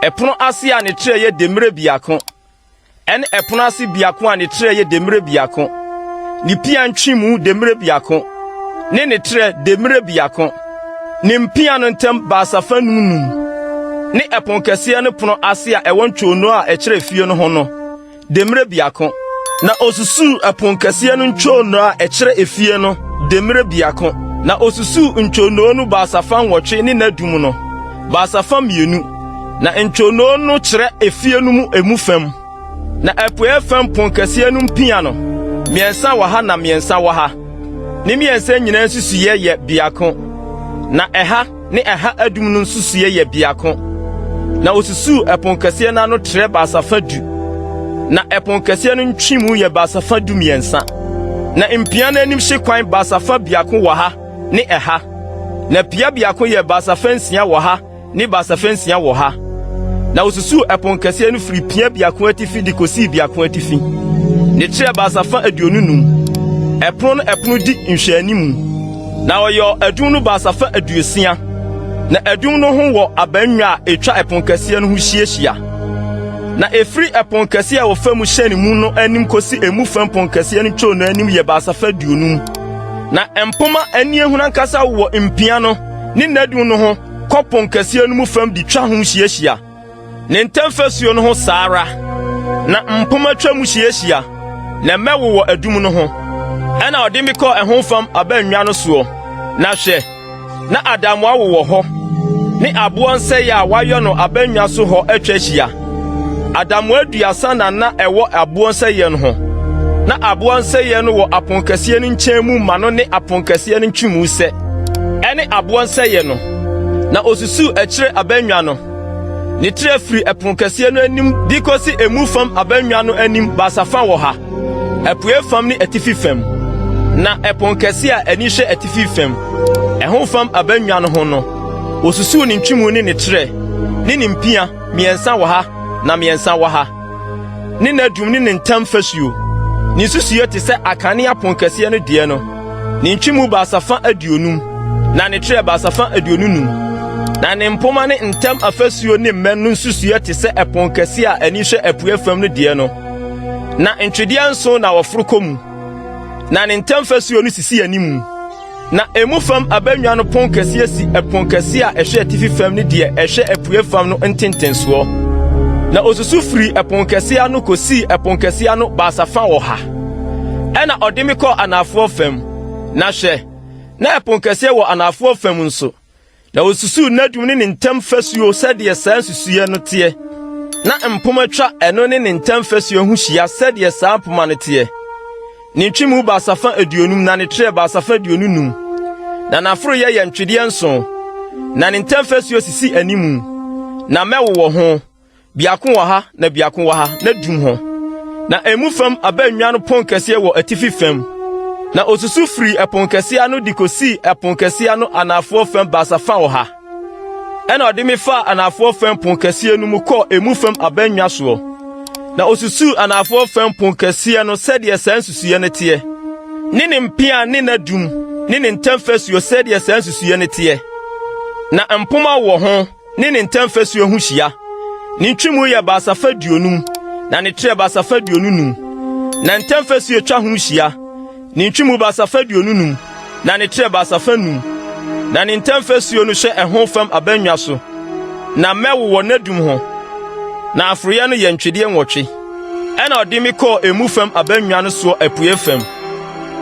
ɛpono ase a ne trɛ yɛ demmire biako, ɛne ɛpono ase biako a ne trɛ yɛ demmire biako, ne pia ntwemu demmire biako, ne ne trɛ demmire biako, ne mpia no ntam basafa num num, ne ɛpon kɛseɛ no pono ase a ɛwɔ ntwonoo a ɛkyerɛ fie no ho no demmire biako. Na osusuw ɛpon kɛseɛ no ntwonoo a ɛkyerɛ efie no demmire biako, na osusuw ntwonoo no basafa nwɔtwe ne n'adum no basafa mmienu, na ntwonoo no kyerɛ efie no mu emu fam. Na apueeɛ fam ponkɛseɛ no mpia no, mmiɛnsa wɔ ha na mmiɛnsa wɔ ha. Ne mmiɛnsa nyinaa nsusuiɛ yɛ biako, na ɛha ne ɛha adum no nsusuiɛ yɛ biako. Na osusuw ɛponkɛseɛ no ano trɛ basafa du, na ɛponkɛseɛ no ntwemu yɛ basafa 13. Na mpia no anim hyekwan basafa biako wɔ ha ne ɛha, na pia biako yɛ basafa nsia wɔ ha ne basafa nsia wɔ ha. Na osusuw ɛpon kɛseɛ no firi pia biako atifi de kosii biako atifi. Ne trɛ basafa 25. Ɛpono no ɛpono di nhwɛanimu. Na ɔyɔɔ adum no basafa 60. Na adum no ho wɔ abannwa a etwa ɛpon kɛseɛ no ho hyiahyia. Na efiri ɛpon kɛseɛ a wɔfa mu hyɛne mu no anim kosi emu fam pon kɛseɛ no ntwonoo anim yɛ basafa 50. Na mpomma aniɛhunu ankasa wowɔ mpia no ne n'adum no ho kɔ pon kɛseɛ no mu fam de twa ho hyiahyia, ne ntam fasuo no ho saa ara, na mpomma twa mu hyiahyia, na mmɛ wowɔ adum no ho. Ɛnna ɔde me kɔɔ ɛho fam abannwa no soɔ, na hwɛ, na adamoa wowɔ hɔ. Ne aboɔ nsɛeɛ a wɔayɔ no abannwa so hɔ atwa ahyia. Adamoa 30 na na ɛwɔ aboɔ nsɛeɛ no ho. Na aboɔ nsɛeɛ no wɔ aponkɛseɛ no nkyɛn mu ma no ne aponkɛseɛ no ntwemu sɛ, ɛne aboɔ nsɛeɛ no. Na osusuw akyire abannwa no. Ne trɛ firi ɛponkɛseɛ no anim de kosi emu fam abannwa no anim basafa wɔ ha, apuei fam ne atifi fam. Na ɛponkɛseɛ a ani hwɛ atifi fam, ɛho fam abannwa no ho no, wosusuw ne ntwemu ne ne trɛ, ne ne mpia, mmiɛnsa wɔ ha na mmiɛnsa wɔ ha, ne n'adum ne ne ntam fasuo. Ne nsusuiɛ te sɛ akane aponkɛseɛ no deɛ no, ne ntwemu basafa 50, na ne trɛ basafa 25. Na ne mpomma ne ntam afasuo ne mmɛn no nsusuiɛ te sɛ ɛponkɛseɛ a ani hwɛ apueɛ fam no deɛ no. Na ntwedeɛ nson na wɔforo kɔ mu, na ne ntam fasuo no sisi anim. Na emu fam abannwa no pon kɛseɛ si ɛpon kɛseɛ a ɛhwɛ atifi fam ne deɛ ɛhwɛ apue fam no ntentensoɔ. Na osusu firii ɛpon kɛseɛ ano kɔsii ɛpon kɛseɛ ano basafa 100. Ɛnna ɔde me kɔɔ anafoɔ fam, na hwɛ, na ɛpon kɛseɛ wɔ anafoɔ fam nso. Na osusuw n'adum ne ne ntam fasuo sɛdeɛ saa nsusuiɛ no teɛ. Na mpomma twa ɛno ne ne ntam fasuo ho hyia sɛdeɛ saa mpomma no teɛ. Ne ntwemu basafa 50 na ne trɛ basafa 25. Na n'aforoeɛ yɛ ntwedeɛ nson, na ne ntam fasuo sisi animu, na mmɛ wowɔ ho. Biako wɔ ha na biako wɔ ha, n'adum ho. Na emu fam abannwa no ponkɛseɛ wɔ atifi fam. Na osusu firii ɛponkɛseɛ ano de kosii ɛponkɛseɛ ano anafoɔ fam basafa 100. Ɛnna ɔde me faa anafoɔ fam ponkɛseɛ no mu kɔɔ emu fam abannwa soɔ. Na osusuu anafoɔ fam ponkɛseɛ no sɛdeɛ saa nsusuiɛ no teɛ, ne ne mpea ne n'adum ne ne ntam fasuo sɛdeɛ saa nsusuiɛ no teɛ. Na mpomma wɔ ho. ne ne ntam fasuo ho hyia. Ne ntwemu yɛ basafa 50, na ne trɛ basafa 25. Na ntam fasuo twa ho hyia, ne ntwemu basafa 25, na ne trɛ basafa 5. Na ne ntam fasuo no hyɛ ɛho fam abannwa so, na mmɛ wowɔ n'adum ho, na aforoeɛ no yɛ ntwedeɛ 8. Ɛnna ɔde me kɔɔ emu fam abannwa no soɔ apueeɛ fam,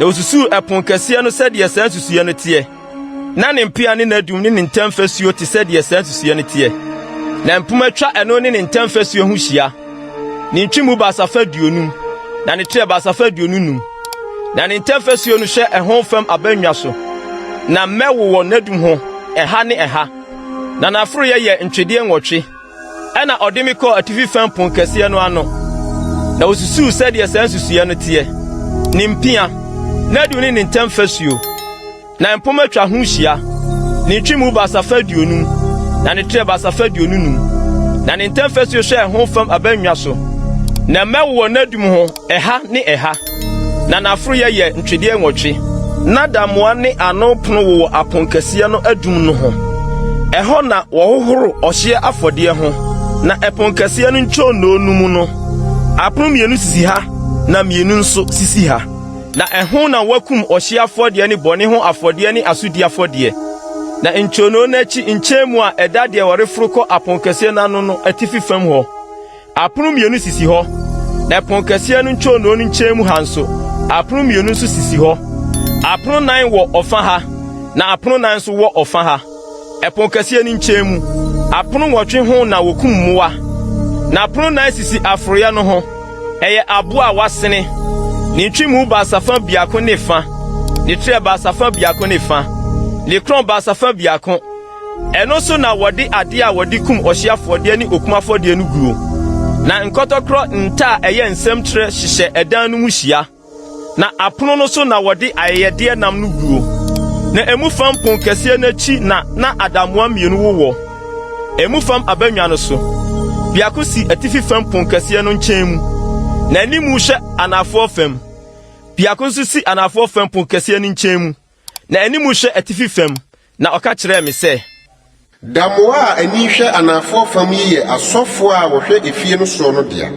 na osusuu ɛpono kɛseɛ no sɛdeɛ saa nsusuiɛ no teɛ. Na ne mpea ne n'adum ne ne ntam fasuo te sɛ deɛ saa nsusuiɛ no teɛ. Na mpomma twa ɛno ne ne ntam fasuo ho hyia. Ne ntwemu basafa 50, na ne trɛ basafa 25. Na ne ntam fasuo no hwɛ ɛho fam abannwa so, na mmɛ wowɔ n'adum ho ɛha ne ɛha. Na n'aforoeɛ yɛ ntwedeɛ 8. Ɛnna ɔde me kɔɔ atifi fam ponkɛseɛ no ano, na osusuw sɛdeɛ saa nsusuiɛ no teɛ, ne mpia, n'adum ne ne ntam fasuo. Na mpomma twa ho hyia, ne ntwemu basafa 50, na ne trɛ basafa 25. Na ne ntam fasuo hwɛ ɛho fam abannwa so, na mmɛ wowɔ n'adum ho ɛha ne ɛha, na n'aforoeɛ yɛ ntwedeɛ 8. Na damoa ne ano pono wowɔ aponkɛseɛ no adum no ho. Ɛhɔ na wɔhohoro ɔhyeɛ afɔdeɛ ho, na ɛponkɛseɛ no ntwonoo no mu no, apono mmienu sisi ha na mmienu nso sisi ha. Na ɛho na wɔakum ɔhyeɛ afɔdeɛ ne bɔne ho afɔdeɛ ne asodi afɔdeɛ. Na ntwonoo no akyi nkyɛn mu a ɛda deɛ wɔreforo kɔ aponkɛseɛ no ano no atifi fam hɔ, apono mmienu sisi hɔ, na ɛponkɛseɛ no ntwonoo no nkyɛn mu ha nso, apono mmienu nso sisi hɔ. Apono nnan wɔ ɔfa ha, na apono nnan nso wɔ ɔfa ha. Ɛponkɛseɛ no nkyɛn mu, apono 8 ho na wɔkum mmoa, na apono nnan sisi aforoeɛ no ho. Ɛyɛ abo a wɔasene, ne ntwemu basafa biako ne fa, ne trɛ basafa biako ne fa, ne korɔn basafa biako. Ɛno so na wɔde ade a wɔde kum ɔhyeɛ afɔdeɛ ne okum afɔdeɛ no guo. Na nkɔtɔkorɔ nta a ɛyɛ nsam trɛ hyehyɛ ɛdan no mu hyia. Na apono no so na wɔde ayɛyɛdeɛ nam no guo. Na emu fam ponkɛseɛ no akyi na na adamoa mmienu wowɔ, emu fam abannwa no so. Biako si atifi fam ponkɛseɛ no nkyɛn mu, na animu hwɛ anafoɔ fam. Biako nso si anafoɔ fam ponkɛseɛ no nkyɛn mu, na animu hwɛ atifi fam. Na ɔka kyerɛɛ me sɛ. Damoa a ani hwɛ anafoɔ fam yi yɛ asɔfoɔ a wɔhwɛ efie no soɔ no dea.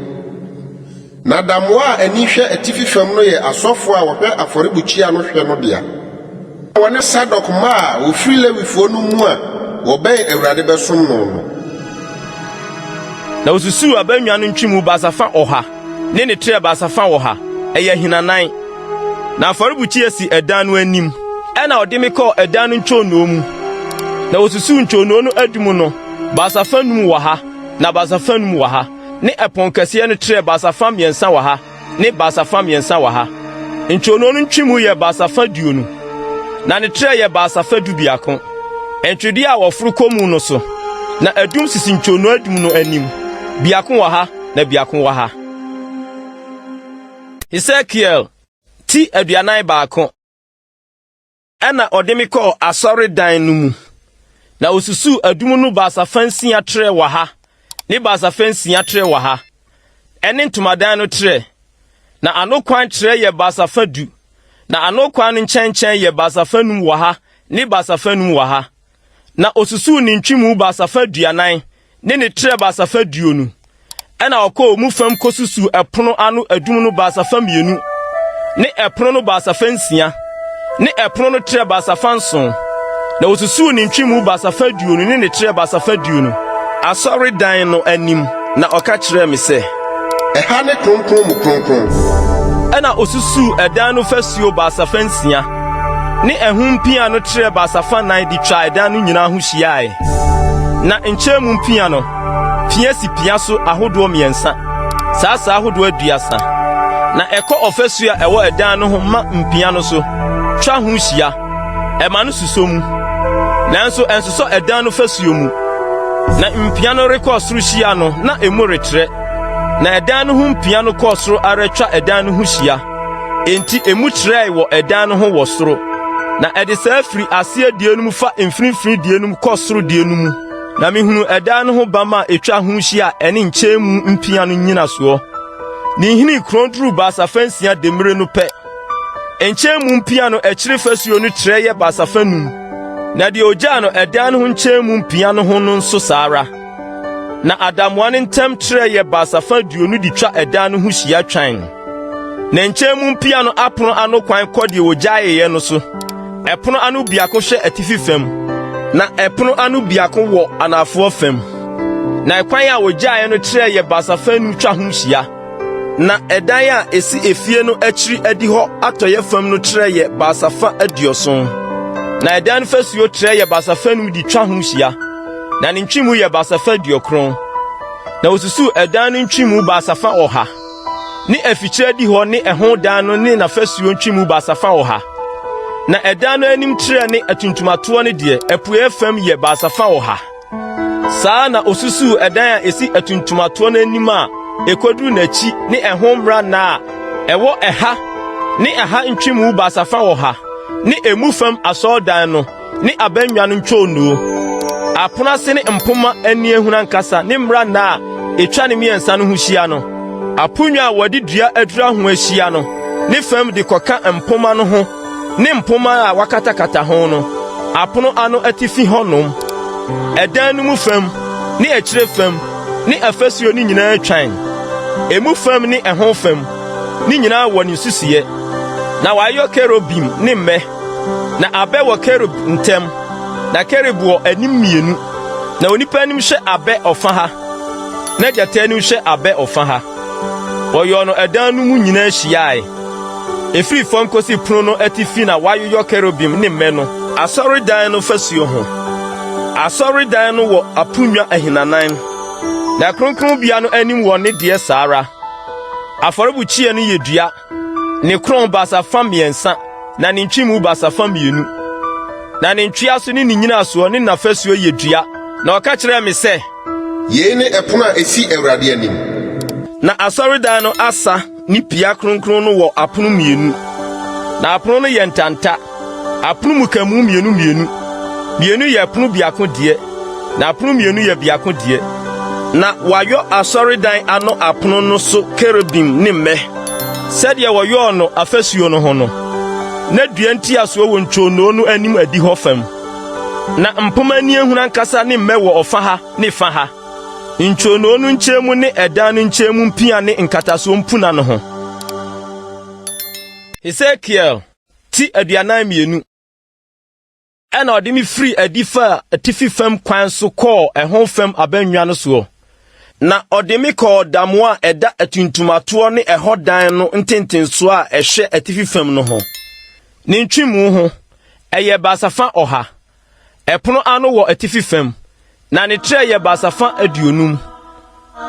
Na damoa a ani hwɛ atifi fam no yɛ asɔfoɔ a wɔhwɛ afɔrebukyia no hwɛ no dea. Wɔne Sadok mma a wɔfiri Lewifoɔ no mu a wɔbɛn Awurade bɛsom no no. Na osusuw abannwa no ntwemu basafa 100 ne ne trɛ basafa 100, ɛyɛ ahinanan. Na afɔrebukyia si ɛdan no anim. Ɛnna ɔde me kɔɔ ɛdan no ntwonoo mu. Na osusuw ntwonoo no adum no, basafa num wɔ ha, na basafa num wɔ ha, ne ɛponkɛseɛ no trɛ basafa mmiɛnsa wɔ ha, ne basafa mmiɛnsa wɔ ha. Ntwonoo no ntwemu yɛ basafa 20, na ne trɛ yɛ basafa 11. Ntwedeɛ a wɔforo kɔ mu no so, na adum sisi ntwonoo adum no anim, biako wɔ ha na biako wɔ ha. Hesekiel ti 41. Ɛnna ɔde me kɔɔ asɔredan no mu, na osusuw adum no basafa nsia trɛɛ wɔ ha ne basafa nsia trɛɛ wɔ ha, ɛne ntomadan no trɛ. Na ano kwan trɛ yɛ basafa 10, na ano kwan no nkyɛnkyɛn yɛ basafa num wɔ ha ne basafa num wɔ ha. Na osusuw ne ntwemu basafa 40 ne ne trɛ basafa 20. Ɛnna ɔkɔɔ mu fam kosusuw ɛpono ano adum no basafa mmienu, ne ɛpono no basafa nsia, ne ɛpono no trɛ basafa 7. Na osusuw ne ntwemu basafa 20 ne ne trɛ basafa 20. Asɔredan no anim, na ɔka kyerɛɛ me sɛ, Ɛha ne Kronkron mu Kronkron. Ɛnna osusuw ɛdan no fasuo basafa nsia, ne ɛho mpia no trɛ basafa 4 de twaa ɛdan no nyinaa ho hyiae. Na nkyɛn mu mpia no, pia si pia so ahodoɔ mmiɛnsa, saa saa ahodoɔ 30. Na ɛkɔ ɔfasuo a ɛwɔ ɛdan no ho ma mpia no so, twa ho hyia, ɛma no susɔ mu, nanso ɛnsosɔ ɛdan no fasuo mu. Na mpia no rekɔ soro hyia no, na emu retrɛ, na ɛdan no ho mpia no kɔɔ soro ara twa ɛdan no ho hyia. Enti emu trɛe wɔ ɛdan no ho wɔ soro. Na ɛde saa firi aseɛ deɛ no mu fa mfimfini deɛ no mu kɔ soro deɛ no mu. Na mehunuu ɛdan no ho bamma a etwa ho hyia a ɛne nkyɛn mu mpia no nnyinasoɔ. Ne nhini korɔn duruu basafa nsia demmire no pɛ. Nkyɛn mu mpia no akyiri fasuo no trɛ yɛ basafa num, na deɛ ogyaa no ɛdan no ho nkyɛn mu mpia no ho no nso saa ara. Na adamoa no ntam trɛ yɛ basafa 20 de twa ɛdan no ho hyia twann. Na nkyɛn mu mpia no apono ano kwan kɔ deɛ ogyaeɛ no so. Ɛpono ano biako hwɛ atifi fam, na ɛpono ano biako wɔ anafoɔ fam. Na ɛkwan a wogyaeɛ no trɛ yɛ basafa num twa ho hyia. Na ɛdan a esi efie no akyiri adihɔ atɔeɛ fam no trɛ yɛ basafa 70. Na ɛdan no fasuo trɛ yɛ basafa num de twa ho hyia, na ne ntwemu yɛ basafa 90. Na osusuw ɛdan no ntwemu basafa 100. Ne afikyiri adihɔ ne ɛho dan no ne n'afasuo ntwemu basafa 100. Na ɛdan no anim trɛ ne atuntumatoɔ no deɛ, apueeɛ fam yɛ basafa 100. Saa na osusuw ɛdan a esi atuntumatoɔ no anim a ekoduru n'akyi ne ɛho mmrannaa a ɛwɔ ɛha ne ɛha ntwemu basafa 100 ne emu fam asɔredan no ne abannwa no ntwonoo, apono ase ne mpomma aniɛhunu ankasa ne mmrannaa a etwa ne mmiɛnsa no ho hyia no, aponnwa a wɔde dua adura ho ahyia no ne fam de kɔka mpomma no ho ne mpomma a wɔakatakata ho no, apono ano atifi hɔnom, ɛdan no mu fam ne akyire fam ne afasuo no nyinaa twan, emu fam ne ɛho fam, ne nyinaa wɔ ne nsusuiɛ. Na wɔayɔ kerubim ne mmɛ, na abɛ wɔ kerub ntam, na kerub wɔ anim mmienu, na onipa anim hwɛ abɛ ɔfa ha, na gyata anim hwɛ abɛ ɔfa ha. Wɔyɔɔ no ɛdan no mu nyinaa hyiae. Efiri fam kosi pono no atifi na wɔayeyɔ kerubim ne mmɛ no. Asɔredan no fasuo ho. Asɔredan no wɔ aponnwa ahinanan, na kronkronbea no anim wɔ ne deɛ saa ara. Afɔrebukyia no yɛ dua, ne korɔn basafa mmiɛnsa na ne ntwemu basafa mmienu. Na ne ntweaso ne ne nnyinasoɔ ne n'afasuo yɛ dua. Na ɔka kyerɛɛ me sɛ, Yei ne ɛpono a esi Awurade anim. Na asɔredan no asa ne pia kronkron no wɔ apono mmienu. Na apono no yɛ ntanta, apono mmukamu mmienu mmienu. Mmienu yɛ ɛpono biako deɛ, na apono mmienu yɛ biako deɛ. Na wɔayɔ asɔredan ano apono no so kerubim ne mmɛ, sɛdeɛ wɔyɔɔ no afasuo no ho no. Na dua ntiasoɔ wɔ ntwonoo no anim adihɔ fam. Na mpomma aniɛhunu ankasa ne mmɛ wɔ ɔfa ha ne fa ha, ntwonoo no nkyɛn mu ne ɛdan no nkyɛn mu mpia ne nkatasoɔ mpuna no ho. Hesekiel ti 42. Ɛnna ɔde me firii adi faa atifi fam kwan so kɔɔ ɛho fam abannwa no soɔ, na ɔde me kɔɔ damoa a ɛda atuntumatoɔ ne ɛhɔ dan no ntentensoɔ a ɛhwɛ atifi fam no ho. Ne ntwemu ho, ɛyɛ basafa 100. Ɛpono ano wɔ atifi fam, na ne trɛ yɛ basafa 50.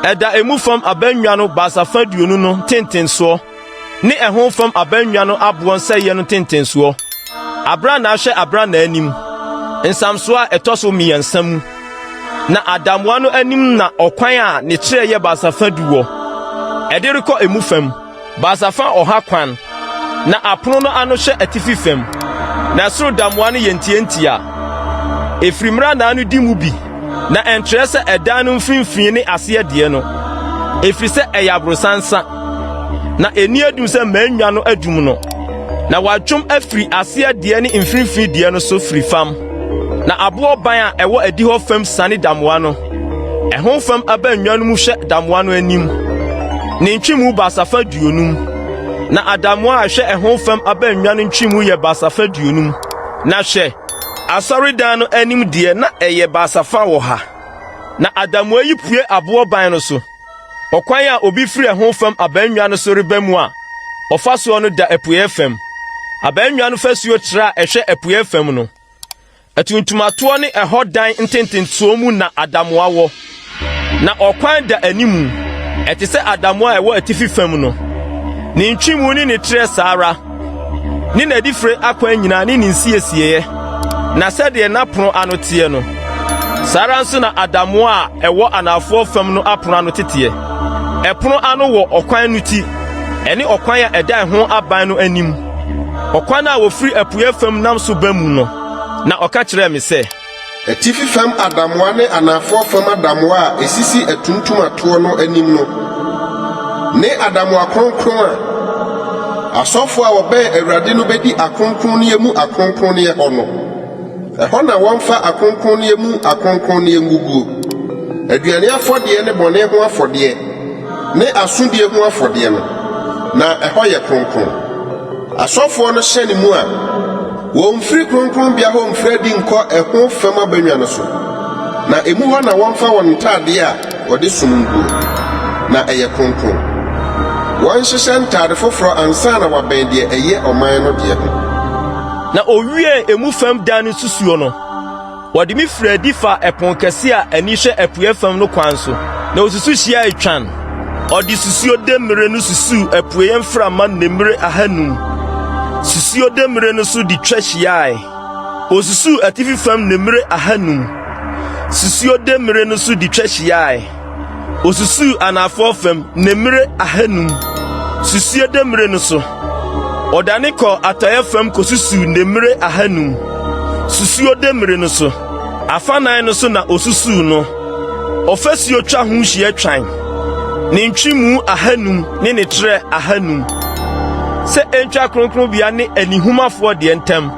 Ɛda emu fam abannwa no basafa 20 no ntentensoɔ ne ɛho fam abannwa no aboɔ nsɛeɛ no ntentensoɔ. Abrannaa hwɛ abrannaa anim, nsamsoɔ a ɛtɔ so mmiɛnsa mu. Na adamoa no anim na ɔkwan a ne trɛ yɛ basafa 10 wɔ, ɛde rekɔ emu fam. Basafa 100 kwan, na apono no ano hyɛ atifi fam, na ɛsoro damoa no yɛ ntiantia. Efiri mmrannaa no di mu bi, na ɛnkyerɛ sɛ ɛdan no mfimfini ne aseɛ deɛ no, ɛfiri sɛ ɛyɛ aborosansa, na ɛnni adum sɛ mmaannwa no adum no, na wɔatwom afiri aseɛ deɛ ne mfimfini deɛ no so firi fam. Na aboɔ ban a ɛwɔ adihɔ fam siane damoa no. Ɛho fam abannwa no mu hwɛ damoa no anim, ne ntwemu basafa 50. Na adamoa a ɛhwɛ ɛho fam abannwa no ntwemu yɛ basafa 50. Na hwɛ, asɔredan no anim deɛ na ɛyɛ basafa 100. Na adamoa yi pue aboɔ ban no so. Ɔkwan a obi firi ɛho fam abannwa no so reba mu a ɔfa soɔ no da apueeɛ fam. Abannwa no fasuo trɛ a ɛhwɛ apueeɛ fam no, atuntumatoɔ ne ɛhɔ dan ntentensoɔ mu na adamoa wɔ, na ɔkwan da animu. Ɛte sɛ adamoa a ɛwɔ atifi fam no. Ne ntwemu ne ne trɛ saa ara, ne n'adifire akwan nyinaa ne ne nsiesieeɛ, na sɛdeɛ n'apono ano teɛ no, saa ara nso na adamoa a ɛwɔ anafoɔ fam no apono ano teteɛ. Ɛpono ano wɔ ɔkwan no ti, ɛne ɔkwan a ɛda ɛho aban no anim, ɔkwan a wɔfiri apueeɛ fam nam so ba mu no. Na ɔka kyerɛɛ me sɛ. Atifi fam adamoa ne anafoɔ fam adamoa a ɛsisi atuntum atoɔ no anim no ne adamoa kronkron a asɔfoɔ a wɔbɛn Awurade no bɛdi akronkronneɛ mu akronkronneɛ hɔ no. Ɛhɔ na wɔmfa akronkronneɛ mu akronkronneɛ nguguo, aduane afɔdeɛ ne bɔne ho afɔdeɛ ne asodie ho afɔdeɛ no, na ɛhɔ yɛ kronkron. Asɔfoɔ no hyɛne mu a, Wɔmfiri kronkronbea hɔ mfiri adi nkɔ ɛho fam abannwa no so, na emu hɔ na wɔmfa wɔn ntadeɛ a wɔde som nguo, na ɛyɛ kronkron. Wɔnhyehyɛ ntade foforɔ ansa na wɔabɛn deɛ ɛyɛ ɔman no deɛ ho. Na owiee emu fam dan no nsusuo no, Wɔde me firii adi faa ɛpon kɛse a ani hwɛ apuei fam no kwan so, na osusu hyiae twann. Ɔde susuo demmire no susuu apueeɛ mframa nnemmire 500, susuo demmire no so de twa hyiae. Osusuu atifi fam nnemmire 500, susuo demmire no so de twa hyiae. Osusuu anafoɔ fam nnemmire 500, susuo demmire no so. Ɔdane kɔɔ atɔeɛ fam kɔsusuu nnemmire 500, susuo demmire no so. Afanan no so na osusuu no. Ɔfasuo twa ho hyia twan, ne ntwemu 500 ne ne trɛ 500, sɛ ɛntwa kronkronbea ne anihumafoɔ deɛ ntam.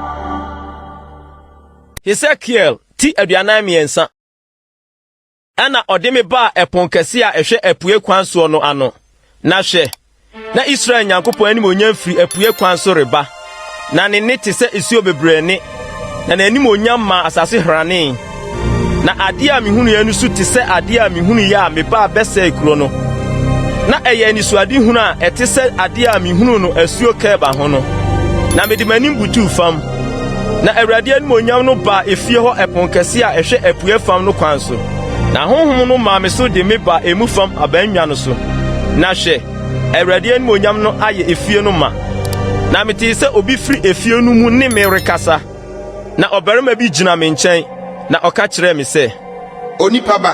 Hesekiel ti 43. Ɛnna ɔde me baa ɛpon kɛse a ɛhwɛ apuei kwan soɔ no ano, na hwɛ, na Israel Nyankopɔn animuonyam firi apuei kwan so reba, na ne nne te sɛ nsuo bebree nne, na n'animuonyam maa asase hranee. Na adeɛ a mehunuiɛ no su te sɛ adeɛ a mehunuiɛ a mebaa bɛsɛee kuro no. Na ɛyɛ anisoadehunu a ɛte sɛ adeɛ a mehunuu no asuo Kebar ho no. Na mede m'anim butuu fam. Na Awurade animuonyam no baa efie hɔ ɛpon kɛse a ɛhwɛ apuei fam no kwan so. Na honhom no maa me so de me baa emu fam abannwa no so. Na hwɛ, Awurade animuonyam no ayɛ efie no ma. Na metee sɛ obi firi efie no mu ne me rekasa. Na ɔbarima bi gyina me nkyɛn, na ɔka kyerɛɛ me sɛ. Onipa ba,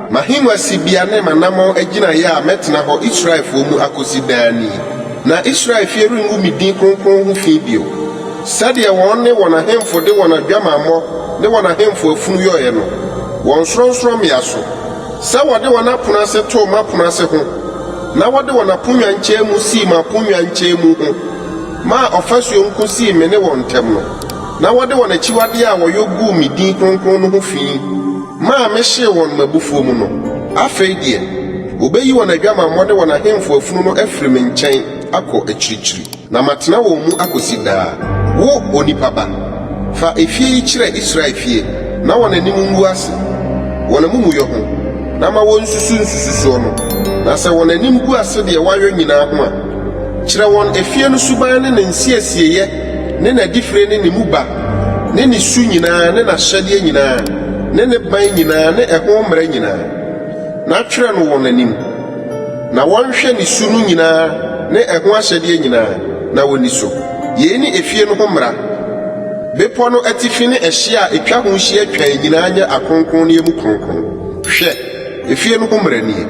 m'ahengua sibea ne m'anammɔn agyinaeɛ a mɛtena hɔ Israelfoɔ mu akɔsi daa nie. Na Israel fie rengu me din kronkron ho fi bio, sɛdeɛ wɔn ne wɔn ahemfo de wɔn adwamammɔ ne wɔn ahemfo afunu yɔeɛ no, wɔn sorɔnsorɔmmea so, sɛ wɔde wɔn apono ase too m'apono ase ho na wɔde wɔn aponnwa nkyɛnmu sii m'aponnwa nkyɛnmu ho maa ɔfasuo nko sii me ne wɔn ntam no. Na wɔde wɔn akyiwadeɛ a wɔyɔ guu me din kronkron no ho fi maa mehyee wɔn m'abufuo mu no, afei deɛ, wɔbɛyi wɔn adwamammɔ ne wɔn ahemfo afunu no afiri me nkyɛn akɔ akyirikyiri, na matena wɔn mu akɔsi daa. Wo, onipa ba, fa efie yi kyerɛ Israel fie, na wɔn anim ngu ase, wɔn amumuyɔ ho, na ma wɔnsusu nsususoɔ no, na sɛ wɔn anim gu ase deɛ wɔayɔ nyinaa ho a, kyerɛ wɔn efie no suban ne ne nsiesieeɛ ne n'adifire ne ne mu ba. ne ne su nyinaa ne n'ahyɛdeɛ nyinaa ne ne ban nyinaa ne ɛho mmara nyinaa, na twerɛ no wɔn anim. Na wɔnhwɛ ne su no nyinaa ne ɛho ahyɛdeɛ nyinaa, na wɔnni so. Yei ne efie no ho mmara. Bepɔ no atifi ne ɛhyeɛ a ɛtwa ho hyia twann nyinaa nyɛ akronkronneɛ mu kronkron. Hwɛ, efie no ho mmara nie.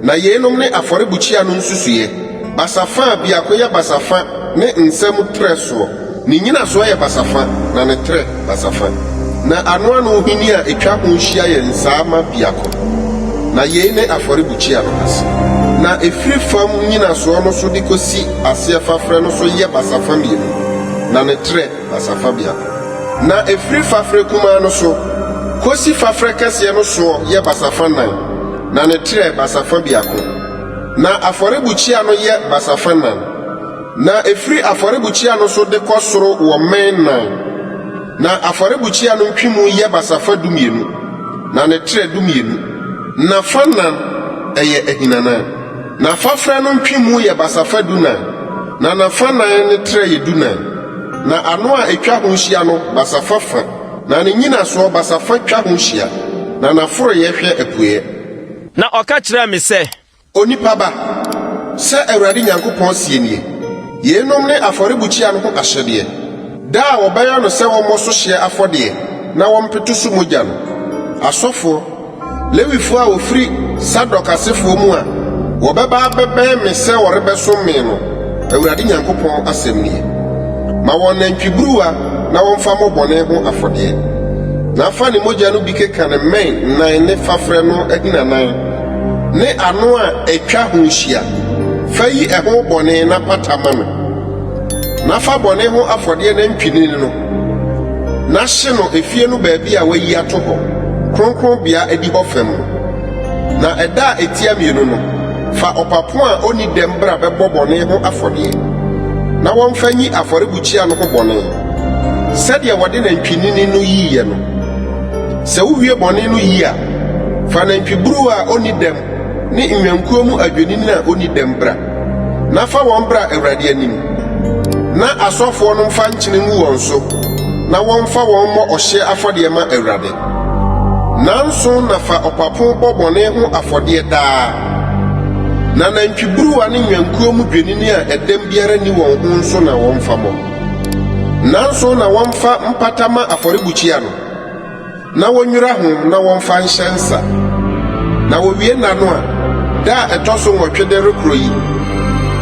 Na yeinom ne afɔrebukyia no nsusuiɛ, basafa a biako yɛ basafa ne nsa mu trɛ soɔ, ne nnyinasoɔ yɛ basafa, na ne trɛ basafa. Na anoano hini a ɛtwa ho hyia yɛ nsaama biako. Na yei ne afɔrebukyia no ase. Na ɛfiri fam nnyinasoɔ no so de kɔsi aseɛ faferɛ no so yɛ basafa mmienu, na ne trɛ basafa biako. Na ɛfiri faferɛ kumaa no so kɔsi faferɛ kɛseɛ no soɔ yɛ basafa nnan. Na ne trɛ basafa biako, na afɔrebukyia no yɛ basafa nan, na ɛfiri afɔrebukyia no so de kɔ soro wɔ mmɛn nan, na afɔrebukyia no ntwemu yɛ basafa dumienu, na ne trɛ dumienu, na fa nan, ɛyɛ ahinanan. Na faferɛ no ntwemu yɛ basafa dunan, na n'afa nan ne trɛ yɛ dunan, na ano a ɛtwa ho hyia no basafa fa. Na ne nnyinasoɔ basafa twa ho hyia, na n'aforoeɛ hwɛ apueeɛ. Na ɔka kyerɛɛ me sɛ. Onipa ba, sɛ Awurade Nyankopɔn seɛ nie, Yeinom ne afɔrebukyia no ho ahyɛdeɛ, Da a wɔbɛyɔ no sɛ wɔmmɔ so hyeɛ afɔdeɛ na wɔmpeto so mogya no, asɔfoɔ, Lewifoɔ a wɔfiri Sadok asefoɔ mu a wɔbɛba abɛbɛn me sɛ wɔrebɛsom me no, Awurade Nyankopɔn asɛm nie. Ma wɔn nantwiburuwa na wɔmfa mmɔ bɔne ho afɔdeɛ. Na fa ne mogya no bi keka ne mmɛn nan ne faferɛ no ahinanan ne ano a ɛtwa ho hyia, fa yi ɛho bɔne na pata ma no. Na fa bɔne ho afɔdeɛ nantwinini no, na hye no efie no baabi a wɔayi ato hɔ, kronkronbea adihɔ fam no. Na ɛda a etia mmienu no, fa ɔpapo a onni dɛm bra bɛbɔ bɔne ho afɔdeɛ, na wɔmfa nyi afɔrebukyia no ho bɔne, sɛdeɛ wɔde nantwinini no yiiɛ no. Sɛ wowie bɔne no yi a, fa nantwiburuwa a onni dɛm ne nnwankuo mu adwennini a onni dɛm bra, na fa wɔn bra Awurade anim, na asɔfoɔ no mfa nkyene ngu wɔn so na wɔmfa wɔn mmɔ ɔhyeɛ afɔdeɛ ma Awurade. Nnanson na fa ɔpapo bɔ bɔne ho afɔdeɛ daa, na nantwiburuwa ne nnwankuo mu dwennini a ɛdɛm biara nni wɔn ho nso na wɔmfa mmɔ. Nnanson na wɔmfa mpata ma afɔrebukyia no. Na wonnwira ho na wɔmfa nhyɛ nsa. Na wowie nna no a, da a ɛtɔ so nwɔtwe de rekorɔ yi,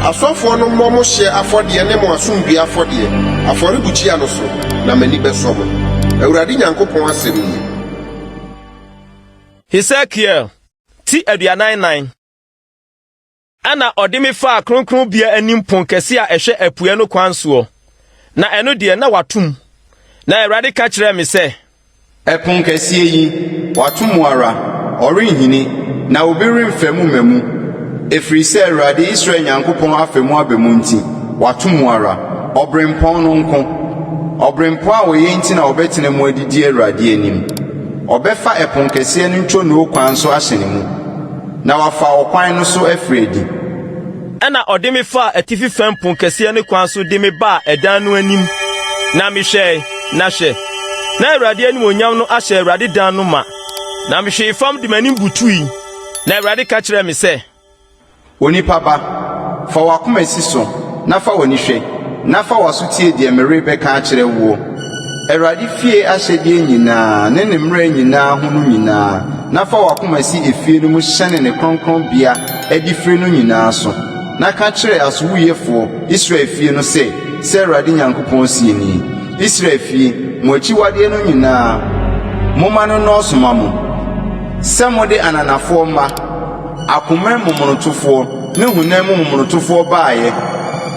asɔfoɔ no mmɔ mo hyeɛ afɔdeɛ ne mo asomdwoeɛ afɔdeɛ, afɔrebukyia no so, na m'ani bɛsɔ mo, Awurade Nyankopɔn asɛm nie. Hesekiel ti 44. Ɛnna ɔde me faa kronkronbea anim ponkɛse a ɛhwɛ apueɛ no kwan soɔ, na ɛno deɛ, na wɔato mu. Na Awurade ka kyerɛɛ me sɛ. Ɛponkɛseɛ yi, wɔato mu ara, ɔrenhini, na obi remfa mu mma mu, ɛfiri sɛ Awurade, Israel Nyankopɔn afa mu aba mu nti, wɔato mu ara, ɔberempɔn no nko. Ɔberempɔn a ɔyɛ nti na ɔbɛtena mu adidi Awurade anim. Ɔbɛfa ɛponkɛseɛ no ntwonoo kwan so ahyɛne mu. Na wafa ɔkwan no so afiri adi. Ɛnna ɔde me faa atifi fam ponkɛseɛ no kwan so de me baa ɛdan no anim, na mehwɛe, na hwɛ, na Awurade animuonyam no ahyɛ Awurade dan no ma. Na mehwee fam de m'anim butui, na Awurade ka kyerɛɛ me sɛ. Onipa ba, fa w'akoma si so, na fa w'ani hwɛ, na fa w'aso tie deɛ merebɛka akyerɛ woɔ, Awurade fie ahyɛdeɛ nyinaa ne ne mmara nyinaa ho no nyinaa, na fa w'akoma si efie no mu hyɛne ne kronkronbea adifire no nyinaa so, na ka kyerɛ asowuiɛfoɔ, Israel fie no sɛ, 'Sɛ Awurade Nyankopɔn seɛ nie, Israel fie, mo akyiwadeɛ no nyinaa, momma no nnɔɔso mma mo, sɛ mode ananafoɔ mma, Akoma momonotofoɔ ne honam mu momonotofoɔ baeɛ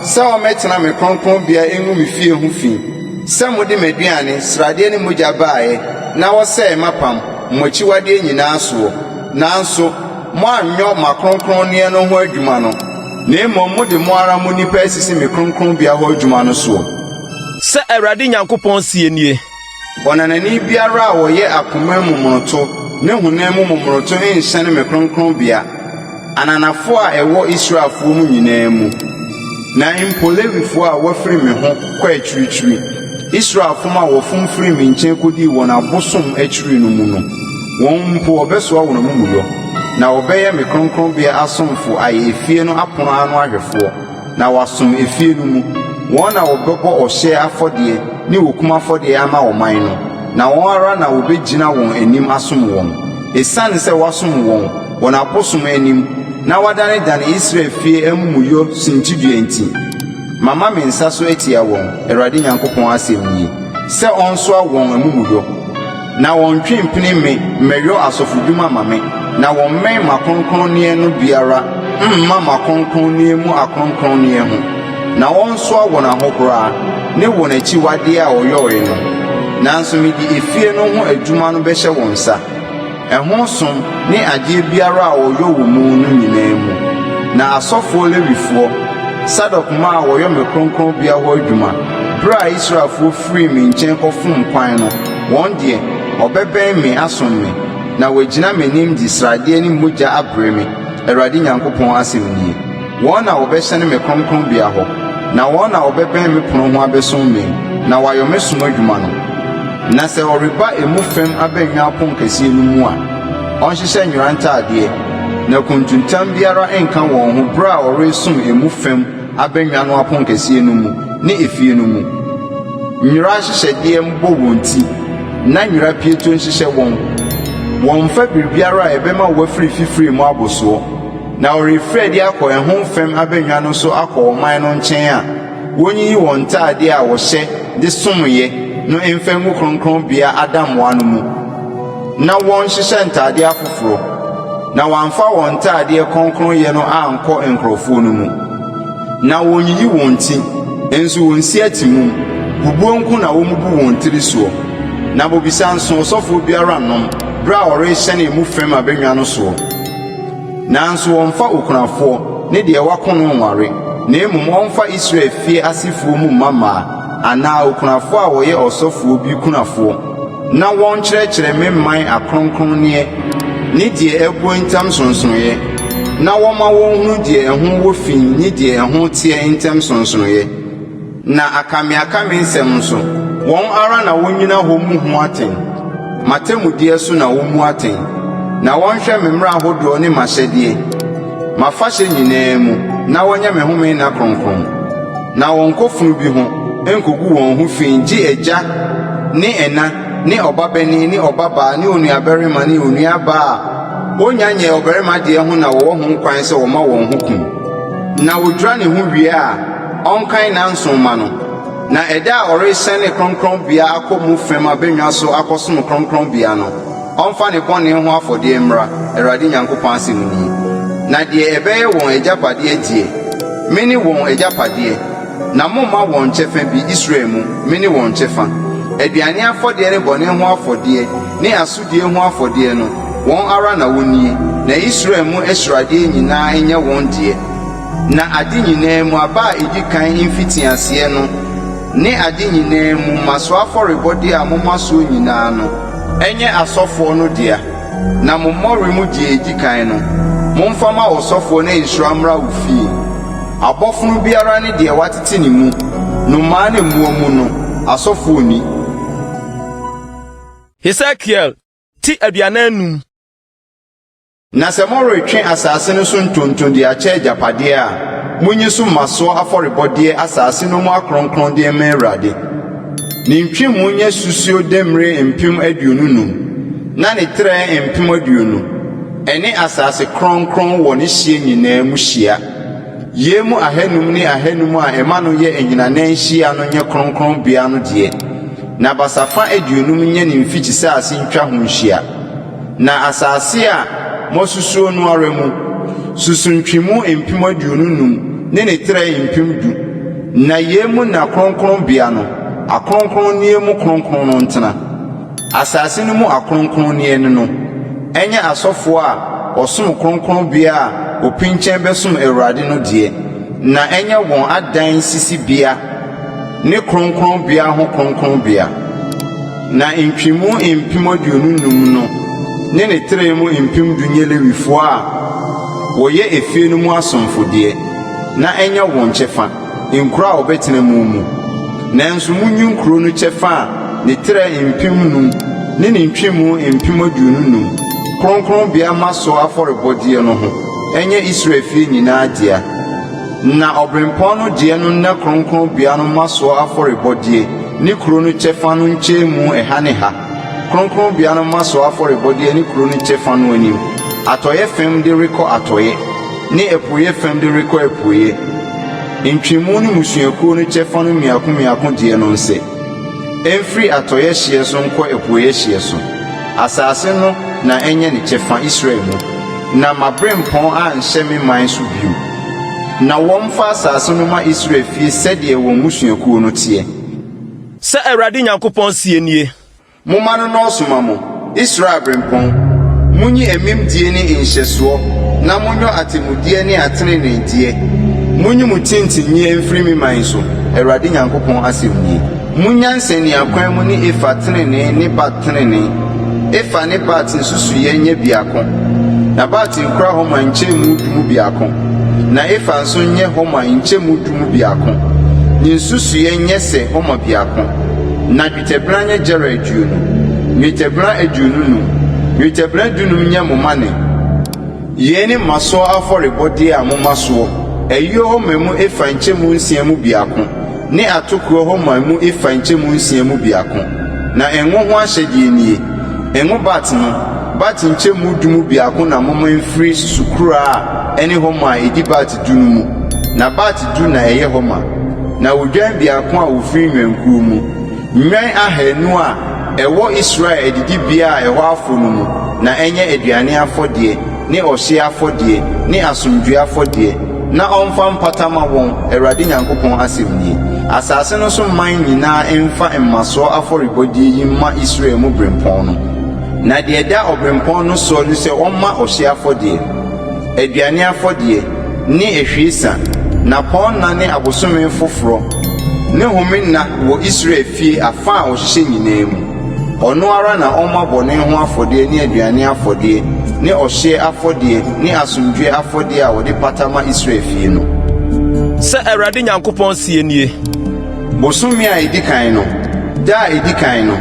sɛ wɔmmɛtena me kronkronbea ngu me fie ho fi, sɛ mode m'aduane, sradeɛ ne mogya baeɛ na wɔsɛee m'apam, mo akyiwadeɛ nyinaa soɔ. Nanso moannyɔ m'akronkronneɛ no ho adwuma no, na mmom mode mo ara mo nnipa asisi me kronkronbea hɔ adwuma no soɔ. Sɛ Awurade Nyankopɔn seɛ nie. Ɔnanani biara a ɔyɛ akoma mu momonoto ne honam mu momonoto nhyɛne me kronkronbea, ananafoɔ a ɛwɔ Israelfoɔ mu nyinaa mu, na mpo Lewifoɔ a wɔafiri me ho kɔ akyirikyiri. Israel fom a wɔfom firii me nkyɛn kɔdii wɔn abosom akyiri no mu no, wɔn mpo wɔbɛsoa wɔn amumuyɔ, na wɔbɛyɛ me kronkronbea asomfo ayɛ efie no apono ano ahwɛfoɔ, na wɔasom efie no mu. Wɔn na wɔbɛbɔ ɔhyeɛ afɔdeɛ ne okum afɔdeɛ ama ɔman no, na wɔn ara na wɔbɛgyina wɔn anim asom wɔn. Esiane sɛ wɔasom wɔn, wɔn abosom anim, na wɔadanedane Israel fie amumuyɔ suntidua nti, mama me nsa so atia wɔn, Awurade Nyankopɔn asɛm nie, sɛ ɔnsoa wɔn amumuyɔ. Na wɔntwe mpini me mmɛyɔ asɔfodwuma mma me, na wɔmmɛn m'akronkronneɛ no biara mma m'akronkronneɛ mu akronkronneɛ ho, na wɔnsoa wɔn ahohora ne wɔn akyiwadeɛ a wɔyɔeɛ no. Nanso mede efie no ho adwuma no bɛhyɛ wɔn nsa. Ɛho som ne adeɛ biara a wɔyɔ wɔ mu no nyinaa mu. Na asɔfoɔ Lewifoɔ, Sadok mma a wɔyɔ me kronkronbea hɔ adwuma, berɛ a Israelfoɔ firii me nkyɛn kɔfom kwan no, wɔn deɛ, wɔbɛbɛn me asom me, na wɔagyina m'anim de sradeɛ ne mogya abrɛ me, Awurade Nyankopɔn asɛm nie. Wɔn na wɔbɛhyɛne me kronkronbea hɔ, na wɔn na wɔbɛbɛn me pono ho abɛsom me, na wɔayɔ me som adwuma no. Na sɛ ɔreba emu fam abannwa aponkɛseɛ no mu a, ɔnhyehyɛ nwera ntadeɛ, na kuntuntam biara nka wɔn ho berɛ a wɔresom emu fam abannwa no aponkɛseɛ no mu ne efie no mu. Nwera ahyehyɛdeɛ mmobɔ wɔn ti, na nwera pieto nhyehyɛ wɔn. Wɔmmfa biribiara a ɛbɛma wɔafiri fifire mu abosoɔ. Na wɔrefiri adi akɔ ɛho fam abannwa no so akɔ ɔman no nkyɛn a, wonyiyi wɔn ntade a wɔhyɛ de somyɛ no mfa ngu kronkronbea adamoa no mu, na wɔnhyehyɛ ntade afoforo, na wɔamfa wɔn ntadeɛ kronkronyɛ no ankɔ nkurɔfoɔ no mu. Na wonnyiyi wɔn ti, nso wonnsi atimum, bubuo nko na wommubu wɔn tiri soɔ. Na bobesa nso ɔsɔfoɔ biara nnom berɛ a ɔrehyɛne emu fam abannwa no soɔ. Nanso wɔmmfa okunafoɔ ne deɛ wɔako no nnware, na mmom wɔmfa Israel fie asefoɔ mu mma mmaa, anaa okunafoɔ a wɔyɛ ɔsɔfoɔ bi kunafoɔ, na wɔnkyerɛkyerɛ me man akronkronneɛ ne deɛ abuo ntam nsonsonoeɛ, na wɔmma wɔnhunu deɛ ɛho wɔ fi ne deɛ ɛho teɛ ntam nsonsonoeɛ. Na akameakame nsɛm nso, wɔn ara na wonnyina hɔ mmu ho atɛn. M'atemmudeɛ so na wommu atɛn, na wɔnhwɛ me mmara ahodoɔ ne m'ahyɛdeɛ, m'afahyɛ nyinaa mu, na wɔnyɛ me home nna kronkron. Na wɔnnkɔ funu bi ho nkogu wɔn ho fi gye agya ne ɛna ne ɔbabanin ne ɔbabaa ne onuabarima ne onuabaa a onnya nyɛɛ ɔbarima deɛ ho na wɔwɔ ho kwan sɛ wɔma wɔn ho kum. Na wɔdwira ne ho wie a, ɔnkan nnanson mma no. Na ɛda a ɔrehyɛne kronkronbea akɔ mu fam abannwa so akɔsom kronkronbea no, ɔmfa ne bɔne ho afɔdeɛ mmra, Awurade Nyankopɔn asɛm nie. Na deɛ ɛbɛyɛ wɔn agyapadeɛ deɛ, mene wɔn agyapadeɛ, na momma wɔn kyɛfa bi Israel mu, mene wɔn kyɛfa. Aduane afɔdeɛ ne bɔne ho afɔdeɛ ne asodie ho afɔdeɛ no, wɔn ara na wɔnnie, na Israel mu ahyiradeɛ nyinaa nyɛ wɔn deɛ. Na ade nyinaa mu aba a edi kan mfitiaseɛ no ne ade nyinaa mu mmasoɔ afɔrebɔdeɛ a moma soɔ nyinaa no nyɛ asɔfoɔ no dea, na mo mmɔre mu deɛ edi kan no, momfa mma ɔsɔfoɔ na nhyira mmra wo fie. Abɔfono biara ne deɛ wɔatete ne mu, nnomaa ne mmoa mu no, asɔfoɔ nni. Hesekiel ti 45. Na sɛ moretwe asase no so ntonto de akyɛ agyapadeɛ a, monyi so mmasoɔ afɔrebɔdeɛ asase no mu akronkronneɛ mma Awurade. Ne ntwemu nyɛ susuo demmire 25,000, na ne trɛ 20,000, ɛne asase kronkron wɔ ne hyeɛ nyinaa mu hyia. Yei mu ahanum ne ahanum a ɛma no yɛ ahinanan hyia no nyɛ kronkronbea no deɛ, na basafa 50 nyɛ ne mfikyisase ntwa ho nhyia. Na asase a moasusuo no ara mu, susu ntwemu 25,000 ne ne trɛ 10,000, na yei mu na kronkronbea no, akronkronneɛ mu kronkron no ntena. Asase no mu akronkronneɛ ne no, ɛnyɛ asɔfoɔ a wɔsom kronkronbea a wɔpinkyɛn bɛsom Awurade no deɛ, na ɛnyɛ wɔn adan sisibea ne kronkronbea ho kronkronbea. Na ntwemu 25,000 no ne ne trɛ mu 10,000 nyɛ Lewifoɔ a wɔyɛ efie no mu asomfo deɛ, na ɛnyɛ wɔn kyɛfa, nkuro a wɔbɛtena mu mu. Nanso munyi nkuro no kyɛfa a ne trɛ 5,000 ne ne ntwemu 25,000, kronkronbea mmasoɔ afɔrebɔdeɛ no ho, ɛnyɛ Israel fie nyinaa dea. Na ɔberempɔn no deɛ no nna kronkronbea no mmasoɔ afɔrebɔdeɛ ne kuro no kyɛfa no nkyɛnmu ɛha ne ha, kronkronbea no mmasoɔ afɔrebɔdeɛ ne kuro no kyɛfa no anim, atɔeɛ fam de rekɔ atɔeɛ, ne apueeɛ fam de rekɔ apueeɛ. Ntwemu ne mmusuakuo no kyɛfa no mmiako mmiako deɛ no nsɛ. Ɛmfiri atɔeɛ hyeɛ so nkɔ apueeɛ hyeɛ so. Asase no na ɛnyɛ ne kyɛfa Israel mu, na m'aberempɔn anhyɛ me man so bio. Na wɔmfa asase no mma Israel fie sɛdeɛ wɔn mmusuakuo no teɛ. Sɛ Awurade Nyankopɔn seɛ nie. Momma no nnɔɔso mma mo, Israel aberempɔn. Monyi amimdie ne nhyɛsoɔ, na monyɔ atemmudeɛ ne ateneneedeɛ. Monyi mo tintinnyɛ mfiri me man so, Awurade Nyankopɔn asɛm nie. Monnya nsaniakwan mu ne efa tenenee ne bat tenenee. Efa ne bat nsusuiɛ nyɛ biako, na bat nkura homer nkyɛmu du mu biako, na efa nso nyɛ homer nkyɛmu du mu biako. Ne nsusuiɛ nyɛ sɛ homer biako. Na Dwetɛbena nyɛ gyɛra 20, nnwetɛbena 25, nnwetɛbena 15 nyɛ mo mane. Yei ne mmasoɔ afɔrebɔdeɛ a momma soɔ, ayuo homer mu efa nkyɛmu nsia mu biako, ne atokoɔ homer mu efa nkyɛmu nsia mu biako. Na ngo ho ahyɛdeɛ nie, Ngo bat no, bat nkyɛmu du mu biako na momma mfiri susukoraa a ɛne homer a ɛdi bat du no mu, na bat du na ɛyɛ homer. Na odwan biako a ofiri nnwankuo mu, nnwan ahanu a ɛwɔ Israel adidibea a ɛhɔ afɔ no mu na ɛnyɛ aduane afɔdeɛ ne ɔhyeɛ afɔdeɛ ne asomdwoeɛ afɔdeɛ, na ɔmfa mpata mma wɔn, Awurade Nyankopɔn asɛm nie. Asase no so man nyinaa mfa mmasoɔ afɔrebɔdeɛ yi mma Israel mu berempɔn no. Na deɛ ɛda ɔberempɔn no soɔ ne sɛ ɔmma ɔhyeɛ afɔdeɛ, aduane afɔdeɛ, ne ahwiesa, nnapɔnna ne abosome foforɔ, ne home nna wɔ Israel fie afa a wɔhyehyɛ nyinaa mu. Ɔno ara na ɔmma bɔne ho afɔdeɛ ne aduane afɔdeɛ ne ɔhyeɛ afɔdeɛ ne asomdwoeɛ afɔdeɛ a wɔde pata ma Israel fie no. Sɛ Awurade Nyankopɔn seɛ nie. Bosome a edi kan no, da a edi kan no,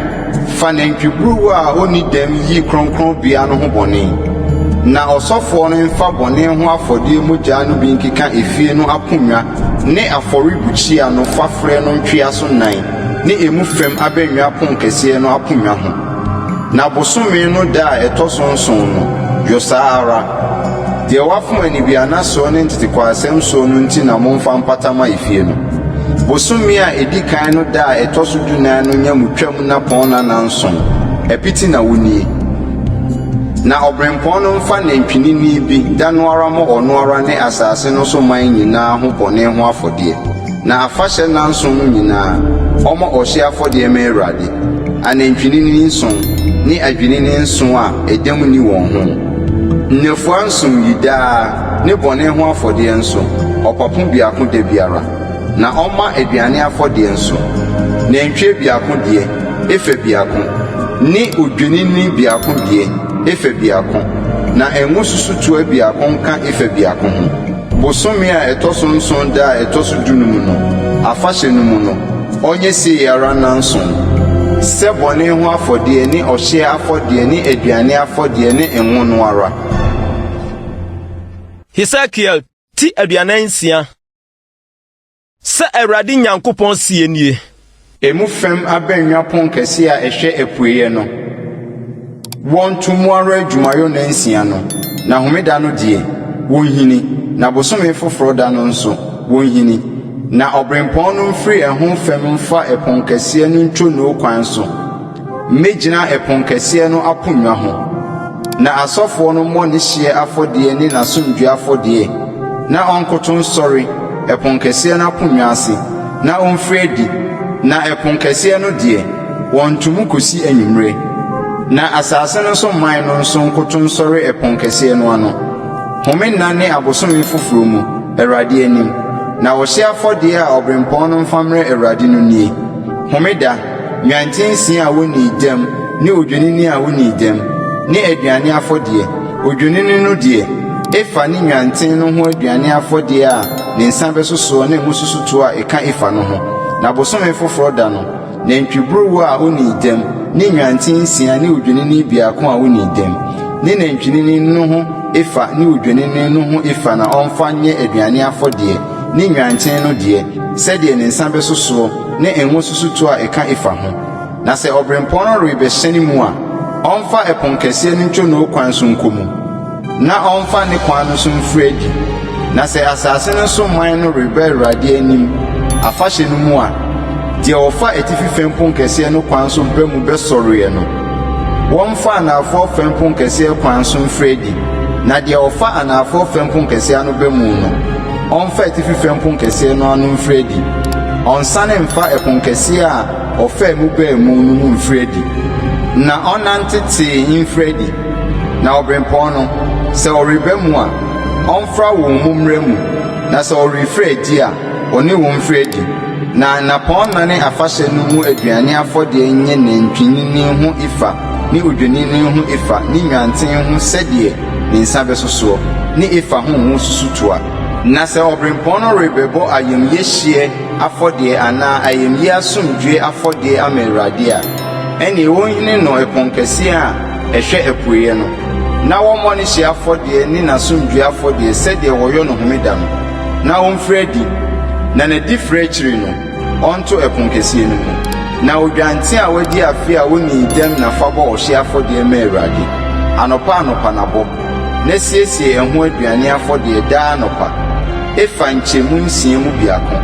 fa nantwiburuwa a onni dɛm yi kronkronbea no ho bɔne. Na ɔsɔfoɔ no mfa bɔne ho afɔdeɛ mogya no bi nkeka efie no aponnwa ne afɔrebukyia no faferɛ no ntweaso nnan ne emu fam abannwa ponkɛseɛ no aponnwa ho. Na bosome no da a ɛtɔ so nson no, yɔ saa ara. Deɛ wafom anibiannasoɔ ne ntetekwaasɛm soɔ no nti na momfa mpata mma efie no. Bosome a ɛdi kan no da a ɛtɔ so dunan no nyɛ mo twam nnapɔnna nnanson, apiti na wɔnnie. Na ɔberempɔn no mfa nantwinini bi da no ara mmɔ ɔno ara ne asase no so man nyinaa ho bɔne ho afɔdeɛ. Na afahyɛ nnanson no nyinaa, ɔmmɔ ɔhyeɛ afɔdeɛ mma Awurade, anantwinini nson ne adwennini nson a ɛdɛm nni wɔn ho. Nnafua nson yi daa ne bɔne ho afɔdeɛ nso, ɔpapo biako da biara. Na ɔmma aduane afɔdeɛ nso, nantwie biako deɛ, efa biako, ne odwennini biako deɛ, efa biako, na ngo susutoa biako nka efa biako ho. Bosome a ɛtɔ so nson da a ɛtɔ so dunum no, afahyɛ no mu no, ɔnyɛ sei ara nnanson, sɛ bɔne ho afɔdeɛ ne ɔhyeɛ afɔdeɛ ne aduane afɔdeɛ ne ngo no ara. Hesekiel ti 46. Sɛ Awurade Nyankopɔn seɛ nie. Emu fam abannwa ponkɛseɛ a ɛhwɛ apueeɛ no, wɔnto mu ara adwumayɔ nnansia no, na homeda no deɛ, wɔnhini, na bosome foforɔ da no nso, wɔnhini. Na ɔberempɔn no mfiri ɛho fam mfa ɛponkɛseɛ no ntwonoo kwan so mmɛgyina ɛponkɛseɛ no aponnwa ho. Na asɔfoɔ no mmɔ ne hyeɛ afɔdeɛ ne n'asomdwoeɛ afɔdeɛ, na ɔnkoto nsɔre ɛponkɛseɛ no aponnwa ase, na ɔmfiri adi, na ɛponkɛseɛ no deɛ, wɔnnto mu kɔsi anwummerɛ. Na asase no so man no nso nkoto nsɔre ɛponkɛseɛ no ano, home nna ne abosome foforɔ mu, Awurade anim. Na ɔhyeɛ afɔdeɛ a ɔberempɔn no mfa mmrɛ Awurade no nie, Homeda, nnwanten nsia a wonnii dɛm ne odwennini a onnii dɛm, ne aduane afɔdeɛ, odwennini no deɛ, efa ne nnwanten no ho aduane afɔdeɛ a ne nsa bɛso soɔ ne ngo susutoa a ɛka efa no ho. Na bosome foforɔ da no, nantwiburuwa a onnii dɛm, ne nnwanten nsia ne odwennini biako a onnii dɛm, ne nantwinini no ho efa ne odwennini no ho efa na ɔmfa nyɛ aduane afɔdeɛ, ne nnwanten no deɛ, sɛdeɛ ne nsa bɛso soɔ, ne ngo susutoa a ɛka efa ho. Na sɛ ɔberempɔn no rebɛhyɛne mu a, ɔmfa ɛponkɛseɛ no ntwonoo kwan so nkɔ mu, na ɔmfa ne kwan no so mfiri adi. Na sɛ asase no so man no reba Awurade anim afahyɛ no mu a, deɛ ɔfa atifi fam ponkɛseɛ no kwan so ba mu bɛsɔreɛ no, wɔmfa anaafoɔ fam ponkɛseɛ kwan so mfiri adi, na deɛ ɔfa anaafoɔ fam ponkɛseɛ ano ba mu no, ɔmfa atifi fam ponkɛseɛ no ano mfiri adi. Ɔnsane mfa ɛponkɛseɛ a ɔfaa mu baa mu no mu mfiri adi, na ɔnnante tee mfiri adi. Na ɔberempɔn no, sɛ ɔreba mu a, ɔmfra wɔn mu mmra mu, na sɛ ɔrefiri adi a, ɔne wɔn mfiri adi. Na nnapɔnna ne afahyɛ no mu aduane afɔdeɛ nyɛ nantwinini ho efa ne odwennini ho efa ne nnwanten ho sɛdeɛ ne nsa bɛso soɔ, ne efa ho ngo susutoa. Na sɛ ɔberempɔn no rebɛbɔ ayamyɛ hyeɛ afɔdeɛ anaa ayamye asomdwoeɛ afɔdeɛ ama Awurade a, ɛnneɛ wɔnhini no ɛponkɛseɛ a ɛhwɛ apueeɛ no, na wɔmmɔ ne hyeɛ afɔdeɛ ne n'asomdwoeɛ afɔdeɛ sɛdeɛ wɔyɔ no homeda no, na ɔmfiri adi, na n'adifire akyiri no, ɔnto ɛponkɛseɛ no mu. Na odwanten a wadi afe a onnii dɛm na fa bɔ ɔhyeɛ afɔdeɛ ma Awurade, anɔpa anɔpa na bɔ. Na siesie ɛho aduane afɔdeɛ daa anɔpa, efa nkyɛmu nsia mu biako,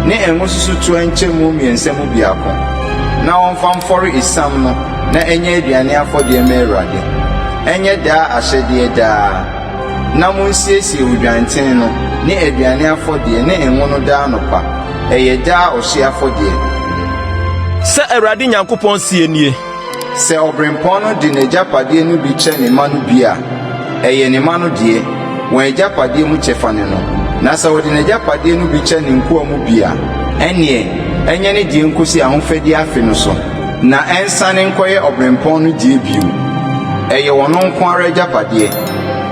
ne ngo susutoa nkyɛmu mmiɛnsa mu biako, na wɔmfa mfɔre esiam no na ɛnyɛ aduane afɔdeɛ mma Awurade. Ɛnyɛ daa ahyɛdeɛ daa. Na monsiesie odwanten no ne aduane afɔdeɛ ne ngo no daa anɔpa, ɛyɛ daa ɔhyeɛ afɔdeɛ. Sɛ Awurade Nyankopɔn seɛ nie. Sɛ ɔberempɔn no de n'agyapadeɛ no bi kyɛ ne mma no bi a, ɛyɛ ne mma no deɛ, wɔn agyapadeɛ mu kyɛfa ne no. Na sɛ ɔde n'agyapadeɛ no bi kyɛ ne nkoa mu bi a, ɛnneɛ ɛnyɛ ne deɛ nkɔsi ahofadie afe no so, na ɛnsane nkɔyɛ ɔberempɔn no deɛ bio. Ɛyɛ ɔno nko ara agyapadeɛ,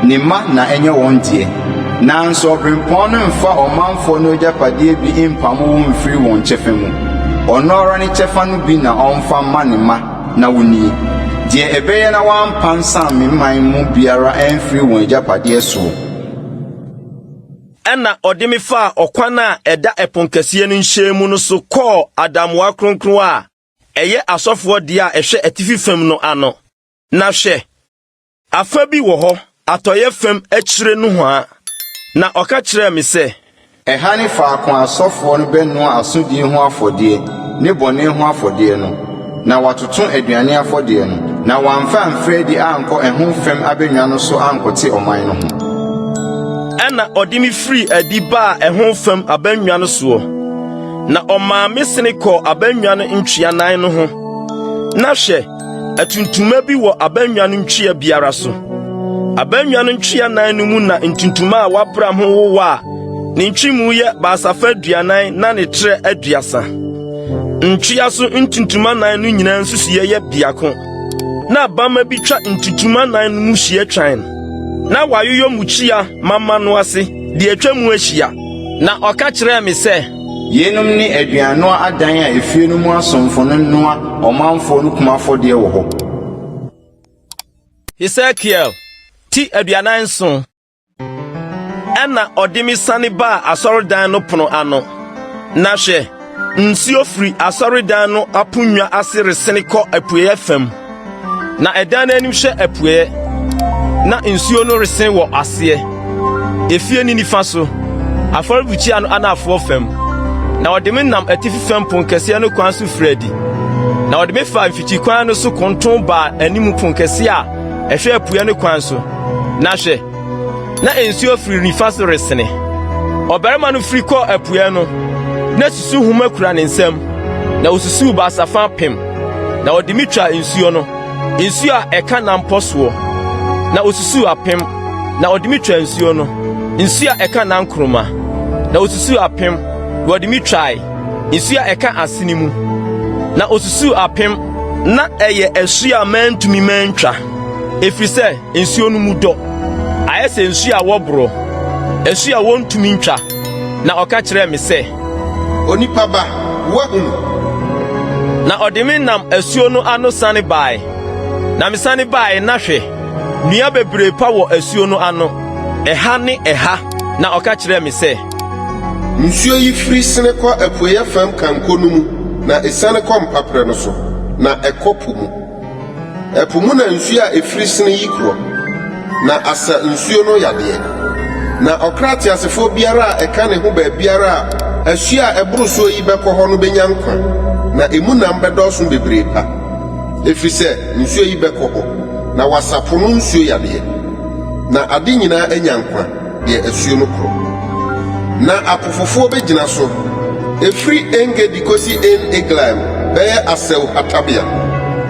ne mma na ɛnyɛ wɔn deɛ. Nanso ɔberempɔn no mmfa ɔmanfoɔ no agyapadeɛ bi mmpamo wɔn mfiri wɔn kyɛfa mu. Ɔno ara ne kyɛfa no bi na ɔmfa mma ne mma na wonni, deɛ ɛbɛyɛ na wɔampansam me man mu biara amfiri wɔn agyapadeɛ soɔ. Ɛnna ɔde me faa ɔkwan a ɛda ɛponkɛseɛ no nhyɛn mu no so kɔɔ adamoa kronkron a ɛyɛ asɔfoɔ deɛ a ɛhwɛ atifi fam no ano. Na hwɛ, Afa bi wɔ hɔ atɔeɛ fam akyire nohoa. Na ɔka kyerɛɛ me sɛ. Ɛha ne faako a asɔfoɔ no bɛnoa asodie ho afɔdeɛ ne bɔne ho afɔdeɛ no, na wɔatoto aduane afɔdeɛ no, na wɔamfa amfiri adi ankɔ ɛho fam abannwa no so ankɔte ɔman no ho. Ɛnna ɔde me firii adi baa ɛho fam abannwa no soɔ, na ɔmaa me sene kɔɔ abannwa no ntwea nan no ho, na hwɛ, Atuntuma bi wɔ abannwa no ntwea biara so. Abannwa no ntwea nan no mu na ntuntuma a wɔabram ho wowɔ a ne ntwemu yɛ basafa aduanan na ne trɛ aduasa. Ntwea so ntuntuma nan no nyinaa nsusuiɛ yɛ biako. Na bamma bi twa ntuntuma nan no mu hyia twan, na wɔayoyɔ mmukyia mama no ase de atwa mu ahyia. Na ɔka kyerɛɛ me sɛ. Yeinom ne aduannoa adan a efie no mu asomfo no noa ɔmanfoɔ no kum afɔdeɛ wɔ hɔ. Hesekiel ti 47. Ɛnna ɔde me siane baa asɔredan no pono ano, na hwɛ, nsuo firi asɔredan no aponnwa ase resene kɔ apueeɛ fam. Na ɛdan no anim hwɛ apueɛ, na nsuo no resen wɔ aseɛ, efie no nifa so, afɔrebukyia no anafoɔ fam. Na ɔde me nam atifi fam ponkɛseɛ no kwan so firii adi, na ɔde me faa mfikyikwan no so konton baa anim ponkɛseɛ a ɛhwɛ apueɛ no kwan so, na hwɛ, na nsuo firi nifa so resene. Ɔbarima no firi kɔɔ apueɛ no, na susuhoma kura ne nsam, na osusuw basafa apem, na ɔde me twaa nsuo no, nsuo a ɛka nanpɔ soɔ. Na osusuw apem, na ɔde me twaa nsuo no, nsuo a ɛka nankoroma. Na osusuw apem, na ɔde me twae, nsuo a ɛka asene mu. Na osusuw apem, na ɛyɛ asu a mantumi mantwa, ɛfiri sɛ nsuo no mu dɔ, ayɛ sɛ nsuo a wɔborɔ, asu a wɔntumi ntwa. Na ɔka kyerɛɛ me sɛ. Onipa ba, woahunu. Na ɔde me nam asuo no ano sane bae. Na mesane bae, na hwɛ, nnua bebree pa wɔ asuo no ano, ɛha ne ɛha. Na ɔka kyerɛɛ me sɛ. Nsuo yi firi sene kɔ apueeɛ fam kanko no mu na esiane kɔ mpaperɛ no so, na ɛkɔ po mu. Ɛpo mu na nsuo a ɛfiri sene yi korɔ, na asa nsuo no yadeɛ. Na ɔkra teasefoɔ biara a ɛka ne ho baabiara a asuo a ɛboro soɔ yi bɛkɔ hɔ no bɛnya nkwa, na emu nam bɛdɔɔso bebree pa, ɛfiri sɛ nsuo yi bɛkɔ hɔ, na wɔasa po no nsuo yadeɛ, na ade nyinaa anya nkwa. deɛ asuo no korɔ. Na apofofoɔ bɛgyina so, ɛfiri En-Gedi kɔsi En-Eglaim bɛyɛ asau hatabea.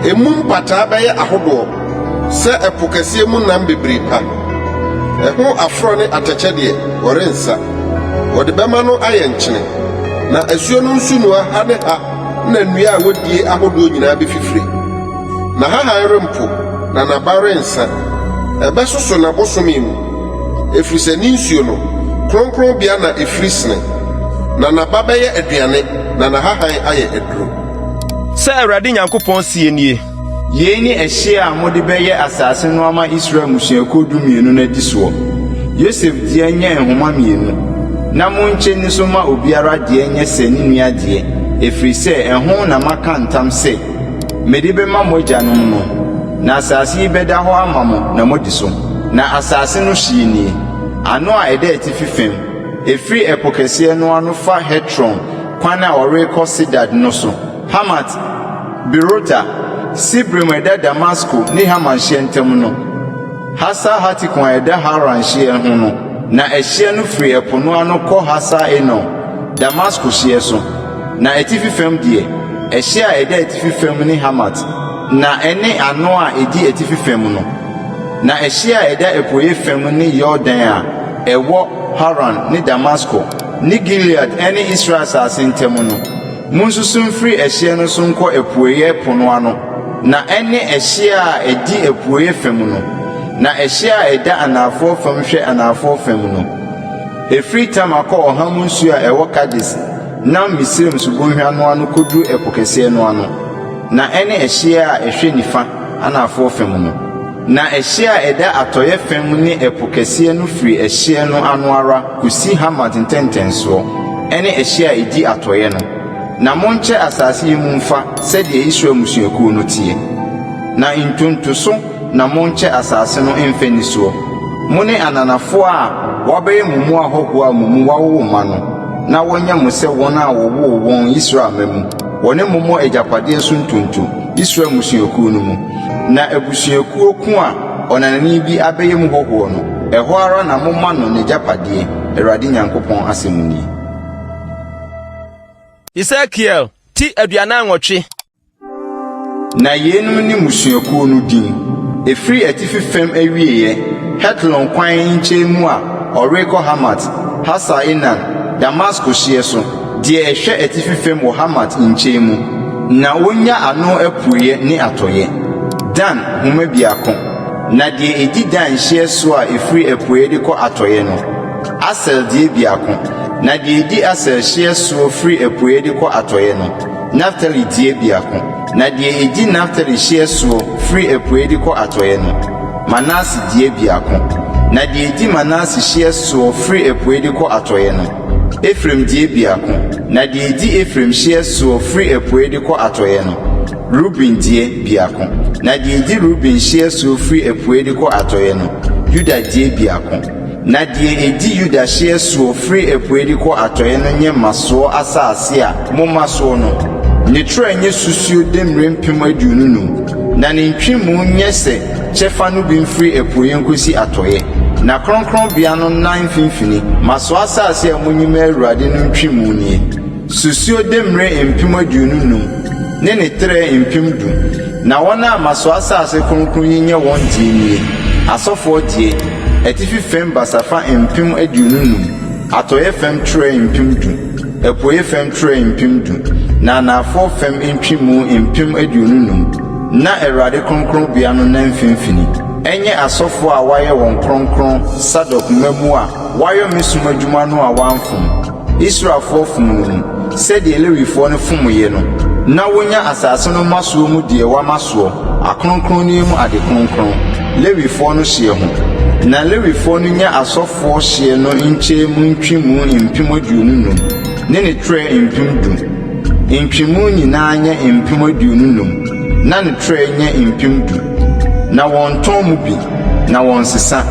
Emu mpataa bɛyɛ ahodoɔ sɛ ɛpo kɛseɛ mu nam bebree pa. Ɛho aforɔ ne atɛkyɛ deɛ, wɔrensa. Wɔde bɛma no ayɛ nkyene. Na asuo no nsunoa ha ne ha na nnua a wɔdie ahodoɔ nyinaa bɛfifire. N'ahahan rempo, na n'aba rensa. Ɛbɛsoso n'abosome mu. Ɛfiri sɛ ne nsuo no, kronkronbea na ɛfiri sene, na n'aba bɛyɛ aduane, na n'ahahan ayɛ aduro. Sɛ Awurade Nyankopɔn seɛ nie. Yei ne ɛhyeɛ a mode bɛyɛ asase no ama Israel mmusuakuo dumienu no adi soɔ. Yosef deɛ nyɛ nhoma mmienu, na monkyɛ nni so mma obiara deɛ nyɛ sɛ ne nua deɛ, ɛfiri sɛ ɛho na maka ntam sɛ mede bɛma mo agyanom no. Na asase yi bɛda hɔ ama mo na moadi so. Na asase no hyeɛ nie, ano a ɛda atifi fam, ɛfiri ɛpo kɛseɛ no ano fa Hetlon kwan a wɔrekɔ Sedad no so, Hamat, Berota, Sibraim a ɛda Damasko ne Hamat hyeɛ ntam no, Hasar-Hatikon a ɛda Hauran hyeɛ ho no, na ɛhyeɛ no firi ɛpo no ano kɔ Hasar-Enon, Damasko hyeɛ so. Na atifi fam deɛ, ɛhyeɛ a ɛda atifi fam ne Hamat, na ɛne ano a ɛdi atifi fam no. Na ɛhyeɛ a ɛda apueeɛ fam ne Yordan a ɛwɔ Hauran ne Damasko ne Gilead ne Israel asase ntam no. Monsusu mfiri ɛhyeɛ no so nkɔ apueeɛ po no ano, na ɛne ɛhyeɛ a ɛdi apueeɛ fam no. Na ɛhyeɛ a ɛda anaafoɔ fam hwɛ anaafoɔ fam no. Ɛfiri Tamar kɔ ɔham nsuo a ɛwɔ Kades nam Misraim subonhwa no ano kɔduru Ɛpo Kɛseɛ no ano, na ɛne ɛhyeɛ a ɛhwɛ nifa anaafoɔ fam no. Na ɛhyeɛ a ɛda atɔeɛ fam ne Ɛpo Kɛseɛ no firi ɛhyeɛ no ano ara kɔsi Hamat ntɛntɛnsoɔ, ɛne ɛhyeɛ a ɛdi atɔeɛ no. Na monkyɛ asase yi mu mfa sɛdeɛ Israel mmusuakuo no teɛ. Na ntonto so na monkyɛ asase no mfa nni soɔ, mo ne ananafoɔ a wɔabɛyɛ mo mu ahɔhoɔ a mo mu wɔawowo mma no, na wɔnyɛ mo sɛ wɔn a wɔwoo wɔn Israel mma mu, wɔne mo mmɔ agyapadeɛ so ntonto, Israel mmusuakuo no mu. Na abusuakuo ko a ɔnanani bi abɛyɛ mu hɔhoɔ no, ɛhɔ ara na momma no n'agyapadeɛ, Awurade Nyankopɔn asɛm nie. Hesekiel ti 48. Na yeinom ne mmusuakuo no din, Ɛfiri atifi fam awieeɛ, Hetlon kwan nkyɛn mu a ɔrekɔ Hamat, Hasar-Enan, Damasko hyeɛ so, deɛ ɛhwɛ atifi fam wɔ Hamat nkyɛn mu, na wɔnnya ano apueeɛ ne atɔeɛ. Dan, homa biako. Na deɛ ɛdi Dan hyeɛ soɔ a ɛfiri apueeɛ de kɔ atɔeɛ no, Aser deɛ biako. Na deɛ ɛdi Aser hyeɛ soɔ firi apueeɛ de kɔ atɔeɛ no, Naftali deɛ biako, na deɛ ɛdi Naftali hyeɛ soɔ firi apueeɛ de kɔ atɔeɛ no, Manase deɛ biako, na deɛ ɛdi Manase hyeɛ soɔ firi apueeɛ de kɔ atɔeɛ no, Efraim deɛ biako, na deɛ ɛdi Efraim hyeɛ soɔ firi apueeɛ de kɔ atɔeɛ no, Ruben deɛ biako, na deɛ ɛdi Ruben hyeɛ soɔ firi apueeɛ de kɔ atɔeɛ no, Yuda deɛ biako. Na deɛ ɛdi Yuda hyeɛ soɔ firi apueeɛ de kɔ atɔeɛ no nyɛ mmasoɔ asase a momma soɔ no. Ne trɛ nyɛ susuo demmire 25,000, na ne ntwemu nyɛ sɛ kyɛfa no bi mfiri apueeɛ nkɔsi atɔeɛ. Na kronkronbea no nna mfimfini, mmasoɔ asase a monyi ma Awurade no ntwemu nie. Susuo demmire 25,000 ne ne trɛ 10,000. Na wɔn a mmasoɔ asase kronkron yi nyɛ wɔn deɛ nie, asɔfoɔ deɛ, atifi fam basafa 25,000, atɔeɛ fam trɛ 10,000, apueeɛ fam trɛ 10,000, na anafoɔ fam ntwemu 25,000, na Awurade kronkronbea no nna mfimfini. Ɛnyɛ asɔfoɔ a wɔayɛ wɔn kronkron Sadok mma mu a wɔayɔ me som adwuma no a wɔamfom. Israelfoɔ fom no mu, sɛdeɛ Lewifoɔ no fomeeɛ no, na wɔnya asase no mmasoɔ mu deɛ wɔama soɔ, akronkronneɛ mu ade kronkron, Lewifoɔ no hyeɛ ho. Na Lewifoɔ no nya asɔfoɔ hyeɛ no nkyɛn mu ntwemu 25,000 ne ne trɛ 10,000. Ntwemu nyinaa nyɛ 25,000, na ne trɛ nyɛ 10,000. Na wɔnntɔn mu bi, na wɔnnsesa,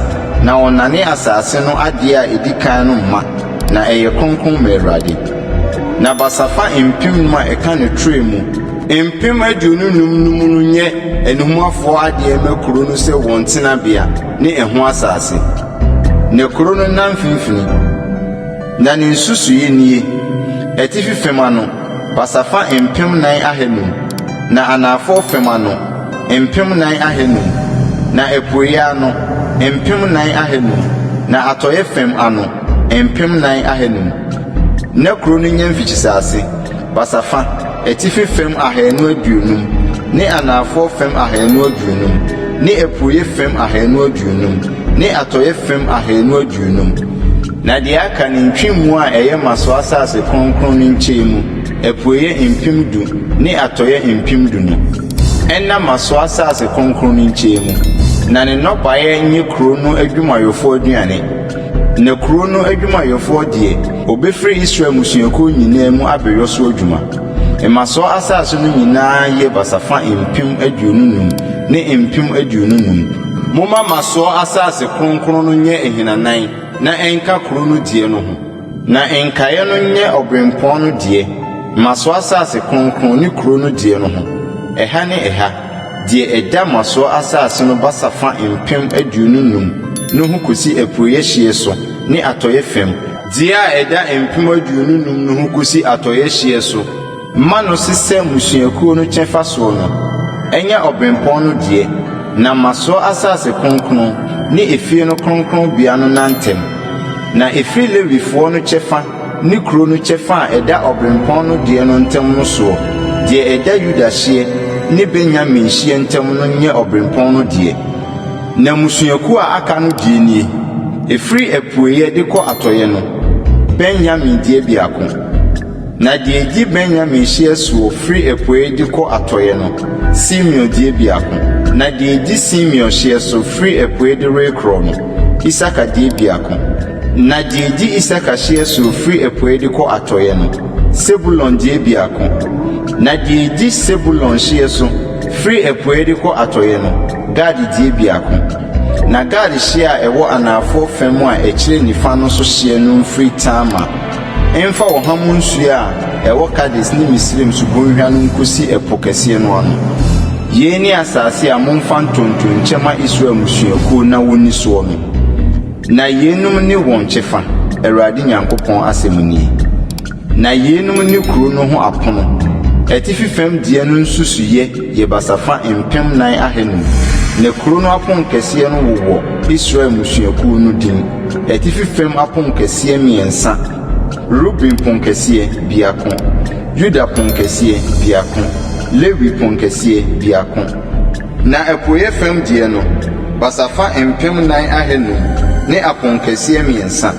na wɔnnane asase no adeɛ a ɛdi kan no mma, na ɛyɛ kronkron ma Awurade. Na basafa 5,000 a ɛka ne trɛ mu 25,000 no mu no nyɛ anihumafoɔ adeɛ mma kuro no sɛ wɔn tenabea ne ɛho asase. Na kuro no nna mfimfini. Na ne nsusuiɛ nie: Atifi fam ano, basafa 4,500, na anafoɔ fam ano, 4,500, na apueeɛ ano, 4,500, na atɔeɛ fam ano, 4,500. Na kuro no nya mfikyisase, basafa, atifi fam 250, ne anafoɔ fam 250, ne apueeɛ fam 250, ne atɔeɛ fam 250. Na deɛ aka no ntwemu a ɛyɛ mmasoɔ asase kronkron no nkyɛn mu, apueeɛ 10,000 ne atɔeɛ 10,000 no, ɛnna mmasoɔ asase kronkron no nkyɛn mu, na ne nnɔbaeɛ nyɛ kuro no adwumayɛfoɔ aduane. Na kuro no adwumayɛfoɔ deɛ, wɔbɛfiri Israel mmusuakuo nyinaa mu abɛyɔ so adwuma. Mmasoɔ asase no nyinaa yɛ basafa 25,000 ne 25,000. Momma mmasoɔ asase kronkron no nyɛ ahinanan na ɛnka kuro no deɛ no ho. Na nkaeɛ no nyɛ ɔberempɔn no deɛ, mmasoɔ asase kronkron ne kuro no deɛ no ho, ɛha ne ɛha, deɛ ɛda mmasoɔ asase no basafa 25,000 no ho kɔsi apueeɛ hyeɛ so ne atɔeɛ fam, deɛ a ɛda 25,000 no ho kɔsi atɔeɛ hyeɛ so, ma no sesɛ mmusuakuo no kyɛfa soɔ no, ɛnyɛ ɔberempɔn no deɛ, na mmasoɔ asase kronkron ne efie no kronkronbea no nna ntam. Na ɛfiri Lewifoɔ no kyɛfa ne kuro no kyɛfa a ɛda ɔberempɔn no deɛ no ntam no soɔ, deɛ ɛda Yuda hyeɛ ne Benyamin hyeɛ ntam no nyɛ ɔberempɔn no deɛ. Na mmusuakuo a aka no deɛ nie, ɛfiri apueeɛ de kɔ atɔeɛ no, Benyamin deɛ biako. Na deɛ ɛdi Benyamin hyeɛ soɔ firi apueeɛ de kɔ atɔeɛ no, Simeon deɛ biako. Na deɛ ɛdi Simeon hyeɛ so firi apueeɛ de rekorɔ no, Isakar deɛ biako. Na deɛ ɛdi Isakar hyeɛ soɔ firi apueeɛ de kɔ atɔeɛ no, Sebulon deɛ biako. Na deɛ ɛdi Sebulon hyeɛ so firi apueeɛ de kɔ atɔeɛ no, Gad deɛ biako. Na Gad hyeɛ a ɛwɔ anafoɔ fam a ɛkyerɛ nifa no so hyeɛ no mfiri Tamar mfa ɔha mu nsuo a ɛwɔ Kades ne Misraim subonhwa no nkɔsi Ɛpo Kɛseɛ no ano. Yei ne asase a momfa ntonto nkyɛ ma Israel mmusuakuo na wɔnni soɔ no. Na yeinom ne wɔn kyɛfa, Awurade Nyankopɔn asɛm nie. Na yeinom ne kuro no ho apono, Atifi fam deɛ no nsusuiɛ yɛ basafa 4,500, na kuro no aponkɛseɛ no wowɔ Israel mmusuakuo no din, atifi fam aponkɛseɛ mmiɛnsa, Ruben ponkɛseɛ, biako, Yuda ponkɛseɛ, biako, Lewi ponkɛseɛ, biako. Na apueeɛ fam deɛ no, basafa 4,500 ne aponkɛseɛ mmiɛnsa,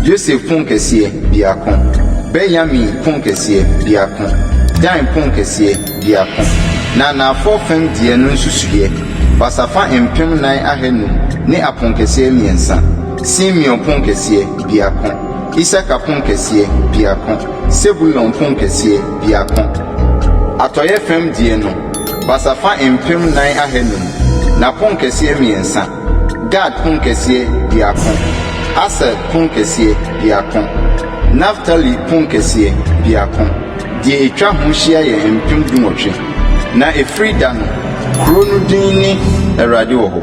Yosef ponkɛseɛ, biako, Benyamin ponkɛseɛ, biako, Dan ponkɛseɛ, biako. Na anafoɔ fam deɛ no nsusuiɛ, basafa 4,500 ne aponkɛseɛ mmiɛnsa, Simeon ponkɛseɛ, biako, Isakar ponkɛseɛ, biako, Sebulon ponkɛseɛ, biako. Atɔeɛ fam deɛ no, basafa 4,500, n'aponkɛseɛ mmiɛnsa, Gad ponkɛseɛ, biako, Aser ponkɛseɛ, biako, Naftali ponkɛseɛ, biako. Deɛ ɛtwa ho hyia yɛ 18,000. Na ɛfiri da no, kuro no din ne Awurade wɔ hɔ.